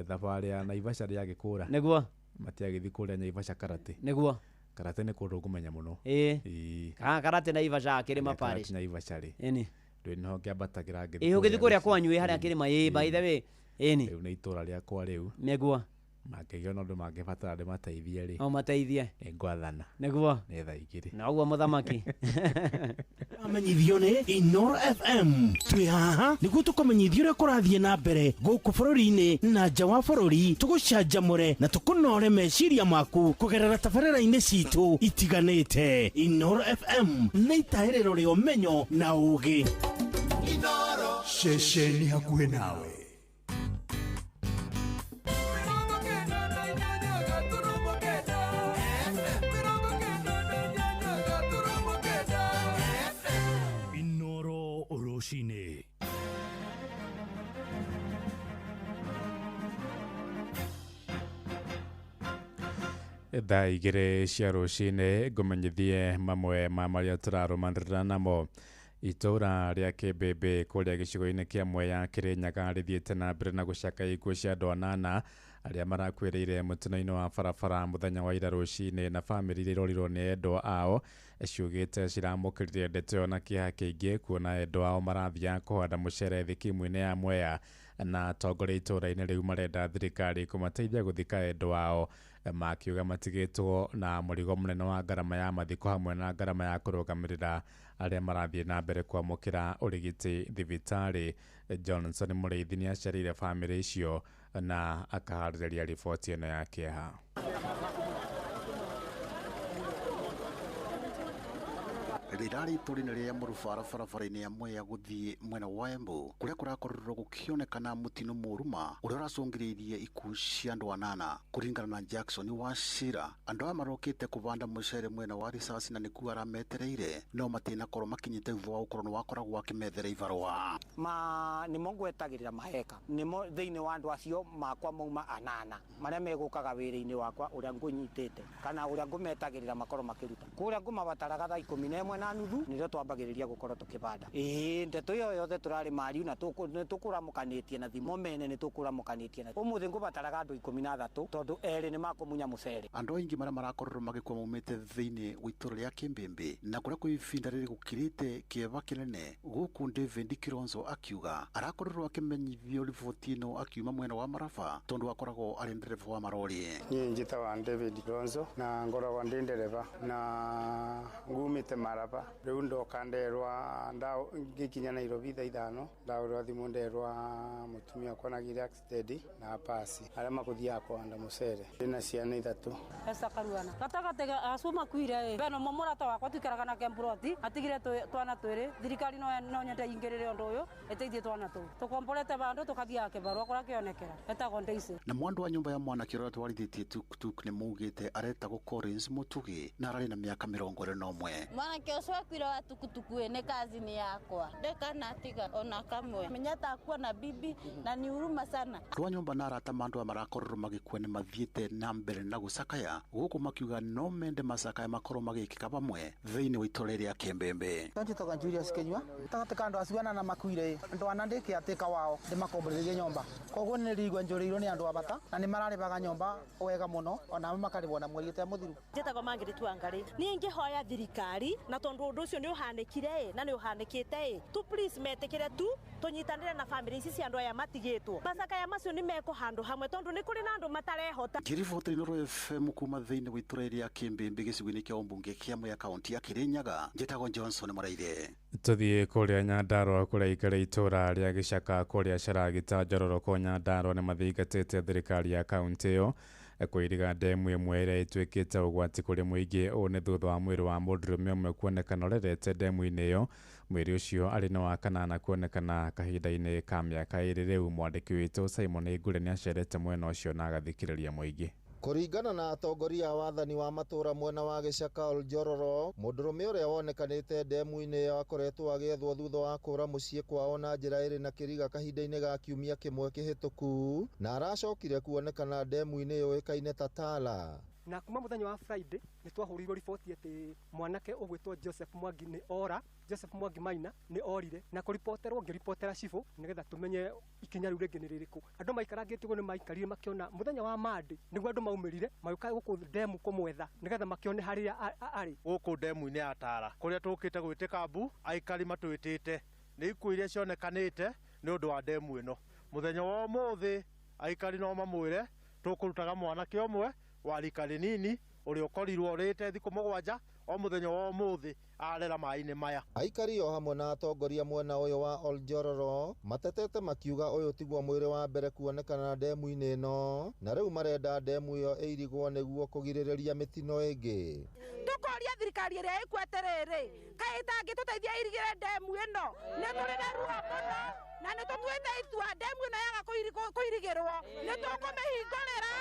Thabarĩ ya Naivasha rĩagĩkũra. Nĩguo. Matiagĩthiĩ kũrĩa Naivasha karate. Nĩguo. Karate nĩ kũndũ ngũmenya mũno. Ĩĩ. Ĩĩ. Karate Naivasha kĩrĩma parish. Karate Naivasha rĩ. Ĩni. Ndũĩ nĩho ngĩambatagĩra ngĩthiĩ. Ĩĩ, ũgĩthiĩ kũrĩa kwanyu ĩ harĩa kĩrĩma ĩ, by the way. Ĩni. Rĩu nĩ itũra rĩakwa rĩu. Nĩguo. Mangĩgĩa na ũndũ mangĩbatara ndĩmateithie rĩ. No mateithie. Nĩ ngwathana. Nĩguo. Nĩ thaa 2. Na ũguo mũthamaki. Amenyithio nĩ Inoro FM. Twĩ haha nĩguo tũkũmenyithia ũrĩa kũrathiĩ na mbere gũkũ bũrũri-inĩ na nja wa bũrũri, tũgũcanjamũre na tũkũnore meciria maku kũgerera tabarĩra-inĩ citũ itiganĩte. Inoro FM nĩ itahĩrĩro rĩa ũmenyo na ũũgĩ. Inoro ceceni hakuhĩ nawe. Rũcinĩ. Thaa 2 cia rũcinĩ ngũmenyithie mamwe ma marĩa tũrarũmanĩrĩra namo. Itũra rĩa Kĩmbĩmbĩ kũrĩa gĩcigo-inĩ kĩa Mwea Kĩrĩnyaga rĩthiĩte na mbere na gũcakaya ikuũ cia andũ 8 arĩa marakuĩrĩire mũtino-inĩ wa barabara mũthenya wa ira rũcinĩ, na bamĩrĩ iria irorirwo nĩ endwa ao ciugĩte ciramũkĩrire ndeto ĩyo na kĩeha kĩingĩ kuona endwa ao marathiaga kũhanda mũcere thikimu-inĩ ya Mwea, na atongoria itũra-inĩ rĩu marenda thirikari kũmateithia gũthika endwa ao, makiuga matigĩtwo na mũrigo mũnene wa ngarama ya mathiko hamwe na ngarama ya kũrũgamĩrĩra arĩa marathiĩ na mbere kwamũkĩra ũrigiti thibitarĩ. Johnson Mũrĩithi nĩ acereire bamĩrĩ icio na akaharĩrĩria riboti ĩno ya kĩeha. Rĩrarĩ itũra-inĩ rĩa Mũrubara barabara-inĩ ya Mwea gũthiĩ mwena wa Embu kũrĩa kũrakorirwo gũkĩonekana mũtino mũũru ma ũrĩa ũracũngĩrĩirie ikuũ cia andũ 8. Kũringana na Jackson Wachira, andũ aya marokĩte kũbanda mũcere mwena wa Risasi na nĩkuo arametereire no matinakorwo makinyĩte thutha wa gũkorwo nĩ wakoragwo akĩmethera ibarũa. Ma nĩmo ngwetagĩrĩra maheka nĩmo thĩinĩ wa andũ acio makwa mauma 8 marĩa megũkaga wĩra-inĩ wakwa ũrĩa ngũnyitĩte kana ũrĩa ngũmetagĩrĩra makorwo makĩruta kũrĩa ngũmabataraga thaa 11:30 nĩrĩo twambagĩrĩria gũkorwo tũkĩbanda. Ĩĩ, ndeto ĩyo yothe tũrarĩ mariu na nĩtũkũramũkanĩtie na thimo mene nĩtũkũramũkanĩtie na ũmũthĩ ngũbataraga andũ 13 tondũ erĩ nĩmakũmunya mũcere. Andũ aingĩ marĩa marakorirwo magĩkua maumĩte thĩinĩ wa itũra rĩa Kĩmbĩmbĩ na kũrĩa kwĩ ibinda rĩrĩ gũkirĩte kĩeva kĩnene gũkũ David Kilonzo akiuga arakorirwo akĩmenyithio riboti ĩno akiuma mwena wa Maraba tondũ akoragwo arĩ ndereba wa marori. Niĩ njĩtagwo David Kilonzo na ngoragwo ndĩ ndereba na ngumĩte Maraba. Rĩu ndoka nderwa ngĩkinya Nairobi thaa 5 ndahũrĩrwo thimũ nderwa mũtumia wakwa nagĩire accident na pasi arĩa makũthiaga kũhanda mũcere. Ndĩna ciana 3. Esther Karuana gatagatĩ ga acio makuire ĩ beno mũrata wakwa tuikaraga nake mburoti atigire twana twĩrĩ. Thirikari no nyende ingĩrĩre ũndũ ũyũ ĩteithie twana tũu tũkomborete bandũ tũkathiaga kĩbarũa kũrĩa kĩonekera etagwo Daisy. Na mwandu wa nyũmba ya mwanake ũrĩa twarithĩtie tuktuk nĩ maugĩte aretagwo Collins Mũtugi na ararĩ na mĩaka 21. Mwanake ũcio akuire wa tukutuku nĩ kazini yakwa ndekanatiga ona kamwe menya takuwa na bibi na ni huruma sana. Rwa nyũmba na arata ma andũ aya marakorirwo magĩkua nĩ mathiĩte na mbere na gũcakaya gũkũ makiuga no mende macakaya makorwo magĩkĩka hamwe thĩinĩ wa itũra rĩa Kĩmbĩmbĩ. Njĩtagwo Julius Kinyua gatagatĩ ka andũ acio anana makuire andũ ana ndĩkĩatĩka wao ndĩmakomborithĩrie nyũmba koguo nĩ rĩigua njũrĩirwo nĩ andũ a bata na nĩ mararĩbaga nyũmba wega mũno ona amwe makarĩbwo na mweri ũtemũthiru. Njĩtagwo Margaret Wangari niĩ ingĩhoya thirikari na tondũ ũndũ ũcio nĩ ũhanĩkire na nĩ ũhanĩkĩte tu please metĩkĩre tu tũnyitanĩre na bamĩrĩ ici cia andũ aya matigĩtwo macakaya macio nĩ mekwo handũ hamwe tondũ nĩ kũrĩ na andũ matarehota. Ngĩribotera Inooro FM kuma thĩinĩ wa itũra rĩa Kĩmbĩmbĩ gĩcigo-inĩ kĩa ũmbunge kĩa Mwea kaũntĩ ya Kĩrĩnyaga, njĩtagwo Johnson Mũraithe. Tũthiĩ kũrĩa Nyandarũa kũrĩa ikara itũra rĩa Gĩcaka kũrĩa Caragita Njororoko Nyandarũa nĩ mathingatĩte thirikari ya kaũntĩ ĩyo Kũiriga ndemu ĩmwe ĩrĩa ĩtuĩkĩte ũgwati kũrĩ mũingĩ. Ũũ nĩ thutha wa mwĩrĩ wa mũndũrũme ũmwe kuonekana ũrerete ndemu-inĩ ĩyo. Mwĩrĩ ũcio arĩ na wa kanana kuonekana kahinda-inĩ ka mĩaka 2 rĩu. Mwandĩki witũ Simon Ngure nĩacerete mwena ũcio na agathikĩrĩria mũingĩ. Kũringana na atongoria a wathani wa matũra mwena wa Gĩcaka Oljororo, mũndũrũme ũrĩa wonekanĩte ndemu-inĩ ĩyo akoretwo agĩethwo thutha wa kũra mũciĩ kwao na njĩra ĩrĩ na kĩriga kahinda-inĩ ga kiumia kĩmwe kĩhĩtũku, na aracokire kuonekana ndemu-inĩ yũĩkaine ta Tala. Na kuma muthenya wa Friday nĩ twahũrĩirwo riboti atĩ mwanake ũgwĩtwo Joseph Mwangi nĩ ora, Joseph Mwangi Maina nĩ orire, na kũripoterwo ngĩripotera cibũ nĩgetha tũmenye ikinya rĩu rĩngĩ nĩ rĩrĩkũ. Andũ maikarangĩte ũguo nĩ maikarire makĩona mũthenya wa Monday nĩguo andũ maumĩrire magĩũka gũkũ ndemu kũmwetha nĩgetha makĩone harĩa arĩ. Gũkũ ndemu-inĩ ya Tara kũrĩa tũkĩte gwĩtĩka mbu, aikari matwĩtĩte nĩ ikuũ iria cionekanĩte nĩ ũndũ wa ndemu ĩno. Mũthenya wa ũmũthĩ aikari no mamwĩre tũkũrutaga mwanake ũmwe wa rika rĩnini ũrĩa ũkorirwo ũrĩte thikũ 7 o mũthenya wa ũmũthĩ arera maĩ-inĩ maya. Aikari o hamwe na atongoria mwena ũyũ wa Oljororo matetete makiuga ũyũ tiguo mwĩrĩ wa mbere kuonekana ndemu-inĩ ĩno, na rĩu marenda ndemu ĩyo ĩirigwo nĩguo kũgirĩrĩria mĩtino ĩngĩ. Tũkoria thirikari ĩrĩa ĩkuo atĩrĩrĩ, kaĩ ĩtangĩtũteithia ĩirigĩre ndemu ĩno? Nĩ tũrĩ na ruo mũno na nĩ tũtuĩte itua ndemu ĩno yaga kũirigĩrwo nĩ tũkũmĩhingũrĩra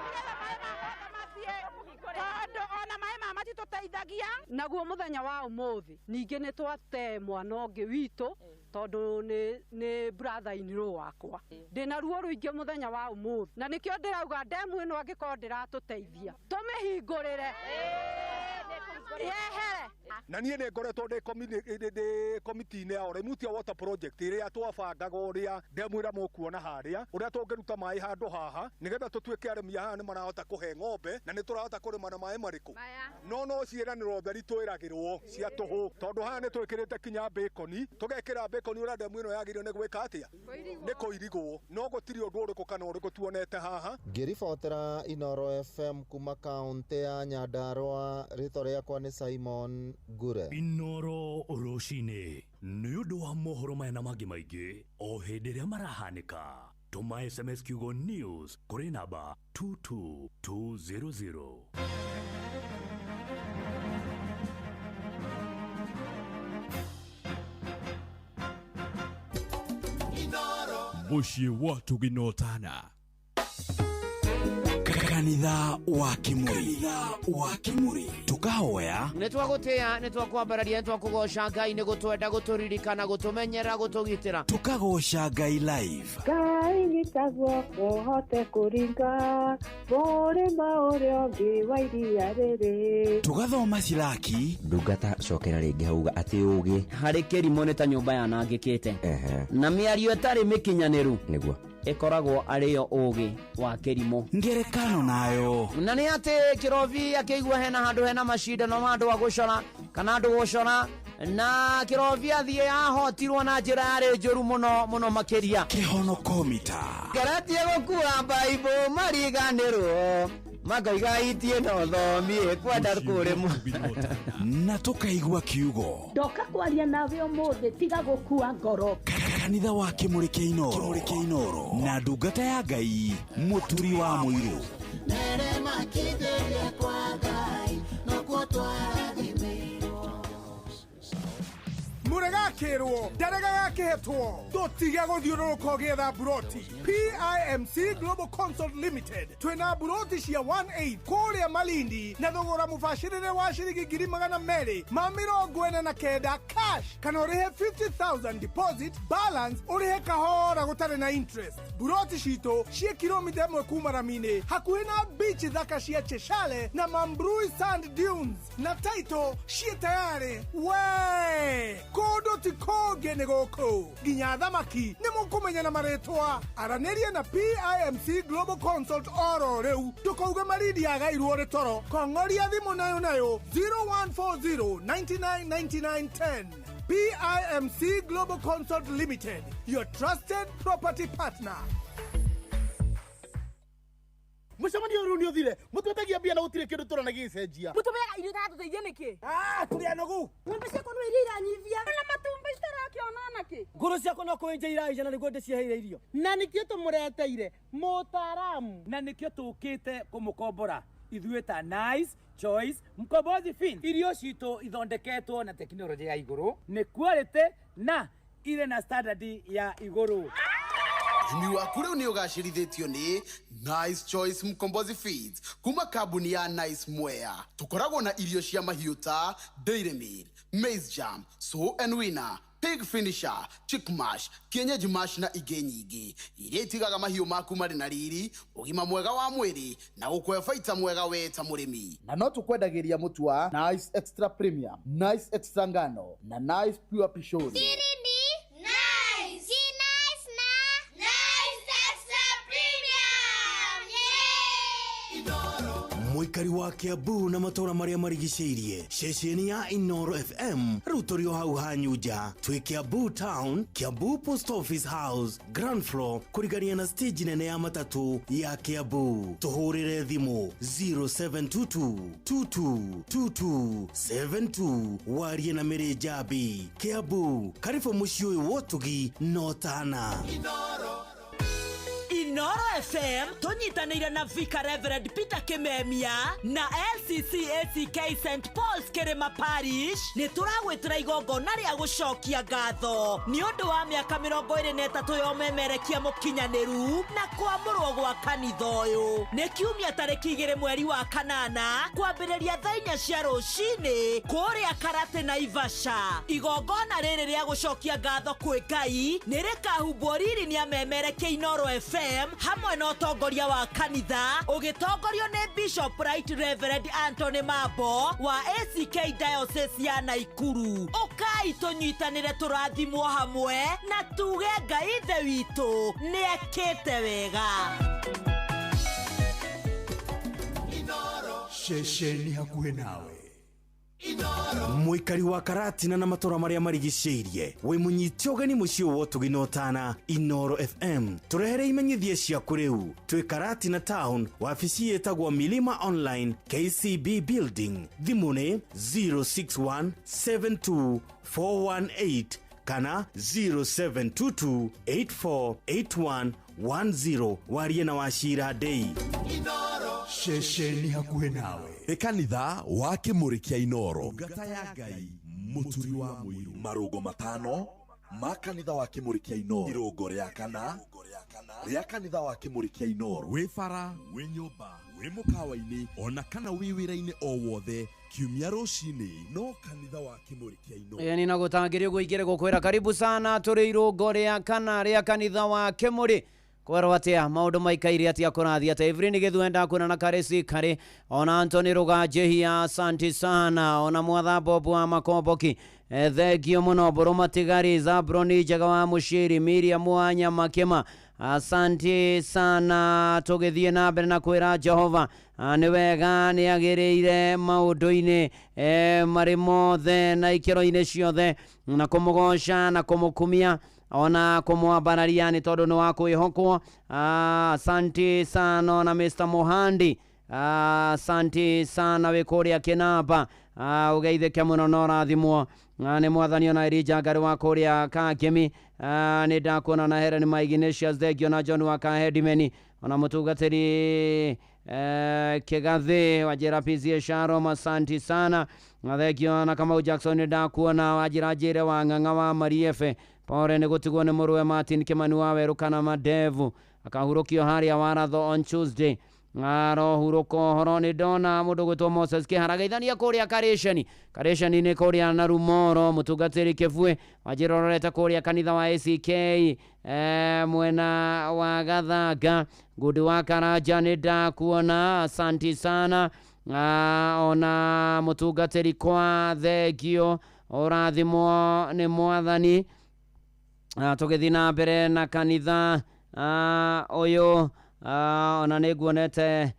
nĩgetha maĩ ma mathiĩ, tondũ ona maĩ ma matitũteithagia. Naguo mũthenya wa ũmũthĩ ningĩ nĩ twate mwana ũngĩ witũ tondũ nĩ brother in law wakwa. Ndĩna ruo rũingĩ mũthenya wa ũmũthĩ, na nĩkĩo ndĩrauga ndemu ĩno angĩkorwo ndĩratũteithia tũmĩhingũrĩre yehere. Na niĩ nĩ ngoretwo ndĩ komiti-inĩ ya Oremutia Water Project ĩrĩa twabangaga ũrĩa ndemu ĩrĩa mũkuona harĩa, ũrĩa tũngĩruta maĩ handũ haha nĩgetha tũtuĩke arĩmi a haha nĩ marahota kũhe ng'ombe na nĩ tũrahota kũrĩma na maĩ marĩkũ, no ciĩranĩro theri twĩragĩrwo cia tũhũ, tondũ haha nĩ twĩkĩrĩte kinya bacon, tũgekĩra bacon ũrĩa ndemu ĩno yagĩrĩirwo nĩ gwĩka atĩa, nĩ kũirigwo, no gũtirĩ ũndũ ũrĩkũ kana ũrĩkũ tuonete haha. Ngĩribotera Inooro FM kuma kaũntĩ ya Nyandarua, rĩtwa rĩakwa nĩ Simon Ngure. Inooro rũcinĩ nĩ ũndũ wa mohoro maya na mangĩ maingĩ o hĩndĩ ĩrĩa marahanĩka. Tũma SMS kiugo news kũrĩ namba 22200. Mũciĩ wa tũginotana kanitha wa Kimuri, wa Kimuri tukahoya nĩ twagũtĩĩa, nĩ twakwambararia, nĩ twakũgoca Ngai nĩ gũtwenda, gũtũririkana, gũtũmenyera, gũtũgitĩra. Tukagoca Ngai live. Ngai nyita guoko hote kũringa mũrĩma ũrĩa ũngĩ wa iria rĩrĩ. Tugathoma Silaki. Ndungata cokera rĩngĩ hauga atĩ ũgĩ harĩ kĩrimũ nĩ ta nyũmba yanangĩkĩte, na mĩario ĩtarĩ mĩkinyanĩru nĩguo ĩkoragwo arĩyo ũgĩ wa kĩrimũ. Ngerekano nayo na nĩ atĩ kĩrobi akĩigua hena handũ hena macindano ma andũ a gũcora kana andũ gũcora, na kĩrobi athiĩ ahotirwo na njĩra yarĩ njũru mũno mũno makĩria. Kĩhonokomita ngeretie gũkua baibũ mariganĩrwo makoiga itie no thomie kwenda kũrĩmwo na tũkaigua kiugo ndoka kwaria nawe ũmũthĩ tiga gũkua ngoro. Kanitha wa Kimuri kĩa Inooro na ndungata ya Ngai mũturi wa mũirũ. Mũregakĩrwo ndarega gakĩhetwo tũtige gũthiũrũrũka ũgĩetha mburoti. PIMC Global Consult Limited twĩna mburoti cia 18 kũrĩa Malindi na thogora mũbacĩrĩre wa ciringi 249,000 cash, kana ũrĩhe 50,000 deposit, balance ũrĩhe kahora gũtarĩ na interest. Mburoti citũ ciĩ kilomita 1 kuma rami-inĩ hakuhĩ na beach thaka cia Cheshale na Mambrui Sand Dunes, na title ciĩ tayarĩ we kũndũ ti kũngĩ nĩ gũkũ nginya thamaki nĩ mũkũmenya na marĩtwa. Aranĩria na PIMC Global Consult oro rĩu ndũkauge Malindi yagairwo rĩ toro. Kong'oria thimũ nayo nayo 0140 99 99 10. PIMC Global Consult Limited, your trusted property partner. Mũcemanio ũyũ nĩ ũthire. Mũtwetagia mbia na gũtirĩ kĩndũ tũrona gĩgĩcenjia. Mũtũmeaga irio itatũteithia nĩkĩ? Ah, tũrĩ anogu. Ng'ombe ciakwa no iria iranyivia. Na matumbĩ citarakĩona nakĩ? Ngũrũ ciakwa no kũenja iraija na nĩguo ndĩciheire irio. Na nĩkĩo tũmũreteire mũtaaramu. Na nĩkĩo tũkĩte kũmũkombora ithuĩ ta Nice Choice Mkombozi Feeds. Irio citũ ithondeketwo na tekinoronjĩ ya igũrũ, nĩ quality na irĩ na standard ya igũrũ. Ũrĩmi waku rĩu nĩ ũgacĩrithĩtio nĩ Nice Choice Mkombozi Feeds kuma kambuni ya Nice Mwea. Tũkoragwo na irio cia mahiũ ta Dairy Meal, Maize Jam, Sow and Winner, Pig Finisher, Chick Mash, Kienyeji Mash na ingĩ nyingĩ iria itigaga mahiũ maku marĩ na riri, ũgima mwega wa mwĩrĩ na gũkũhe baita mwega we ta mũrĩmi. Na no tũkwendagĩria mũtu wa Nice Extra Premium, Nice Extra Ngano na Nice Pure Pishori. Siri ni Nice. Si nice na Nice Extra Premium. Yeah. Mũikari wa Kiambu na matũra marĩa marigicĩirie ceceni ya Inoro FM rĩu tũrĩ o hau hanyu nja twĩ Kiambu Town, Kiambu Post Office House, ground floor, kũrigania na stage nene ya matatũ ya Kiambu. Tũhũrĩre thimũ 0722 2222 72 warie na Mĩrĩ Njambi. Kiambu, karibu mũciĩ ũyũ wa ũtugi no tana. Inoro FM tũnyitanĩire na Vicar Reverend Peter Kimemia na LCC ACK St Paul's Kirima Parish nĩ tũragwĩtĩra igongona rĩa gũcokia ngatho nĩ ũndũ wa mĩaka 23 ya ũmemerekia mũkinyanĩru na kwamũrwo gwa kanitha ũyũ. Nĩ kiumia tarĩki 2 mweri wa 8 kwambĩrĩria thaa 4 cia rũcinĩ kũrĩa Karate Naivasha. Igongona rĩrĩ rĩa gũcokia ngatho kwĩ Ngai nĩ rĩkahumbwo riri nĩ amemerekia Inoro FM hamwe na ũtongoria wa kanitha ũgĩtongorio nĩ Bishop Right Reverend Anthony Mambo wa ACK Diocese ya Naikuru. Ũkai tũnyitanĩre tũrathimwo hamwe na tuge Ngai Ithe witũ nĩekĩte wega. Ceceni hakuhĩ nawe. Mũikari wa Karatina na matũra marĩa marigicĩirie wĩ mũnyite ũgeni mũciĩ wa ũtugi na ũtana Inoro FM. Tũrehere imenyithia ciaku rĩu. Twĩ Karatina Town, wabici ĩtagwo Milima Online, KCB Building. Thimũ nĩ 061 72 418 kana 0722 8481 10 warie na Wachira Ndei. Ceceni hakuhĩ nawe. Nĩ kanitha wa Kĩmũrĩ kĩa Inoro. Ngata ya Ngai mũturi wa mũiru. Marũngo matano ma kanitha wa Kĩmũrĩ kĩa Inoro. Irũngo rĩa kana rĩa kanitha wa Kĩmũrĩ kĩa Inoro. Wĩ bara, wĩ nyũmba, wĩ mũkawa-inĩ ona kana wĩ wĩra-inĩ o wothe kiumia rũcinĩ no kanitha wa Kĩmũrĩ kĩa Inoro. Ĩĩ nĩ gũtangĩrio gũingĩre gũkwĩra karibu sana tũrĩ irũngo rĩa kana rĩa kanitha wa Kĩmũrĩ. Kwerwo atia maũndũ maikaire atia kũrathiĩ atia. Evelyn Gĩthuenda kuona na Karesi Kari ona Anthony Rũganjĩhia asanti sana ona Mwatha Bob wa Makomboki thengio mũno. Mbũrũ Matigari Zabroni Njega wa Mũciri Miriam wa Nyamakĩma asanti sana. Tũgĩthiĩ na mbere na kwĩra Jehova nĩ wega nĩ agĩrĩire maũndũ-inĩ marĩ mothe na ikĩro-inĩ ciothe na kũmũgoca na kũmũkumia ona kũmwambararia nĩ tondũ nĩ wa kwĩhokwo. Asanti sana ona Mr. Mohandi asanti sana wĩ kũrĩa Kĩnamba ũgeithĩke mũno na ũrathimwo nĩ mwathani. Ona Elijah Ngarĩ wa kũrĩa Kakĩmi nĩ ndakuona na Helen Maiginicius thengio na John wa Kahedimeni ona mũtungatĩri Kĩgathĩ wanjĩra PCA Sharom asanti sana na thengio na Kamau Jackson nĩ ndakuona wanjĩra njĩre wa Ng'ang'a wa Mariefe pore nĩ gũtigwo nĩ mũrũwe Martin Kimani wa Werũ kana Madevu akahurũkio harĩa Waratho on Tuesday arohurũka ũhoro. Nĩ ndona mũndũ gwĩtwo Moses Kĩhara geithania kũrĩa Karĩceni Karĩceni nĩ kũrĩa na Rumoro mũtungatĩri Kĩbue wanjĩra ũrorete kũrĩa kanitha wa ACK mwena wa Gathanga Ngundi wa Karanja nĩ ndakuona asanti sana ona mũtungatĩri kwa thengio ũrathimwo nĩ mwathani. Tũgĩthiĩ na mbere na kanitha ũyũ ona nĩ nguonete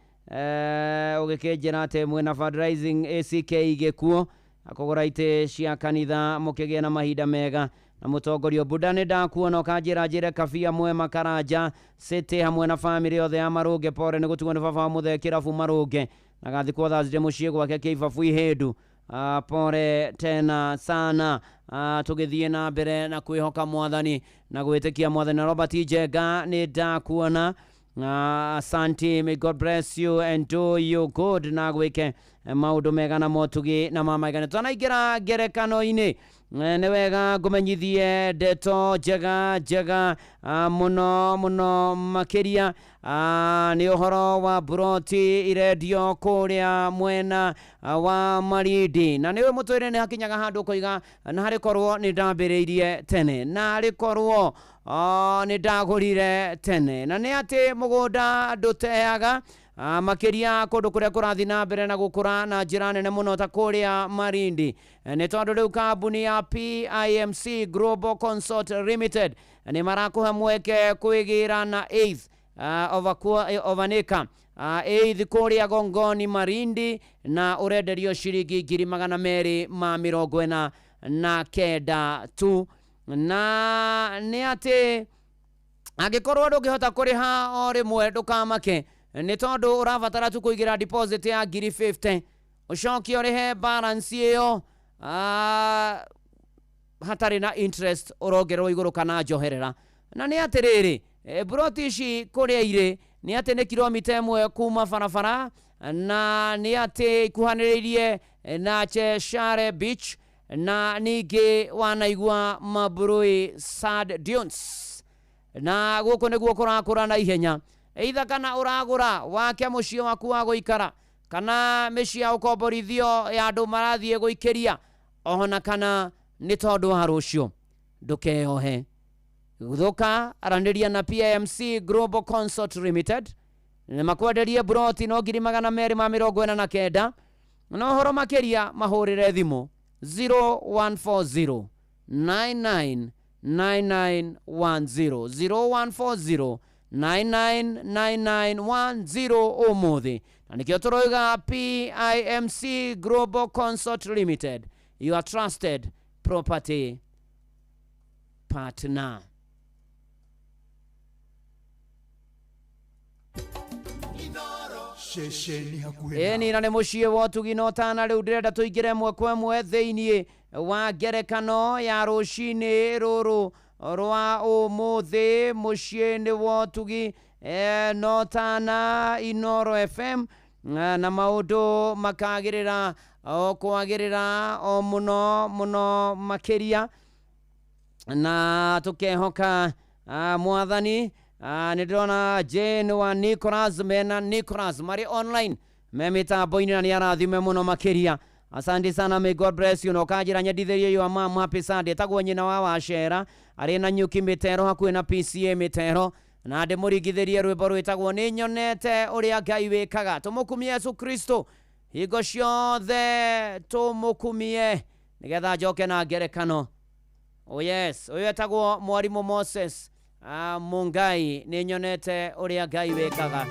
ũgĩkĩnjĩra atĩ mwĩna fundraising ACK gĩkuo kũgũra itĩ cia kanitha mũkĩgĩe na mahinda mega. Na mũtongoria Buda nĩ ndakuona ũkanjĩra njĩre Kabia Mwema Karanja City hamwe na famĩlĩ yothe ya Marũnge pore nĩ gũtigwo nĩ baba wa Mũthee kĩrabu Marũnge na gathikwo Thursday mũciĩ gwake Kĩibabu Ihĩndu. Pore tena sana. Tũgĩthiĩ na mbere na kwĩhoka mwathani na gwĩtĩkia mwathani. Na Robert Njenga nĩ ndakuona. Asante, may God bless you and do you good na gwĩke maũndũ mega na motugi na mamaigana. Twanaingĩra ngerekano-inĩ, nĩ wega ngũmenyithie ndeto njega njega mũno mũno makĩria nĩ ũhoro wa buroti irendio kũrĩa mwena wa Marindi. Na nĩ mũtũrĩre nĩ hakinyaga handũ ũkoiga na harĩ korwo nĩ ndambĩrĩirie tene, na harĩ korwo nĩ ndagũrire tene. Na nĩ atĩ mũgũnda ndũteaga, makĩria kũndũ kũrĩa kũrathiĩ na mbere na gũkũra na njĩra nene mũno ta kũrĩa Marindi. Nĩ tondũ rĩu kambuni ya PIMC Global Consult Limited nĩ marakũhe mweke kwĩgĩra na eighth of an acre, eighth kũrĩa Gongoni Marindi, na ũrenderio ciringi 249,000 tu. Na nĩ atĩ angĩkorwo ndũngĩhota kũrĩha o rĩmwe ndũkamake, nĩ tondũ ũrabatara tu kũigĩra deposit ya 50,000 ũcoke ũrĩhe balance ĩyo hatarĩ na interest ũrongererwo igũrũ kana njoherera. Na nĩ atĩrĩrĩ, buroti ici kũrĩa irĩ nĩ atĩ nĩ kilomita 1 kuma barabara, na nĩ atĩ ikuhanĩrĩirie na Cheshire Beach, na ningĩ wanaigua Maburui Sand Dunes. Na gũkũ nĩguo kũrakũra na ihenya. Either kana ũragũra wake mũciĩ waku wa gũikara, kana mĩciĩ ya ũkomborithio ya andũ marathiĩ gũikĩria, ona kana nĩ tondũ wa rũciũ, ndũkeyohe. Gũthũka aranĩria na PIMC Global Consult Limited nĩ makwenderie buroti no 249,000. Na ũhoro makĩria mahũrĩre thimũ 0140 99 9910 0140 999910 ũmũthĩ. Na nĩkĩo tũroiga PIMC Global Consult Limited, your trusted property partner. Ĩni na nĩ mũciĩ wa ũtugi na ũtana. Rĩu ndĩrenda tũingĩre ĩmwe kwa ĩmwe thĩiniĩ wa ngerekano ya rũcinĩ rũrũ rwa ũmũthĩ mũciĩ-inĩ wa ũtugi na ũtana Inooro FM, na maũndũ makagĩrĩra o kwagĩrĩra o mũno mũno makĩria, na tũkehoka mwathani. Nĩ ndĩrona Jane wa Nicholas mena Nicholas marĩ online me mĩtambo-inĩ na nĩ arathime mũno makĩria. Asante sana, may God bless you. Na ũkanjĩra nyendithĩrie your mom happy Sunday. Etagwo nyina wa Wacera arĩ na nyuki mĩtero hakuhĩ na PCA mĩtero, na ndĩmũringithĩrie rwĩmbo rwĩtagwo nĩ nyonete ũrĩa Ngai wĩkaga. Tũmũkumie Yesu Kristo hingo ciothe, tũmũkumie nĩgetha njoke na ngerekano. Oh yes, ũyũ etagwo mwarimũ Moses Mungai, nĩ nyonete ũrĩa Ngai wĩkaga.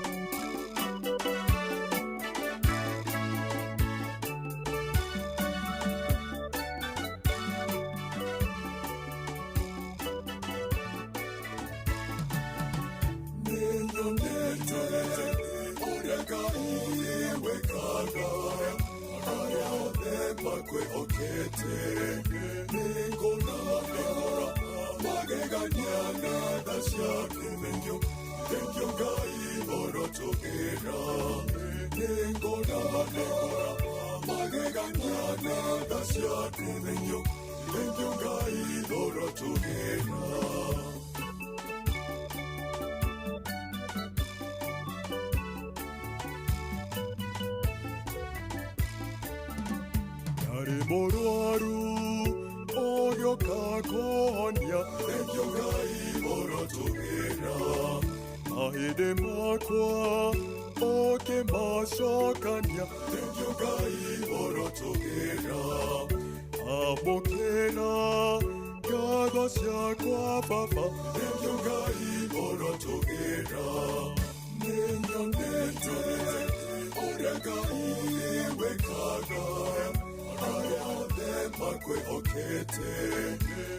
makwĩhokete.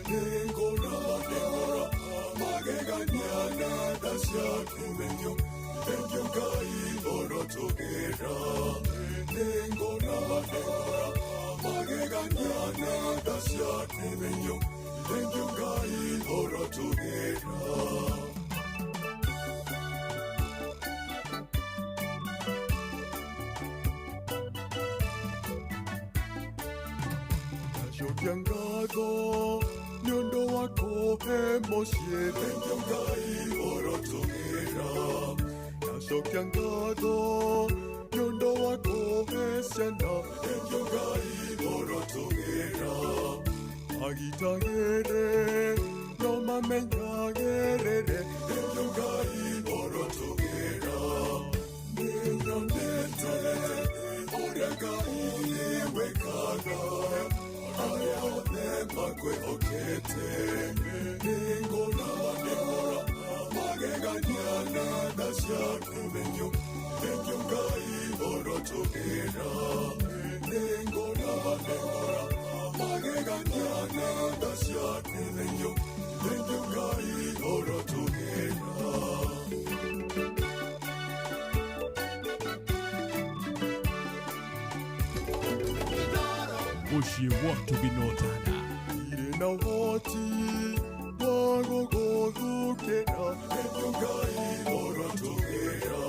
Nĩngona nĩngona magegania na tha ciaku. Thengiũ, thengiũ Ngai ũrotũgĩra. Nĩngona nĩngona magegania na tha ciaku. Thengiũ, thengiũ Ngai ũrotũgĩra. Ndacokia ngatho nĩ ũndũ wa kũhe mũciĩ. Thengiũ Ngai ũrotũgĩra. Ndacokia ngatho nĩ ũndũ wa kũhe ciana. Thengiũ Ngai ũrotũgĩra. Magitagĩre no mamenyagĩrĩre. Thengiũ Ngai ũrotũgĩra. Nĩnyonete ũrĩa Ngai wĩkaga arĩa othe makwĩhokete. Nĩngona nĩngona magegania na tha ciaku. Thengiũ, thengiũ Ngai ũrotũgĩra. Nĩngona nĩngona magegania na tha ciaku. Thengiũ, thengiũ Ngai ũrotũgĩra. Mũciĩ wa Tũginotana. Irĩ na ũhoti wa gũgũthukĩra. Thengiũ Ngai ũrotũgĩra.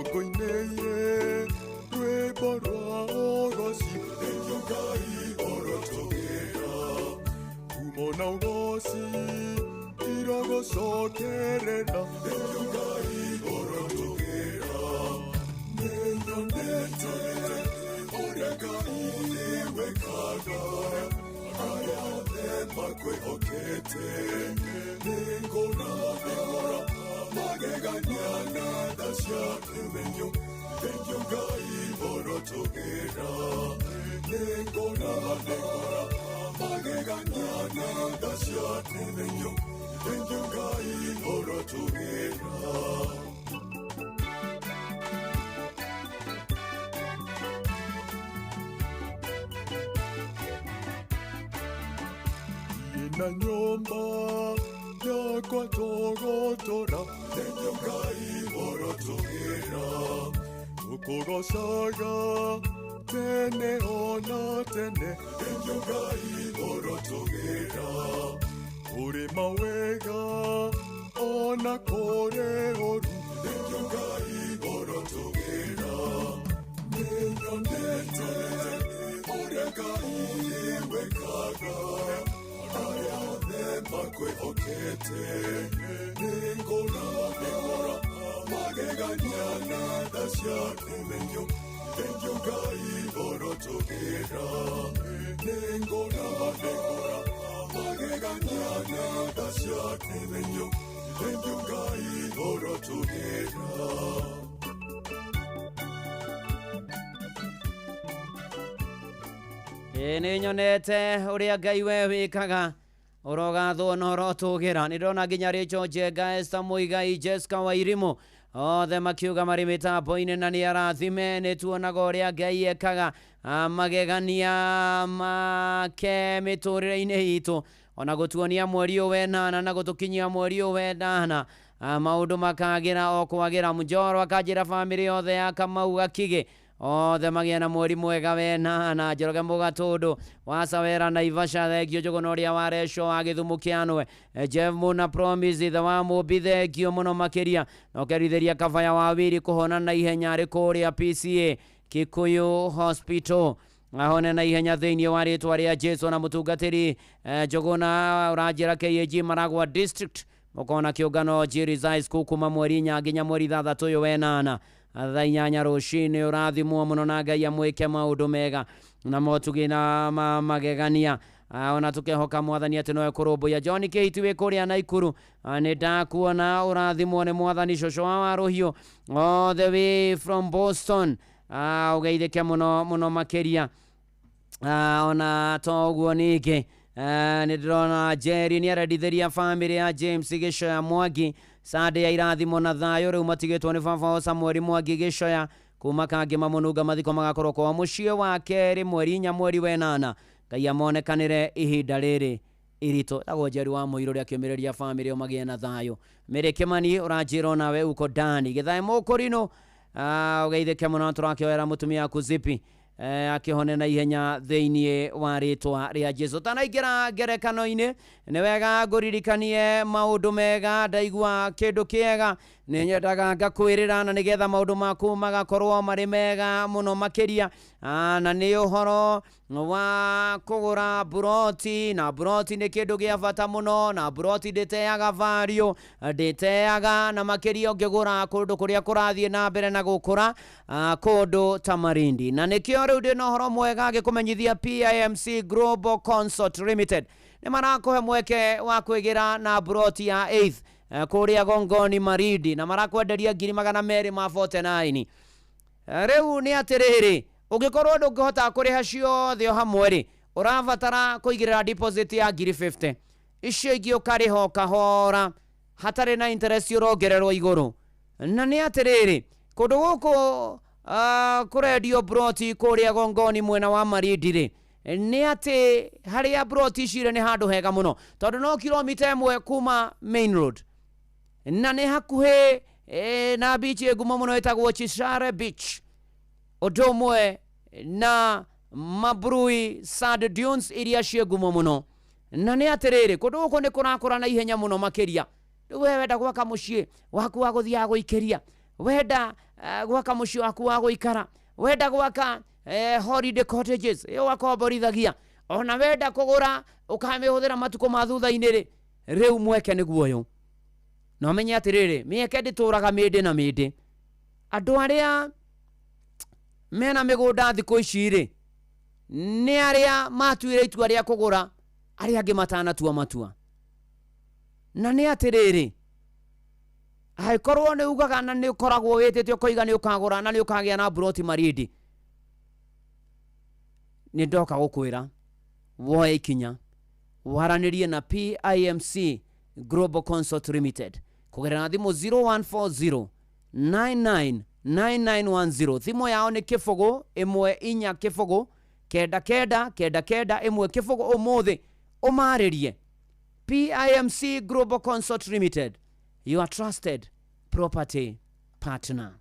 Ngũinĩire rwĩmbo rwa ũgoci. Thengiũ Ngai ũrotũgĩra. Kumo na ũgoci irogũcokerera. Thengiũ Ngai ũrotũgĩra. Nĩnyonete ũrĩa Ngai wĩkaga arĩa othe makwĩhokete. Nĩngona nĩngona magegania na tha ciaku. Thengiũ, thengiũ Ngai ũrotũgĩra. Nĩngona nĩngona magegania na tha ciaku. Thengiũ, thengiũ Ngai ũrotũgĩra. Na nyũmba yakwa tũgũtũra. Thengiũ Ngai ũrotũgĩra. Tũkũgocaga tene ona tene. Thengiũ Ngai ũrotũgĩra. Kũrĩ mawega ona kũrĩ ũru. Thengiũ Ngai ũrotũgĩra. Nĩnyonete ũrĩa Ngai wĩkaga arĩa othe makwĩhokete. Nĩngona nĩngona magegania na tha ciaku. Thengiũ, thengiũ Ngai ũrotũgĩra. Nĩngona nĩngona magegania na tha ciaku. Thengiũ, thengiũ Ngai ũrotũgĩra. Ĩ nĩnyonete ũrĩa Ngai we wĩkaga ũrogathwo na ũrotũgĩra. Nĩ ndĩrona nginya Rachel Njenga, Esther Muigai, Jessica Wairimu othe makiuga marĩ mĩtambo-inĩ na nĩ arathime. Nĩ tuonaga ũrĩa Ngai ekaga magegania make mĩtũrĩre-inĩ itũ, ona gũtuonia mweri ũyũ wenana na gũtũkinyia mweri ũyũ wenana, maũndũ makagĩra o kwagĩra. Mũnjoro akanjĩra bamĩrĩ yothe ya Kamau Gakigĩ othe magĩe na mweri mwega wenana. Njoroge Mũgatũndũ wa Sawera Naivasha, thengio. Njũgũna ũrĩa wa Reco wa Gĩthumo kĩanwe, Jeff Muna Promise ithe wa Mũmbi, thengio mũno makĩria. Na ũkerithĩria Kabaya wa Wiri kũhona na ihenya arĩ kũrĩa PCA Kikuyu Hospital, ahone na ihenya thĩinĩ wa rĩtwa rĩa Jesu. Na mũtungatĩri Njũgũna ũranjĩra KAG Maragwa District mũkona kĩũngano Jerry's High School kuma mweri 4 nginya mweri 6 ũyũ wenana thaa 8 rũcinĩ. Ũrathimwo mũno na Ngai amwĩke maũndũ mega na motugĩ na magegania. Ona tukehoka mwathani atĩ nowe kũrũmbũiya. John Kĩhiti wĩ kũrĩa Naikuru, nĩ ndakuona, ũrathimwo nĩ mwathani. Cũcũ wa Warũhiũ all the way from Boston, ũgeithĩke mũno mũno makĩria. Ona to ũguo ningĩ nĩ ndĩrona Jerry nĩ arendithĩria bamĩrĩ ya James Gĩcoya Mwangi Sunday ya irathimo na thayũ. Rĩu matigĩtwo nĩ baba wao Samuel Mwangi Gĩcoya kuma Kangĩma Mũnunga. Mathiko magakorwo kwao mũciĩ wa kerĩ mweri 4 mweri wenana. Ngai amonekanĩre ihinda rĩrĩ iritũ. Tagwo Njeri wa Mũirũ ũrĩa akĩũmĩrĩria bamĩrĩ o magĩe na thayũ. Mary Kĩmani ũranjĩra onawe uko ndani. Gĩthae Mũkũrinũ ũgeithĩke mũno, tũrakĩoera mũtumia waku Zipi akĩhone na ihenya thĩinĩ wa rĩtwa rĩa Jesu. Tanaingĩra ngerekano-inĩ, nĩ wega ngũririkanie maũndũ mega. Ndaigua kĩndũ kĩega nĩ nyendaga ngakwĩrĩra, na nĩgetha maũndũ maku magakorwo marĩ mega mũno makĩria. Na nĩ ũhoro wa kũgũra buroti, na buroti nĩ kĩndũ gĩa bata mũno, na buroti ndĩteaga value, ndĩteaga, na makĩria ũngĩgũra kũndũ kũrĩa kũrathiĩ na mbere na gũkũra, kũndũ ta Malindi. Na nĩkĩo rĩu ndĩna ũhoro mwega ngĩkũmenyithia PIMC Global Consult Limited nĩ marakũhe mweke wa kwĩgĩra na buroti ya 8th kũrĩa Gongoni Malindi, na marakwenderia 249,000. Rĩu nĩ atĩrĩrĩ, ũngĩkorwo ndũngĩhota kũrĩha ciothe o hamwe rĩ, ũrabatara kũigĩrĩra deposit ya 50,000, icio ingĩ ũkarĩha o kahora hatarĩ na interest ũrongererwo igũrũ. Na nĩ atĩrĩrĩ, kũndũ gũkũ kũrendio broti kũrĩa Gongoni mwena wa Malindi rĩ, nĩ atĩ harĩa broti ici irĩ nĩ handũ hega mũno, tondũ no kilomita 1 kuma main road, na nĩ hakuhĩ na beach ĩ ngumo mũno ĩtagwo Chishare Beach, ũndũ ũmwe na Mabrui Sand Dunes iria ciĩ ngumo mũno. Na nĩ atĩrĩrĩ, kũndũ gũkũ nĩ kũrakũra na ihenya mũno makĩria. Rĩu we wenda gwaka mũciĩ waku wa gũthiaga gũikĩria, wenda gwaka mũciĩ waku wa gũikara, wenda gwaka holiday cottages ĩyo wakomborithagia, ona wenda kũgũra ũkamĩhũthĩra matukũ ma thutha-inĩ rĩ, rĩu mweke nĩguo ũyũ. Na ũmenye atĩrĩrĩ, mĩeke ndĩtũraga mĩndĩ na mĩndĩ. Andũ arĩa mena mĩgũnda thikũ ici rĩ, nĩ arĩa matuire itua rĩa kũgũra, arĩa angĩ matanatua matua. Na nĩ atĩrĩrĩ, angĩkorwo nĩ ugaga na nĩ ũkoragwo wĩtĩte ũkoiga nĩ ũkagũra na nĩ ũkagĩa na buroti Malindi, nĩ ndoka gũkwĩra woe ikinya waranĩrie na PIMC Global Consult Limited kũgerera thimũ 0140 99 9910. Thimũ yao nĩ 0 1 4 0 9 9 9 9 1 0. Ũmũthĩ ũmarĩrie. PIMC Global Consult Limited, your trusted property partner.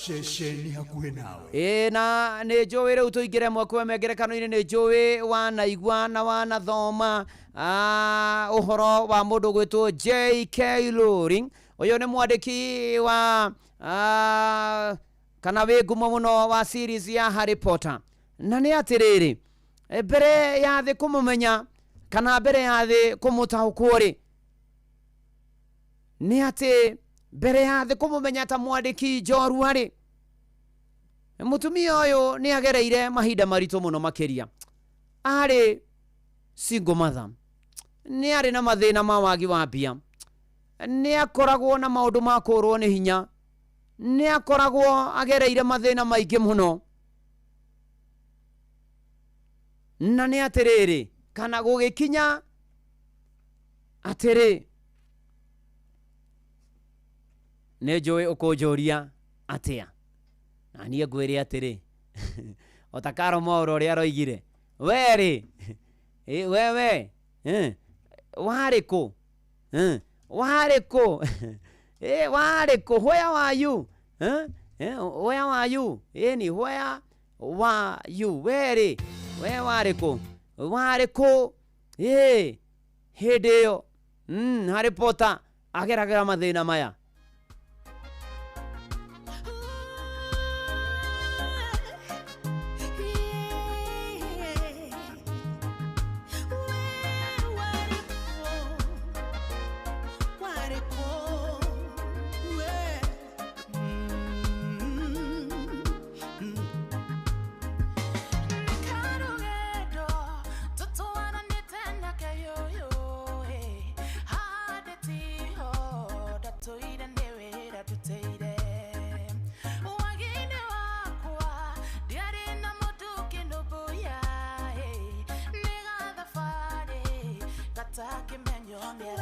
Ceceni hakuhĩ nawe. Ĩ na nĩ njũĩ rĩu tũingĩre mwaka wa ngerekano-inĩ, nĩ njũĩ wanaigua na wanathoma ũhoro wa mũndũ gwĩtwo J.K. Rowling. Ũyũ nĩ mwandĩki wa kana wĩ ngumo mũno wa series ya Harry Potter. Na nĩ atĩrĩrĩ, mbere ya thĩ kũmũmenya kana mbere ya thĩ kũmũtaũkwo rĩ, nĩ atĩ mbere ya thĩ kũmũmenya ta mwandĩki njorua rĩ, mũtumia ũyũ nĩ agereire mahinda maritũ mũno makĩria. Arĩ single mother, nĩ arĩ na mathĩna ma wagi wa mbia, nĩ akoragwo na maũndũ ma kũrwo nĩ hinya, nĩ akoragwo agereire mathĩna maingĩ mũno. Na nĩ atĩrĩrĩ, kana gũgĩkinya atĩrĩ, nĩ njũĩ ũkũnjũria atĩa, na niĩ ngwĩre atĩrĩ, o ta Karo Mwaũra ũrĩa aroigire, we rĩ, wewe warĩ kũ? Warĩ kũ? Warĩ kũ? Where were you? Where were you? Ĩni, where were you? We rĩ, we warĩ kũ? Warĩ kũ? Hĩndĩ ĩyo Harry Potter ageragĩra mathĩna maya. Ona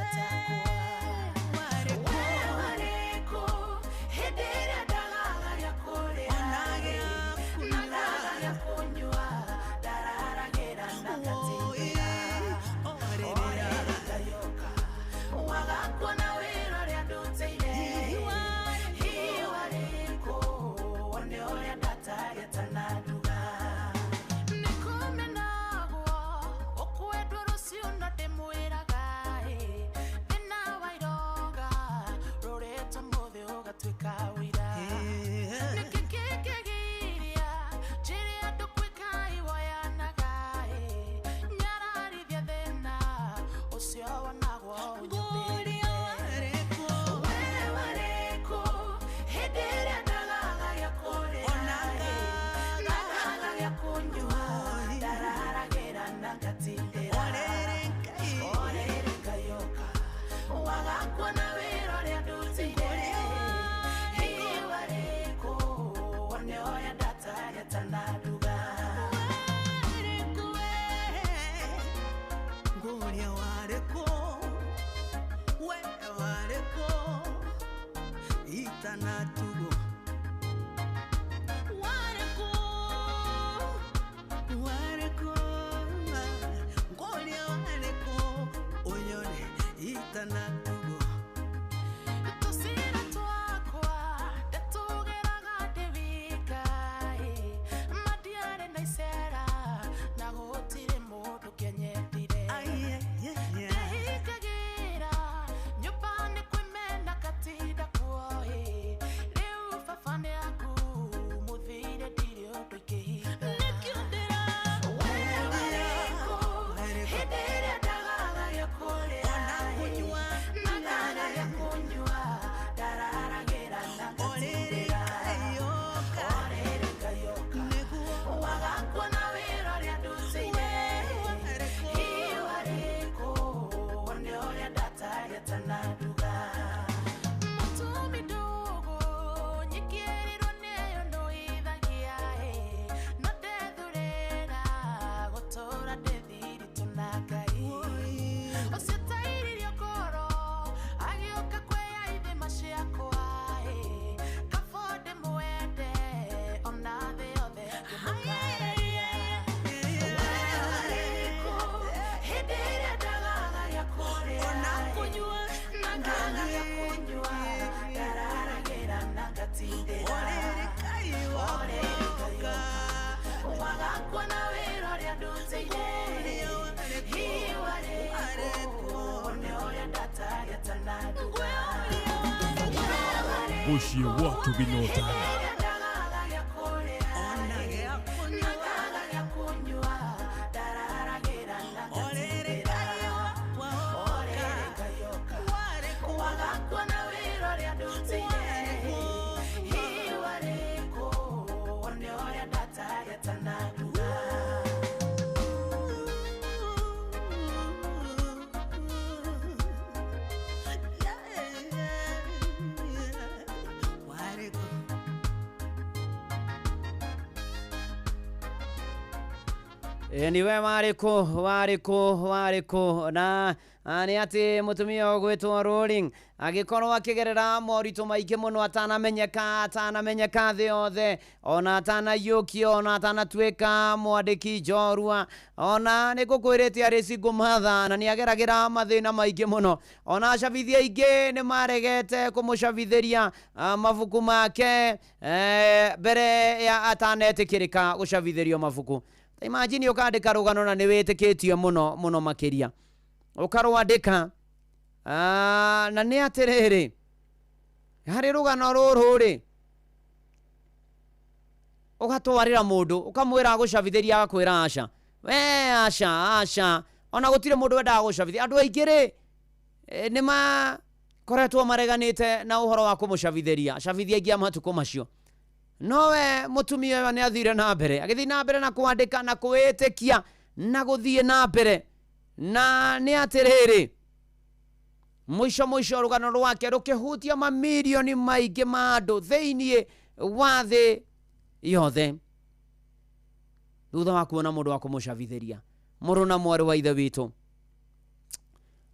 Itanatugo Wareko wareko Ngolia wareko Onyone itanatugo Tusira twakwa ndatugeraga ndĩ wika madiarĩ na icera na gũtirĩ mũndũ kĩanyendire ndĩhingagĩra nyũmba nĩ kwĩmena katinda kuoĩ rĩu baba nĩ aku mũthire ndirĩ ũndũ ingĩhinga nĩkĩo ndĩra we warĩkũ hĩndĩ ĩrĩa ndagaga gĩa kũrĩa na ngaga gĩa kũnyua ndararagĩra na ngatindĩra orĩrĩ ngayoka wagakwo na wĩra ũrĩa ndutĩire hihi warĩkũ wone ũrĩa ndataria tananduga mũtumi ndũgũ nyikĩrĩrwo nĩyo ndũithagia no ndethurĩra gũtũra ndĩ thiritũ na Ngai ũcio tairirio ngoro agĩũka kwĩya ithima ciakwa kabo ndĩmwende ona thĩ yothe ngĩmũkararia we warĩkũ hĩndĩ ĩrĩa ndagaga gĩa kũrĩa na ngaga gĩa kũnyua ndararagĩra na ngatindĩra orĩrĩ ngayoka wagakwo na wĩra ũrĩa ndutĩire hihi warĩkũ one ũrĩa ndataria tananduga Mũciĩ watu binotana. Niwe warĩkũ warĩkũ warĩkũ na nĩ atĩ mũtumia ũgwĩtwo Rowling agĩkorwo akĩgerera moritũ maingĩ mũno atanamenyeka atanamenyeka thĩ yothe ona atanaiyũkio ona atanatuĩka mwandĩki njorua ona nĩ ngũkwĩrĩte arĩ single mother na nĩ ageragĩra mathĩna maingĩ mũno ona acabithia aingĩ nĩ maregete kũmũcabithĩria mabuku make mbere ya atanetĩkĩrĩka gũcabithĩrio mabuku. Imagine ũkandĩka rũgano na nĩ wĩtĩkĩtio mũno mũno makĩria ũkarwandĩka na nĩ atĩrĩrĩ harĩ rũgano rũrũ rĩ ũgatwarĩra mũndũ ũkamwĩra agũcabithĩria agakwĩra aca we aca aca ona gũtirĩ mũndũ wendaga gũcabithia andũ aingĩ rĩ nĩ makoretwo mareganĩte na ũhoro wa kũmũcabithĩria acabithia aingĩ a matukũ macio nowe mũtumia ũyũ nĩ athire na mbere agĩthiĩ na mbere na kwandĩka na kwĩĩtĩkia na gũthiĩ na mbere na nĩ atĩrĩrĩ mũico mũico rũgano rwake rũkĩhutia mamirioni maingĩ ma andũ thĩiniĩ wa thĩ yothe thutha wa kuona mũndũ wa kũmũcabithĩria mũrũ na mwarĩ wa ithe witũ.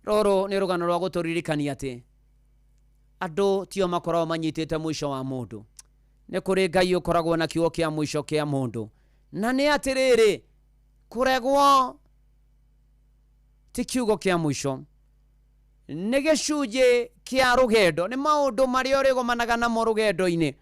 Rũrũ nĩ rũgano rwa gũtũririkania atĩ andũ tio makoragwo manyitĩte mũico wa mũndũ nĩ kũrĩ Ngai ũkoragwo na kiugo kĩa mũico kĩa mũndũ na nĩ atĩrĩrĩ kũregwo ti kiugo kĩa mũico nĩ gĩcunjĩ kĩa rũgendo nĩ maũndũ marĩa ũrĩgomanaga namo rũgendo-inĩ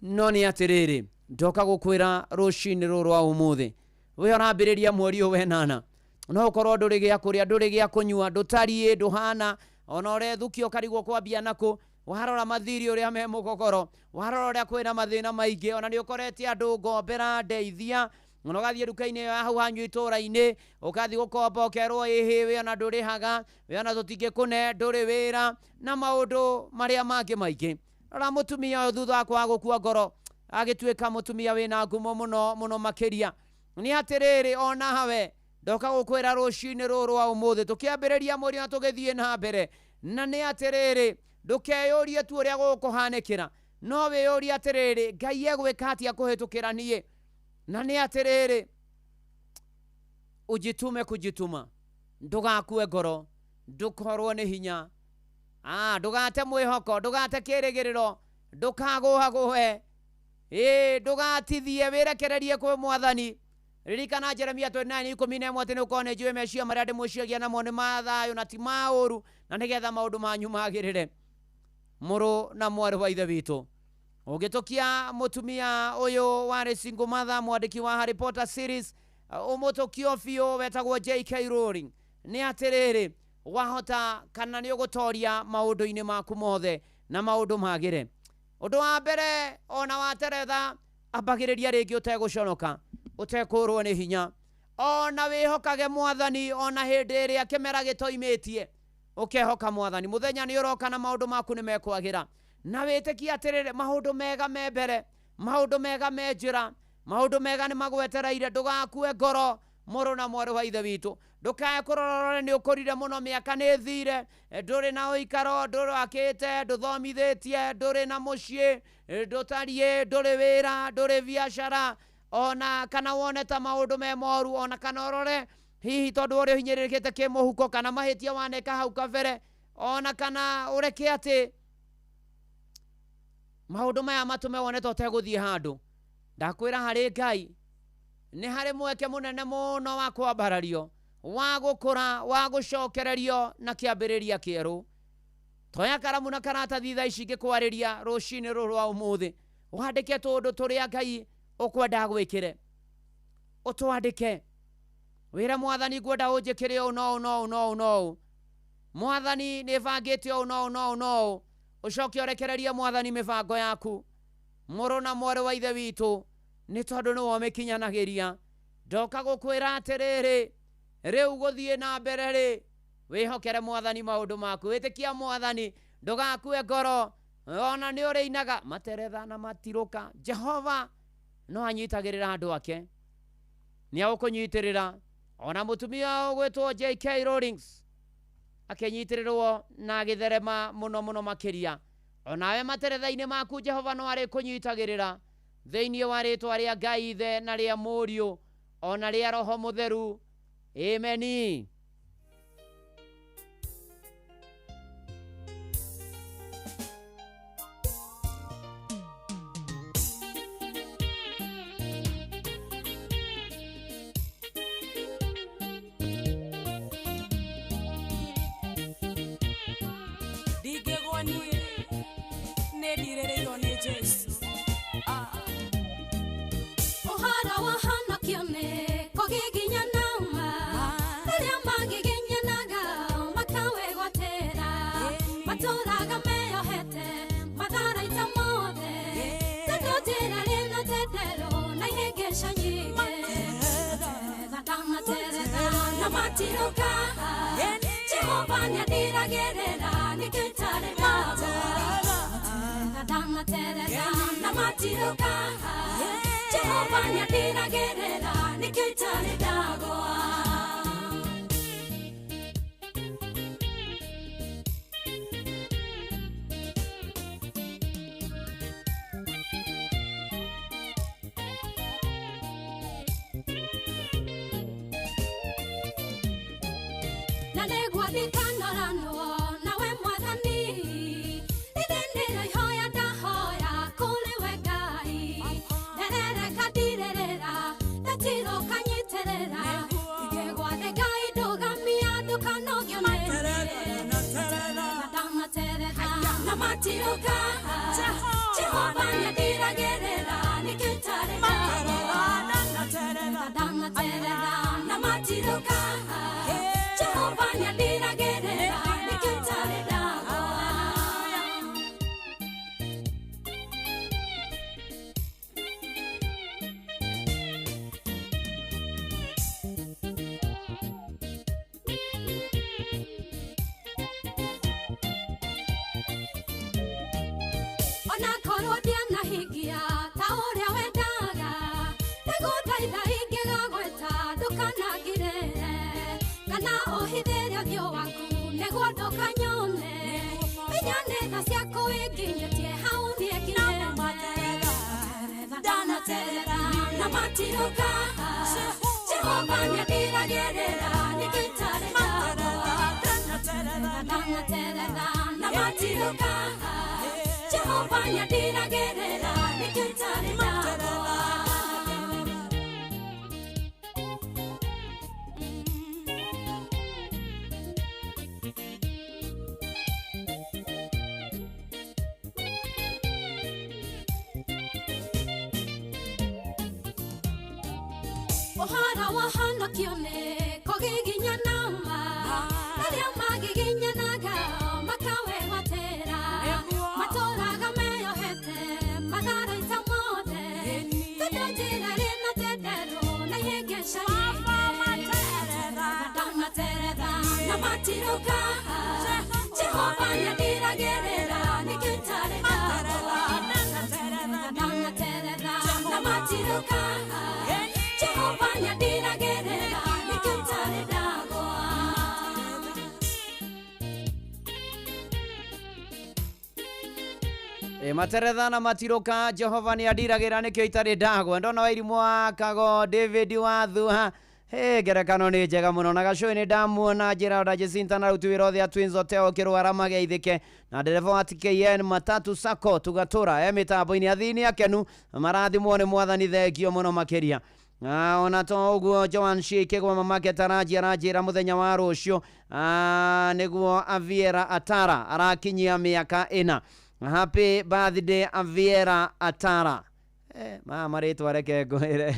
no nĩ atĩrĩrĩ ndoka gũkwĩra rũcinĩ rũrũ rwa ũmũthĩ we ũrambĩrĩria mweri ũyũ wenana no ũkorwo ndũrĩ gĩa kũrĩa ndũrĩ gĩa kũnyua ndũtariĩ ndũhana ona ũrethukio ũkarigwo kwambia nakũ warora mathiri ũrĩa me mũgogoro warora ũrĩa kwĩna mathĩna maingĩ ona nĩ ũkorete andũ ngombera ndeithia ona ũgathiĩ nduka-inĩ ĩyo ya hau hanyu itũra-inĩ ũgathiĩ gũkomba ũkerwo ĩhĩ we ona ndũrĩhaga we ona tũtingĩkũne ndũrĩ wĩra na maũndũ marĩa mangĩ maingĩ. Rora mũtumia ũyũ thutha wa kwaga gũkua ngoro agĩtuĩka mũtumia wĩna ngumo mũno mũno makĩria nĩ atĩrĩrĩ ona hawe ndoka gũkwĩra rũcinĩ rũrũ rwa ũmũthĩ tũkĩambĩrĩria mweri na tũgĩthiĩ na mbere na nĩ atĩrĩrĩ ndũkeyũrie tu ũrĩa gũkũhanĩkĩra no wĩyũrie atĩrĩrĩ Ngai egwĩka atĩa kũhĩtũkĩra niĩ na nĩ atĩrĩrĩ ujitume kujituma ndũgakue ngoro ndũkorwo nĩ hinya ndũgate mwĩhoko ndũgate kĩrĩgĩrĩro Ndũkagũagũe, ĩ ndũgatithie, wĩrekererie kwĩ mwathani. Ririkana Jeremia 29:11 atĩ nĩũkorwo nĩ njũĩ meciria marĩa ndĩmwĩciragia namo nĩ ma thayũ na ti ma ũũru, na nĩgetha maũndũ manyu magĩrĩre. Mũrũ na mwarĩ wa ithe witũ, ũngĩtũkia mũtumia ũyũ warĩ single mother, mwandĩki wa Harry Potter series, ũmũtũkio biũ wetagwo J.K. Rowling, nĩ atĩrĩrĩ, wahota kana nĩ ũgũtoria maũndũ-inĩ maku mothe na maũndũ magĩre. Ũndũ wa mbere, ona wateretha, ambagĩrĩria rĩngĩ ũtegũconoka, ũtekũrwo nĩ hinya. Ona wĩhokage mwathani ona hĩndĩ ĩrĩa kĩmera gĩtoimĩtie, ũkehoka mwathani. Mũthenya nĩ ũroka na maũndũ maku nĩ mekwagĩra. Na wĩtĩkie atĩrĩrĩ, maũndũ mega me mbere, maũndũ mega me njĩra, maũndũ mega nĩ magwetereire. Ndũgakue ngoro, mũrũ na mwarĩ wa ithe witũ. Ndũkae kũrorore nĩ ũkũrire mũno, mĩaka nĩ ĩthire, ndũrĩ na ũikaro, ndũrakĩte, ndũthomithĩtie, ndũrĩ na mũciĩ, ndũtariĩ, ndũrĩ wĩra, ndũrĩ biacara, ona kana wone ta maũndũ me moru, ona kana ũrore hihi tondũ ũrĩa ũhinyĩrĩrĩkĩte kĩmũhuko, kana mahĩtia waneka hau kabere, ona kana ũreke atĩ maũndũ maya matũme wone ta ũtegũthiĩ handũ. Ndakwĩra harĩ Ngai nĩ harĩ mweke mũnene mũno wa kwambarario, wa gũkũra, wa gũcokererio na kĩambĩrĩria kĩerũ. Toya karamu na karatathi thaa ici ngĩkwarĩria rũcinĩ rũrũ rwa ũmũthĩ, wandĩke tũũndũ tũrĩa Ngai ũkwenda gwĩkĩre, ũtwandĩke, wĩre mwathani ngwenda ũnjĩkĩre ũũ na ũũ na ũũ na ũũ na ũũ, mwathani nĩ bangĩte ũũ na ũũ na ũũ na ũũ. Ũcoke ũrekererie mwathani mĩbango yaku, mũrũ na mwarĩ wa ithe witũ, nĩ tondũ nĩwe ũmĩkinyanagĩria. Ndoka gũkwĩra atĩrĩrĩ, rĩu gũthiĩ na mbere rĩ, wĩhokere mwathani maũndũ maku, wĩtĩkia mwathani, ndũgakue ngoro. Ona nĩ ũrĩinaga materetha na matirũka, Jehova no anyitagĩrĩra andũ ake, nĩ agũkũnyitĩrĩra. Ona mũtumia ũgwĩtwo J.K. Rowling akĩnyitĩrĩrwo na agĩtherema mũno mũno makĩria. Onawe materetha-inĩ maku Jehova no arĩkũnyitagĩrĩra, thĩinĩ wa rĩtwa rĩa Ngai Ithe na rĩa Mũriũ ona rĩa Roho Mũtheru. Ameni. Ndingĩgwa niĩ, nĩ ndirĩrĩirwo nĩ Jesũ. Ũhoro wa honokio nĩ kũgiginyana ma, rĩrĩa magiginyanaga makawĩgwatĩra, matũũraga meyohete matharaita mothe, tondũ njĩra rĩna ndenderũ na ihĩngĩca nyingĩ. Materetha materetha na matirũka, Jehova nĩandiragĩrĩra nĩkĩo itarĩ ndagũa. Materetha materetha na matirũka, Jehova nĩandiragĩrĩra nĩkĩo itarĩ ndagũa. Na nĩguo ndikanoranwo nawe mwathani, ithĩ nĩrĩo ihoya ndahoya kũrĩ we Ngai. Nderereka ndirĩrĩra, ndatirũka nyitĩrĩra, ingĩgwa thĩ Ngai ndũgamia ndũkanogio nĩ niĩ. Materetha materetha na matirũka, Jehova nĩandiragĩrĩra nĩkĩo itarĩ ndagũa. Materetha materetha na matirũka, Jehova nĩandiragĩrĩra nĩkĩo itarĩ ndagũa. Ona korwo ndianahingia ta ũrĩa wendaga, ndagũthaitha ingĩgagweta ndũkanangirĩre, kana ũhithĩre ũthiũ waku nĩguo ndũkanyone. Menya nĩ tha ciaku inginyĩtie hau niĩ nginyĩte. Materetha ndanaterera na matirũka, Jehova nĩandiragĩrĩra nĩkĩo itarĩ ndagũa. Materetha ndanaterera na matirũka, Jehova Nĩandiragĩrĩra nĩkĩo itarĩ ndagwa. Ũhoro wa honokio nĩ kũgiginyana ma arĩa magiginyanaga makawegwatĩra matũraga meyohete matharaita mothe tondũ njĩra rĩ na tenderũ na ihĩngĩca nyingĩ ndanateretha na matirũka. Jehova nĩandiragĩrĩra nĩkĩo itarĩ ndagwa. Ndanateretha na matirũka. Jehova nĩandiragĩrĩra nĩkĩo itarĩ ndagwa. Materetha na matiroka Jehova nĩ andiragĩra nĩkĩo itarĩ ndagwa. Ndona Wairimũ wa Kago David wa Thuha. Hey, ngerekano nĩ njega mũno na gacũĩ nĩ ndamuona njĩra ona Jacinta na aruti wĩra othe a Twins Hotel kĩrwara mageithĩke na ndereba wa TKN Matatu Sacco tugatũra e mĩtambo-inĩ athini akenu marathimwo nĩ mwathani thengio mũno makĩria. Ona to ũguo Joan Shikigwa mamake Taraji aranjĩra mũthenya wa rũciũ nĩguo Aviera Atara arakinyia mĩaka 4. Happy birthday Aviera Atara. Mama rĩtwa reke ngwĩre.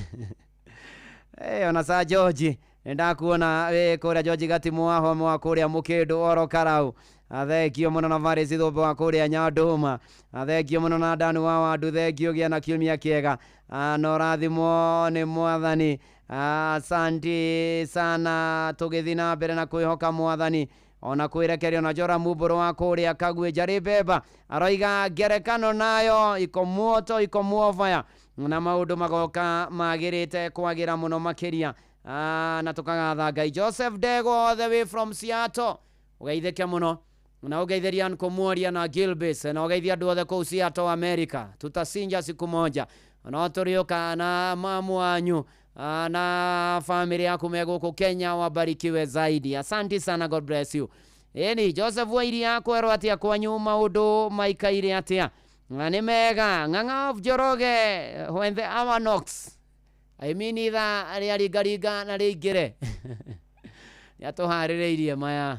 Ona sa George nĩndakuona wĩ kũrĩa George Gatimu wa home wa kũrĩa Mũkĩndũ oro Karau. Thengio mũno na Varisi Thũmbĩ wa kũrĩa Nyandũma. Thengio mũno na Danu wa Wandu. Thengio gĩa na kiumia kĩega. Na ũrathimwo nĩ mwathani. Asanti sana tũgĩthiĩ na mbere na kwĩhoka mwathani ona kwĩrekeria ona Jora Mumbũrũ wa kũrĩa Kagwe Njarĩ Mbemba aroiga ngerekano nayo iko muoto iko muovaya na maũndũ magoka magĩrĩte kwagĩra mũno makĩria. Na tũkagatha Ngai. Joseph Dego all the way from Seattle ũgeithĩke mũno na ũgeithĩria Uncle Mworia na Gilbis na ũgeithia andũ othe kũu Seattle America. Tutasinja siku moja no tũrĩũka na mamu wanyu na family yaku me gũkũ Kenya wabarikiwe zaidi. Asante sana, God bless you. Ĩni Joseph Wairia kwerwo atĩa kwanyu maũndũ maikaire atĩa? Na nĩ mega. Ng'ang'a of Njoroge when the hour knocks, I mean ithaa rĩa ringaringa na rĩingĩre. Nĩatũharĩrĩirie maya.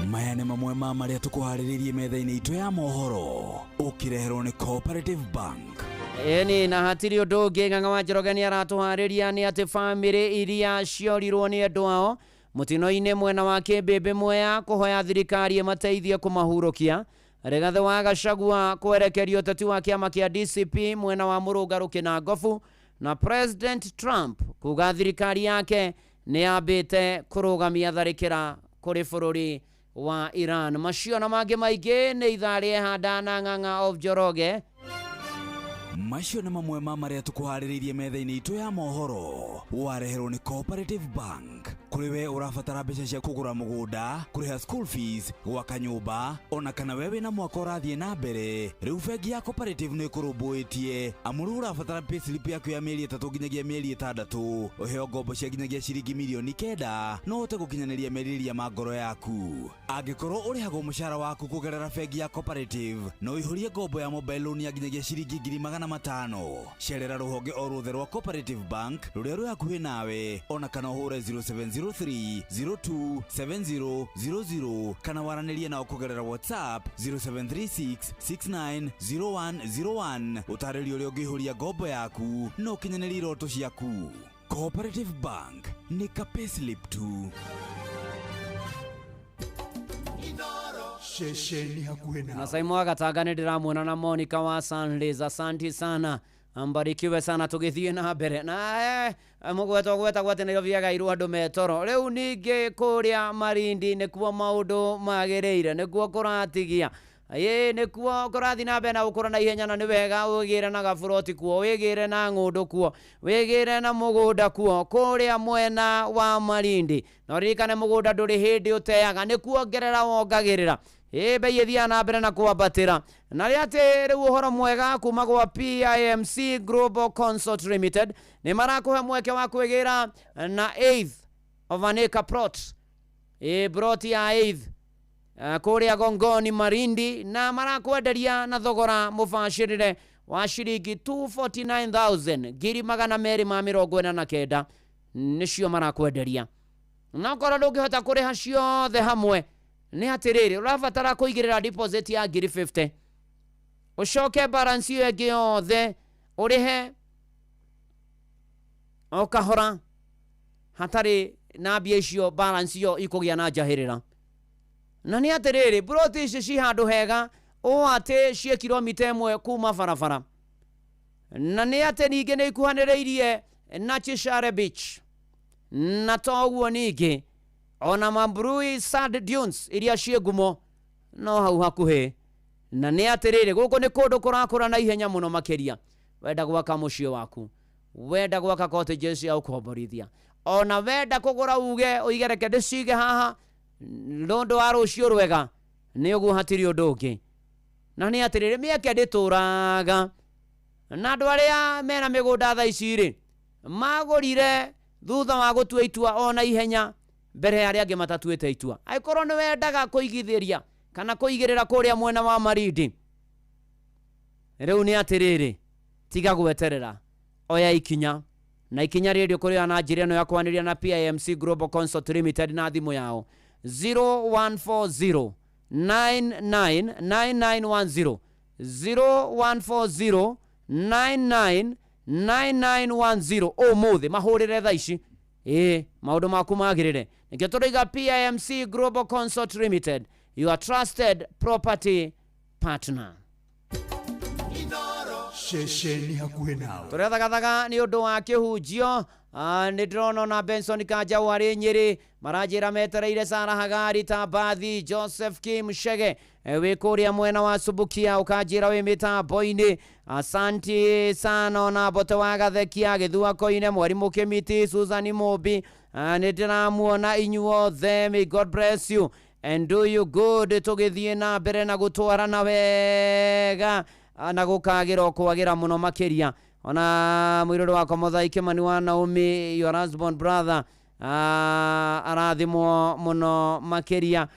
Maya nĩ mamwe ma marĩa tũkũharĩrĩirie metha-inĩ itũ ya mohoro ũkĩreherwo nĩ Cooperative Bank. Ĩni na hatirĩ ũndũ ũngĩ Ng'ang'a wa Njoroge nĩ aratũharĩria nĩ atĩ bamĩrĩ iria ciorirwo nĩ andũ ao mũtino-inĩ mwena wa Kĩmbĩmbĩ Mwea kũhoya thirikari ĩmateithie kũmahurũkia. Rigathĩ wa Gachagua kwerekeria ũteti wa kĩama kĩa DCP mwena wa Mũrũngarũ Kĩnangobu na President Trump kuga thirikari yake nĩ yambĩte kũrũgamia tharĩkĩra kũrĩ bũrũri wa Iran. Macio na mangĩ maingĩ nĩ ithaa rĩehanda na Ng'ang'a of Njoroge. Macio nĩ mamwe ma marĩa tũkũharĩrĩirie metha-inĩ itũ ya mohoro wareherwo nĩ Cooperative Bank. Kũrĩ we ũrabatara mbeca cia kũgũra mũgũnda, kũrĩha school fees, gwaka nyũmba, ona kana we wĩna mwaka ũrathiĩ na mbere, rĩu bengi ya Cooperative nĩ ĩkũrũmbũĩtie. Amu rĩu ũrabatara payslip yaku ya mĩeri 3 nginyagia mĩeri 6, ũheo ngombo cia nginyagia ciringi mirioni 9 no ũhote gũkinyanĩria merirĩria ma ngoro yaku. Angĩkorwo ũrĩhagwo mũcara waku kũgerera bengi ya Cooperative, no ũihũrie ngombo ya mobile loan ya nginyagia ciringi 500,000. Cerera rũhonge o ruothe rwa Cooperative Bank rũrĩa rwĩ hakuhĩ nawe, ona kana ũhũre 0703 027000 kana waranĩrie nao kũgerera WhatsApp 0736 690101. Ũtarĩrio ũrĩa ũngĩihũria ngombo yaku na ũkinyanĩrie iroto ciaku. Cooperative Bank nĩ ka payslip tu. Ceceni hakuhĩ na Saimo wa Gatanga nĩ ndĩramuona na Monica wa Sundays. Asanti sana, mbarikiwe sana. Tũgĩthiĩ na mbere na mũgwetwo gwetagwo atĩ Nairobi yagairwo andũ metoro. Rĩu ningĩ kũrĩa Malindi nĩkuo maũndũ magĩrĩire, nĩkuo kũratigia. Ĩĩ nĩkuo kũrathiĩ na mbere na gũkũra na ihenya, na nĩ wega wĩgĩre na gaburoti kuo, wĩgĩre na ng'ũndũ kuo, wĩgĩre na mũgũnda kuo kũrĩa mwena wa Malindi. Na ũririkane mũgũnda ndũrĩ hĩndĩ ũteaga, nĩ kuongerera wongagĩrĩra. Ĩĩ bei ĩthiaga na mbere na kwambatĩra. Na rĩ atĩ rĩu ũhoro mwega kuma gwa PIMC Global Consult Limited nĩ marakũhe mweke wa kwĩgĩra na eighth of an acre plot. Ĩĩ plot ya eighth Kũrĩa Gongoni Marindi, na marakwenderia na thogora mũbacĩrĩre wa ciringi 249,000, 249,000 nĩcio marakwenderia. Na okorwo ndũngĩhota kũrĩha ciothe hamwe, nĩ atĩrĩrĩ, ũrabatara kũigĩrĩra deposit ya 50,000, ũcoke balance ĩyo ĩngĩ yothe ũrĩhe o kahora hatarĩ na mbia icio, balance ĩyo ikũgĩa na njahĩrĩra. Na nĩ atĩrĩrĩ, mburoti ici ci handũ hega ũũ atĩ ciĩ kilomita 1 kuma barabara, na nĩ atĩ ningĩ nĩ ikuhanĩrĩirie na Chishare Beach, na to ũguo ningĩ ona Mambrui Sand Dunes iria ciĩ ngumo no hau hakuhĩ. Na nĩ atĩrĩrĩ, gũkũ nĩ kũndũ kũrakũra na ihenya mũno makĩria. Wenda gwaka mũciĩ waku, wenda gwaka cottages cia ũkomborithia, ona wenda kũgũra uge ũige reke ndĩcige haha nũndũ wa rũciũ rwega, nĩ ũguo hatirĩ ũndũ ũngĩ. Na nĩ atĩrĩrĩ, mĩeke ndĩtũraga, na andũ arĩa mena mĩgũnda thaa ici rĩ, magũrire thutha wa gũtua itua ona ihenya mbere ya arĩa angĩ matatuĩte itua. Angĩkorwo nĩ wendaga kũigithĩria kana kũigĩrĩra kũrĩa mwena wa Marindi, rĩu nĩ atĩrĩrĩ, tiga gweterera, oya ikinya, na ikinya rĩrĩ ũkũrĩoya na njĩra ĩno ya kwanĩria na PIMC Global Consult Limited na thimũ yao 0140 999910, 0140 999910. Ũmũthĩ mahũrĩre thaa ici, ĩĩ maũndũ maku magĩrĩre. Nĩkĩo tũraiga PIMC Global Consult Limited, your trusted property partner. Ceceni hakuhĩ nawe. Tũrethagathaga nĩ ũndũ wa kĩhunjio. Nĩ ndĩrona ona Benson Kanjau arĩ Nyĩrĩ, maranjĩra metereire Sara Hagari Tambathi, Joseph Kim Shege wĩ kũrĩa mwena wa Subukia, ũkanjĩra wĩ mĩtambo-inĩ. Asanti sana. Ona Mbote wa Gathekia, Gĩthua Koine, Mwarimũ Kĩmiti, Susan Mũmbi, nĩ ndĩramuona inyuothe. May God bless you and do you good. Tũgĩthiĩ na mbere na gũtwarana wega na gũkagĩra o kwagĩra mũno makĩria. Ona mũirũrũ wakwa Mũthai Kĩmani wa Naomi, your husband brother, arathimwo mũno makĩria.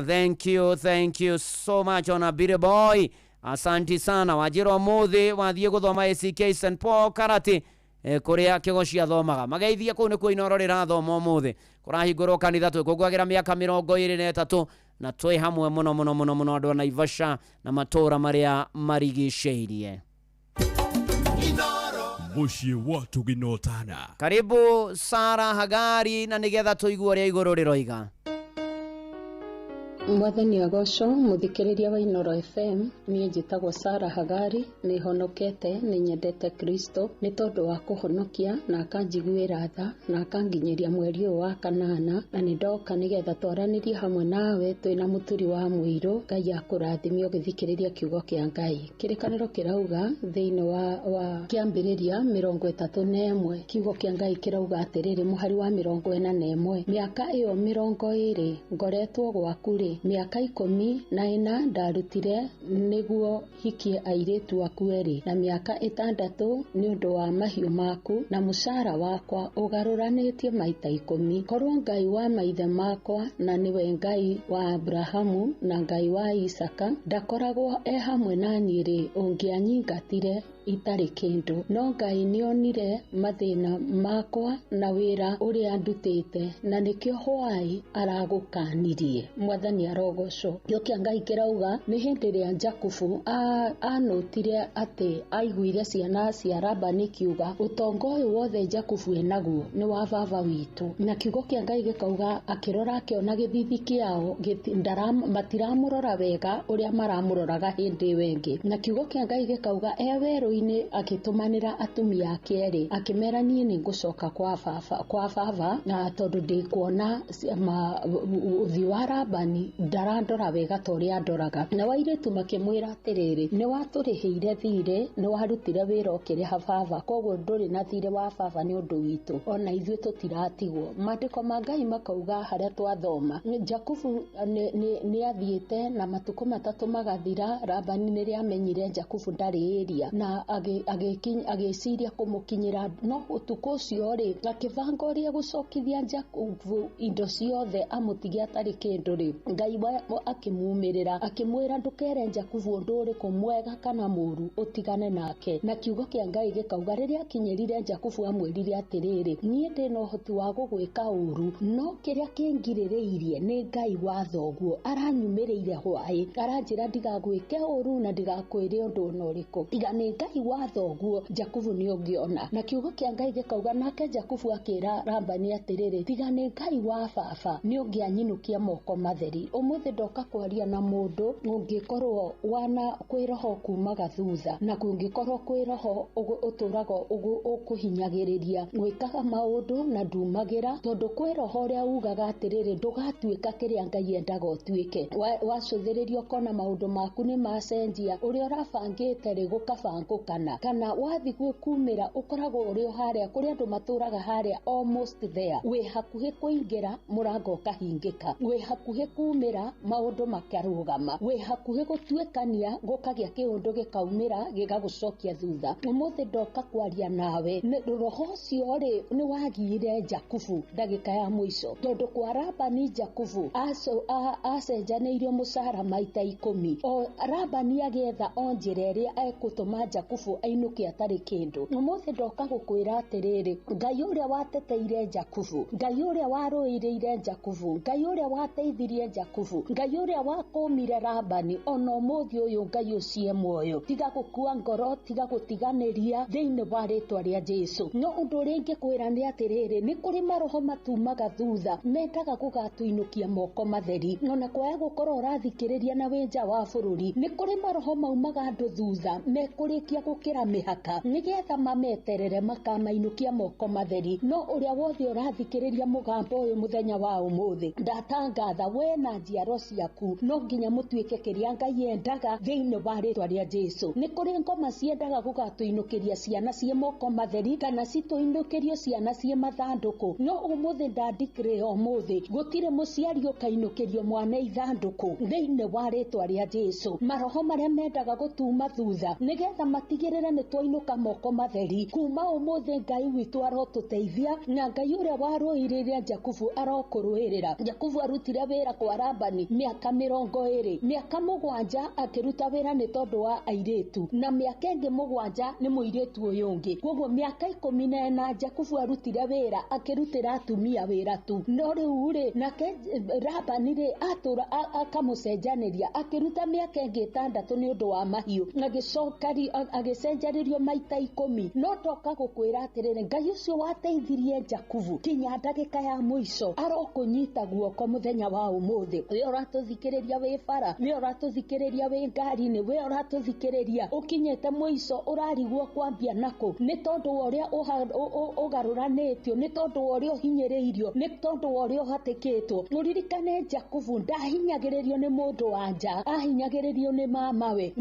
Thank you, thank you so much. Ona Billy Boy, asanti sana. Wanjĩra ũmũthĩ wathiĩ gũthoma ACK St Paul Karate, kũrĩa Kĩgoci athomaga, mageithie kũu nĩkuo Inoro rĩrathoma ũmũthĩ. Kũrahingũrwo kanitha twĩkũngũagĩra mĩaka 23, na twĩ hamwe mũno mũno mũno mũno andũ a Naivasha na matũũra marĩa marigicĩirie. Mũciĩ wa Tũginotana. Karibu Sara Hagari, na nĩgetha tũigue ũrĩa igũrũ rĩroiga. Mwathani agocwo. Mũthikĩrĩria wa Inoro FM, niĩ njĩtagwo Sara Hagari, nĩ honokete, nĩ nyendete Kristo nĩ tondũ wa kũhonokia na akanjiguĩra tha na akanginyĩria mweri ũyũ wa kanana, na nĩ ndoka nĩgetha twaranĩrie hamwe nawe twĩna mũturi wa mũirũ. Ngai akũrathime ũgĩthikĩrĩria kiugo kĩa Ngai. Kĩrĩkanĩro kĩrauga thĩinĩ wa kĩambĩrĩria 31, kiugo kĩa Ngai kĩrauga atĩrĩrĩ, mũhari wa 41, mĩaka ĩyo 20 ngoretwo gwaku rĩ, mĩaka 14 ndarutire nĩguo hikie airĩtu aku erĩ, na mĩaka 6 nĩ ũndũ wa mahiũ maku, na mũcara wakwa ũgarũranĩtie maita 10. Korwo Ngai wa maithe makwa, na nĩwe Ngai wa Abrahamu na Ngai wa Isaka, ndakoragwo e hamwe na niĩ rĩ, ũngĩanyingatire itarĩ kĩndũ. No Ngai nĩonire mathĩna makwa na wĩra ũrĩa ndutĩte, na nĩkĩo hwaĩ aragũkanirie. Mwathani arogocwo. Kĩo kĩa Ngai kĩrauga nĩ hĩndĩ ĩrĩa Jakubu anũtire atĩ aiguire ciana cia Labani kiuga ũtonga ũyũ wothe Jakubu enaguo nĩ wa baba witũ, na kiugo kĩa Ngai gĩkauga akĩrora akĩona gĩthithi kĩao matiramũrora wega ũrĩa maramũroraga hĩndĩ ĩyo ĩngĩ, na kiugo kĩa Ngai gĩkauga e werũ-inĩ agĩtũmanĩra atumia ake erĩ akĩmera niĩ nĩ ngũcoka kwa baba na tondũ ndĩkuona ũthiũ wa Labani ndarandora wega ta ũrĩa andoraga. Na airĩtu makĩmwĩra atĩrĩrĩ, nĩ watũrĩhĩire thirĩ, nĩ warutire wĩra ũkĩrĩha baba, koguo ndũrĩ na thirĩ wa baba nĩ ũndũ witũ, ona ithuĩ tũtiratigwo. Maandĩko ma Ngai makauga harĩa twathoma, Jakubu nĩ athiĩte na matukũ 3 magathira. Labani nĩrĩa amenyire Jakubu ndarĩ ĩria na agĩciria kũmũkinyĩra, no ũtukũ ũcio rĩ akĩbanga ũrĩa gũcokithia Jakubu indo ciothe amũtige atarĩ kĩndũ rĩ, Ngai akĩmumĩrĩra akĩmwĩra ndũkere Jakubu ũndũ ũrĩkũ mwega kana mũũru ũtigane nake. Na kiugo kĩa Ngai gĩkauga rĩrĩa akinyĩrire Jakubu amwĩrire atĩrĩrĩ, niĩ ndĩ na ũhoti wa gũgwĩka ũũru, no kĩrĩa kĩngirĩrĩirie nĩ Ngai wa thoguo, aranyumĩrĩire hwaĩ aranjĩra ndigagwĩke ũũru na ndigakwĩre ũndũ ona ũrĩkũ, tiga nĩ Ngai wa thoguo Jakubu nĩ ũngĩona. Na kiugo kĩa Ngai gĩkauga nake Jakubu akĩra Labani atĩrĩrĩ, tiga nĩ Ngai wa baba nĩ ũngĩanyinũkia moko matheri. Ũmũthĩ ndoka kwaria na mũndũ ũngĩkorwo wana kwĩ roho kumaga thutha, na kũngĩkorwo kwĩ roho ũtũraga ũkũhinyagĩrĩria gwĩkaga maũndũ na ndumagĩra, tondũ kwĩ roho ũrĩa ugaga atĩrĩrĩ, ndũgatuĩka kĩrĩa Ngai endaga ũtuĩke. Wacũthĩrĩria ũkona maũndũ maku nĩ macenjia, ũrĩa ũrabangĩte rĩ gũkabangũkana, kana wathiĩ gwĩkumĩra ũkoragwo ũrĩ o harĩa kũrĩa andũ matũraga harĩa almost there, wĩ hakuhĩ kũingĩra mũrango ũkahingĩka, wĩ hakuhĩ kumĩra maũndũ makarũgama, wĩ hakuhĩ gũtuĩkania gũkagĩa kĩũndũ gĩkaumĩra gĩgagũcokia thutha. Ũmũthĩ ndoka kwaria nawe, roho ũcio rĩ nĩ wagiire Jakubu ndagĩka ya mũico, tondũ kwa Labani Jakubu acenjanĩirio mũcara maita 10. O Labani agĩetha o njĩra ĩrĩa ekũtũma Jakubu ainũke atarĩ kĩndũ. Ũmũthĩ ndoka gũkwĩra atĩrĩrĩ, Ngai ũrĩa wateteire Jakubu, Ngai ũrĩa warũĩrĩire Jakubu, Ngai ũrĩa wateithirie Jakubu, Ngai ũrĩa wakũmire Labani, ona ũmũthĩ ũyũ Ngai ũcio e muoyo. Tiga gũkua ngoro, tiga gũtiganĩria thĩinĩ wa rĩtwa rĩa Jesu. No ũndũ ũrĩa ingĩkwĩra nĩ atĩrĩrĩ, nĩ kũrĩ maroho matumaga thutha mendaga gũgatũinũkia moko matheri. Ona kwaya gũkorwo ũrathikĩrĩria na wĩ nja wa bũrũri, nĩ kũrĩ maroho maumaga andũ thutha mekũrĩkia gũkĩra mĩhaka nĩgetha mameterere makamainũkia moko matheri. No ũrĩa wothe ũrathikĩrĩria mũgambo ũyũ mũthenya wa ũmũthĩ, ndatangatha we na njiaro ciaku no nginya mũtuĩke kĩrĩa Ngai endaga thĩinĩ wa rĩtwa rĩa Jesu. Nĩ kũrĩ ngoma ciendaga gũgatũinũkĩria ciana ciĩ moko matheri kana citũinũkĩrio ciana ciĩ mathandũkũ, no ũmũthĩ ndandikĩrĩ ũmũthĩ gũtirĩ mũciari ũkainũkĩrio mwana ithandũkũ thĩinĩ wa rĩtwa rĩa Jesu. Maroho marĩa mendaga gũtuma thutha nĩgetha matigĩrĩre nĩ twainũka moko matheri, kuma ũmũthĩ Ngai witũ arotũteithia, na Ngai ũrĩa warũĩrĩire Jakubu arokũrũĩrĩra. Jakubu arutire wĩra kwa Labani mĩaka 20, mĩaka 7 akĩruta wĩra nĩ tondũ wa airĩtu, na mĩaka ĩngĩ 7 nĩ mũirĩtu ũyũ ũngĩ. Koguo mĩaka 14 Jakubu arutire wĩra akĩrutĩra atumia wĩra tu. No rĩu rĩ, nake Labani rĩ atũra akamũcenjanĩria akĩruta mĩaka ĩngĩ 6 nĩ ũndũ wa mahiũ, agĩcoka agĩcenjanĩrio maita 10. No ndoka gũkwĩra atĩrĩrĩ, Ngai ũcio wateithirie Jakubu kinya ndagĩka ya mũico arokũnyita guoko mũthenya wa ũmũthĩ. We ũratũthikĩrĩria wĩ bara, we ũratũthikĩrĩria wĩ ngari-inĩ, we ũratũthikĩrĩria ũkinyĩte mũico ũrarigwo kwambia nakũ, nĩ tondũ wa ũrĩa ũgarũranĩtio, nĩ tondũ wa ũrĩa ũhinyĩrĩirio, nĩ tondũ wa ũrĩa ũhatĩkĩtwo. Ũririkane Jakubu ndahinyagĩrĩrio nĩ mũndũ wa nja, ahinyagĩrĩrio nĩ mamawe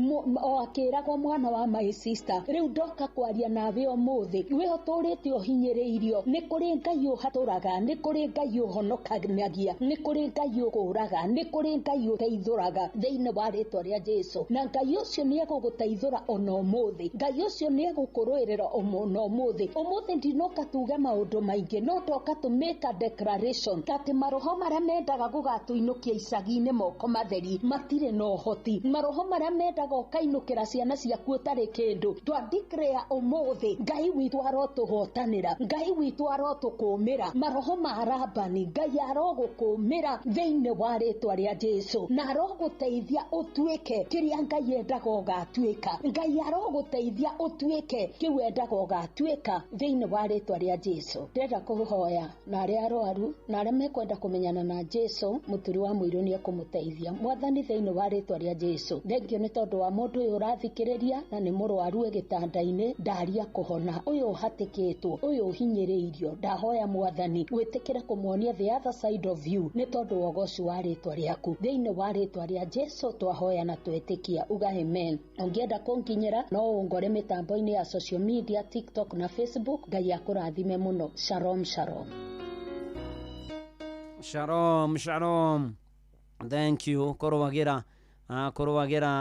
o akĩragwo mwana wa my sister. Rĩu ndoka kwaria nawe ũmũthĩ, we ũtũrĩte ũhinyĩrĩirio, nĩ kũrĩ Ngai ũhatũraga, nĩ kũrĩ Ngai ũhonokanagia, nĩ kũrĩ Ngai ũkũraga, nĩ kũrĩ Ngai ũteithũraga thĩinĩ wa rĩtwa rĩa Jesu. Na Ngai ũcio nĩ egũgũteithũra ona ũmũthĩ, Ngai ũcio nĩ egũkũrũĩrĩra ona ũmũthĩ. Ũmũthĩ ndinoka tuge maũndũ maingĩ, no ndoka tũ make a declaration atĩ maroho marĩa mendaga gũgatũinũkia icagi-inĩ moko matheri matirĩ na ũhoti. Maroho marĩa mendaga ũkainũkĩra ciana ciaku ũtarĩ kĩndũ, twa declare ũmũthĩ Ngai witũ arotũhotanĩra, Ngai witũ arotũkũmĩra. Maroho ma Labani Ngai arogũkũmĩra thĩinĩ wa rĩtwa rĩa Jesu, na arogũteithia ũtuĩke kĩrĩa Ngai endaga ũgatuĩka. Ngai arogũteithia ũtuĩke kĩu endaga ũgatuĩka thĩinĩ wa rĩtwa rĩa Jesu. Ndĩrenda kũhoya na arĩa arwaru na arĩa mekwenda kũmenyana na Jesu mũturi wa mũirũ nĩ ekũmũteithia. Mwathani, thĩinĩ wa rĩtwa rĩa Jesu, thengio nĩ tondũ wa mũndũ ũyũ ũrathikĩrĩria na nĩ mũrwaru e gĩtanda-inĩ, ndaria kũhona, ũyũ ũhatĩkĩtwo, ũyũ ũhinyĩrĩirio, ndahoya Mwathani wĩtĩkĩre kũmuonia the other side of you nĩ tondũ wa ũgoci wa rĩtwa rĩaku. Thĩinĩ wa rĩtwa rĩa Jesu twahoya na twetĩkia, uga amen. Ũngĩenda kũnginyĩra no ũngore mĩtambo-inĩ ya social media, TikTok na Facebook. Ngai akũrathime mũno. Shalom, shalom. Shalom, shalom. Thank you. Kũrũagĩra kũrũagĩra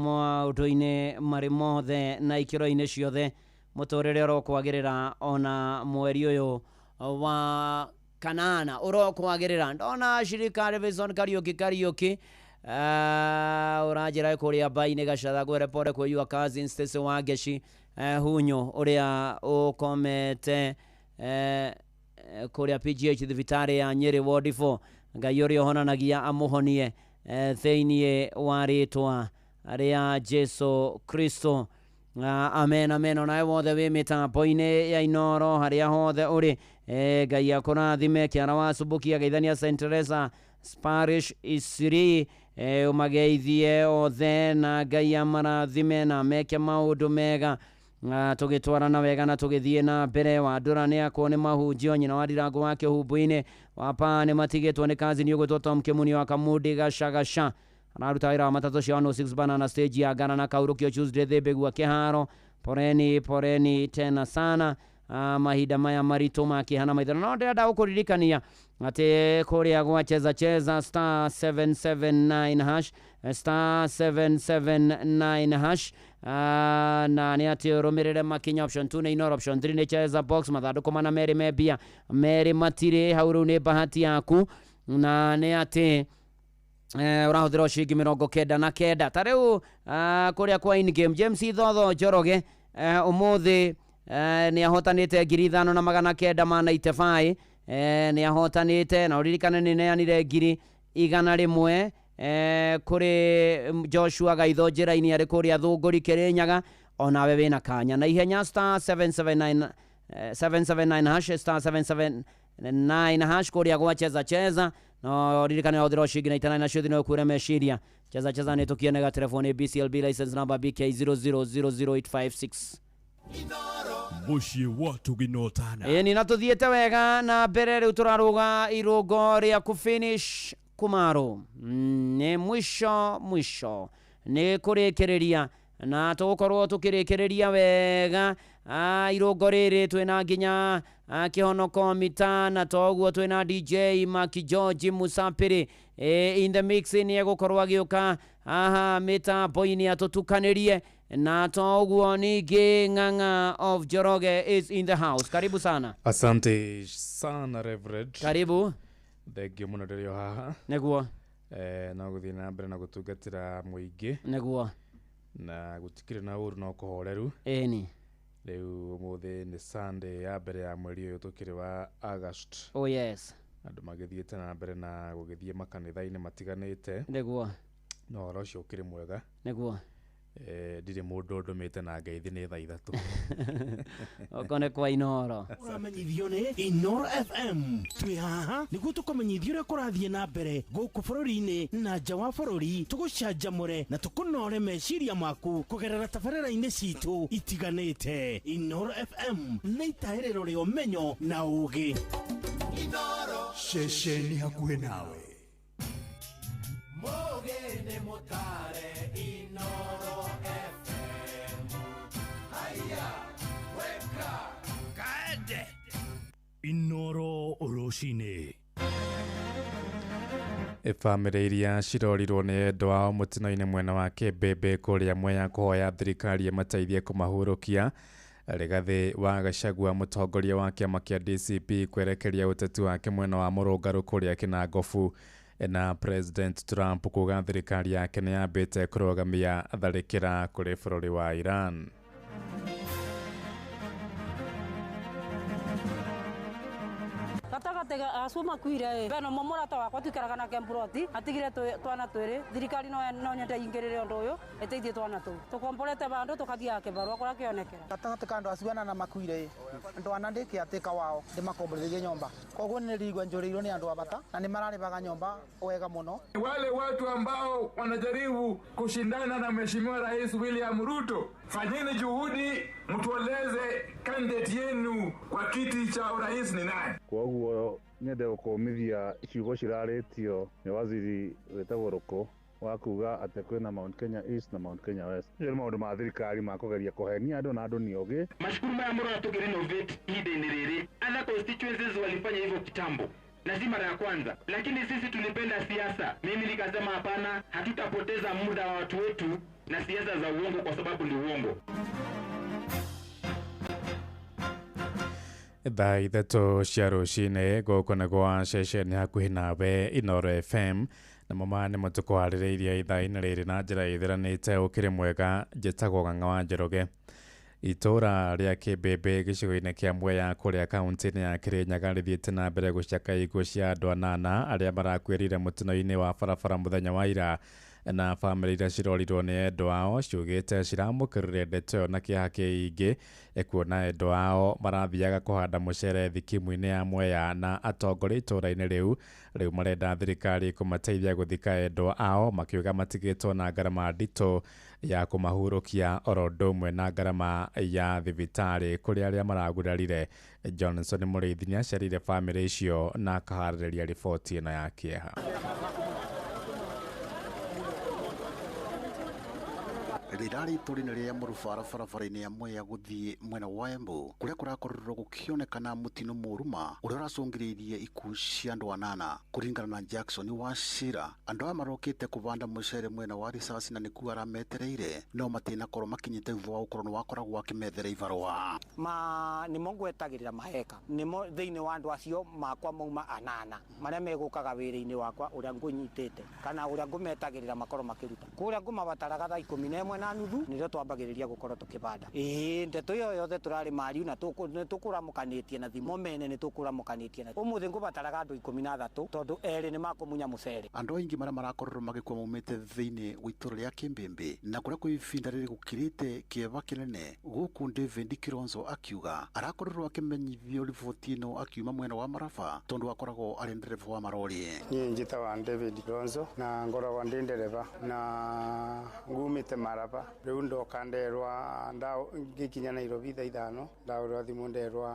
maũndũ-inĩ marĩ mothe na ikĩro-inĩ ciothe mũtũrĩre ũrokwagĩrĩra ona mweri ũyũ wa Kanana urokwagirira ndona shirika Revision Kariuki Kariuki uranjira kuria mbai-inĩ Gacatha gwere pore kwĩyua cousin Stacy Wangeshi hunyo ũrĩa ũkomete kũrĩa PGH thibitarĩ ya Nyĩrĩ Ward 4. Ngai ũrĩa ũhonanagia amũhonie thĩinĩ wa rĩtwa rĩa Jesu Kristo. Amen amen. Onawe wothe wĩ mĩtambo-inĩ ya Inoro harĩa hothe ũrĩ, Ngai akũrathime. Kĩara wa Subukia geithania St Teresa Parish Isiri, ũmageithie othe na Ngai amarathime na meke maũndũ mega. Tũgĩtwarana wega na tũgĩthiĩ na mbere. Wandũra nĩ akwo nĩ mahunjio nyina wa Ndirango wa Kĩhumbu-inĩ wapa nĩ matigĩtwo nĩ kazi nĩ ũgwĩtwo Tom Kĩmuni wa Kamundi Gacagaca araruta wĩra wa matatũ cia 106 banana stage ya Ngara na Kaurũkio Tuesday Thĩmbĩgua Kĩharo. Poreni poreni tena sana. Mahinda maya maritũ makĩhana maithano no ndĩrenda gũkũririkania atĩ kũrĩa gwa cheza cheza star 779 hash star 779 hash, na nĩ atĩ ũrũmĩrĩre makinya. Option 2 nĩ Inoro, option 3 nĩ cheza box, mathandũkũ mana merĩ me mbia merĩ matirĩ hau, rĩu nĩ bahati yaku na nĩ atĩ ũrahũthĩra ciringi 99. Ta rĩu kũrĩa kwa in game James Thotho Njoroge ũmũthĩ nĩ ahotanĩte 5995, nĩ ahotanĩte na ũririkane nĩ neanire 100,000 kũrĩ Joshua Gaitho njĩra-inĩ arĩ kũrĩa Thũngũri Kĩrĩnyaga. Onawe wĩna kanya na ihenya star 779 779 hash star 779 hash kũrĩa gwa cheza cheza no ririkane ũhũthĩra ciringi 99 nacio thĩ no ũkuĩre meciria. Cheza cheza nĩ tũkionega telefoni BCLB license number BK 0000856. Mũciĩ wa tũginotana. Ĩni na tũthiĩte wega na mbere rĩu tũrarũga irũngo rĩa kũfinish kũmarũ nĩ mwisho mwisho nĩ kũrĩkĩrĩria na tũgũkorwo tũkĩrĩkĩrĩria wega irũngo rĩrĩ twĩna nginya kĩhonoko mita na toguo twĩna DJ Maki George Musapiri in the mix nĩ egũkorwo agĩũka haha mĩtambo-inĩ atũtukanĩrie na toguo ningĩ Ng'ang'a of Njoroge is in the house. Karibu sana. Asante sana Reverend. Karibu. Thengio mũno ndĩrĩ o haha. Nĩguo. No gũthiĩ na mbere na gũtungatĩra mũingĩ. Nĩguo. Na gũtikĩrĩ na ũru no kũhoreru. Ĩni. Rĩu ũmũthĩ nĩ Sunday ya mbere ya mweri ũyũ tũkĩrĩ wa August. Oh yes. Andũ magĩthiĩte na mbere na gũgĩthiĩ makanitha-inĩ matiganĩte. Nĩguo. Na ũhoro ũcio ũkĩrĩ mwega. Nĩguo. Ndirĩ mũndũ ndũmĩte na ngeithi nĩ thaa 3. Oko nĩ kwa Inoro. Ũramenyithio nĩ Inoro FM. Twĩ haha nĩguo tũkũmenyithia ũrĩa kũrathiĩ na mbere gũkũ bũrũri-inĩ na nja wa bũrũri, tũgũcanjamũre na tũkũnore meciria maku kũgerera tabarĩra-inĩ citũ itiganĩte. Inoro FM nĩ itahĩrĩro rĩa ũmenyo na ũũgĩ. Ceceni hakuhĩ nawe. Mũgĩ mũtare Inoro FM. Haya, weka kaende. Inoro rũcinĩ. Bamĩrĩ iria cirorirwo nĩ endwa ao mũtino-inĩ mwena wa Kĩmbĩmbĩ kũrĩa Mwea kũhoya thirikari ĩmateithie kũmahurũkia. Rigathĩ wa Gachagua mũtongoria wa kĩama kĩa DCP kwerekeria ũteti wake mwena wa mũrũngarũ kũrĩa Kĩnangobu, na President Trump kuga thirikari yake nĩ yambĩte kũrũgamia tharĩkĩra kũrĩ bũrũri wa Iran. Gatagatĩ acio makuire beno mũrata wakwa tuikaraga nake mburoti atigire twana twĩrĩ. Thirikari no nyende ingĩrĩre ũndũ ũyũ ĩteithie twana tũu tũkomborete bandũ tũkathiaga kĩbarũa kũrĩa kĩonekera. Gatagatĩ ka andũ acio anana makuire andũ ana ndĩkĩatĩka wao ndĩmakomborithĩrie nyũmba, koguo nĩ rigwa njũrĩirwo nĩ andũ a bata na nĩ mararĩbaga nyũmba wega mũno. Wale watu ambao wanajaribu kushindana na Mheshimiwa Rais William Ruto, fanyeni juhudi mtueleze candidate yenu kwa kiti cha urais ni nani. Koguo nyende gũkũmithia ciugo cirarĩtio nĩ waziri wĩtagwo Rũkũ wa kuga atĩ kwĩna Mount Kenya East na Mount Kenya West. Nĩ maũndũ ma thirikari ma kũgeria kũhenia andũ na andũ nĩ ogĩ. Macukuru maya mũrona tũkĩrenovate ihinda-inĩ rĩrĩ, other constituencies walifanya hivyo kitambo na si mara ya kwanza, lakini sisi tulipenda siasa. Mimi nikasema hapana, hatutapoteza muda wa watu wetu na siasa za uongo, kwa sababu ni uongo. Thaa 3 cia rũcinĩ gũkũ nĩ gwa ceceni hakuhĩ nawe Inooro FM, namo maya nĩmo tũkũharĩrĩirie ithaa-inĩ rĩrĩ na njĩra ĩtheranĩte. Ũkĩrĩ mwega, njĩtagwo Ng'ang'a wa Njoroge. Itũũra rĩa Kĩmbĩmbĩ gĩcigo-inĩ kĩa Mwea kũrĩa kaunti-inĩ ya Kĩrĩnyaga rĩthiĩte na mbere gũcaka ikuũ cia andũ 8 arĩa marakuĩrire mũtino-inĩ wa barabara mũthenya wa ira, na bamĩrĩ iria cirorirwo nĩ endwa ao ciugĩte ciramũkĩrire ndeto ĩyo na kĩeha kĩingĩ, kuona endwa ao marathiaga kũhanda mũcere thikimu-inĩ ya Mwea, na atongoria itũũra-inĩ rĩu rĩu marenda thirikari kũmateithia gũthika endwa ao, makiuga matigĩtwo na ngarama nditũ ya kũmahurũkia oro ũndũ ũmwe na ngarama ya thibitarĩ kũrĩ arĩa maragurarire. Johnson Mũrĩithi nĩacerire bamĩrĩ icio na akaharĩrĩria riboti ĩno ya kĩeha. Rĩrarĩ itũũra-inĩ rĩa Mũrubara barabara-inĩ ya Mwea gũthiĩ mwena wa Embu kũrĩa kũrakorirwo gũkĩonekana mũtino mũruma ũrĩa ũracũngĩrĩirie ikuũ cia andũ 8. Kũringana na Jackson Wachira, andũ aya marokĩte kũbanda mũcere mwena wa Risasi na nĩkuo arametereire, no matinakorwo makinyĩte thutha wa gũkorwo nĩwakoragwo akĩmethera ibarũa. Ma nĩmo ngwetagĩrĩra maheka nĩmo thĩinĩ wa andũ acio makwa mauma 8 marĩa megũkaga wĩra-inĩ wakwa ũrĩa ngũnyitĩte kana ũrĩa ngũmetagĩrĩra makorwo makĩruta kũrĩa ngũmabataraga thaa 11:30 nĩrĩo twambagĩrĩria gũkorwo tũkĩbanda. Ĩĩ ndeto ĩyo yothe tũrarĩ mariu na tũkũramũkanĩtie na thimo mene nĩ tũkũramũkanĩtie na ũmũthĩ ngũbataraga andũ 13 tondũ erĩ nĩ makũmunya mũcere. Andũ aingĩ marĩa marakorirwo magĩkua maumĩte thĩinĩ wa itũũra rĩa Kĩmbĩmbĩ na kũrĩa kwĩ ibinda rĩrĩ gũkirĩte kĩeva kĩnene, gũkũ David Kilonzo akiuga arakorirwo akĩmenyithio riboti ĩno akiuma mwena wa Maraba tondũ akoragwo arĩ ndereba wa marori. Niĩ njĩtagwo David Kilonzo na ngoragwo ndĩ ndereba na ngumĩte Maraba. Rĩu ndoka nderwa ngĩkinya Nairobi thaa 5 ndahũrĩrwo thimũ nderwa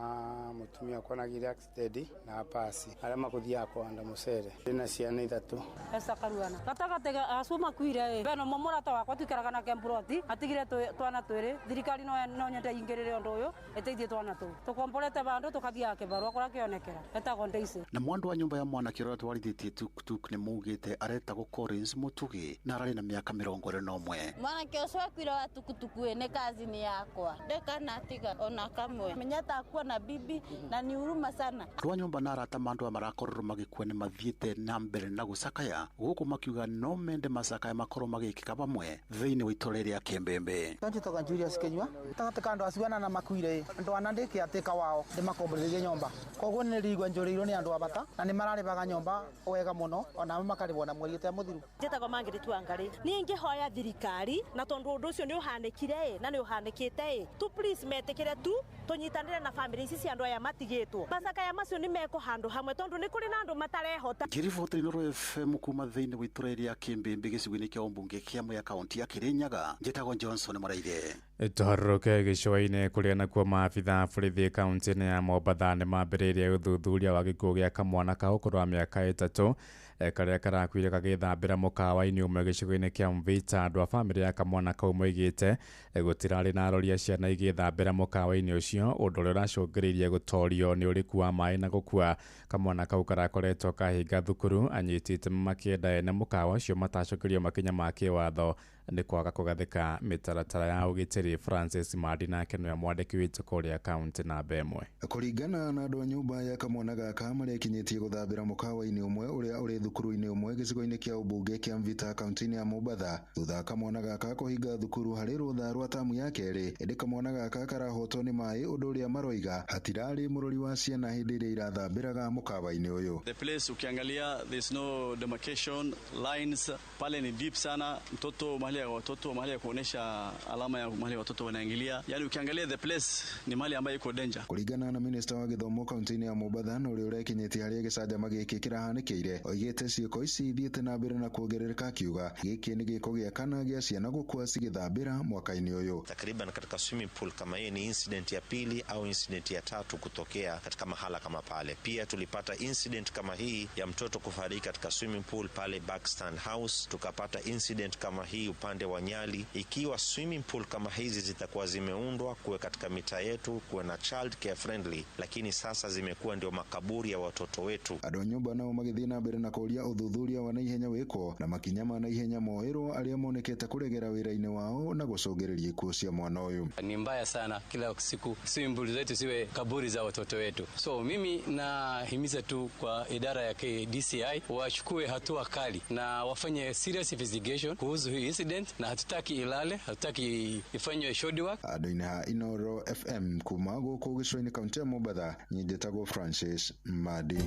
mũtumia wakwa nagĩire accident na pasi arĩa makũthiaga kũhanda mũcere. Ndĩna ciana 3. Esther Karuana gatagatĩ ga acio makuire beno mũrata wakwa tuikaraga nake mburoti atigire twana 2. Thirikari no nyende ingĩrĩre ũndũ ũyũ ĩteithie twana tũu tũkomborete bandũ tũkathiaga kĩbarũa kũrĩa kĩonekera etagwo Daisy. Na mwandu wa nyũmba ya mwanake ũrĩa twarithĩtie tuktuk nĩ maugĩte aretagwo Collins Mũtugi na ararĩ na mĩaka 21. Mwanake ũcio akuire wa tukutuku nĩ kazini yakwa ndekanatiga ona kamwe menyata akuwa na bibi na ni huruma sana. Andũ a nyũmba na arata ma andũ aya marakorirwo magĩkua nĩ mathiĩte na mbere na gũcakaya gũkũ makiuga no mende macakaya makorwo magĩkĩka pamwe thĩinĩ wa itũũra rĩa Kĩmbĩmbĩ. Njĩtagwo Julius Kinyua gatagatĩ ka andũ acio 8 makuire andũ 4 ndĩkĩatĩka wao ndĩmakomborithĩrie nyũmba, koguo nĩ nĩrigua njũrĩirwo nĩ andũ a bata na nĩ mararĩbaga nyũmba wega mũno ona makarĩbwo na mweri ũtarĩ mũthiru. Njĩtagwo Margaret Wangari. Niĩ ingĩhoya thirikari na tondũ ũndũ ũcio nĩ ũhanĩkire na nĩ ũhanĩkĩte tu please metĩkĩre tu tũnyitanĩre na famĩlĩ ici cia andũ aya matigĩtwo. Macakaya macio nĩ mekwo handũ hamwe tondũ nĩ kũrĩ na andũ matarehota. Ngĩriboti Inooro FM kuma thĩinĩ wa itũũra rĩa Kĩmbĩmbĩ gĩcigo-inĩ kĩa ũmbunge kĩa Mwea kaunti ya Kĩrĩnyaga, njĩtagwo Johnson Mũraithe. Tũharũrũke gĩcũa-inĩ kũrĩa nakuo maabitha a borithi kaunti-inĩ ya Mombatha nĩ mambĩrĩirie ũthuthuria wa gĩkuũ gĩa kamwana ka ũkũrũ wa mĩaka 3 karĩa karakuire gagĩthambĩra mũkawa-inĩ ũmwe gĩcigo-inĩ kĩa Mvita. Andũ a bamĩrĩ ya kamwana kau moigĩte gũtirarĩ na arori a ciana igĩthambĩra mũkawa-inĩ ũcio, ũndũ ũrĩa ũracũngĩrĩirie gũtorio nĩ ũriku wa maĩ na gũkua. Kamwana kau karakoretwo kahinga thukuru anyiti itemi makĩenda ene mũkawa ũcio matacũkĩrio makinya ma kĩwatho nĩ kwaga kũgathĩka mĩtaratara ya ũgitĩri. Francis Madi nake nĩwe mwandĩki witũ kũrĩa kaunti namba 1. Kũringana na andũ a nyũmba ya kamwana gaka marĩa ĩkinyĩtie gũthambĩra mũkawa-inĩ ũmwe ũrĩa ũrĩ thukuru-inĩ ũmwe gĩcigo-inĩ kĩa ũmbunge kĩa Mvita kaunti-inĩ ya Mombatha, thutha wa kamwana gaka kũhinga thukuru harĩ rũtha rwa tamu ya 2, ĩndĩ kamwana gaka karahotwo nĩ maĩ, ũndũ ũrĩa maroiga hatirarĩ mũrori wa ciana hĩndĩ ĩrĩa irathambĩraga mũkawa-inĩ ũyũ. The place ukiangalia there's no demarcation lines pale ni deep sana, mtoto mahali ya watoto, mahali ya kuonesha alama ya mahali watoto wanaingilia, yani ukiangalia the place ni mahali ambayo iko danger. Kũringana na minister wa gĩthomo kaunti-inĩ ya Mombatha na ũrĩa ũrekinyĩtie harĩa gĩcanjama gĩkĩ kĩrahanĩkĩire, oigĩte ciĩko ici ithiĩte na mbere na kuongerereka, akiuga gĩkĩ nĩ gĩko gĩa kana gĩa ciana gũkua cigĩthambĩra mwaka-inĩ ũyũ. Takriban katika swimming pool kama hii ni incident ya pili au incident ya tatu kutokea katika mahala kama pale. Pia tulipata incident kama hii ya mtoto kufariki katika swimming pool pale Backstand House, tukapata incident kama hii upande upande wa Nyali. Ikiwa swimming pool kama hizi zitakuwa zimeundwa kuwe katika mitaa yetu, kuwe na child care friendly, lakini sasa zimekuwa ndio makaburi ya watoto wetu. Andũ a nyũmba nao magĩthiĩ na mbere na kũũria ũthuthuria wa naihenya wĩkwo na makinya ma naihenya moerwo arĩa monekete kũregera wĩra-inĩ wao na gũcũngĩrĩria ikuũ cia mwana ũyũ. Ni mbaya sana, kila siku swimming pool zetu siwe kaburi za watoto wetu. So mimi nahimiza tu kwa idara ya DCI wachukue hatua kali na wafanye serious investigation kuhusu hii incident, na hatutaki ilale, hatutaki ifanywe shoddy work. Andũ-inĩ ha Inoro FM kuma gũkũ gĩcũa-inĩ kaunti ya Mombatha, niĩ njĩtagwo Francis Madi.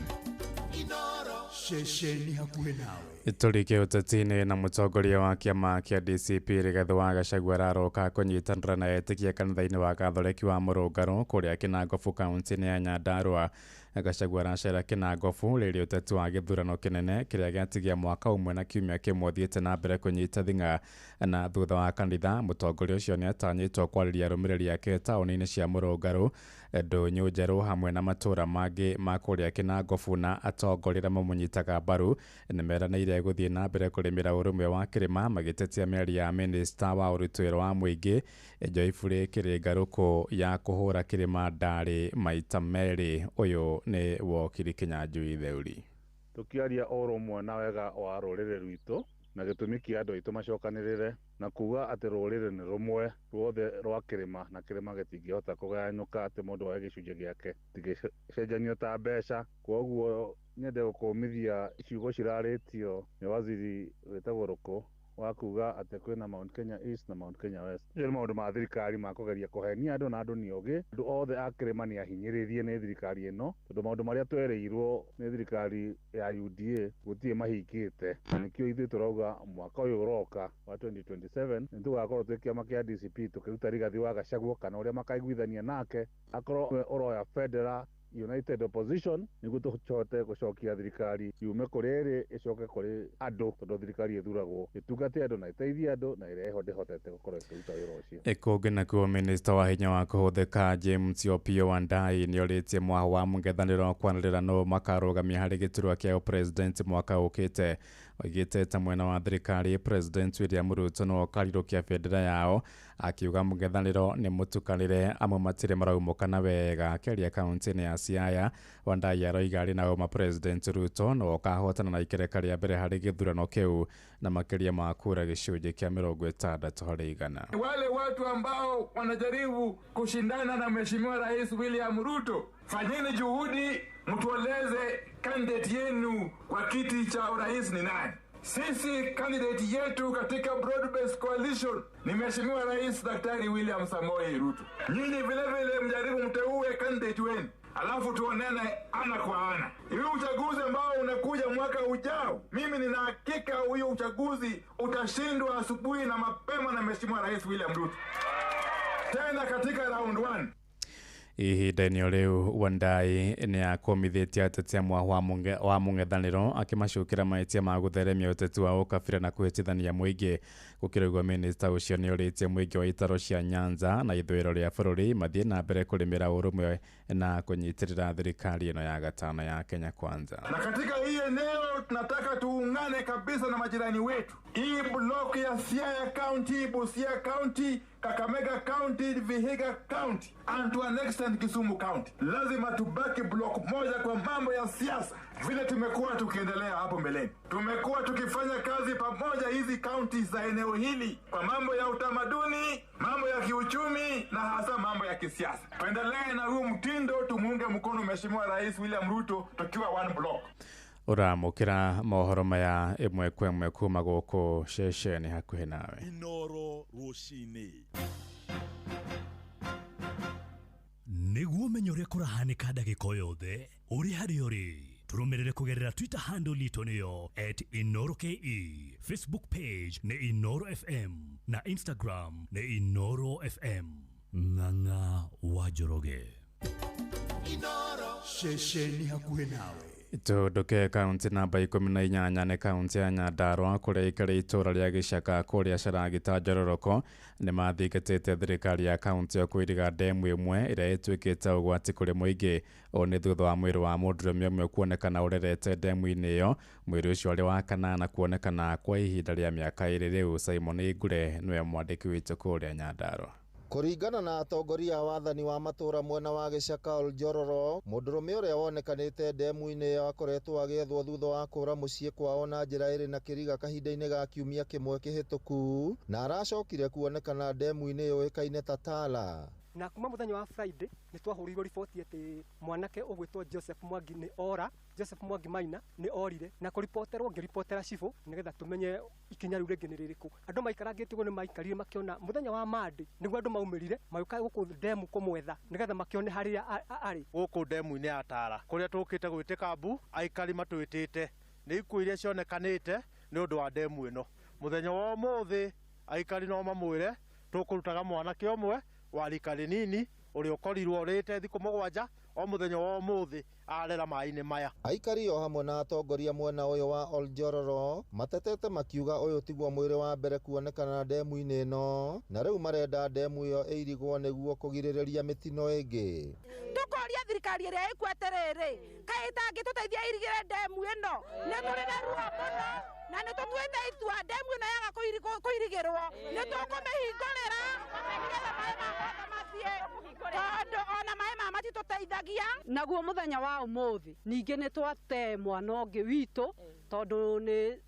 Ceceni hakuhĩ nawe. Tũrike ũteti-inĩ na mũtongoria wa kĩama kĩa DCP Rigathĩ wa Gachagua araroka kũnyitanĩra na etĩkia kanitha-inĩ wa Katholeki wa Mũrũngarũ kũrĩa Kĩnangobu kaunti-inĩ ya Nyandarua. Gachagua aracera Kĩnangobu rĩrĩa ũteti wa gĩthurano kĩnene kĩrĩa gĩatigia mwaka ũmwe na kiumia kĩmwe ũthiĩte na mbere kũnyita thing'a. Na thutha wa kanitha, mũtongoria ũcio nĩatanyĩtwo kwarĩria arũmĩrĩri ake taũni-inĩ cia Mũrũngarũ, Ndũnyũ Njerũ hamwe na matũũra mangĩ ma kũrĩa Kĩnangobu, na atongoria arĩa mamũnyitaga mbaru nĩmeranĩire gũthiĩ na mbere kũrĩmĩra ũrũmwe wa kĩrĩma magĩtetia mĩario ya minista wa ũruti wĩra wa mũingĩ Joyfrey Kĩrĩngarũkũ ya kũhũra kĩrĩma ndarĩ maita merĩ. Ũyũ nĩ Wokiri Kĩnyanjui Theuri. Tũkĩaria ũrũmwe na wega wa rũrĩrĩ rwitũ na gĩtũmi kĩa andũ aitũ macokanĩrĩre na kuga atĩ rũrĩrĩ nĩ rũmwe ruothe rwa kĩrĩma na kĩrĩma gĩtingĩhota kũgayanyũka atĩ mũndũ oe gĩcunjĩ gĩake gĩtingĩcenjanio ta mbeca. Kwoguo nyende gũkũmithia ciugo cirarĩtio nĩ waziri wĩtagwo Rũkũ wa kuga atĩ kwĩna Mount Kenya East na Mount Kenya West. Ũcio nĩ maũndũ ma thirikari ma kũgeria kũhenia andũ, na andũ nĩ ogĩ. Andũ othe a kĩrĩma nĩ ahinyĩrĩrie nĩ thirikari ĩno, tondũ maũndũ marĩa twerĩirwo nĩ thirikari ya UDA gũtirĩ mahingĩte. Na nĩkĩo ithuĩ tũrauga mwaka ũyũ ũroka wa 2027 nĩ tũgakorwo twĩ kĩama kĩa DCP tũkĩruta Rigathĩ wa Gachagua kana ũrĩa makaiguithania nake akorwo nĩwe ũroya bendera United Opposition nĩguo tũhote gũcokia thirikari yume kũrĩ ĩrĩ ĩcoke kũrĩ andũ, tondũ thirikari ĩthuragwo ĩtungate andũ na ĩteithie andũ, na ĩrĩa ĩho ndĩhotete gũkorwo ĩkĩruta wĩra ũcio. Kũngĩ nakuo, minista wa hinya wa kũhũthĩka James Opiyo Wandayi nĩorĩtie mwaho wa mũng'ethanĩro kwanĩrĩra nũ makarũgamia harĩ gĩturwa kĩa ũpresident mwaka ũkĩte. Oigĩte ta mwena wa thirikari President William Ruto no ũkarirũkia bendera yao, akiuga mũng'ethanĩro nĩ mũtukanĩre, amwe matirĩ maraumũkana wega. Akĩaria kaunti-inĩ ya Siaya, Wandayi aroiga arĩ na ũma President Ruto no ũkahotana na ikereka rĩa mbere harĩ gĩthurano kĩu na makĩria ma kura gĩcunjĩ kĩa 60%. Wale watu ambao wanajaribu kushindana na Mheshimiwa Rais William Ruto, fanyeni juhudi mtueleze candidate yenu kwa kiti cha urais ni nani. Sisi candidate yetu katika broad-based coalition ni Mheshimiwa Rais Daktari William Samoei Ruto. Nyinyi vile vile mjaribu mteue candidate wenu, alafu tuonane ana kwa ana. Hiyo uchaguzi ambao unakuja mwaka ujao, mimi nina hakika huyo uchaguzi utashindwa asubuhi na mapema na Mheshimiwa Rais William Ruto, tena katika round 1. Ihinda-inĩ o rĩu Wandayi nĩ akomithĩtie ateti amwe wa mũng'ethanĩro akĩmacukĩra mahĩtia ma gũtheremia ũteti wa ũkabira na kũhĩtithania mũingĩ. Gũkĩrĩ ũguo, minista ũcio nĩ orĩtie mũingĩ wa itaro cia Nyanza na ithũĩro rĩa bũrũri mathiĩ na mbere kũrĩmĩra ũrũmwe na kũnyitĩrĩra thirikari ĩno ya gatano ya Kenya Kwanza. Na katika hii eneo tunataka tuungane kabisa na majirani wetu. Hii block ya Siaya County, Busia County, Kakamega County, Vihiga County and to an extent Kisumu County. Lazima tubaki block moja kwa mambo ya siasa, vile tumekuwa tukiendelea hapo mbeleni. Tumekuwa tukifanya kazi pamoja hizi counties za eneo hili kwa mambo ya utamaduni, mambo ya kiuchumi na hasa mambo ya kisiasa. Tuendelee na huu mtindo, tumuunge mkono Mheshimiwa Rais William Ruto tukiwa one block. Ũramũkĩra mohoro maya ĩmwe kwa ĩmwe kuma gũkũ ceceni hakuhĩ nawe. Inoro rũcinĩ. Nĩguo ũmenye ũrĩa kũrahanĩka ndagĩka o yothe ũrĩ harĩa ũrĩ, tũrũmĩrĩre kũgerera Twitter handle itũ nĩyo @InoroKE, Facebook page nĩ Inoro FM na Instagram nĩ Inoro FM. Ng'ang'a wa Njoroge. Inoro ceceni hakuhĩ nawe. Tũhũndũke kaunti namba 18 nĩ kaunti ya Nyandarua kũrĩa aikari itũũra rĩa Gĩcaka kũrĩa Caragita Njororoko nĩmathingatĩte thirikari ya kaunti ĩyo kũiriga ndemu ĩmwe ĩrĩa ĩtuĩkĩte ũgwati kũrĩ mũingĩ. Ũũ nĩ thutha wa mwĩrĩ wa mũndũrũme ũmwe kuonekana ũrerete ndemu-inĩ ĩyo, mwĩrĩ ũcio ũrĩ wa kanana kuonekana kwa ihinda rĩa mĩaka 2 rĩu. Simon Ngure nĩwe mwandĩki witũ kũrĩa Nyandarua. Kũringana na atongoria a wathani wa matũũra mwena wa Gĩcaka Oljororo, mũndũrũme ũrĩa wonekanĩte ndemu-inĩ ĩyo akoretwo agĩethwo thutha wa kũũra mũciĩ kwao na njĩra ĩrĩ na kĩriga kahinda-inĩ ga kiumia kĩmwe kĩhĩtũku, na aracokire kuonekana ndemu-inĩ yũĩkaine ta Tala. Na kuma muthenya wa Friday nĩ twahũrĩirwo riboti atĩ mwanake ũgwĩtwo Joseph Mwangi nĩ ora, Joseph Mwangi Maina nĩ orire, na kũripoterwo ngĩripotera cibũ nĩgetha tũmenye ikinya rĩu rĩngĩ nĩ rĩrĩkũ. Andũ maikarangĩte ũguo nĩ maikarire makĩona mũthenya wa Monday nĩguo andũ maumĩrire magĩũka gũkũ ndemu kũmwetha nĩgetha makĩone harĩa arĩ. Gũkũ ndemu-inĩ ya Tala kũrĩa tũkĩte gwĩtĩka mbu, aikari matwĩtĩte nĩ ikuũ iria cionekanĩte nĩ ũndũ wa ndemu ĩno. Mũthenya wa ũmũthĩ aikari no mamwĩre tũkũrutaga mwanake ũmwe wa rika rĩnini ũrĩa ũkorirwo ũrĩte thikũ 7 o mũthenya wa ũmũthĩ arera maĩ-inĩ maya. Aikari o hamwe na atongoria mwena ũyũ wa Oljororo matetete makiuga ũyũ tiguo mwĩrĩ wa mbere kuonekana ndemu-inĩ ĩno, na rĩu marenda ndemu ĩyo ĩirigwo nĩguo kũgirĩrĩria mĩtino ĩngĩ. Tũkoria thirikari ĩrĩa ĩkuo atĩrĩrĩ, kaĩ ĩtangĩtũteithia ĩirigĩre ndemu ĩno, nĩ tũrĩ na ruo mũno na nĩ tũtuĩte itua ndemu ĩno yaga kũirigĩrwo nĩ tũkũmĩhingũrĩra nĩgetha maĩ ma mathiĩ, tondũ ona maĩ ma matitũteithagia. Naguo mũthenya wa ũmũthĩ ningĩ nĩ twate mwana ũngĩ witũ tondũ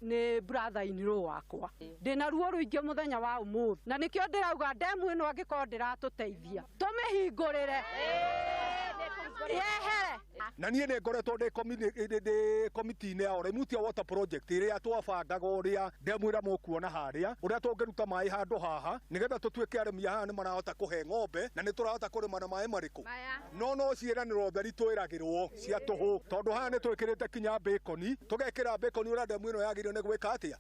nĩ brother in law wakwa. Ndĩna ruo rũingĩ mũthenya wa ũmũthĩ, na nĩkĩo ndĩrauga ndemu ĩno angĩkorwo ndĩratũteithia tũmĩhingũrĩre yehere. Na niĩ nĩ ngoretwo ndĩ komiti-inĩ ya Oremutia Water Project ĩrĩa twabangaga ũrĩa ndemu ĩrĩa mũkuona harĩa, ũrĩa tũngĩruta maĩ handũ haha nĩgetha tũtuĩke arĩmi a haha nĩ marahota kũhe ng'ombe na nĩ tũrahota kũrĩma na maĩ marĩkũ, no ciĩranĩro theri twĩragĩrwo cia tũhũ, tondũ haha nĩ twĩkĩrĩte kinya bacon, tũgekĩra bacon ũrĩa ndemu ĩno yagĩrĩirwo nĩ gwĩka atĩa,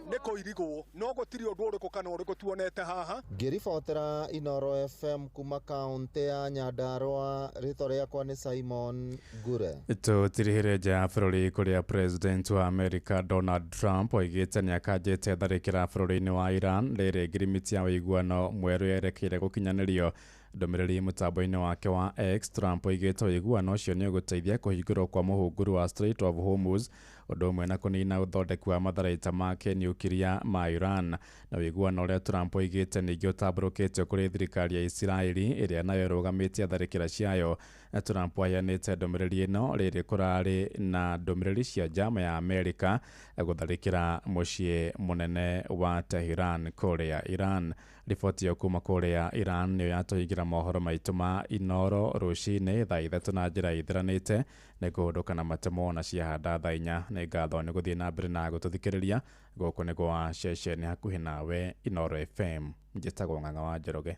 nĩ kũirigwo, no gũtirĩ ũndũ ũrĩkũ kana ũrĩkũ tuonete haha. Ngĩribotera Inooro FM kuma kaũntĩ ya Nyandarua, rĩtwa rĩakwa nĩ Simon Ngure. Tũtirihĩre nja ya bũrũri kũrĩa President wa America Donald Trump oigĩte nĩakanjĩte tharĩkĩra bũrũri-inĩ wa Iran rĩrĩ ngirimiti ya ũiguano mwerũ yerekeire gũkinyanĩrio. Ndũmĩrĩri mũtambo-inĩ wake wa X, Trump oigĩte ũiguano ũcio nĩ ũgũteithia kũhingũrwo kwa mũhunguru wa Strait of Hormuz, ũndũ ũmwe na kũnina ũthondeki wa matharaita ma kĩniukiria ma Iran. Na ũiguano ũrĩa Trump oigĩte ningĩ ũtambũrũkĩtio kũrĩ thirikari ya Isiraeli ĩrĩa nayo ĩrũgamĩtie tharĩkĩra ciayo. Trump aheanĩte ndũmĩrĩri ĩno rĩrĩ kũrarĩ na ndũmĩrĩri cia njama ya Amerika gũtharĩkĩra mũciĩ mũnene wa Tehran kũrĩa Iran. Riboti ĩyo kuma kũrĩa Iran nĩyo yatũhingĩra mohoro maitũ ma Inooro rũcinĩ thaa 3 na njĩra ithiranĩte nĩ kũhũndũka na matemo na ciahanda thaa 4. Nĩ ngatho nĩ gũthiĩ na mbere na gũtũthikĩrĩria. Gũkũ nĩ gwa ceceni hakuhĩ nawe Inooro FM. Njĩtagwo Ng'ang'a wa Njoroge.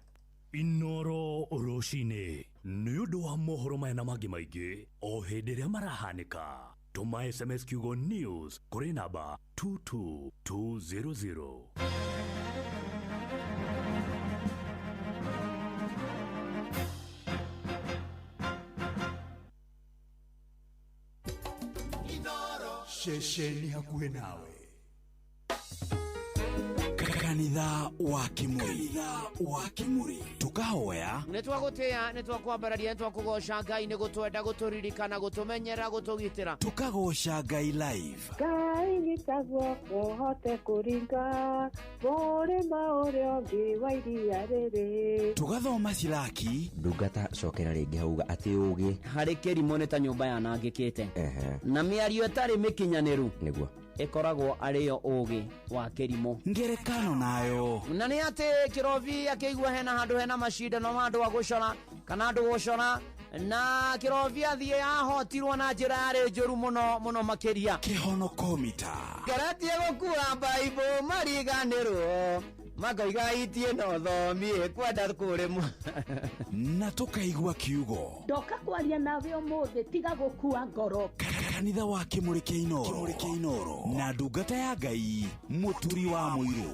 Inooro rũcinĩ nĩ ũndũ wa mohoro maya na mangĩ maingĩ o hĩndĩ ĩrĩa marahanĩka. Tũma SMS kiugo news kũrĩ namba 22200. Ceceni hakuhĩ nawe. Kanitha wa Kimuri, wa Kimuri tukahoya nĩ twagũtĩĩa, nĩ twakwambararia, nĩ twakũgoca Ngai nĩ gũtwenda, gũtũririkana, gũtũmenyera, gũtũgitĩra. Tukagoca Ngai live. Ngai nyita guoko hote kũringa mũrĩma ũrĩa ũngĩ wa iria rĩrĩ. Tugathoma Silaki. Ndungata cokera rĩngĩ hauga atĩ ũgĩ harĩ kĩrimũ nĩ ta nyũmba yanangĩkĩte, na mĩario ĩtarĩ mĩkinyanĩru nĩguo ĩkoragwo arĩyo ũgĩ wa kĩrimũ. Ngerekano nayo na nĩ atĩ kĩrobi akĩigua hena handũ hena macindano ma andũ a gũcora kana andũ gũcora, na kĩrobi athiĩ ahotirwo na njĩra yarĩ njũru mũno mũno makĩria. Kĩhonokomita ngeretie gũkua baibũ mariganĩrwo makoiga itie no thomie kwenda kũrĩmwo na tukaigua kiugo ndoka kwaria nawe ũmũthĩ tiga gũkua ngoro. Kanitha wa Kimuri kĩa Inooro na ndungata ya Ngai mũturi wa mũirũ.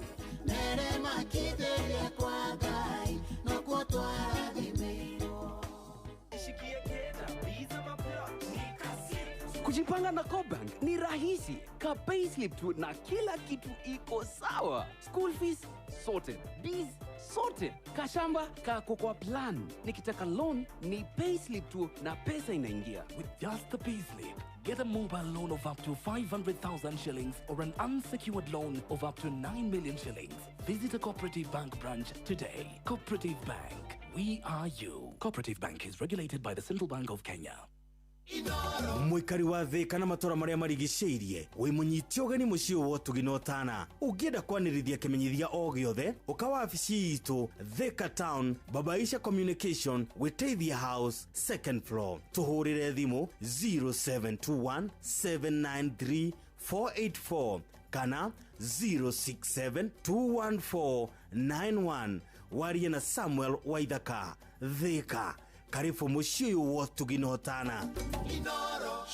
Kujipanga na CoBank ni rahisi. Ka payslip tu na kila kitu iko sawa. School fees sorted, biz sorted, kashamba kako kwa plan. Nikitaka loan ni payslip tu na pesa inaingia. With just the payslip, get a mobile loan of up to 500,000 shillings or an unsecured loan of up to 9 million shillings. Visit a Cooperative Bank branch today. Cooperative Bank, we are you. Cooperative Bank is regulated by the Central Bank of Kenya. Mwikari wa Thika na matora maria marigicĩirie wĩ mũnyite ũgeni mũciĩ wa ũtugi na ũtana. Ũngĩenda kwanĩrithia kĩmenyithia o gĩothe, ũka wabici itũ Thika Town, Babaisha Communication, Wĩteithia House, second floor. Tũhũrĩre thimũ 0721 793 484 kana 067 214 91. Warie na Samuel Waithaka. Thika, karibu mũciĩ ũyũ wa ũtugi na ũtana.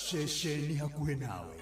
Ceceni hakuhĩ nawe.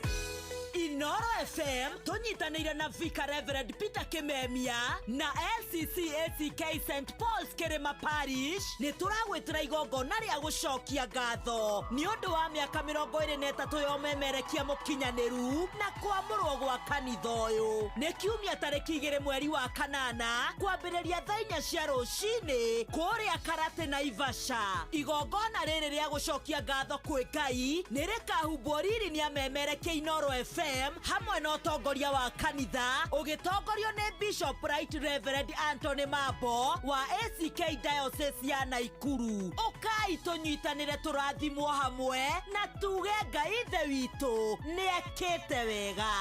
Inoro FM tũnyitanĩire na Vicar Reverend Peter Kimemia na LCC ACK St Paul's Kirima Parish nĩ tũragwĩtĩra igongona rĩa gũcokia ngatho nĩ ũndũ wa mĩaka 23 ya ũmemerekia mũkinyanĩru na kwamũrwo gwa kanitha ũyũ. Nĩ kiumia tarĩki 2 mweri wa 8 kwambĩrĩria thaa 4 cia rũcinĩ kũrĩa Karate Naivasha. Igongona rĩrĩ rĩa gũcokia ngatho kwĩ Ngai nĩ rĩkahumbwo riri nĩ amemerekia Inoro FM hamwe na ũtongoria wa kanitha ũgĩtongorio nĩ Bishop Right Reverend Anthony Mambo wa ACK Diocese ya Naikuru. Ũkai tũnyitanĩre tũrathimwo hamwe na tuge Ngai Ithe witũ nĩekĩte wega.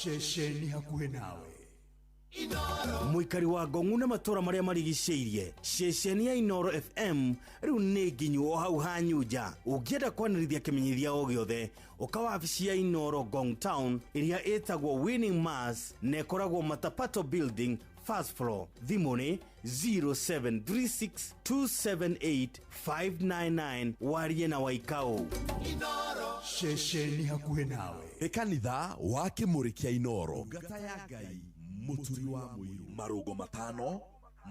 Ceceni hakuhĩ nawe. Mũikari wa Ngong'u na matũra marĩa marigicĩirie, ceceni ya Inoro FM rĩu nĩ nginyu o hau hanyunja. Ũngĩenda kwanĩrithia kĩmenyithia o gĩothe, ũka wabici ya Inoro Ngong Town ĩrĩa ĩtagwo Winning Mass na ĩkoragwo Matapato Building, first floor. Thimũ nĩ 0736 278 599. Warie na Waikau. Ceceni hakuhĩ nawe. Nĩ kanitha wa Kĩmũrĩ kĩa Inoro. Ngata ya Ngai, mũturi wa mũiru. Marũngo 5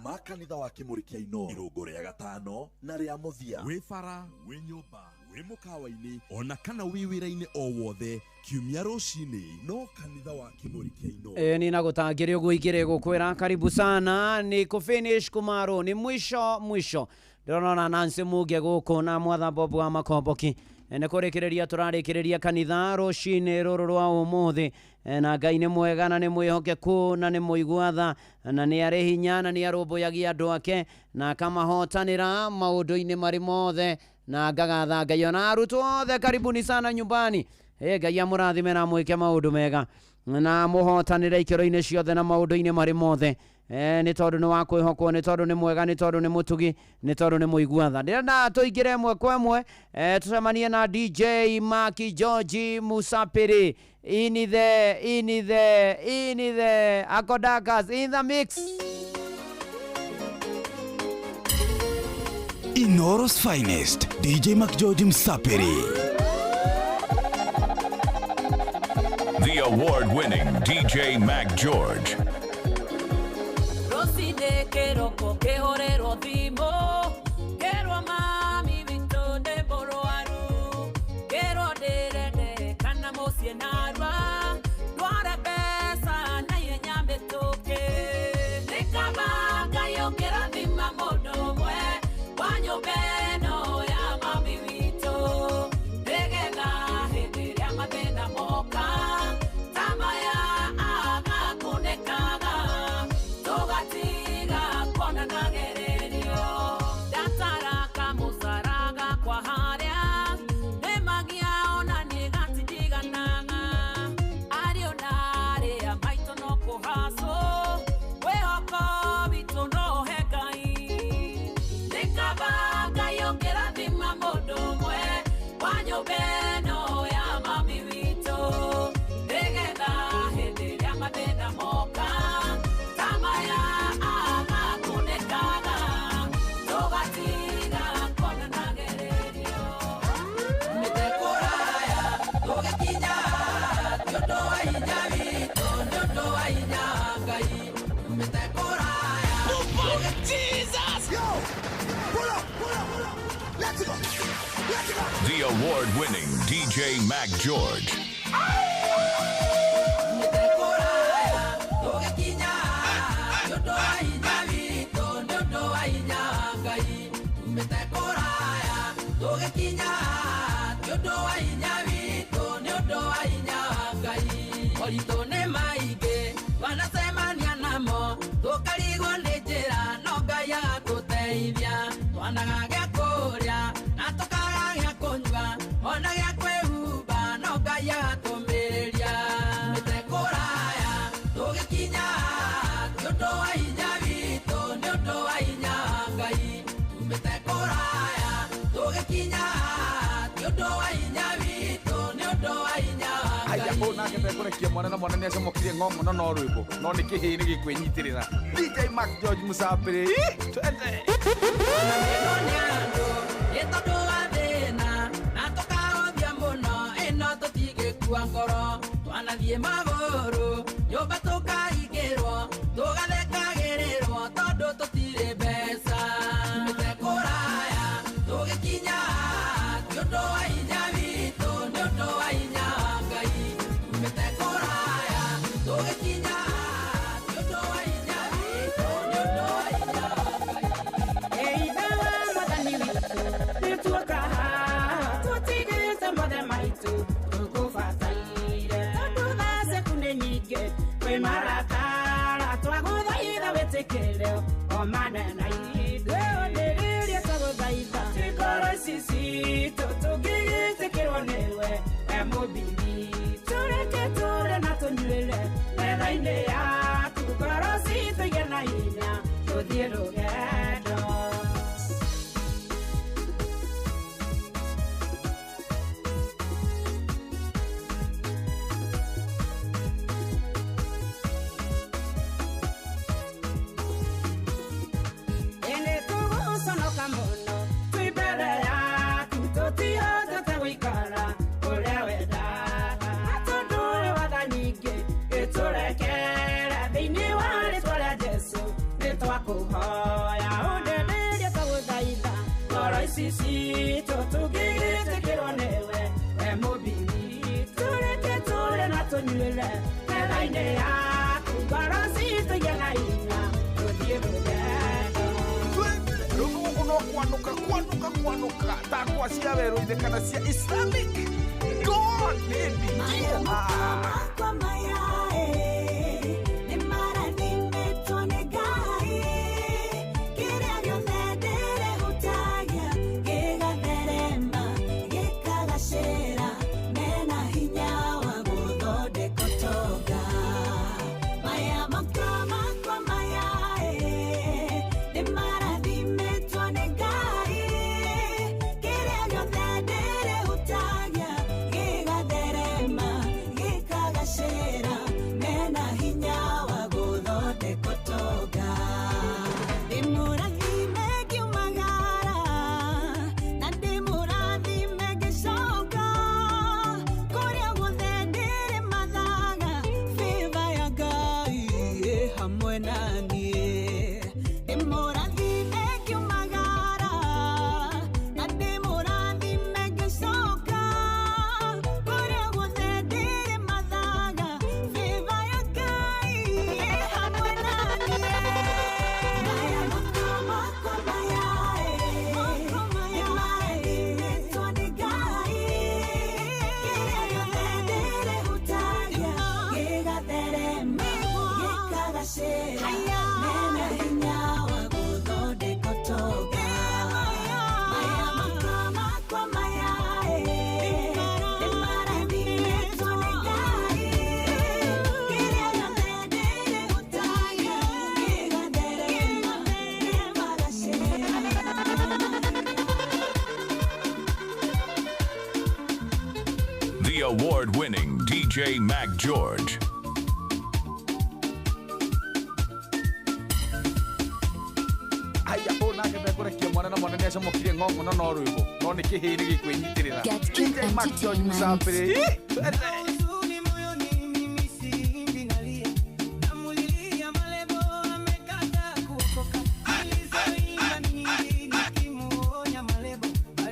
ma kanitha wa Kĩmũrĩ kĩa Inoro. Irũngo rĩa gatano na rĩa mũthia. Wĩ bara, wĩ nyũmba, wĩ mũkawa-inĩ, ona kana wĩ wĩra-inĩ o wothe, kiumia rũcinĩ no kanitha wa Kĩmũrĩ kĩa Inoro. Ĩ ni nagũtangĩrĩ ũguo ingĩrĩ gũkwĩra karibu sana ni kufinish kumaro ni mwisho mwisho. Ndĩrona Nancy Muge gũkũ na mwatha Bob wa Makomboki. Nĩ kũrĩkĩrĩria tũrarĩkĩrĩria kanitha rũcinĩ rũrũ rwa ũmũthĩ, na Ngai nĩ mwega na nĩ mwĩhokeku na nĩ mũigua tha na nĩ arĩ hinya na nĩ arũmbũyagia andũ ake na akamahotanĩra maũndũ-inĩ marĩ mothe na ngagatha Ngai. Ona arutwo othe karibuni sana nyumbani. Ngai amũrathime na amwĩke maũndũ mega na mũhotanĩre ikĩro-inĩ ciothe na maũndũ-inĩ marĩ mothe. Nĩ tondũ nĩ wa kwĩhokwo, nĩ tondũ nĩ mwega, nĩ tondũ nĩ mũtugi, nĩ tondũ nĩ mũigua tha. Ndĩrenda tũingĩre ĩmwe kwa ĩmwe, tũcemanie na DJ Maki George Musapiri in the in the Akodakas in the mix. Inoro's finest, DJ McGeorge Msapiri. The award-winning DJ Mac George. Rosine keroko kehorerwo thimo kerwo mami witũ ndĩ mũrwaru kerwo ndĩrende kana mũciĩ narua ndware mbeca na ihenya mĩtũkĩ nĩ kaba Ngai ũngĩrathima mũndũ ũmwe wa nyũmba ĩno ya mami witũ nĩgetha hĩndĩ ĩrĩa mathĩna moka ta maya agakunĩkaga tũgatiga kuonana gererio ndataraka mũcara gakwa harĩa nĩmagia ona niĩ gatindiganaga ariũ na arĩa maitũ no kũhacwo wĩhoko witũ no ũhe Ngai nĩ kaba Ngai ũngĩrathima mũndũ ũmwe wa nyũmba ĩno ya mami witũ nĩgetha hĩndĩ ĩrĩa mathĩna moka ta maya agakunĩkaga tũgatiga kuonana gererio mĩtĩ kũraya tũgĩkinya nĩ ũndũ wa hinya witũ nĩ ũndũ wa hinya Ngai mĩtĩ kũraya Jesus! Yo! Pull up, pull up, pull up! Let's Let's go. Let's go. The award-winning DJ Mac George. Moritũ nĩ maingĩ twanacemania namo tũkarigwo nĩ njĩra no Ngai agatũteithia twanaga gĩa kũrĩa na tũkaga gĩa kũnyua ona gĩa kwĩhumba no Ngai agatũmĩrĩria tumĩte kũraya tũgĩkinya nĩ ũndũ wa hinya witũ nĩ ũndũ wa hinya wa Ngai tumĩte kũraya tũgĩkinya nĩ ũndũ wa hinya witũ nĩ ũndũ wa hinya wa Aya o nake ndekũrekia mwana na mwana nĩacomokire ng'ong'o no no rwĩmbo no nĩ kĩhĩĩ nĩ gĩkwĩnyitĩrĩra DJ Mac George Musapĩrĩ twende. Nĩ tondũ wa thĩna na tũkahothia mũno ĩno tũtingĩkua ngoro twanathiĩ magũrũ nyũmba tũkaingĩrwo tũgathekagĩrĩrwo tondũ tũtirĩ mbeca tumĩte kũraya tũgĩkinya nĩ ũndũ wa hinya witũ nĩ ũndũ wa hinya wa Ngai tumĩte kũraya tũgĩkinya nĩ ũndũ wa hinya witũ nĩ ũndũ wa hinya wa Ngai. Eithe wa mwathani witũ nĩtuoka haha tũtigĩte mothe maitũ tũkũbataire tondũ thaa ciaku nĩ nyingĩ kwĩ marakara twagũthaitha wĩtĩkĩre o manene ithuĩ ũndĩrĩrie twagũthaitha ti ngoro ici citũ tũngĩgĩtĩkĩrwo nĩwe we mũmbi witũ reke tũrĩe na tũnyuĩre metha-inĩ yaku ngoro citũ igĩe na hinya tũthiĩ rũgendo. Ĩndĩ tũgũconoka mũno twĩ mbere yaku tũtihotete gũikara ũrĩa wendaga na tondũ ũrĩ watha nyingĩ gĩtũrekere thĩinĩ wa rĩtwa rĩa Jesũ nĩtwakũhoya ũndenerie twagũthaitha ngoro ici citũ tũngĩgĩtĩkĩrwo nĩwe we mũmbi witũ reke tũrĩe na tũnyuĩre metha-inĩ yaku ngoro citũ igĩe na hinya tũthiĩ rũgendo. Rũgũ no kwanũka kwanũka kwanũka takwa cia werũ-inĩ kana cia Islamic Go on, baby. Makwa maya nĩ marathimĩtwo nĩ Ngai kĩrĩa gĩothe ndĩrehutagia gĩgatherema gĩkagacĩra mena hinya wa gũthondeka ũtonga maya moko makwa maya nĩ marathimĩtwo nĩ Ngai kĩrĩa gĩothe ndĩrehutagia gĩgatherema gĩkagacĩra mena hinya wa gũthondeka ũtonga ndĩmũrathime ngiumagara na ndĩmũrathime ngĩcoka kũrĩa guothe ndĩrĩmathaga favor ya Ngai ĩ hamwe na niĩ ndĩmũrathime ngiumagara na ndĩmũrathime ngĩcoka kũrĩa guothe ndĩrĩmathaga favor ya Ngai ĩ hamwe na niĩ maya moko makwa maya nĩmarathimĩtwo nĩ Ngai kĩrĩa gĩothe ndĩrĩhutagia gĩgatherema gĩkagacĩra mena hinya wa gũthondeka ũtonga maya moko makwa maya nĩmarathimĩtwo nĩ Ngai kĩrĩa gĩothe ndĩrĩhutagia gĩgatherema gĩkagacĩra. The award-winning DJ Mac George. Aya o nake ndekũrekia mwana na mwana nĩacomokire ng'ong'o no no rwĩmbo no nĩ kĩhĩĩ nĩ gĩkwĩnyitĩrĩra DJ Mac George Musapĩrĩ twende. Huzuni moyoni mimi siimbi nalia, namulilia Malebo amekata kuokoka. Nilizoimba nyingi nikimuonya Malebo, bali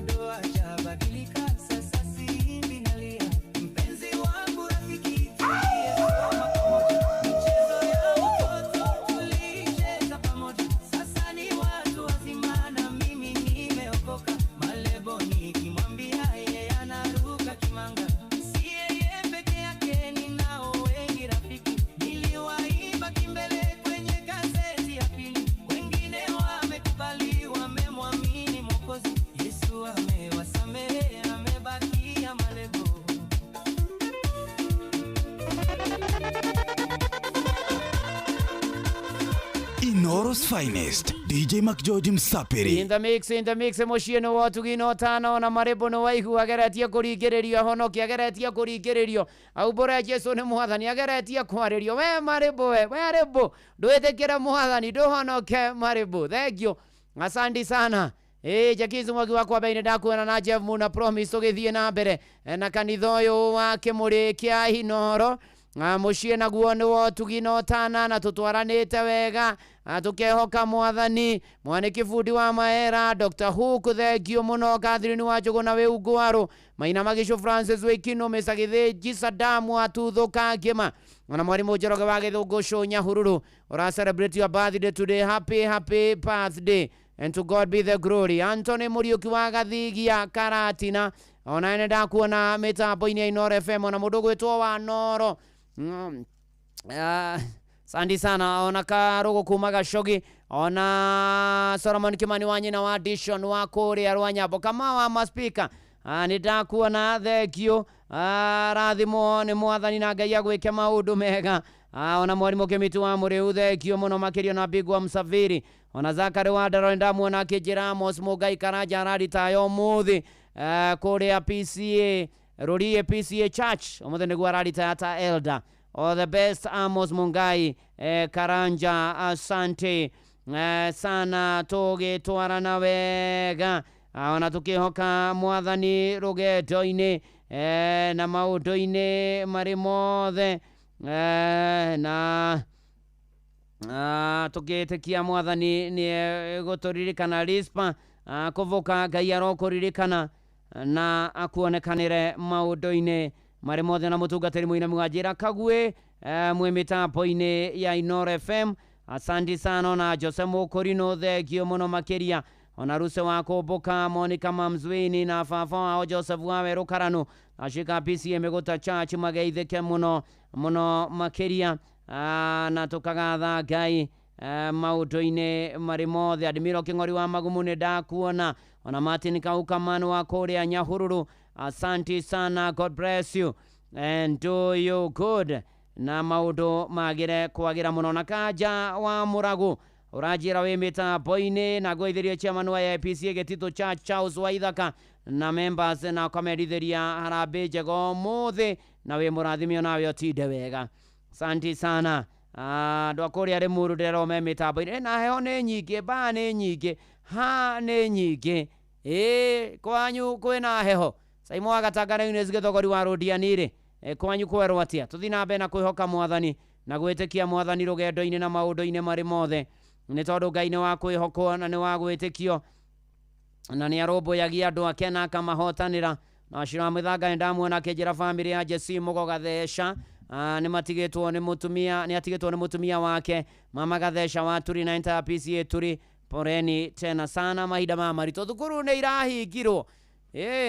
Inoro's finest DJ McGeorge Msapiri. In the mix, in the mix, muciĩ nĩ wotugi na ũtana ona marĩmbũ nĩ waigua ageretie kũringĩrĩrio ahonokie, ageretie kũringĩrĩrio aumbũre Jesu nĩ mwathani, ageretie kwarĩrio we marĩmbũ, we marĩmbũ ndwĩtĩkĩre mwathani ndũhonoke marĩmbũ. Thank you, asante sana. Jakizu mwagi wakwa mbere ndakuona na Jeff Muna Promise tũgĩthiĩ na mbere na kanitha ũyũ wa Kĩmũrĩ kĩa Inoro. Mũciĩ naguo nĩ wotugi na ũtana na tũtwaranĩte wega, tũkehoka mwathani. Mwanĩki bundi wa maera Dr. Hook, thengio mũno. Catherine wa Njũgũna wĩ Ungwaru, Maina Magicu Francis Wĩkino, Mr. Gĩthĩnji Sadamu atuthũka ngĩma, ona mwarimũ Njoroge wa Gĩthũngũ Nyahururu ũra celebrate your birthday today. Happy happy birthday and to God be the glory. Anthony Muriuki wa Gathigia Karatina, ona nĩ ndakuona mĩtambo-inĩ ya Inoro FM, ona mũndũ ũgwĩtwo wa Noro. Sandi sana ona Karugu kuma Gacogi, ona Solomon Kimani wa nyina wa Dishon wa kũrĩa Rwanyambo, Kamau wa maspika, nĩ ndakuona, thank you. Rathimwo nĩ mwathani na Ngai agwĩke maũndũ mega. Ona mwarimũ Kĩmitu wa Mũrĩu, thank you mũno makĩria, na Bigwa Msafiri, ona Zakari wa Ndaro ndamuona akĩnjĩra Amos Mũngai Karanja araritaya ũmũthĩ kũrĩa PCA Rũriĩ PCA Church ũmũthĩ nĩguo araritaya ta elder. All the best Amos Mungai Karanja, asante sana, tũgĩtwarana wega, ona tũkĩhoka mwathani rũgendo-inĩ na maũndũ-inĩ marĩ mothe, na tũkĩtĩkia mwathani nĩ gũtũririkana Rispa kũvuka, Ngai arokũririkana na akuonekanĩre maũndũ-inĩ marĩ mothe. Na mũtungatĩri mũinami wa njĩra Kagwe mwĩ mĩtambo-inĩ ya Inoro FM, asante sana. Na Jose Mũkũrinũ, thengio mũno makĩria, ona Ruse wa Kũmbũka, Monica Mamzwini na baba wao Joseph wa Werũ Karanu, ashika PCA Mĩgũta Church mageithĩke mũno mũno makĩria, na tũkagatha Ngai maũndũ-inĩ marĩ mothe. Admiro Kĩng'ori wa Magumu nĩ ndakuona, ona Martin Kaukamanu wa kũrĩa Nyahururu, asante sana, God bless you and do you good, na maũndũ magĩre kwagĩra mũno. Na Kanja wa Mũragu ũranjĩra wĩ mĩtambo-inĩ, na ngũithĩrie chairman wa APC Gĩtitũ Church Charles Waithaka na members, na ũkamerithĩria harambĩ njega ũmũthĩ, na wĩ mũrathimio nawe ũtinde wega, asante sana. Andũ a kũrĩa Rĩmuru ndĩrerwo me mĩtambo-inĩ, na heho nĩ nyingĩ, mbaa nĩ nyingĩ, ha nĩ nyingĩ, kwanyu kwĩna heho. Saimo wa Gatanga na Eunice Gĩthogori wa Rũndiani-rĩ, kwanyu kwerwo atĩa? Tũthiĩ na mbere na kwĩhoka mwathani na gwĩtĩkia mwathani rũgendo-inĩ na maũndũ-inĩ marĩ mothe, nĩ tondũ Ngai nĩ wa kwĩhokwo na nĩ wa gwĩtĩkio, na nĩ arũmbũyagia andũ ake na akamahotanĩra. Na Shira Mĩthanga nĩ ndamuona akĩnjĩra bamĩrĩ ya Jesse Mũgo Gatheca nĩ matigĩtwo nĩ mũtumia, nĩ atigĩtwo nĩ mũtumia wake Mama Gatheca wa Turi na entire PCA Turi, poreni tena sana, mahinda maya maritũ, thukuru nĩ irahingirwo,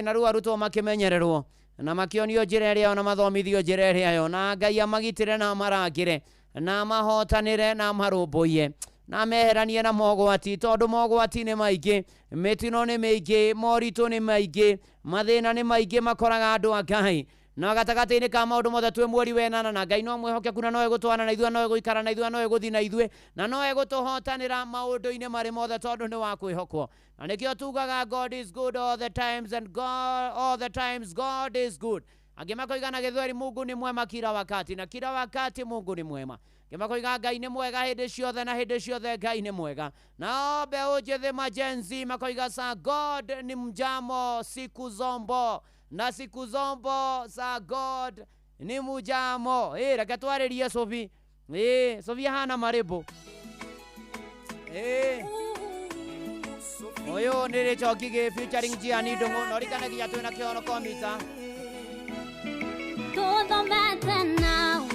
na rĩu arutwo makĩmenyererwo na makĩonio njĩra ĩrĩa yo na mathomithio njĩra ĩrĩa yo, na Ngai amagitĩre na amarangĩre na amahotanĩre na amarũmbũiye na meheranie na mogwati, tondũ mogwati nĩ maingĩ, mĩtino nĩ mĩingĩ, moritũ nĩ maingĩ, mathĩna nĩ maingĩ makoraga andũ a Ngai. Na gatagatĩ-inĩ ka maũndũ mothe twĩ mweri wenana, na Ngai no mwĩhokeku na no egũtwana na ithuĩ, no egũikara na ithuĩ, no egũthiĩ na ithuĩ, na no egũtũhotanĩra maũndũ-inĩ marĩ mothe, tondũ nĩ wa kwĩhokwo. Na nĩkĩo tugaga God is good all the times and God, all the times God is good. Angĩ makoiga na Gĩthweri Mungu ni mwema kila wakati, na kila wakati Mungu ni mwema. Angĩ makoiga Ngai nĩ mwega hĩndĩ ciothe, na hĩndĩ ciothe Ngai nĩ mwega. Nao mbeũ njĩthĩ majenzi makoiga sa God ni mjamo siku zombo, na siku zombo sa God ni mujamo. Reke twarĩrie Sophie. Sophie hana marĩmbũ. Ũyũ nĩ Rachel Ngigĩ featuring Gianni Ndung'u, na ũririkane nginya twĩna kĩhoro komita. Tũthomete nawe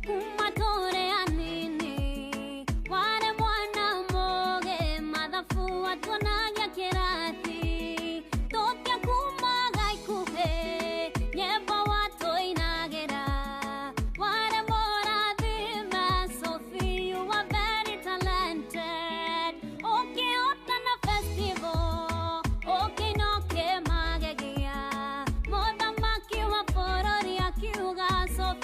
kuma tũrĩ anini, warĩ mwana mũgĩ, mathabu watuonagia kĩrathi, tũtiakumaga ikuhĩ, nyĩmbo watũinagĩra, warĩ mũrathime Sophie, you were very talented, ũkĩhotana festival, ũkĩina ũkĩmagegia, mũthamaki wa bũrũri akiuga Sophie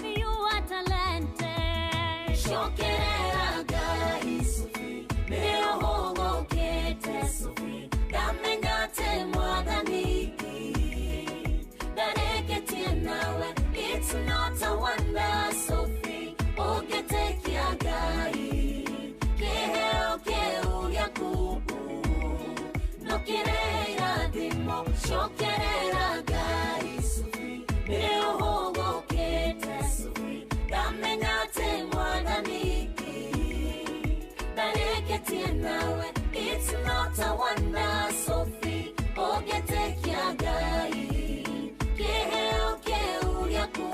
not a wonder, Sophie, ũngĩtĩkia Ngai. Kĩheo kĩu gĩaku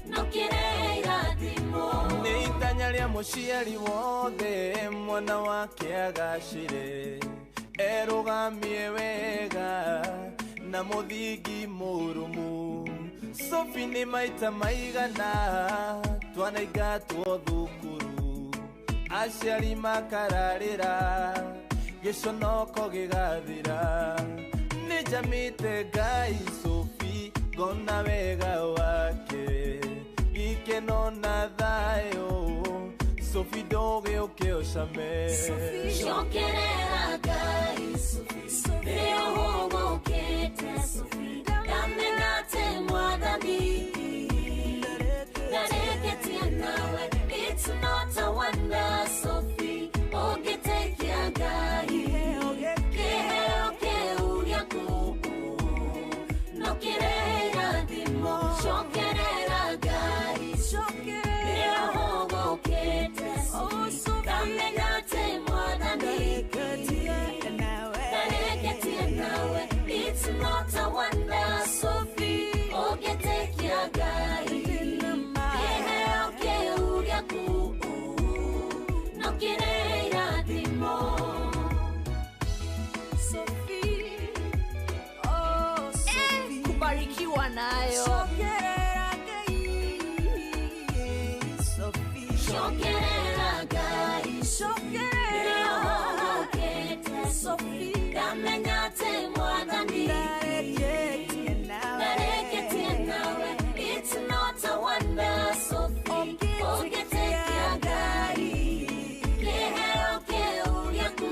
no kĩrehe irathimo. Nĩ itanya rĩa mũciari wothe mwana wake agacĩre, erũgamie wega na mũthingi mũrũmu. Sophie nĩ maita maigana twanaingatwo thukuru, aciari makararĩra gĩconoko gĩgathira. Nĩ njamĩte Ngai Sophie ngona wega wake, gĩkeno na thayũ Sophie ndũgĩũke ũcame. Cokerera Ngai Sophie, nĩ ũhũgũkĩte Sophie, ndamenya atĩ Mwathani ndarĩkĩtie nawe. It's not a wonder, Sophie, ũngĩtĩkia Ngai. Kĩheo kĩu gĩaku no kĩrehe irathimo. Cokerera Ngai, nĩ ũhũgũkĩte Sophie, ndamenya atĩ Mwathani ndarĩkĩtie nawe. It's not a wonder, Sophie, ũngĩtĩkia Ngai. Kĩheo kĩu gĩaku no kĩrehe irathimo. Sophie, oh Sophie, kubarikiwa nayo. Cokerera Ngai, Sophie. Cokerera Ngai, Cokerera nĩ ũhũgũkĩte Sophie, ndamenya atĩ Mwathani ndarĩkĩtie nawe. ndarĩkĩtie nawe. It's not a wonder, Sophie, ũngĩtĩkia Ngai. Kĩheo kĩu gĩaku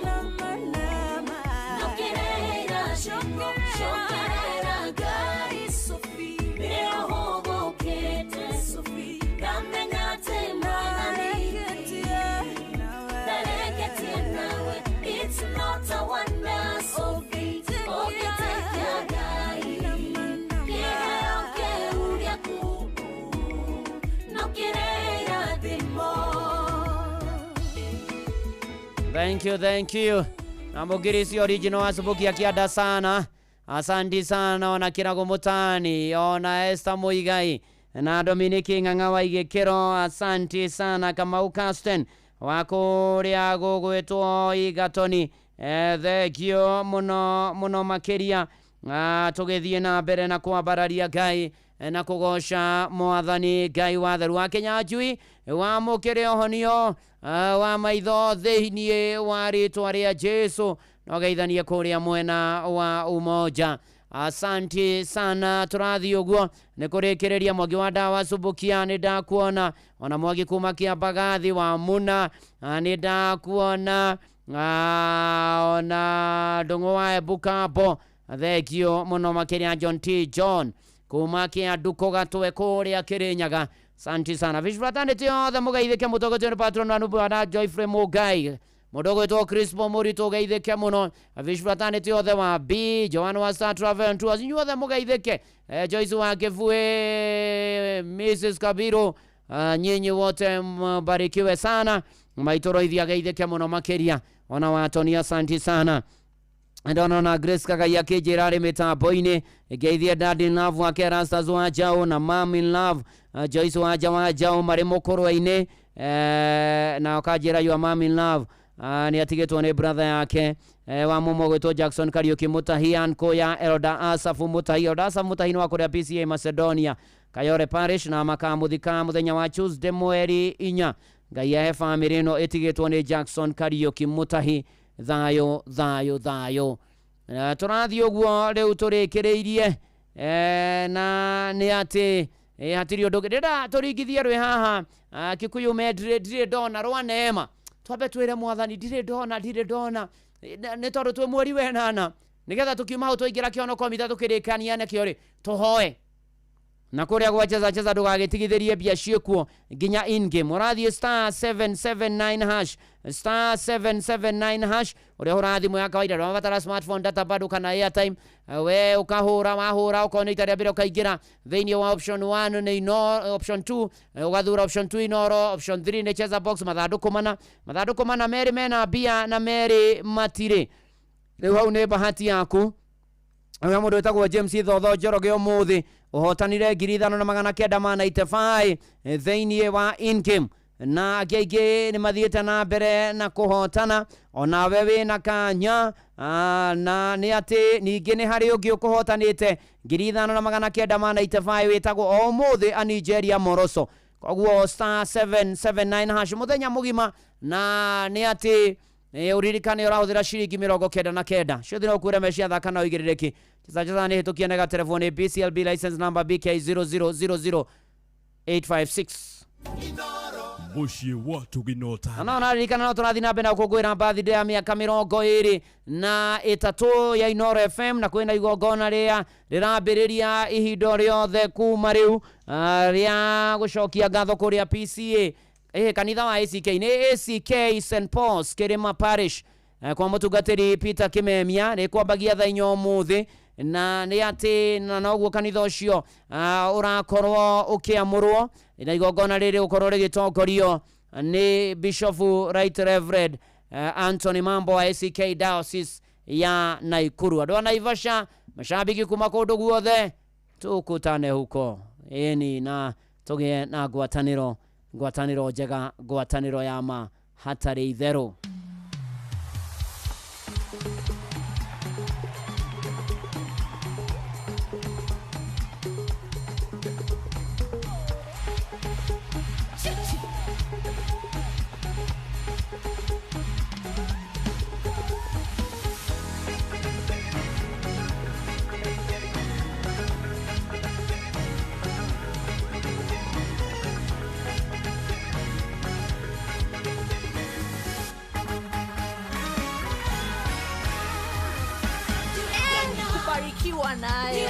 no kĩrehe irathimo. Cokerera Ngai, Sophie, nĩ ũhũgũkĩte Sophie, ndamenya atĩ Mwathani ndarĩkĩtie nawe. It's not a wonder, Sophie, ũngĩtĩkia Ngai. Kĩheo kĩu gĩaku no kĩrehe irathimo. Thank you, thank you. Na Mugirisi original asubuki akiada sana. Asanti sana ona Kirago Mutani, ona Esther Muigai na Dominiki Ng'ang'a wa Igĩkĩro. Asanti sana Kamau Casten wa kũrĩa gũgwĩtwo Igatoni. Thengio mũno mũno makĩria. Tũgĩthiĩ na mbere na kwambararia Ngai na kũgoca Mwathani Ngai wa theru wa Kĩnyanjui wamũkĩre ũhonio wa maitho thĩinĩ wa rĩtwa rĩa Jesu na ũgeithanie kũrĩa mwena wa Umoja. Asanti sana, tũrathiĩ ũguo nĩ kũrĩkĩrĩria. Mwangi wa ndawa Subukia nĩ ndakuona, ona Mwangi kuma Kĩambagathi wa Muna nĩ ndakuona, ona Ndũng'ũ wa Ebukambo thengio mũno makĩria. John T John kuma Kĩanduko Gatwe kũrĩa Kĩrĩnyaga, santi sana. Vishfraternity yothe mũgeithĩke mũtongoretio nĩ patron wanu Bwana Joyfrey Mũngai, mũndũ ũgwĩtwo Crispo Mũritũ ũgeithĩke mũno. Vishfraternity yothe wa B Joan wa Star Travel and Tours, inyuothe mũgeithĩke. Joyce wa Kĩbuĩ, Mrs Kabiru, nyinyi wote mbarikiwe sana. Maitũ ageithĩke mũno makĩria, ona watoni asanti sana. Ndona na Grace Kagai akĩnjĩra arĩ mĩtambo-inĩ ngeithie Daddy in Love wake Rastas wa Njaũ na Mom in Love Joyce wa Nja wa Njaũ marĩ mũkũrwe-inĩ, na ũkanjĩra your mom in love nĩ atigĩtwo nĩ brother yake wa mũmwe gwĩtwo Jackson Kariuki Mutahi, anko ya Elder Asafu Mutahi. Elder Asafu Mutahi nĩ wa kũrĩa PCA Macedonia Kayore Parish, na makamũthika mũthenya wa Tuesday mweri 4. Ngai ahe famĩlĩ ĩno ĩtigĩtwo nĩ Jackson Kariuki Mutahi thayũ thayũ thayũ. Tũrathiĩ ũguo rĩu tũrĩkĩrĩirie, na nĩ atĩ hatirĩ ũndũ ũngĩ ndĩrenda tũringithie rwĩ haha. Kikuyu medley ndirĩ ndona rwa neema, twambe twĩre Mwathani ndirĩ ndona, ndirĩ ndona, nĩ tondũ twĩ mweri wa 8, nĩgetha tũkiuma hau twaingĩra kĩonoko mita tũkĩrĩkania nakĩo rĩ, tũhoe Na kũrĩa gwa cheza cheza ndũgagĩtigithĩrie mbia ciĩkuo nginya in game. Ũrathiĩ star 779 hash, star 779 hash. Ũrĩa ũhũraga thimũ ya kawaida ndũrabatara smartphone, data bado kana airtime. We ũkahũra, wahũra okorwo nĩ ita rĩa mbere ũkaingĩra thĩinĩ wa option 1 nĩ ino, option 2 ũgathura option 2 Inoro, option 3 nĩ cheza box. Mathandũkũ mana, mathandũkũ mana merĩ mena mbia na merĩ matirĩ. Rĩu hau nĩ bahati yaku. Ũrĩa mũndũ wĩtagwo James Thotho Njoroge ũmũthĩ ũhotanire 5995 thĩinĩ wa in-game, na angĩ aingĩ nĩ mathiĩte na mbere na kũhotana. Onawe wĩna kanya, na nĩ atĩ ningĩ nĩ harĩ ũngĩ ũkũhotanĩte 5995 wĩtagwo o ũmũthĩ a Nigeria Moroso. Koguo star 779 hash mũthenya mũgima, na nĩ atĩ ũririkane ũrahũthĩra ciringi 99. Ciothe no kwĩra mecia thaka na ũigĩrĩrĩki. Cheza cheza nĩ hĩtũkie na gaterefoni BCLB license number BK 0000856. Mũciĩ wa Tuginota. Na naririkana no tũrathiĩ na mbere na gũkũngũĩra birthday ya mĩaka 23 ya Inoro FM, na kwĩna igongona rĩa rĩrambĩrĩria ihinda rĩothe kuma rĩu, rĩa gũcokia ngatho kũrĩa PCA, kanitha wa ACK nĩ ACK St Paul's Kirima Parish, kwa mũtungatĩri Peter Kimemia, nĩ kwambagia thaa inya ũmũthĩ. Na nĩ atĩ na noguo kanitha ũcio ũrakorwo ũkĩamũrwo, na igongona rĩrĩ gũkorwo rĩgĩtongorio nĩ Bishop Right Reverend Anthony Mambo wa ACK Diocese ya Naikuru. Andũ a Naivasha, mashabiki kuma kũndũ guothe, tukutane huko ĩni na tũgĩe na ngwatanĩro, ngwatanĩro njega, ngwatanĩro ya ma hatarĩ itherũ. Kubarikiwa nayo.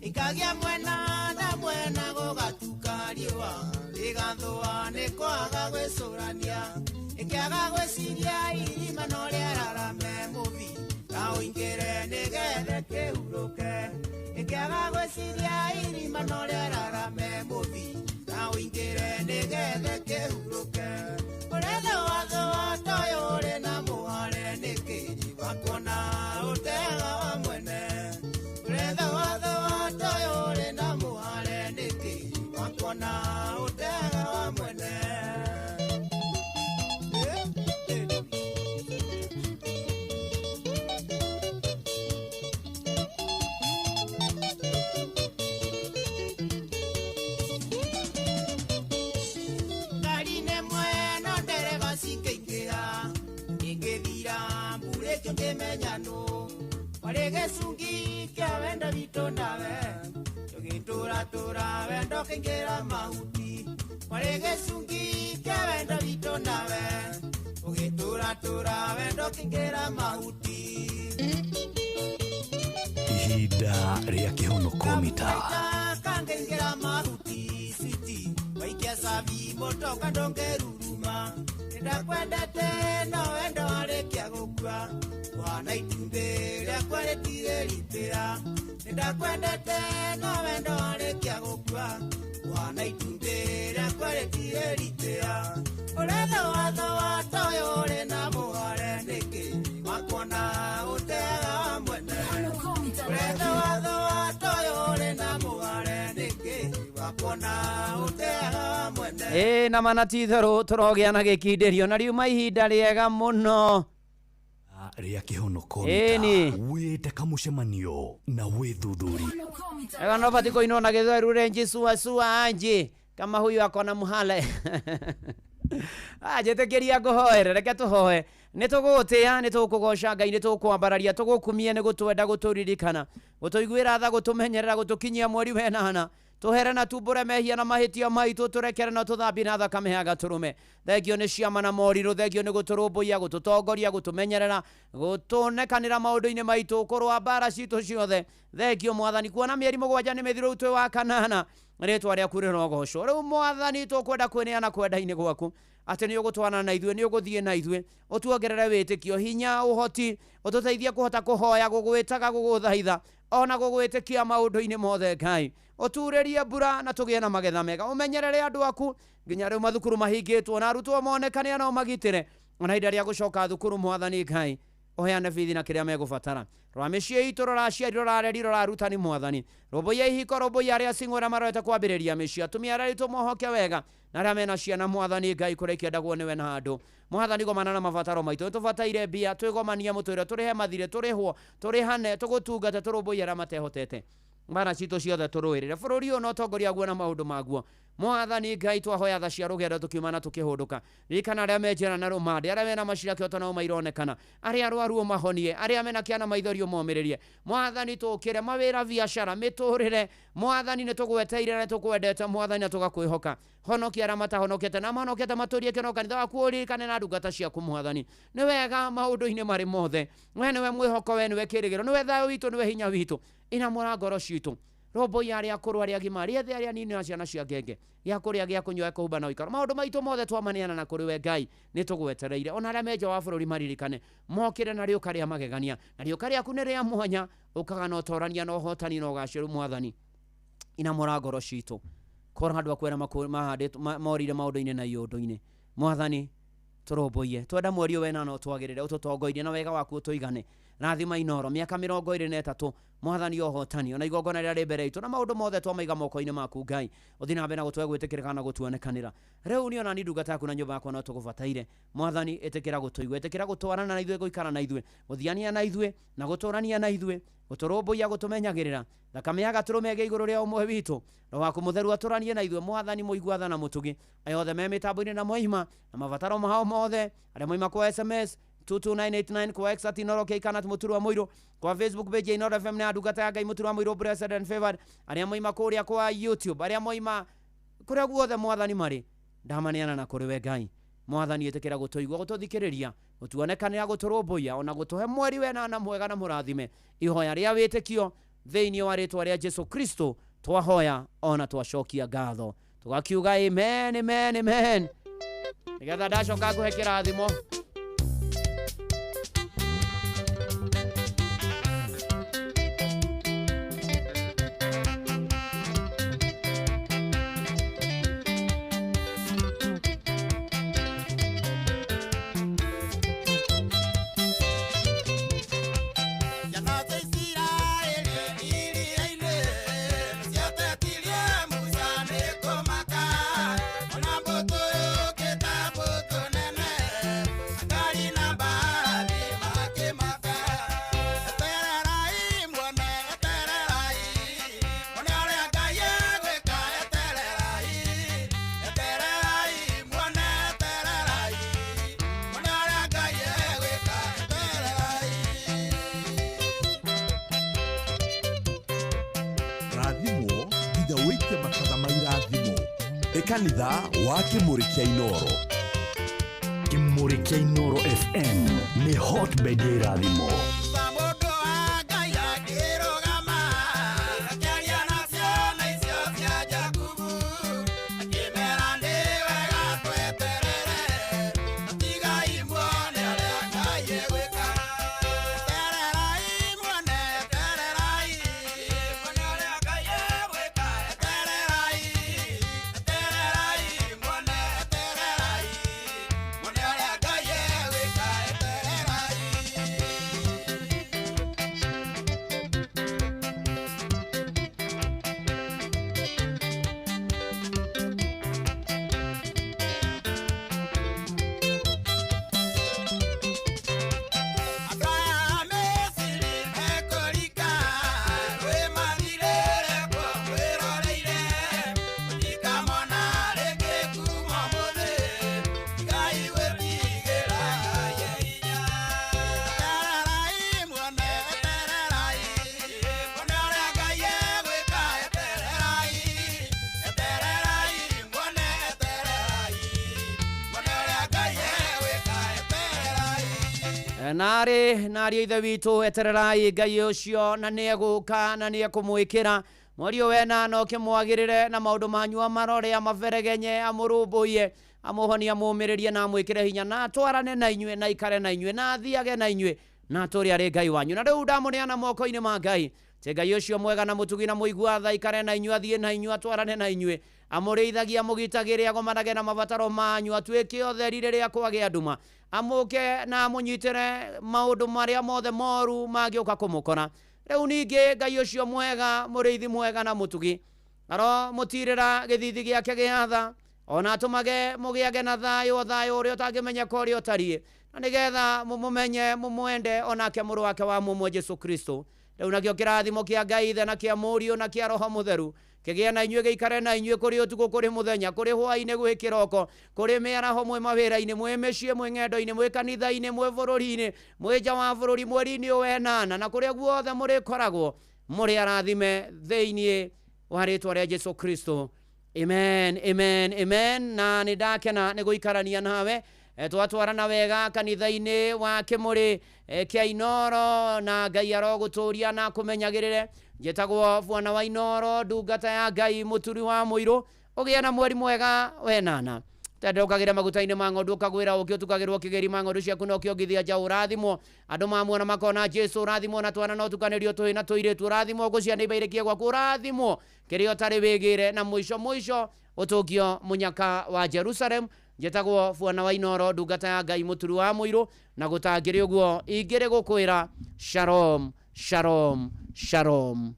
Ikagia mwena na mwena gũgatuka riũa Rĩgathũa nĩ kwaga gwĩcũrania Ĩkĩaga gwĩciria irima no rĩararame mũbi Na ũingĩre nĩgetha kĩhurũke Ĩkĩaga gwĩciria irima no rĩararame mũbi Na ũingĩre nĩgetha kĩhurũke Ũretha watho wa toyo ũrĩ na mũhare nĩkĩ Wakuona ũtega wa mwene Ũretha watho wa toyo ũrĩ na mũhare nĩkĩ Wakuona ũtega wa mwene Gĩcungi kĩa wendo witũ nawe tũgĩtũratũra wendo kĩingĩra mahuti warĩ gĩcungi kĩa wendo witũ nawe ũgĩtũratũra wendo kĩingĩra mahuti Ihinda rĩa kĩhonoko mita kangĩingĩra mahuti switi waikia cabi motoka ndũngĩruruma nĩndakwendete no wendo warĩkia gũkua Wana itumbĩ rĩakwa rĩtirĩ ritĩra Nĩndakwendete no wendo warĩkia gũkua Wana itumbĩ rĩakwa rĩtirĩ ritĩra Ũretha watho wa toyo ũrĩ na mũhare nĩkĩ Wakuona ũtega wa mwene Ũretha watho wa toyo ũrĩ na mũhare nĩkĩ Wakuona ũtega wa mwene Ĩ na mana ti itherũ tũrogĩa na gĩkindĩrio na riuma ihinda rĩega mũno rĩa kĩhonoko Ĩni. wĩte kamũcemanio na wĩthuthuri Ega no bati koino na gĩthweru renji sua sua anji kama huyu akona muhale njĩtĩkĩria ngũhoere reke tũhoe nĩ tũgũgũtĩa nĩ tũkũgoca Ngai nĩ tũkwambararia tũgũkumie nĩ gũtwenda gũtũririkana gũtũiguĩra tha gũtũmenyerera gũtũkinyia mweri wenana tũhere na tumbũre mehia na mahĩtia maitũ tũrekere na tũthambie na thakame ya gatũrũme thengio nĩ ciama na morirũ thengio nĩ gũtũrũmbũiya gũtũtongoria gũtũmenyerera gũtũnekanĩra maũndũ-inĩ maitũ kũrũa mbara citũ ciothe thengio mwathani kuona mĩeri 7 nĩ mĩthiru twĩ wa kanana rĩtwa rĩaku rĩrogocwo rĩu mwathani tũkwenda kwĩneana kwenda-inĩ gwaku atĩ nĩ ũgũtwarana na ithuĩ nĩ ũgũthiĩ na ithuĩ ũtuongerere wĩtĩkio hinya ũhoti ũtũteithie kũhota kũhoya gũgwĩtaga gũgũthaitha ona gũgwĩtĩkia maũndũ-inĩ mothe Ngai ũturĩrie mbura na tũgĩe na magetha mega ũmenyerere andũ aku nginya rĩu mathukuru mahingĩtwo na arutwo monekane no magitĩre ona ihinda rĩa gũcoka thukuru mwathani Ngai ũheane bithi na kĩrĩa megũbatara rora mĩciĩ itũ rora aciari rora areri rora arutani mwathani rũmbũiya ihiko rũmbũiya arĩa cing'ũra marorete kwambĩrĩria mĩciĩ atumia arĩa aritũ mohoke wega na arĩa mena ciana mwathani Ngai kũrĩa ikĩendagwo nĩwe na andũ mwathani gomana na mabataro maitũ nĩtũbataire mbia twĩgomanie mũtũrĩre tũrĩhe mathirĩ tũrĩhwo tũrĩhane tũgũtungate tũrũmbũiye arĩa matehotete mbara citũ ciothe tũrũĩrĩre bũrũri ũyũ na ũtongoria guo na maũndũ maguo mwathani Ngai twahoya tha cia rũgendo tũkiuma na tũkĩhũndũka ririkana arĩa me njĩra na rũmande arĩa mena macira kĩoto nao maironekana arĩa arwaru ũmahonie arĩa mena kĩana maithori ũmomĩrĩrie mwathani tũkĩre mawĩra biacara mĩtũrĩre mwathani nĩ tũgweteire na tũkwendete mwathani na tũgakwĩhoka honokia arĩa matahonokete na mahonokete matũrie kĩno kanitha waku ũririkane na ndungata ciaku mwathani nĩ wega maũndũ-inĩ marĩ mothe we nĩwe mwĩhoko we nĩwe kĩrĩgĩro nĩwe thayũ witũ nĩwe hinya witũ inamũra ngoro citũ rũmbũiya arĩa akũrũ arĩa agima arĩa ethĩ arĩa anini na ciana cia ngenge gĩa kũrĩa gĩa kũnyua gĩa kũhumba na ũikaro maũndũ maitũ mothe twamaneana na kũrĩ we Ngai nĩ tũgwetereire ona arĩa me nja wa bũrũri maririkane mokĩre na rĩũka rĩa magegania na rĩũka rĩaku nĩ rĩa mwanya ũkaga na ũtorania na ũhotani na ũgacĩru mwathani inamũra ngoro citũ korwo handũ akwera morire maũndũ-inĩ na iũndũ-inĩ mwathani tũrũmbũiye twenda mweri ũyũ wenana ũtwagĩrĩre ũtũtongoirie na wega waku ũtũigane rathima Inooro mĩaka 23 mwathani ũhotani ona igongona rĩrĩa rĩ mbere itũ na maũndũ mothe twamaiga moko-inĩ maku Ngai ũthiĩ na mbere na gũtũhe gwĩtĩkĩrĩka na gũtuonekanĩra rĩu niĩ ona niĩ ndungata yaku na nyũmba yakwa no tũgũbataire mwathani ĩtĩkĩra gũtũigua ĩtĩkĩra gũtwarana na ithuĩ gũikara na ithuĩ gũthiania na ithuĩ na gũtũrania na ithuĩ gũtũrũmbũiya gũtũmenyagĩrĩra thakame ya gatũrũme ĩgĩe igũrũ rĩa ũmwe witũ roho waku mũtheru atũranie na ithuĩ mwathani mũigua tha na mũtugi aya othe me mĩtambo-inĩ na moima na mabataro mao mothe arĩa moima kwa SMS 22989 kwa X at Inooro K kana Mũturu wa Mũirũ kwa Facebook page ya Inooro FM na ndungata ya Ngai Mũturu wa Mũirũ blessed and favored arĩa moima kũrĩa kwa YouTube arĩa moima kũrĩa guothe mwathani marĩ ndamaneana na kũrĩ we Ngai mwathani ĩtĩkĩra gũtũigua gũtũthikĩrĩria gũtuonekanĩra gũtũrũmbũiya ona gũtũhe mweri wenana mwega na mũrathime ihoya rĩa wĩtĩkio Thĩinĩ wa rĩtwa rĩa Jesu Kristo twahoya ona twacokia ngatho, tugakiuga amen, amen, amen, nigetha ndacoka ngũhe kĩrathimo. Rathimwo nginya wĩikie matatha ma irathimo ĩ kanitha wa Kĩmũrĩ kĩa Inoro. Kĩmũrĩ kĩa Inoro FM nĩ hotbed ya irathimo. Narĩ narĩ ithe witũ, etererai Ngai ũcio na nĩ egũka na nĩ ekũmwĩkĩra mweri ũyũ wena no kĩmwagĩrĩre na maũndũ manyu amarore, amaberegenye, amũrũmbũiye, amũhonie, amũmĩrĩrie na amwĩkĩre hinya, na atwarane na inyuĩ, na aikare na inyuĩ, na athiage na inyuĩ, na atũũre arĩ Ngai wanyu. Na rĩu ndamũneana moko-inĩ ma Ngai, atĩ Ngai ũcio mwega na mũtugi na mũigua tha aikare na inyuĩ, athiĩ na inyuĩ, atwarane na inyuĩ, amũrĩithagie, amũgitagĩre, agomanage na mabataro manyu, atuĩke ũtheri rĩrĩa kwagĩa nduma, amũke na amũnyitĩre maũndũ marĩa mothe moru mangĩũka kũmũkora. Rĩu ningĩ Ngai ũcio mwega, mũrĩithi mwega na mũtugi, aro mũtirĩra gĩthithi gĩake gĩa tha, ona atũmage mũgĩage na thayũ, o thayũ ũrĩa ũtangĩmenyeka ũrĩa ũtariĩ, na nĩgetha mũmũmenye, mũmwende, onake mũrũ wake wa mũmwe Jesu Kristo. Rĩu nakĩo kĩrathimo kĩa Ngai Ithe na kĩa Mũriũ na kĩa Roho Mũtheru kĩgĩe na inyuĩ, gĩikare na inyuĩ kũrĩ ũtukũ, kũrĩ mũthenya, kũrĩ hwaĩ-inĩ, gwĩ kĩroko, kũrĩ mĩaraho, mwĩ mawĩra-inĩ, mwĩ mĩciĩ, mwĩ ng'endo-inĩ, mwĩ kanitha-inĩ, mwĩ bũrũri-inĩ, mwĩ nja wa bũrũri, mweri-inĩ ũyũ wenana, na kũrĩa guothe mũrĩkoragwo, mũrĩ arathime thĩinĩ wa rĩtwa rĩa Jesu Kristo. Amen, amen, amen. Na nĩ ndakena nĩ gũikarania nawe. Twatwarana wega kanitha-inĩ wa Kĩmũrĩ kĩa Inoro, na Ngai arogũtũria na akũmenyagĩrĩre. Njĩtagwo Bwana wa Inoro, ndungata ya Ngai, mũturi wa mũirũ. Ũgĩe na mweri mwega wenana. Tende ũkagĩre maguta-inĩ ma ng'ondu, ũkagwĩra ũkĩ ũtukagĩrwo kĩgĩri ma ng'ondu ciaku na ũkĩongithia njaũ. Ũrathimwo andũ mamuona makona Jesu, ũrathimwo na twana no ũtukanĩrio tũhĩ na tũirĩtu, ũrathimwo ngũcia nĩ ibairĩkie gwaku, ũrathimwo kĩrĩa ũtarĩ wĩgĩre, na mũico mũico ũtũngio mũnyaka wa Jerusalem. Njĩtagwo Bwana wa Inoro, ndungata ya Ngai, mũturi wa mũirũ, na gũtangĩrĩ ũguo ingĩrĩ gũkwĩra shalom, shalom, shalom.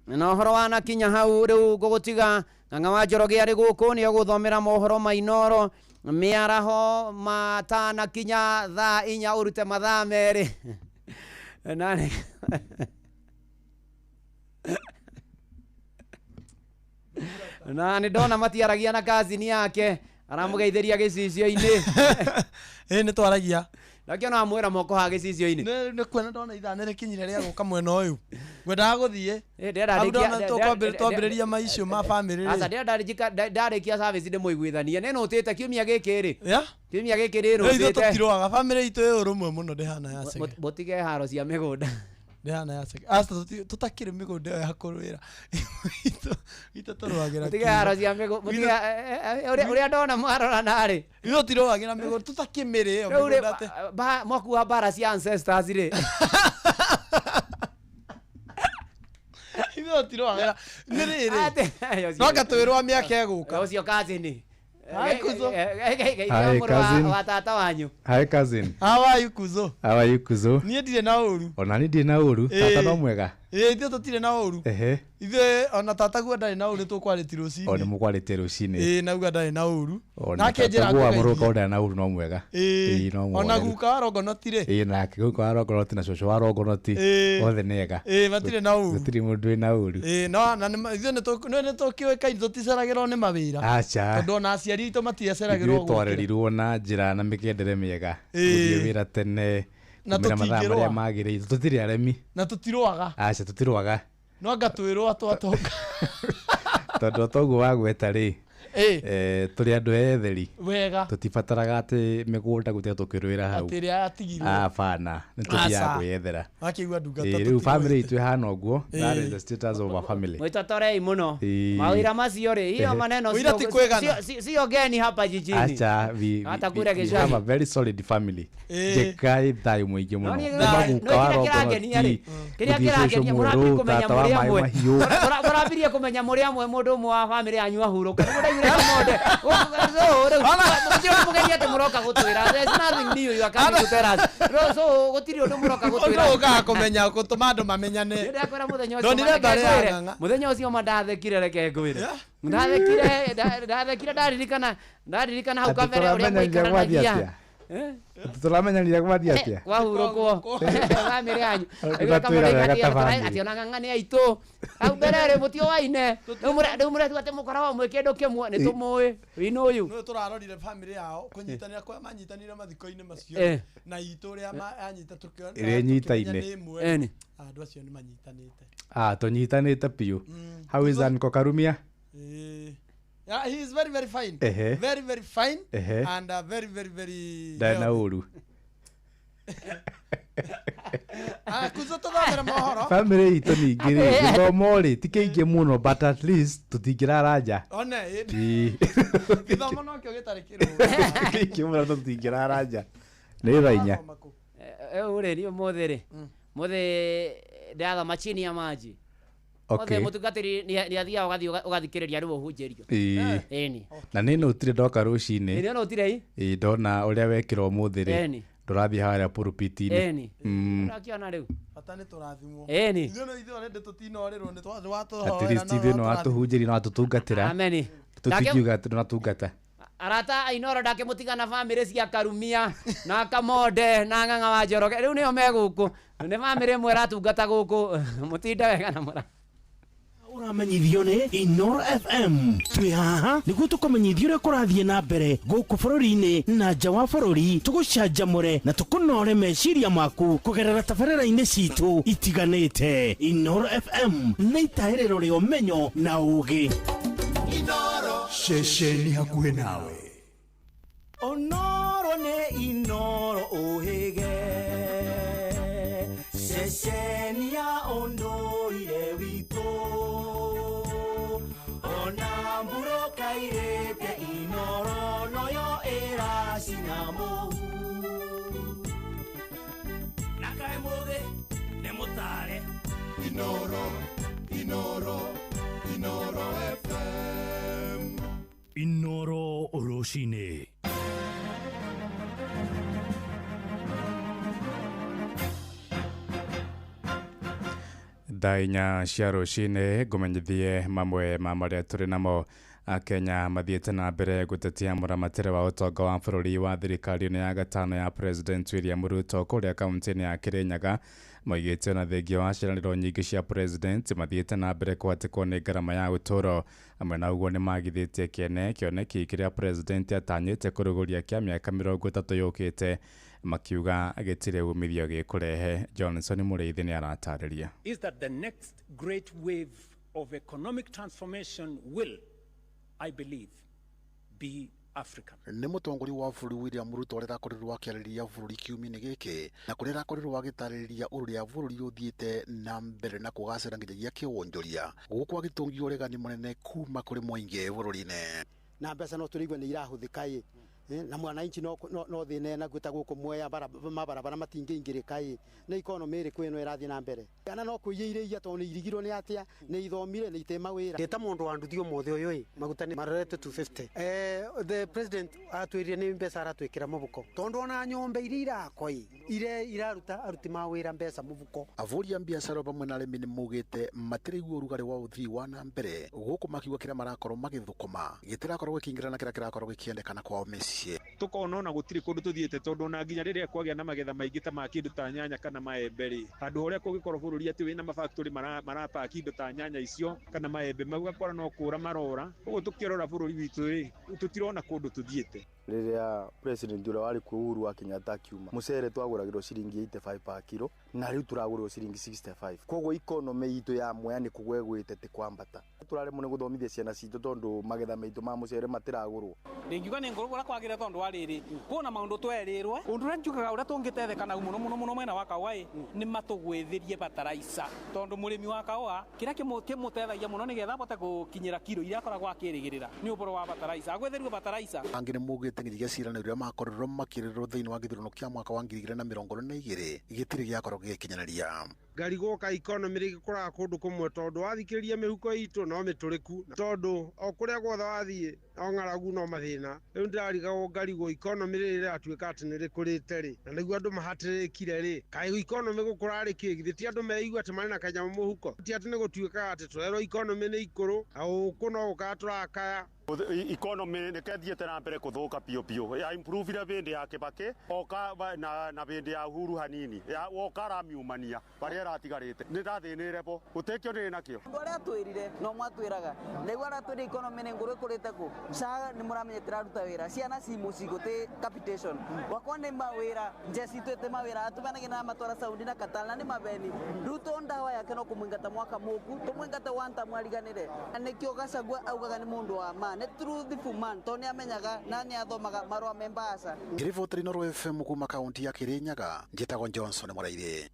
Na ũhoro wanakinya hau rĩu ngũgũtiga. Ng'ang'a wa Njoroge arĩ gũkũ nĩ egũthomera mohoro ma Inoro mĩaraho matanakinya thaa 4, ũrute mathaa 2. Na nĩ ndona matiaragia na kazini yake, aramũgeithĩria gĩcicio-inĩ. Ĩ nĩ twaragia. Nakĩo no amwĩra moko ha gĩcicio-inĩ. Nĩ kuona ndona ithaa nĩ rĩkinyire rĩa gũka mwena ũyũ. Ngwendaga gũthiĩ. Ndĩrenda Hau ndĩkia- ndona twambĩrĩria maicio ma bamĩrĩ Aca, rĩ. ndĩrenda ndarĩkia service ndĩmũiguithanie. Nĩ nũtĩte kiumia gĩkĩ rĩ. Ya? Kiumia gĩkĩ nĩ Rĩu ithuĩ nũtĩte. tũtirũaga, bamĩrĩ itũ ĩ ũrũmwe mũno ndĩhana ya Chege. Mũtige haro cia mĩgũnda. Ndĩhana ya aca tũtakĩrĩ mĩgũnda ĩyo ya kũrũĩra. Itũ tũrũagĩra Mũtige haro cia mũtige ũrĩa ndona mwarora narĩ. Itũ tũtirũagĩra mĩgũnda tũtakĩmĩrĩ ĩyo Rĩu rĩ mĩgũnda atĩ. mwakuwa mbara cia ancestors rĩ. Ithuĩ tũtirũagĩra. Nĩ rĩrĩ. No anga twĩrwa mĩaka ĩgũka. Ũcio cousin. Hi, Kuzo. Hi, cousin. Wa tata wanyu. Hi cousin. How are you, Kuzo? How are you, Kuzo? Niĩ ndirĩ na ũru. Ona niĩ ndirĩ na ũru. Tata no mwega. Ĩĩ ithuĩ tũtirĩ na ũru. Ehe. Ithuĩ ona tata guo ndarĩ na ũru nĩtũkwarĩtie rũcinĩ. O nĩ mũkwarĩtie rũcinĩ. Ĩĩ nauga ndarĩ na ũru. Ona Nake njĩra tata guo wa ngũgeithie. mũrũka ndarĩ na ũru no mwega. Ĩĩ. Ĩĩ no mwega. Ona guka wa Rongonoti rĩ. Ĩĩ nake guka wa Rongonoti na cũcũ wa Rongonoti. Ĩĩ. Othe nĩ ega. Ĩĩ matirĩ na ũru. Gũtirĩ mũndũ wĩna ũru. Ĩĩ no na ithuĩ nĩtũkĩũĩkaine tũticeragĩrwo nĩ mawĩra. Aca. Tondũ ona aciari aitũ matiaceragĩrwo Ithuĩ twarerirwo na njĩra na mĩgendere mĩega. Ĩĩ. Gũthiĩ wĩra tene. Na kumĩra mathaa tũtingĩrũa. marĩa magĩrĩire. Tũtirĩ aremi. Na tũtirũaga. Aca tũtirũaga. No anga twĩrwo twatonga. Tondũ toguo wagweta rĩ. Ĩĩ. Tũrĩ andũ etheri. Wega. Tũtibataraga atĩ mĩgũnda gũtiga tũkĩrũĩra hau. Atĩ ĩrĩa yatigirwo. Abana, nĩ tũthiaga Aca. kwĩyethera. Wakĩigua ndungata Ĩĩ, rĩu family tũtirũĩte. itũ ĩhana ũguo. That Ĩĩ. is the status of our family. Mwitotorei muno. Ĩĩ. Mawira macio rĩ, hiyo Ehe. maneno Wĩra ti kwĩgana. sio geni hapa jijini. Acha, Hata kule we gĩcagi. have a very solid family. Ĩĩ. Njekai thayũ mũingĩ mũno. No niĩ Kuma guka wa kĩrĩa kĩrangenia rĩ, Rongonoti, kĩrĩa gũthiĩ cũcũ kĩrangenia mũrambirie mwerũ, kũmenya tata wa mũrĩ maĩ amwe. mahiũ. Mũrambirie kũmenya mũrĩ amwe mũndũ ũmwe wa family yanyu ahurũka. Nĩguo ndaiguire Kamonde. So rĩu gũtirĩ ũndũ mũgeni atĩ mũroka gũtwĩra. There's nothing new you are coming to tell us. Rĩu so gũtirĩ ũndũ mũroka gũtwĩra. Ũndũ ũkaga kũmenya gũtũma andũ mamenyane. Nĩndakwĩra mũthenya ũcio Ndonire ma- mbarĩ reke ya ngwĩre, Ng'ang'a. mũthenya ũcio ma ndathekire reke ngwĩre. Ndathekire ndathekire ndaririkana hau Atĩ kabere ũrĩa tũramenyanire gwathiĩ mwaikaranagia. atĩa? Atĩ tũramenyanire gwathiĩ atĩa? Wahurũkwo bamĩrĩ yanyu. Ũgatwĩra wega ta bamĩrĩ. Atĩ ona Ng'ang'a nĩ aitũ. Hau mbere rĩ mũtioaine. Rĩu mũretua atĩ mũkoragwo mwĩ kĩndũ kĩmwe nĩ tũmũĩ. We know you. Nĩwe tũrarorire family yao kũnyitanĩra kwa manyitanĩire mathiko-inĩ macio Eh. na itũ ũrĩa yanyita tũkĩona Ĩrĩa ĩnyitaine. tũkĩmenya nĩ ĩmwe. Eni. Andũ acio nĩ manyitanĩte. Ah, tũnyitanĩte biũ. How is Uncle Karumia? Ĩĩ. Yeah, he is very very fine. Ehe. Very very fine Ehe. and very very very Ndarĩ na healthy. ũru. Ah, Kuzo tũthomere mohoro. Family itũ ningĩ rĩ, gĩthomo rĩ ti kĩingĩ mũno but at least tũtingĩrara nja. One, ĩ- Ĩĩ. gĩthomo nokĩo gĩtarĩ kĩrũgamo. Kĩingĩ mũno tũtingĩrara nja. Nĩ thaa inya. Rĩu rĩ niĩ ũmũthĩ rĩ mũthĩ ndathoma chini ya maji. Okay. Othe mũtungatĩri nĩ athiaga ũgathiĩ ũgathikĩrĩria rĩu ũhunjĩrio. Ĩĩ. Ĩni. Na nĩ nũtire ndoka rũcinĩ. Ĩni ona ũtire i? Ĩĩ ndona ũrĩa wekĩra ũmũthĩ rĩ. Ĩni. Ndũrathiĩ harĩa pulpit-inĩ. Ĩni. Ũrakĩona rĩu. Bata nĩ tũrathimwo. Ĩni. Ithuĩ no ithuĩ already tũtinorĩrwo nĩ At least ithuĩ no watũhunjĩria no watũtungatĩra. Ameni. Tũtingiuga atĩ ndũnatungata. Arata ainoro ndakĩmũtigana bamĩrĩ cia Karumia na Kamonde na Ng'ang'a wa Njoroge rĩu nĩo me gũkũ nĩ bamĩrĩ ĩmwe ĩratungata gũkũ mũtinde wega na mũra Ũramenyithio nĩ Inoro FM. Twĩ haha nĩguo tũkũmenyithie ũrĩa kũrathiĩ na mbere gũkũ bũrũri-inĩ na nja wa bũrũri, tũgũcanjamũre na tũkũnore meciria maku kũgerera tabarĩra-inĩ citũ itiganĩte. Inoro FM nĩ itahĩrĩro rĩa ũmenyo na ũũgĩ. Ceceni hakuhĩ nawe. Onoro nĩ Inoro ũhĩge, ceceni ya ũndũire witũ. Ona mburũka irĩte Inoro noyo ĩracina mũhu. Na kaĩ mũthĩ nĩ mũtare. Inoro, Inoro, Inoro FM. Inoro rũcinĩ. Thaa inya cia rũcinĩ ngũmenyithie mamwe ma marĩa tũrĩ namo. Akenya mathiĩte na mbere gũtetia mũramatĩre wa ũtonga wa bũrũri wa thirikari-inĩ ya gatano ya President William Ruto kũrĩa kaunti-inĩ ya Kirinyaga. Maugĩte ona thengia wa ciĩranĩro nyingĩ cia President mathiĩte na mbere kũhatĩkwo nĩ ngarama ya ũtũũro. Hamwe na ũguo nĩmagithĩtie kĩene kĩoneki kĩrĩa President atanyĩte kũrũgũria kĩa mĩaka 30 yũkĩte, makiuga gĩtirĩ umithio gĩkũrehe. Johnson Mũrĩithi nĩ aratarĩria. Is that the next great wave of economic transformation will, I believe, be Africa. Nĩ mũtongoria wa bũrũri William Ruto ũrĩa arakorirwo akĩarĩria bũrũri kiumia-inĩ gĩkĩ na kũrĩa arakorirwo agĩtarĩria ũrĩa bũrũri ũthiĩte na mbere na kũgacĩra nginyagia kĩwonjoria gũkũ agĩtũngio ũregani mũnene kuma kũrĩ mũingĩ bũrũri-inĩ. Na mbeca no tũrĩigua nĩ irahũthĩka ĩ na mwananchi no no thĩna naguo ta gũkũ Mwea mabarabara matingĩingĩrĩka ĩ nĩ economy ĩrĩkũ ĩno ĩrathiĩ na mbere kana no kwĩyĩirĩia tondũ nĩ irigirwo nĩ atĩa nĩ ithomire nĩ itema wĩra. Ndĩ ta mũndũ wa nduthi ũmũthĩ ũyũ ĩ maguta nĩ marorete 250. The president atwĩrire nĩ mbeca aratwĩkĩra mũbuko tondũ ona nyũmba iria irakwa ĩ ire iraruta aruti ma wĩra mbeca mũbuko. Avũri a biacara vamwe na arĩmi nĩ maugĩte matiraigua ũrugarĩ wa ũthii wa na mbere gũkũ makiuga kĩrĩa marakorwo magĩthũkũma gĩtirakorwo gĩkĩingĩrana kĩrĩa kĩrakorwo gĩkĩendekana kwao mĩciĩ. Tukona ona gutiri kundu tuthiite tondu ona nginya riria kwagia na magetha maingi ta ma kindu ta nyanya kana maembe ri handu horia kungikorwo bururi ati wina mafactory marapaki indo ta nyanya icio kana maembe mau gakora no kura marora uguo tukirora bururi witu ri tutirona kundu tuthiite. Riria president uria wari kuo Uhuru wa Kenyatta akiuma mucere twaguragirwo ciringi 85 per kilo na riu turagurwo ciringi 65 koguo economy itu ya Mwea ni kugwa ĩgwĩte ti kwambata. Turaremwo ni guthomithia ciana citu tondu magetha maitu ma mucere matiragurwo. Ndingiuga ni ngũrũ ũrĩa kwagĩrĩire tondu wa rĩrĩ kwĩna maũndũ twerirwe ũndũ ũrĩa njugaga ũrĩa tũngĩtetheka nau mũno mũno mũno mwena wa kahũa ĩ nĩ matũgwĩthĩrie bataraica tondu mũrĩmi wa kahũa kĩrĩa kĩmũteithagia mũno nĩgetha abote gũkinyĩra kiro iria akoragwo akĩrĩgĩrĩra nĩ ũboro wa bataraica agwĩthĩrio bataraica. Angĩ nĩ maugĩte nginyagia ciĩranĩro iria makorirwo makĩrĩrwo thĩinĩ wa gĩthurano kĩa mwaka wa 2022 gĩtirĩ gĩakorwo gĩgĩkinyanĩria. Ngarigwo ka economy rĩgĩkũraga kũndũ kũmwe tondũ wathikĩrĩria mĩhuko itũ no mĩtũrĩku tondũ o kũrĩa guothe wathiĩ o ng'aragu no mathĩna. Rĩu ndĩrarigagwo ngarigwo economy rĩrĩ rĩratuĩka atĩ nĩ rĩkũrĩte rĩ na nĩguo andũ mahatĩrĩrĩkire rĩ kaĩ economy gũkũra rĩ kĩ githĩ ti andũ meigua atĩ marĩ na kanyamũ mũhuko ti atĩ nĩ gũtuĩkaga atĩ tũrerwo economy nĩ ikũrũ na gũkũ no gũkaga tũrakaya. Economy nĩ kethiĩte na mbere kũthũka biũ biũ ya improve bĩndĩ ya Kibaki oka na bĩndĩ ya Uhuru hanini ya woka aramiumania barĩa ĩratigarĩte nĩ ndathĩnĩre bo gũtikĩo ndĩ nakĩo. Andũ arĩa twĩrire no mwatwĩraga ndaigua aratwĩra economy nĩ ngũrũ ĩkũrĩte kũ SHA nĩ mũramenya ĩtiraruta wĩra ciana ci mũciĩ gũtĩ capitation wakwa nĩ mawĩra njeci twĩte mawĩra atũmenagĩ na matwara Saudi na Qatar na nĩ mabeni Ruto ndawa yake no kũmũingata mwaka mũku tũmũingate one term ariganĩre nĩkĩo Gachagua augaga nĩ mũndũ wa ma nĩ truthful man tondũ nĩ amenyaga na nĩ athomaga marũa me mbaca. Ngĩribotera Inooro FM kuma kaunti ya Kirinyaga njĩtagwo Johnson Mũraire.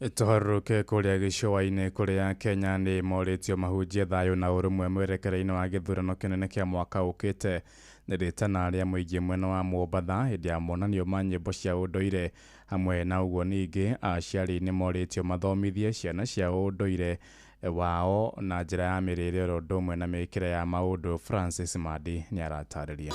Tũharũrũke kũrĩa gĩcũa-inĩ kũrĩa Kenya nĩ morĩtio mahunjie thayũ na ũrũmwe mwerekera-inĩ wa gĩthurano kĩnene kĩa mwaka ũkĩte. Nĩ rĩtana rĩa mũingĩ mwena wa Mombatha hĩndĩ ya monanio ma nyĩmbo cia ũndũire. Hamwe na ũguo ningĩ aciari nĩ morĩtio mathomithie ciana cia ũndũire wao na njĩra ya mĩrĩre oro ũndũ ũmwe na mĩkĩre ya maũndũ. Francis Madi nĩ aratarĩria.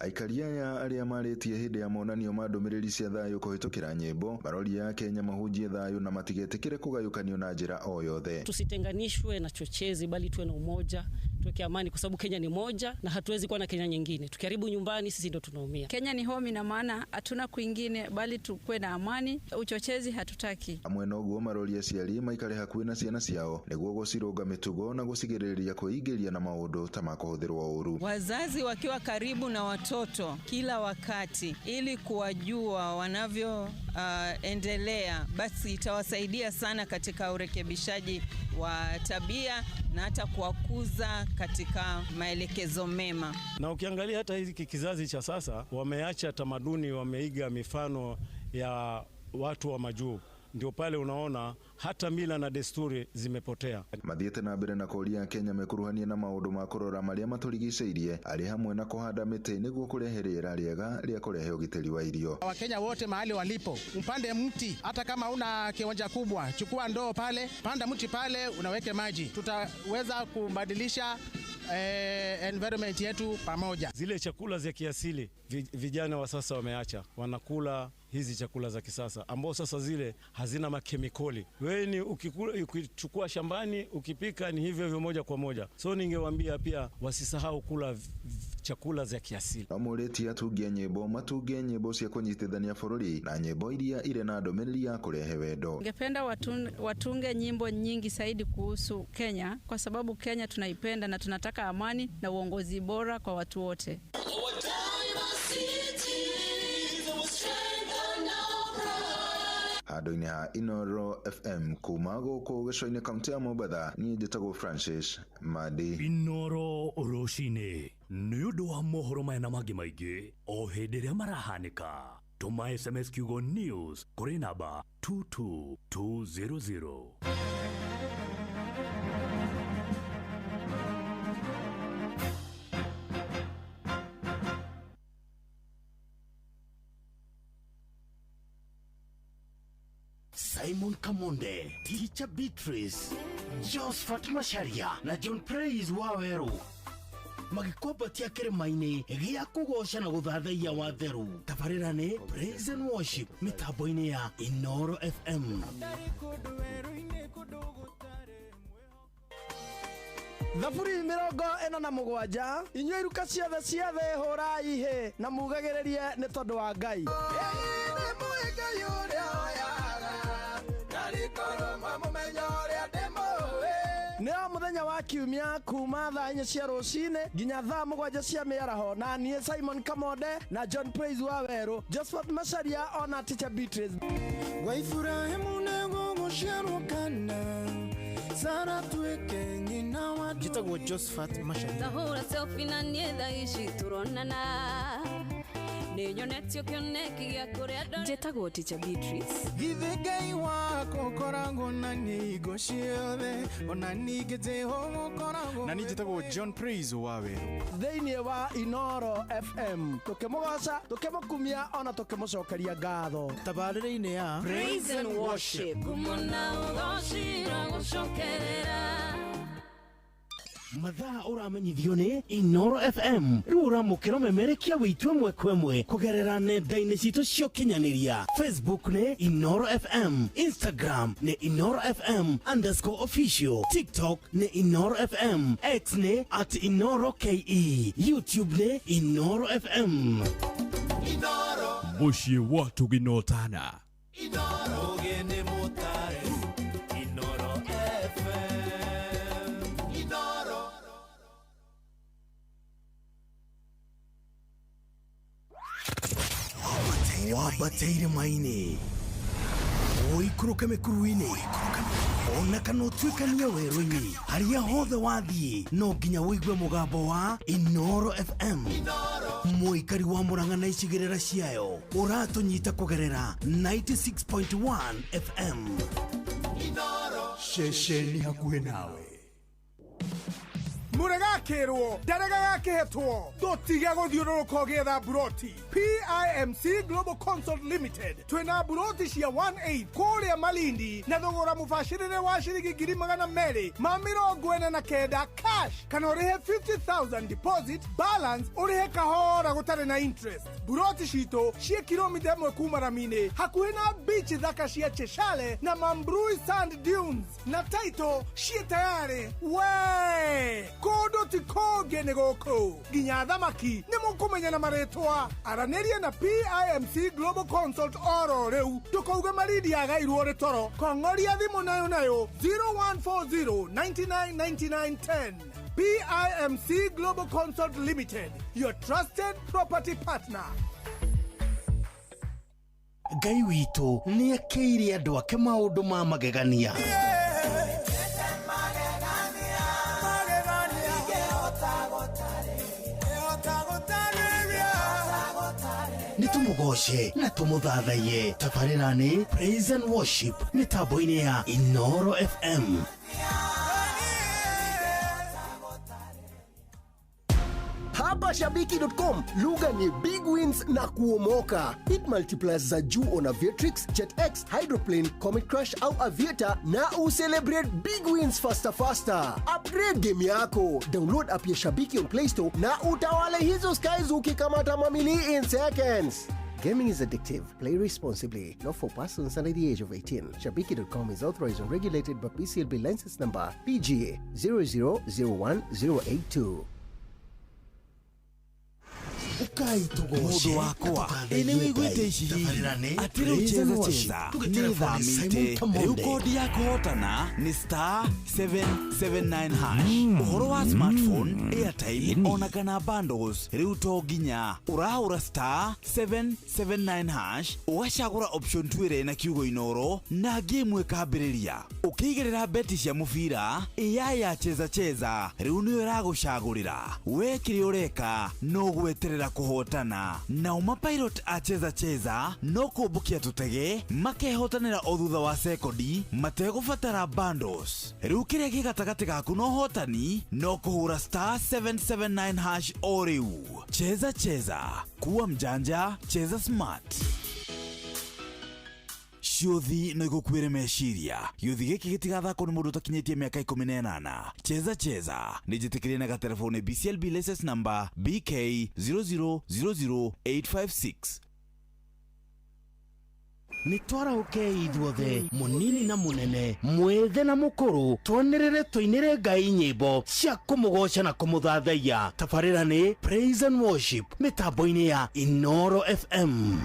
Aikari aya arĩa marĩtie hĩndĩ ya monanio ma ndũmĩrĩri cia thayũ kũhĩtũkĩra nyĩmbo maroria Kenya mahunjie thayũ na matigetĩkĩre kũgayũkanio na njĩra o yothe. Tusitenganishwe na chochezi bali tuwe na umoja, tuweke amani kwa sababu Kenya ni moja na hatuwezi kuwa na Kenya nyingine. Tukiharibu nyumbani sisi ndo tunaumia. Kenya ni home, ina maana hatuna kwingine bali tukue na amani, uchochezi hatutaki. Amwe noguo maroria aciari maikare hakuhĩ na ciana ciao nĩguo gũcirũnga mĩtugo na gũcigirĩrĩria kwĩingĩria na maũndũ ta ma kũhũthĩrwo ũru. Wazazi wakiwa karibu na watoto kila wakati ili kuwajua wanavyo endelea, basi itawasaidia sana katika urekebishaji wa tabia na hata kuwakuza katika maelekezo mema. Na ukiangalia hata hizi kizazi cha sasa wameacha tamaduni, wameiga mifano ya watu wa majuu. Ndio pale unaona hata mila na desturi zimepotea. Mathiete na mbere na kũria Kenya mekuruhanie na maũndũ ma kũrora marĩa matũrigicĩirie arĩ hamwe na kũhanda mĩtĩ nĩguo kũrehe rĩera rĩega rĩa kũrehe ũgitĩri wa irio. Wakenya wote mahali walipo, mpande mti hata kama una kiwanja kubwa, chukua ndoo pale, panda mti pale, unaweke maji. Tutaweza kubadilisha environment yetu pamoja. Zile chakula za kiasili vijana wa sasa wameacha, wanakula hizi chakula za kisasa ambao sasa zile hazina makemikali. Wewe ni ukichukua shambani ukipika ni hivyo hivyo moja kwa moja. So ningewaambia pia wasisahau kula chakula za kiasili. Amũrĩtie atungi nyĩmbo matunge nyĩmbo cia kũnyitithania bũrũri na nyĩmbo iria irĩ na ndũmĩrĩri ya kũrehe wendo. Ningependa watunge nyimbo nyingi zaidi kuhusu Kenya kwa sababu Kenya tunaipenda na tunataka amani na uongozi bora kwa watu wote. Handũ-inĩ ha Inoro FM kuma gũkũ gĩcũa-inĩ kaunti ya Mombatha, niĩ njĩtagwo Francis Madi. Inoro rũcinĩ nĩ ũndũ wa mohoro maya na mangĩ maingĩ o hĩndĩ ĩrĩa marahanĩka. Tũma SMS kiugo news kũrĩ namba 22200. Simon Kamonde, Teacher Beatrice, Josephat Macharia na John Praise Waweru magĩkwambatia kĩrĩma-inĩ gĩa kũgoca na gũthathaiya wa theru. Tabarĩra nĩ Praise and Worship mĩtambo-inĩ ya Inoro FM. Thaburi 47 inyuĩ iruka ciothe cia thĩ hũrai hĩ na mugagĩrĩrie nĩ tondũ wa Ngai. Nĩ o mũthenya wa kiumia kuma thaa 4 cia rũcinĩ nginya thaa 7 cia mĩaraho, na niĩ Simon Kamonde na John Praise Waweru, Josephat Macharia ona Teacher Beatrice. Gwa Ibrahimu nĩgũgũciarwo kana Sara tuĩke nyina wa Njĩtagwo Josephat Macharia. Tahũra selfie na niĩ thaa ici tũronana nĩnyonetio kĩoneki gĩa kũrĩa ndore. Njĩtagwo Teacher Beatrice. Githĩ Ngai wakwa ũkoragwo na niĩ hingo ciothe, ona ningĩ Jehova ũkoragwo Na niĩ njĩtagwo John Praise Waweru. Thĩinĩ wa Inoro FM tũkĩmũgoca, tũkĩmũkumia ona tũkĩmũcokeria ngatho. Tabarĩra-inĩ ya Praise and Worship. Ngumo na ũgoci gũcokerera. Mathaa ũramenyithio nĩ Inoro FM. Rĩu ũramũkĩra memerekia witũ ĩmwe kwa ĩmwe kũgerera nenda-inĩ citũ cia ũkinyanĩria. Facebook nĩ Inoro FM, Instagram nĩ Inoro FM _official, TikTok nĩ Inoro FM, X nĩ @InoroKE, YouTube nĩ Inoro FM. Mũciĩ wa tũginotana. Ũgeni mũtare Inoro FM. Inoro. Wambateire maini ũikũrũke mĩkuru-inĩ ona kana ũtuĩkanie werũ-inĩ, harĩa hothe wathiĩ no nginya ũigue mũgambo wa Inoro FM. Mũikari wa Murang'a na icigĩrĩra ciayo ũratũnyita kũgerera 96.1 FM. Ceceni hakuhĩ nawe. Mũregakĩrwo ndarega gakĩhetwo tũtige gũthiũrũrũka ũgĩetha mburoti. PIMC Global Consult Limited twĩna mburoti cia 18 kũrĩa Malindi na thogora mũbacĩrĩre wa ciringi 249,000 cash, kana ũrĩhe 50,000 deposit, balance ũrĩhe kahora gũtarĩ na interest. Mburoti citũ ciĩ kilomita 1 kuma rami-inĩ hakuhĩ na beach thaka cia Cheshale na Mambrui Sand Dunes, na title ciĩ tayarĩ. We kũndũ ti kũngĩ nĩ gũkũ nginya thamaki nĩ mũkũmenya na marĩtwa. Aranĩria na PIMC Global Consult oro rĩu ndũkauge Malindi yagairwo rĩ toro. Kong'oria thimũ nayo nayo 0140 99 99 10. PIMC Global Consult Limited, your trusted property partner. Ngai witũ nĩ akĩire andũ ake maũndũ ma magegania. Nĩ tũmũgoce na tũmũthathaiye. Tabarĩra nĩ Praise and Worship mĩtambo-inĩ ya Inoro FM. Hapa Shabiki.com lugha ni big wins na kuomoka. Hit multipliers za juu on Aviatrix, JetX, Hydroplane, Comet Crash au Aviator na ucelebrate big wins faster faster. Upgrade game yako. Download app ya Shabiki on Play Store na utawale hizo skies ukikamata mamili in seconds. Gaming is addictive. Play responsibly. Not for persons under the age of 18. Shabiki.com is authorized and regulated by PCLB license number PGA 0001082. Ukai tugoce Mũndũ wakwa ĩ nĩ wĩiguĩte ici hihi atĩ rĩu cheza cheza nĩ thamĩte rĩu kodi ya kũhotana nĩ star 779 hash ũhoro wa smartphone airtime ona kana bundles rĩu to nginya ũrahũra star 779 hash ũgacagũra option 2 ĩrĩa ĩna kiugo inoro na game ĩkambĩrĩria ũkĩigĩrĩra beti cia mũbira AI ya cheza cheza rĩu nĩyo ĩragũcagũrĩra we kĩrĩa ũreka no gweterera kũhotana nao mapilot a cheza cheza no kũmbũkia tũtege makehotanĩra o thutha wa sekondi mategũbatara bundles rĩu kĩrĩa kĩ gatagatĩ gaku na ũhotani no kũhũra star 779 hash o rĩu. Cheza cheza, kuwa mjanja, cheza smart. Ciũthi no igũkuĩre meciria gĩũthi gĩkĩ gĩtigathakwo nĩ mũndũ ũtakinyĩtie mĩaka 18. Cheza cheza nĩ njĩtĩkĩrie na gatelefoni BCLB license number BK 0000856. Nĩ twarahũkei ithuothe mũnini na mũnene mwĩthĩ na mũkũrũ twanĩrĩre tũinĩre Ngai nyĩmbo cia kũmũgoca na kũmũthathaiya. Tabarĩra nĩ Praise and Worship mĩtambo-inĩ ya Inoro FM.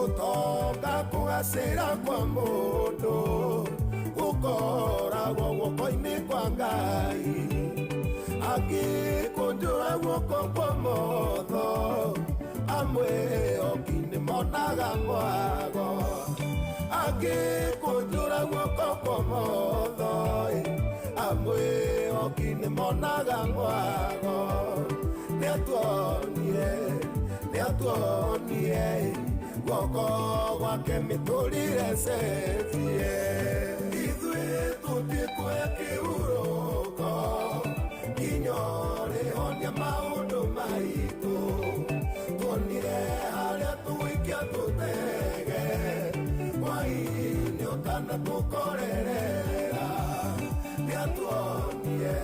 Utonga kugacĩra kwa mũndũ gũkoragwo guoko-inĩ kwa Ngai angĩkũnjũra guoko kwa motho amwe oki nĩmonaga mwago angĩkũnjũra guoko kwa motho amwe oki nĩmonaga mwago nĩatuonire nĩatuonire guoko gwake mĩtũrĩre cenjie ithuĩ tũtikuoya kĩhurũko nginya ũrĩhonia maũndũ maitũ tuonire harĩa tũgũikia tũtege hwaĩ-inĩ ũtanatũkorerera nĩatuonire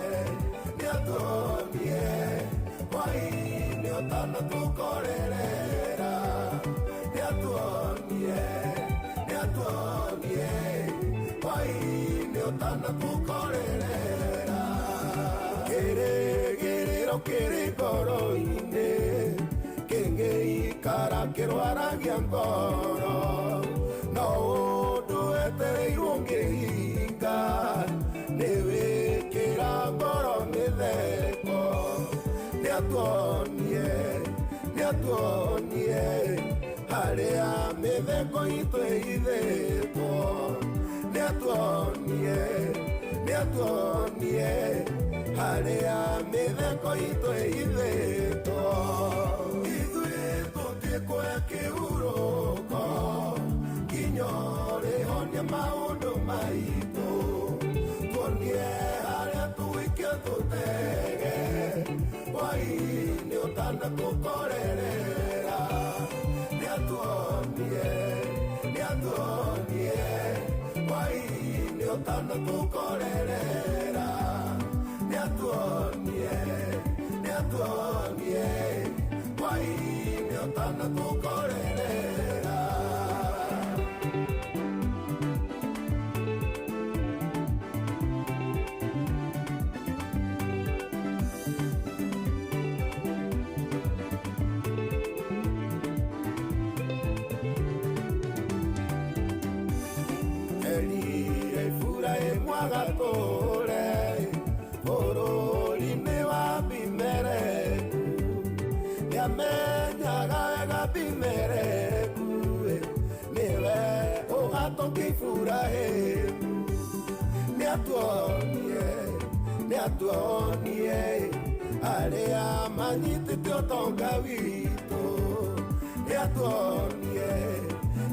nĩatuonire hwaĩ-inĩ ũtanatũkorerera nĩatuonire nĩatuonire hwaĩ-inĩ ũtanatũkorerera kĩrĩgĩrĩro kĩrĩ ngoro-inĩ kĩngĩikara kĩrwaragia ngoro no ũndũ wetereirwo ngĩhinga nĩwĩkĩra ngoro mĩtheko nĩatuonire nĩatuonire harĩa mĩtheko itũ ĩhithĩtwo nĩatuonire nĩatuonire harĩa mĩtheko itũ ĩhithĩtwo ithuĩ tũtikuoya kĩhurũko nginya ũrĩhonia maũndũ maitũ tuonire harĩa tũgũikia tũtege hwaĩ-inĩ ũtanatũkorerera nĩatuonire nĩatuonire hwaĩ-inĩ ũtanatũkorerera nĩatuonire nĩatuonire hwaĩ-inĩ ũtanatũkorerera. Erire Iburahĩmu agatũũre bũrũri-inĩ wa Abimeleku nĩamenyaga wega Abimeleku nĩwe ũgatũkia Iburahĩmu nĩatuonire nĩatuonire arĩa manyitĩte ũtonga witũ nĩatuonire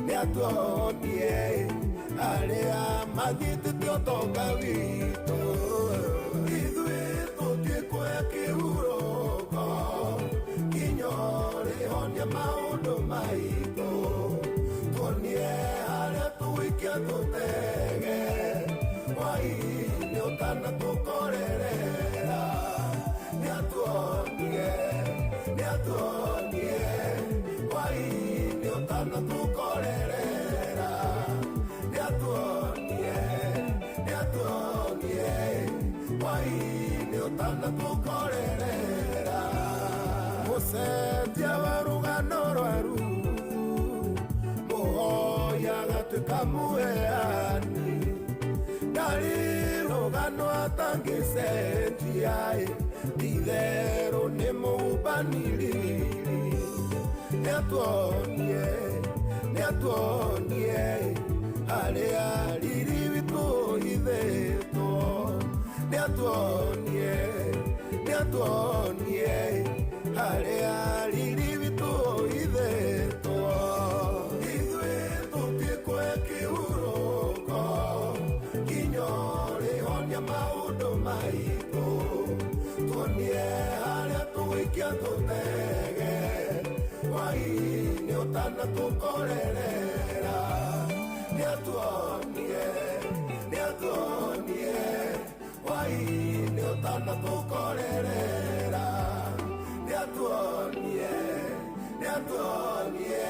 nĩatuonire arĩa manyitĩte ũtonga witũ ithuĩ tũtikuoya kĩhurũko nginya ũrĩhonia maũndũ maitũ tuonire harĩa tũgũikia tũtege hwaĩ-inĩ ũtanatũkorerera. Nĩatuonie hwaĩ-inĩ ũtanatũkorerera. Nĩatuonie, nĩatuonie hwaĩ-inĩ ũtanatũkorerera. Mũcenjia wa rũgano rwa Ruthu, mũhoi agatuĩka mũheani. Ndarĩ rũgano atangĩcenjia ĩ, itherũ nĩ mũhubanĩrĩri. Nĩatuonie, nĩatuonie harĩa riri witũ ũhithĩtwo. Nĩatuonie, nĩatuonie harĩa riri witũ ũhithĩtwo. Ithuĩ tũngĩkũhe kĩhurũko, nginya ũrĩhonia maũndũ maitũ. Tuonie harĩa tũgũikia tũtege, hwaĩ-inĩ ũtanatũkorerera. Nĩatuonie, nĩatuonie hwaĩ-inĩ ũtanatũkorerera. Nĩatuonie, nĩatuonie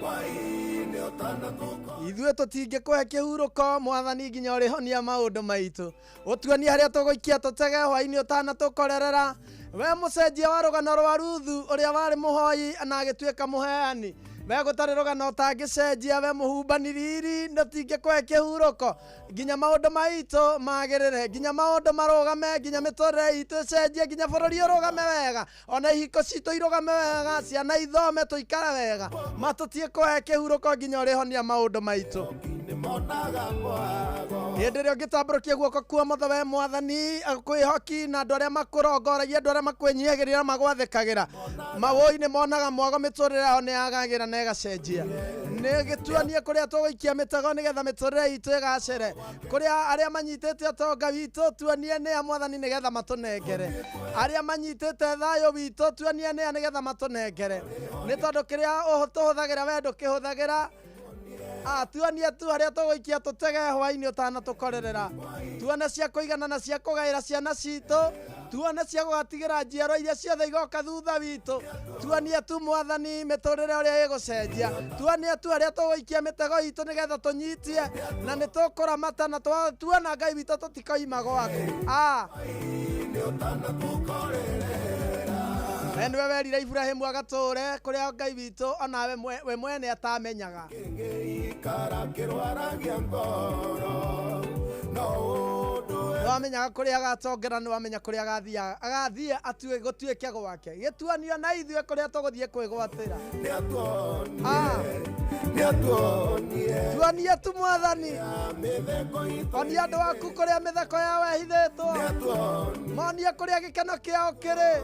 hwaĩ-inĩ ũtanatũkorerera. Ithuĩ tũtingĩkũhe kĩhurũko mwathani nginya ũrĩhonia maũndũ maitũ. Ũtuonie harĩa tũgũikia tũtege hwaĩ-inĩ ũtanatũkorerera. We mũcenjia wa rũgano rwa Ruthu ũrĩa warĩ mũhoi na agĩtuĩka mũheani. We gũtarĩ rũgano ũtangĩcenjia, we mũhumbani riri, tũtingĩkũhe kĩhurũko nginya maũndũ maitũ magĩrĩre, nginya maũndũ marũgame, nginya mĩtũrĩre itũ ĩcenjie, nginya bũrũri ũrũgame wega, ona ihiko citũ irũgame wega, ciana ithome, tũikare wega. Ma tũtiĩkũhe kĩhurũko nginya ũrĩhonia maũndũ maitũ. Hĩndĩ ĩrĩa ũngĩtambũrũkia guoko kwa ũmotho we mwathani kwĩhoki na andũ arĩa makũrongoragia, andũ arĩa makwĩnyihagĩria na magwathĩkagĩra, mawũi nĩ monaga mwago, mĩtũrĩre yao nĩ yagagĩra na ĩgacenjia. Nĩ gĩtuonie kũrĩa tũgũikia mĩtego nĩgetha mĩtũrĩre itũ ĩgacĩre. Kũrĩa arĩa manyitĩte ũtonga witũ tuonie nĩa mwathani nĩgetha matũnengere. Arĩa manyitĩte thayũ witũ tuonie nĩa nĩgetha matũnengere. Nĩ tondũ kĩrĩa tũhũthagĩra we ndũkĩhũthagĩra. Tuonie tu harĩa tũgũikia tũtege hwaĩ-inĩ ũtanatũkorerera. Tuone cia kũigana na cia kũgaĩra ciana citũ. Tuone cia gũgatigĩra njiarwa iria ciothe igoka thutha witũ. Tuonie tu mwathani mĩtũrĩre ũrĩa ĩgũcenjia. Tuonie tu harĩa tũgũikia mĩtego itũ nĩgetha tũnyitie, na nĩ tũkũramata na tuona Ngai witũ tũtikoima gwaku. We nĩwe werire Iburahĩmu agatũre kũrĩa Ngai witũ onawe we mwene atamenyaga. Nĩwamenyaga kũrĩa agatongera, nĩwamenya kũrĩa agathiaga, agathiĩ atue gũtuĩke gwake. Gĩtuonio na ithuĩ kũrĩa tũgũthiĩ kwĩgwatĩra. Tuonie tu mwathani, onia andũ aku kũrĩa mĩtheko yao ĩhithĩtwo, monie kũrĩa gĩkeno kĩao kĩrĩ,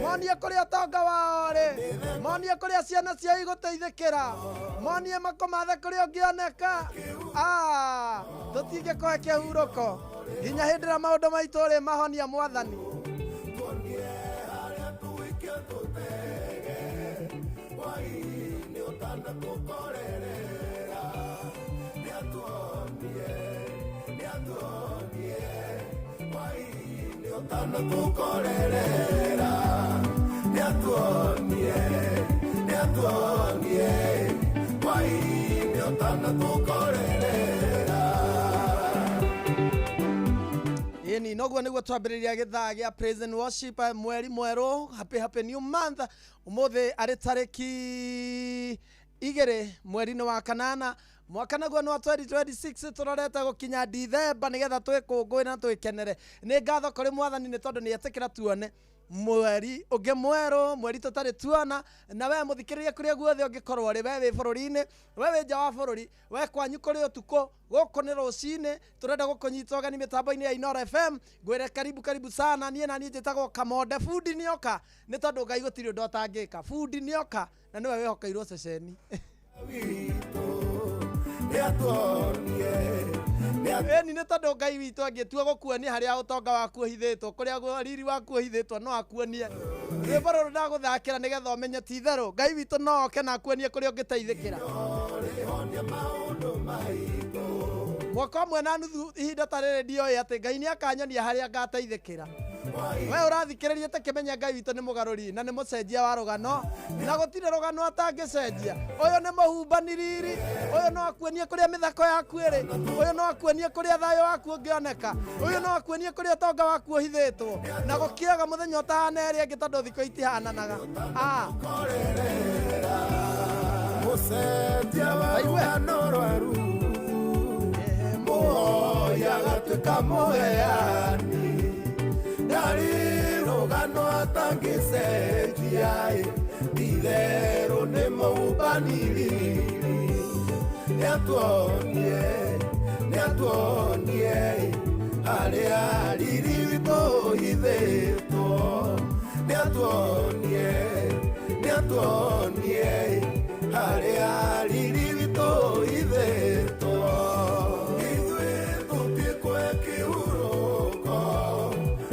monie kũrĩa ũtonga wao ũrĩ, monie kũrĩa ciana ciao igũteithĩkĩra, monie makũmathe kũrĩa ũngĩoneka. Tũtingĩkũhe kĩhurũko nginya hĩndĩ ĩrĩa maũndũ maitũ ũrĩ mahonia mwathani. Ĩni noguo nĩguo twambĩrĩria gĩthaa gĩa praise and worship, mweri mwerũ, happy happy new month. Ũmũthĩ arĩ tarĩki 2 mweri-inĩ wa 8 mwaka naguo nĩ wa 2026, tũrorete gũkinya Dithemba nĩgetha twĩkũngũĩre na twĩkenere. Nĩ ngatho kũrĩ mwathani nĩ tondũ nĩ etĩkĩra tuone mweri ũngĩ mwerũ, mweri tũtarĩ tuona. Na we mũthikĩrĩria kũrĩa guothe ũngĩkorwo ũrĩ, we wĩ bũrũri-inĩ, we wĩ nja wa bũrũri, we kwanyu kũrĩ ũtukũ, gũkũ nĩ rũcinĩ, tũrenda gũkũnyita ũgeni mĩtambo-inĩ ya Inooro FM. Ngwĩre karibu karibu sana. Niĩ na niĩ njĩtagwo Kamonde, bundi nĩoka, nĩ tondũ Ngai gũtirĩ ũndũ atangĩka. Bundi nĩoka na nĩwe wĩhokeirwo ceceni. Ĩni nĩ tondũ Ngai witũ angĩtua gũkuonia harĩa ũtonga waku ũhithĩtwo, kũrĩa riri waku ũhithĩtwo, no akuonie. Rwĩmbo rũrũ ndagũthakĩra nĩgetha ũmenye ti itherũ Ngai witũ no oke na akuonie kũrĩa ũngĩteithĩkĩra. Mwaka ũmwe na nuthu ihinda ta rĩrĩ ndioĩ atĩ Ngai nĩ akanyonia harĩa ngateithĩkĩra. We ũrathikĩrĩria ta kĩmenya Ngai witũ nĩ mũgarũri na nĩ mũcenjia wa rũgano, na gũtirĩ rũgano atangĩcenjia. Ũyũ nĩ mũhumbani riri, ũyũ no akuonie kũrĩa mĩthako yaku ĩrĩ, ũyũ no akuonie kũrĩa thayũ waku ũngĩoneka, ũyũ no akuonie kũrĩa ũtonga waku ũhithĩtwo, na gũkĩaga mũthenya ũtahana ĩrĩa ĩngĩ tondũ thikũ itihananaga. Ah. Mũcenjia wa rũgano rwa Ruthu, mũhoi agatuĩka mũheani, ndarĩ rũgano atangĩcenjia ĩ, itherũ nĩ mũhumbani riri, nĩatuonie, nĩatuonie ĩ, harĩa riri witũ ũhithĩtwo, nĩatuonie, nĩatuonie ĩ, harĩa riri witũ ũhithĩtwo. Ithuĩ tũtiĩkwe kĩhurũko,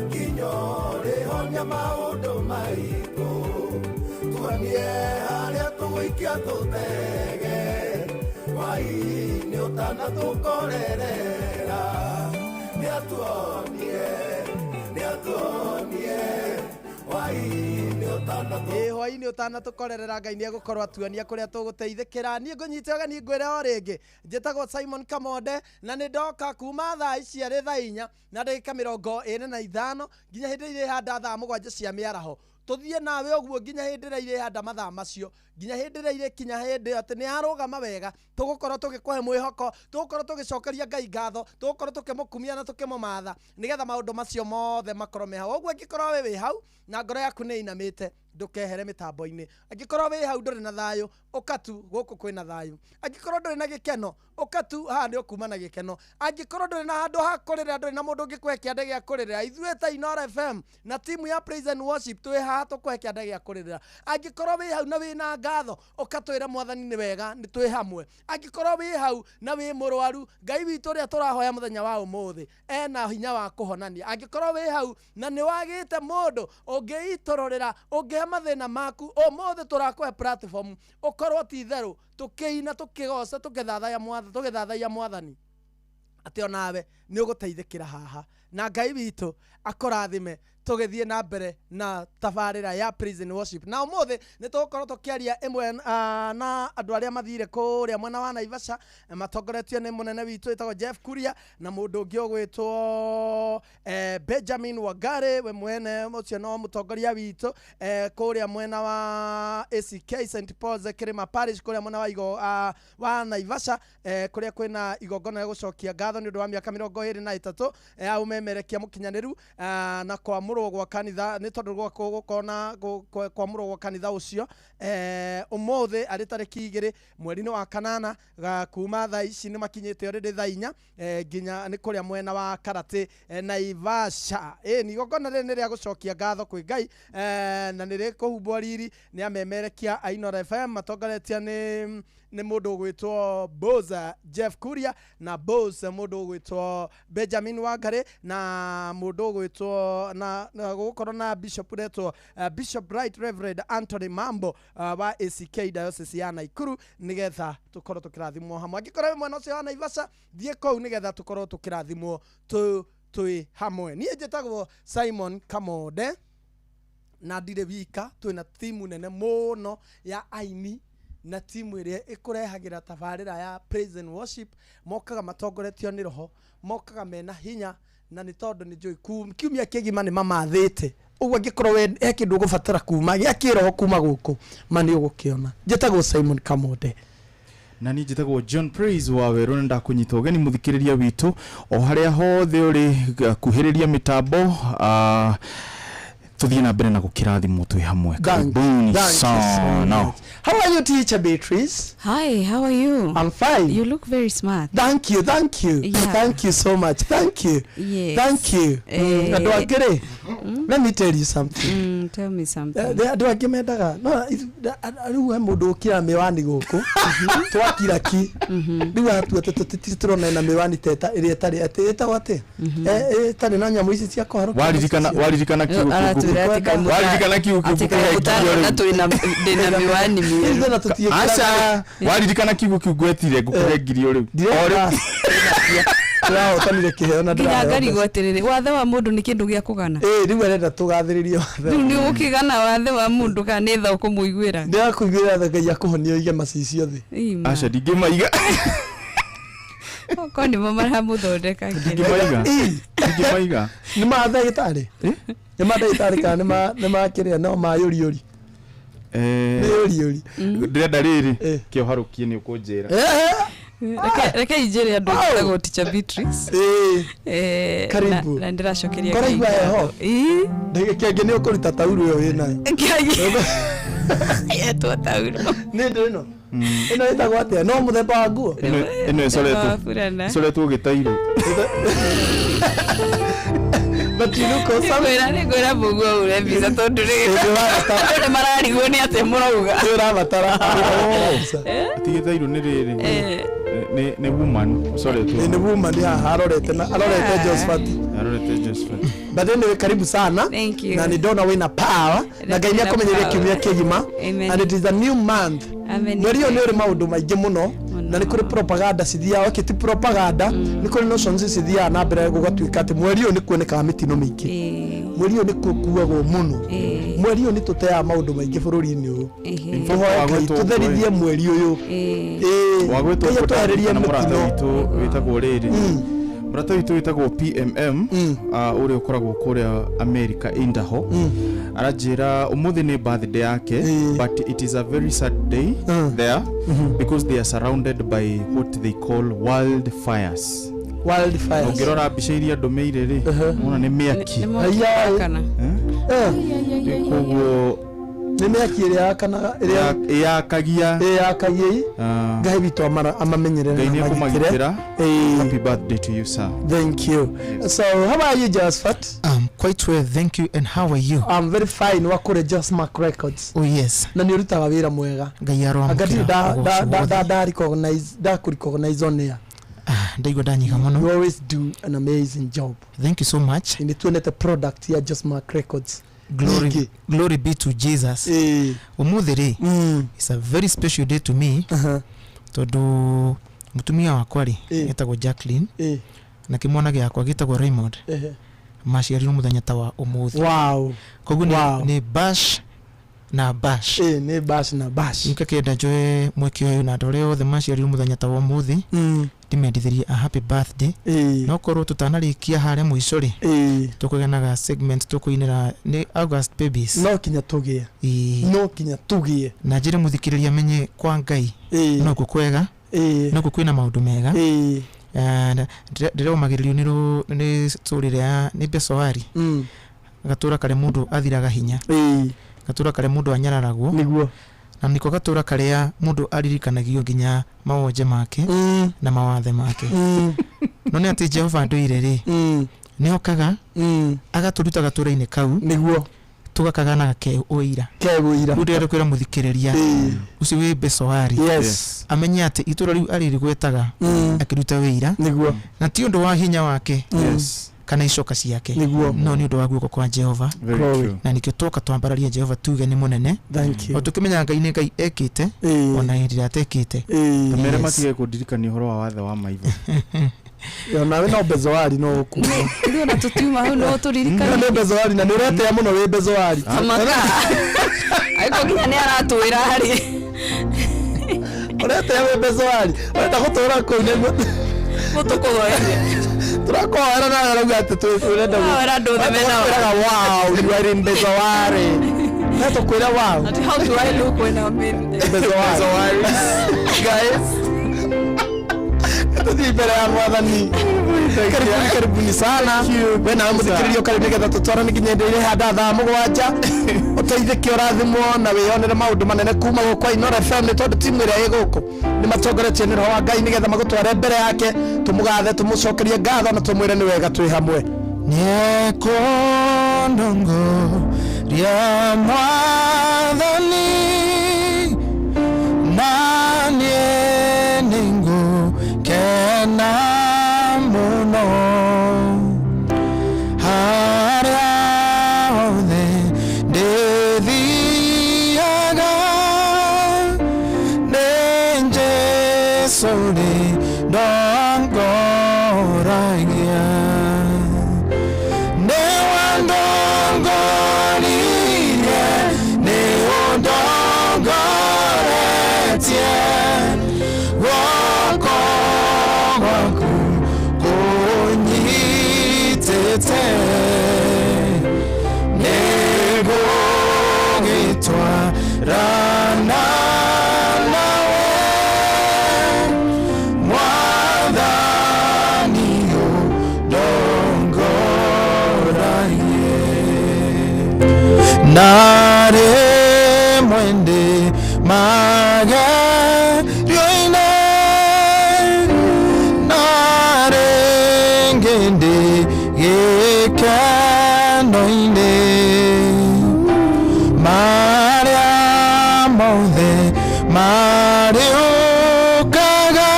nginya ũrĩhonia maũndũ maitũ, tuonie harĩa tũgũikia tũtege, hwaĩ-inĩ ũtanatũkorerera, nĩatuonie, nĩatuonie, hwaĩ-inĩ ũtanatũ Ĩ hwaĩ-inĩ ũtanatũkorerera Ngai nĩegũkorwo atuonia kũrĩa tũgũteithĩkĩra. Niĩ ngũnyite ũgeni ngwĩre o rĩngĩ, njĩtagwo Simon Kamonde na nĩ ndoka kuma thaa ici arĩ thaa 4 na ndagĩka 45 nginya hĩndĩ ĩrĩa ĩhanda thaa 7 cia mĩaraho. Tũthiĩ nawe ũguo nginya hĩndĩ ĩrĩa irĩhanda mathaa macio, nginya hĩndĩ ĩrĩa irĩkinya hĩndĩ ĩyo atĩ nĩ yarũgama wega, tũgũkorwo tũgĩkũhe mwĩhoko, tũgũkorwo tũgĩcokeria Ngai ngatho, tũgũkorwo tũkĩmũkumia na tũkĩmũmatha, nĩgetha maũndũ macio mothe makorwo me hau. Ũguo angĩkorwo we wĩ hau na ngoro yaku nĩ ĩinamĩte, ndũkehere mĩtambo-inĩ. Angĩkorwo wĩ hau ndũrĩ na thayũ, ũka tu gũkũ kwĩna thayũ. Angĩkorwo ndũrĩ na gĩkeno, ũka tu haha nĩ ũkuma na gĩkeno. Angĩkorwo ndũrĩ na handũ ha kũrĩrĩra, ndũrĩ na mũndũ ũngĩkũhe kĩande gĩa kũrĩrĩra, ithuĩ ta Inooro FM na timu ya Praise and Worship twĩ haha tũkũhe kĩande gĩa kũrĩrĩra. Angĩkorwo wĩ hau na wĩna ngatho, ũka twĩre Mwathani nĩ wega, nĩ twĩ hamwe. Angĩkorwo wĩ hau na wĩ mũrwaru, Ngai witũ ũrĩa tũrahoya mũthenya wa ũmũthĩ ena hinya wa kũhonania. Angĩkorwo wĩ hau na nĩ wagĩte mũndũ ũngĩitũrũrĩra, ũngĩhe mathĩna maku, ũmũthĩ tũrakũhe platform ũkorwo ti itherũ tũkĩina, tũkĩgoca, tũkĩthathaiya Mwathani, tũgĩthathaiya Mwathani, atĩ onawe nĩ ũgũteithĩkĩra haha, na Ngai witũ akũrathime tũgĩthiĩ na mbere na tabarĩra ya Praise and Worship. Na ũmũthĩ nĩ tũgũkorwo tũkĩaria ĩmwe na andũ arĩa mathire kũrĩa mwena wa Naivasha, matongoretio nĩ mũnene witũ wĩtagwo Jeff Kuria na mũndũ ũngĩ ũgwĩtwo Benjamin Wangari, we mwene ũcio no mũtongoria witũ kũrĩa mwena wa ACK St Paul's Kirima Parish, kũrĩa mwena wa igo, wa Naivasha, kũrĩa kwĩna igongona rĩa gũcokia ngatho nĩ ũndũ wa mĩaka 23 ya ũmemerekia mũkinyanĩru, na kwamũrwo gwa kanitha, nĩ tondũ gũkorwo na kwamũrwo gwa kanitha ũcio ũmũthĩ arĩ tarĩki 2 mweri-inĩ wa 8 kuma thaa ici nĩ makinyĩte already thaa 4 nginya nĩ kũrĩa mwena wa Karate Naivasha. Ni igongona rĩrĩ nĩ rĩa gũcokia ngatho kwĩ Ngai, na nĩ rĩkũhumbwo riri nĩ amemerekia a Inooro FM matongoretie nĩ mũndũ ũgwĩtwo Boza Jeff Kuria na Boza mũndũ ũgwĩtwo Benjamin Wangari na mũndũ ũgwĩtwo na gũgũkorwo na Bishop ũretwo Bishop Right Reverend Anthony Mambo wa ACK Diocese ya Naikuru, nĩgetha tũkorwo tũkĩrathimwo hamwe. Angĩkorwo wĩ mwena ũcio wa Naivasha, thiĩ kũu nĩgetha tũkorwo tũkĩrathimwo twĩ hamwe. Niĩ njĩtagwo Simon Kamonde na ndirĩ wika, twĩna timu nene mũno ya aini na timu ĩrĩa ĩkũrehagĩra tabarĩra ya Praise and Worship. Mokaga matongoretio nĩ Roho, mokaga mena hinya, na nĩ tondũ nĩ njũĩ kiumia kĩgima nĩ mamathĩte. Ũguo angĩkorwo we he kĩndũ ũgũbatara kuma gĩa kĩroho kuma gũkũ, ma nĩ ũgũkĩona. Njĩtagwo Simon Kamonde. Na niĩ njĩtagwo John Praise wa Werũ, na ndakũnyita ũgeni mũthikĩrĩria witũ o harĩa hothe ũrĩ, kuhĩrĩria mĩtambo, tuthiĩ na mbere na gũkĩrathimwo twĩ hamwe. Karibuni sana. How are you, Teacher Beatrice? Hi, how are you? I'm fine. You look very smart. Thank you, thank you. Yeah. Thank you so much. Thank you. Yes. Thank you. Andũ angĩ rĩ, let me tell you something. Tell me something. Andũ angĩ mendaga, no, rĩu he mũndũ ũkĩra mĩwani gũkũ, twakira ki. Rĩu atua tũtirona ena mĩwani ta ĩrĩa ĩtarĩ, atĩ ĩtagwo atĩa? Ĩtarĩ na nyamũ ici cia kũharũka. Waririkana kiugo Aratwĩra atĩ kaĩ mũta- Waririkana kiugo atĩ kaĩ kĩu mũtarona ndĩna mĩwani mĩerũ. Ithuĩ na tũtiĩkĩraga. Aca, waririkana kiugo kĩu ngwetire ngũkũhe ngiri o rĩu. O rĩu. Ndĩrahotanire kĩheo na Nginya ndĩraheo ngarigwo mbeca. atĩrĩrĩ, wathe wa mũndũ nĩ kĩndũ gĩa kũgana. Ĩĩ, rĩu arenda tũgathĩrĩrie wathe. Rĩu nĩ ũgũkĩgana wathe wa mũndũ kana nĩ tha ũkũmũiguĩra? Ndĩrakũiguĩra tha Ngai akũhonie ũige macicio thĩ. Ima. Aca ndingĩmaiga. Okorwo nĩmo maramũthondeka. Ndingĩmaiga. Ndingĩmaiga. Nĩ ma ndagĩtarĩ? Nĩ ma ndagĩtarĩ kana nĩ ma kĩrĩa no ma yũriũri? Nĩ yũriũri. Ndĩrenda rĩrĩ kĩoharũkie nĩ ũkũnjĩra. Reke injĩre andũ njĩtagwo Teacher Beatrice. Karibu. Na ndĩracokeria Koraigua Ngai heho? ngatho. Ĩĩ. Ndagĩka ĩngĩ nĩ ũkũruta tauro ĩyo wĩnayo. Yetwo tauro. Nĩ ndĩ ĩno. Ĩno ĩtagwo atĩa? No mũthemba wa nguo? Ĩno ĩcoretwo Wa burana. ĩcoretwo gĩtairo. But you look awesome. Nĩngwĩra mũguo ũre mbica tondũ rĩ andũ nĩ mararigwo nĩ atĩa mũrauga. Nĩ ũrabatara. Ti gĩtairo nĩ rĩrĩ. Nĩ woman ũcoretwo. Nĩ woman haha arorete na arorete Josephat. Arorete Josephat. But anyway, karibu sana. Thank you. Na nĩ ndona wĩna power na Ngai nĩ Ndĩna akũmenyeria power. kiumia kĩgima. Amen. And it is a new month. Amen. Mweri ũyũ nĩ ũrĩ maũndũ maingĩ mũno na nĩ kũrĩ propaganda cithiaga okay, ti propaganda nĩ kũrĩ notions cithiaga na mbere gũgatuĩka atĩ mweri ũyũ nĩ kuonekaga mĩtino mĩingĩ. Mweri ũyũ nĩ kukuagwo mũno. Mweri ũyũ nĩ tũteaga maũndũ maingĩ bũrũri-inĩ ũyũ. Tũhoe Ngai tũtherithie mweri ũyũ. Ĩĩ. Wagwĩtwo Ngai atwehererie na mũrata mĩtino. witũ wĩtagwo rĩrĩ mũrata witũ wĩtagwo PMM ũrĩa ũkoragwo kũrĩa America Idaho aranjĩra ũmũthĩ nĩ birthday yake but it is a very sad day there because they are surrounded by what they call wild fires. Wild fires. Ũngĩrora mbica iria ndũmĩire rĩ wona nĩ mĩaki. Nĩ mwaki wakana. Koguo nĩ mĩaki ĩrĩa yakanaga ĩrĩa ĩyakagia ĩyakagia Ngai witũ amamenyerere Ngai na nĩ amagitĩre. ekũmagitĩra. Happy birthday to you sir. Thank you. So, how are you, Josephat? I'm quite well, thank you. And how are you? I'm very fine. Wakure Josmark Records. Oh yes. Na nĩ ũrutaga wĩra mwega. Ngai Anga ndirĩ aroamũkĩra nda recognize nda kũ recognize on air. Ndaigua ndanyiha mũno. You always do an amazing job. Thank you so much. Nĩ tuonete product ya Josmark Records. Glory, Nyingĩ. glory be to Jesus. Ũmũthĩ rĩ, it's a very special day to me tondũ mũtumia wakwa rĩ etagwo Jacqueline na kĩmwana gĩakwa gĩtagwo Raymond maciarirwo mũthenya ta wa ũmũthĩ. Wow. Koguo Wow. nĩ bash na bash. Nĩ bash na bash. Nikakenda njoe mweke ũyũ na andũ arĩa othe maciarirwo mũthenya ta wa ũmũthĩ ndĩmendithĩrie a happy birthday. No korwo tũtanarĩkia harĩa mũico rĩ tũkũgĩa na segment tũkũinĩra nĩ August babies. No kinya tũgĩe. No kinya tũgĩe. Na njĩre mũthikĩrĩria amenye kwa Ngai nokuo kwega nokuo kwĩna maũndũ mega. Ndĩromagĩrĩrio nĩ story ĩrĩa ya nĩ Besoari gatũra karĩa mũndũ athiraga hinya gatũra karĩa mũndũ anyararagwo nĩguo na nĩko gatũra karĩa mũndũ aririkanagio nginya mawonje make na mawathe make. No nĩ atĩ Jehova ndũire rĩ nĩ okaga agatũruta gatũra-inĩ kau nĩguo tũgakagana ke ũira ke ũira rĩu ndĩrenda kwĩra mũthikĩrĩria ũcio wĩ Besoari Yes. amenye atĩ itũra rĩu arĩrĩgwetaga akĩruta wĩira nĩguo na ti ũndũ wa hinya wake Yes. kana icoka ciake Nĩguo. no nĩ ũndũ wa guoko kwa Jehova Very true. na nĩkĩo twoka twambararie Jehova tuge nĩ mũnene Thank you. o tũkĩmenyaga Ngai nĩ Ngai ekĩte ona hĩndĩ ĩrĩa atekĩte Kamere Yes. matige kũndirikania ũhoro wa wathe wa maitho. Onawe no Bezoari no ũkuga. Ithuĩ ona tũtiuma hau no tũririkane. Nĩ Bezoari na nĩ ũretĩa mũno wĩ Bezoari. Tamaka. Ariko nginya nĩ aratwĩra rĩ. Ũretĩa wĩ Bezoari. Ũrenda gũtũra kũu nĩguo Mũtũkũhoere. Tũrakũhoera na arauga atĩ tũrenda Tũrahoera andũ othe mena Tũrakwĩraga wow, you are in Bezoari. Na tũkwĩra wow. Ati how do I look when I'm in Bezoari. Guys. Tũthiĩ mbere ya mwathani. Karibuni karibuni sana. We nawe mũthikĩrĩria ũkarĩ nĩgetha tũtwarane nginya hĩndĩ ĩrĩa handa thaa mũgwanja. Ũteithĩke ũrathimwo na wĩyonere maũndũ manene kuma gũkũ kwa Inoro FM nĩ tondũ timu ĩrĩa ĩ gũkũ nĩ matongoretio nĩ roho wa Ngai nĩgetha magũtware mbere yake tũmũgathe tũmũcokerie ngatho na tũmwĩre nĩ wega twĩ hamwe. Niekondongo ria mwathani na niĩ nĩngũkena mũno harĩa hothe ndĩthiaga nĩ Jesũ rĩ ndongoragia. Ũndongoretie, guoko gwaku kũnyitĩte, nĩngũgĩtwarana nawe, Mwathani ũndongoragie. Narĩ mwende magerio-inĩ, narĩ ngĩndĩ gĩkeno-inĩ, marĩa mothe marĩũkaga,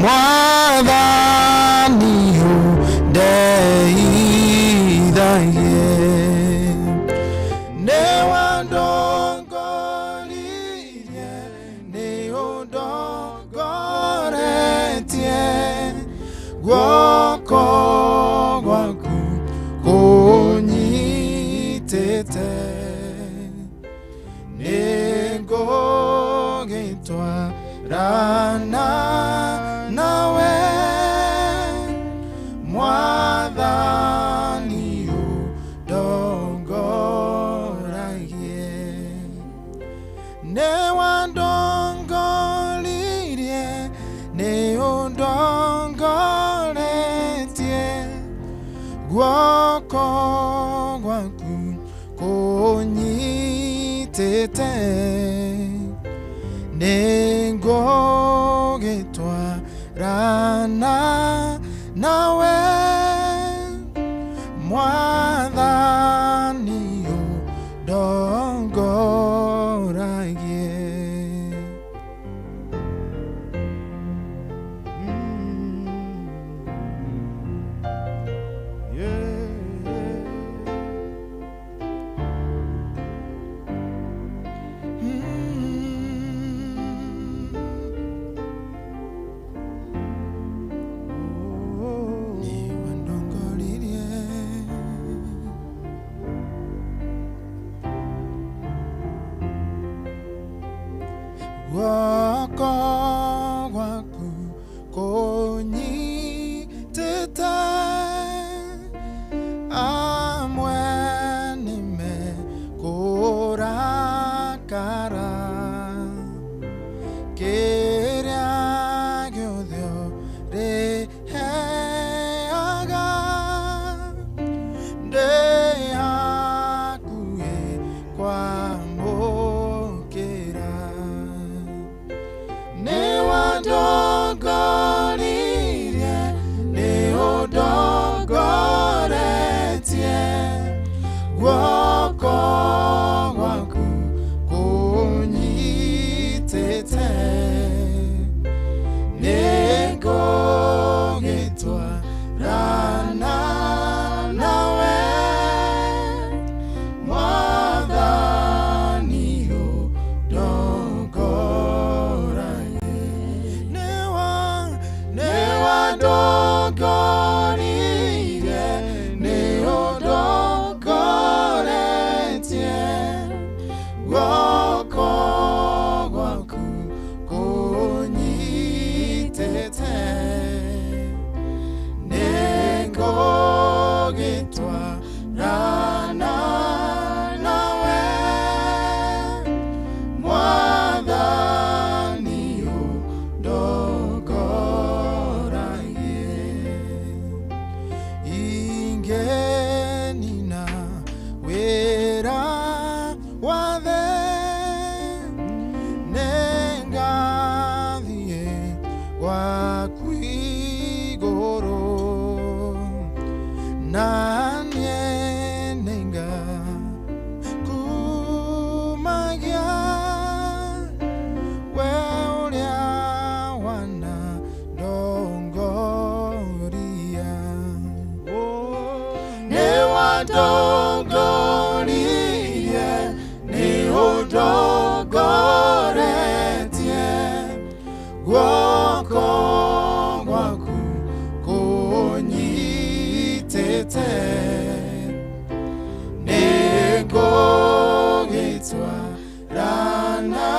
Mwathani ũndeithagie. Nĩwandongoririe, nĩũndongoretie, guoko gwaku kũnyitĩte, nĩngũgĩtwarana nawe, Mwathani ũndongoragie. Nĩwandongoririe, nĩũndongoretie, guoko gwaku kũnyitĩte, nĩngũgĩtwarana nawe, Mwathani ũndongoragie. Nĩwandongoririe, guoko gwaku kũnyitĩte, amwe nĩmekũrakara, kĩrĩa gĩothe ũrĩheaga, ndĩ hakuhĩ kwamũkĩra. Nĩwandongoririe, nĩũndongoretie, guoko gwaku kũnyitĩte, nĩngũgĩtwarana nawe, Mwathani ũndongoragie. Nĩwandongoririe, nĩũndongoretie, guoko gwaku kũnyitĩte, nĩngũgĩtwarana nawe, Mwathani ũndongoragie. Ingĩnina wĩra wathe, nĩngathiĩ gwaku igũrũ, na niĩ nĩngakumagia, we ũrĩa wanandongoria. Nĩwandongoririe, nĩũndongoretie, guoko gwaku kũnyitĩte, nĩngũgĩtwarana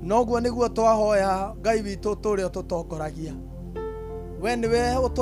Noguo nĩguo twahoya Ngai witũ tũrĩa ũtũtongoragia. We nĩwe ũtũ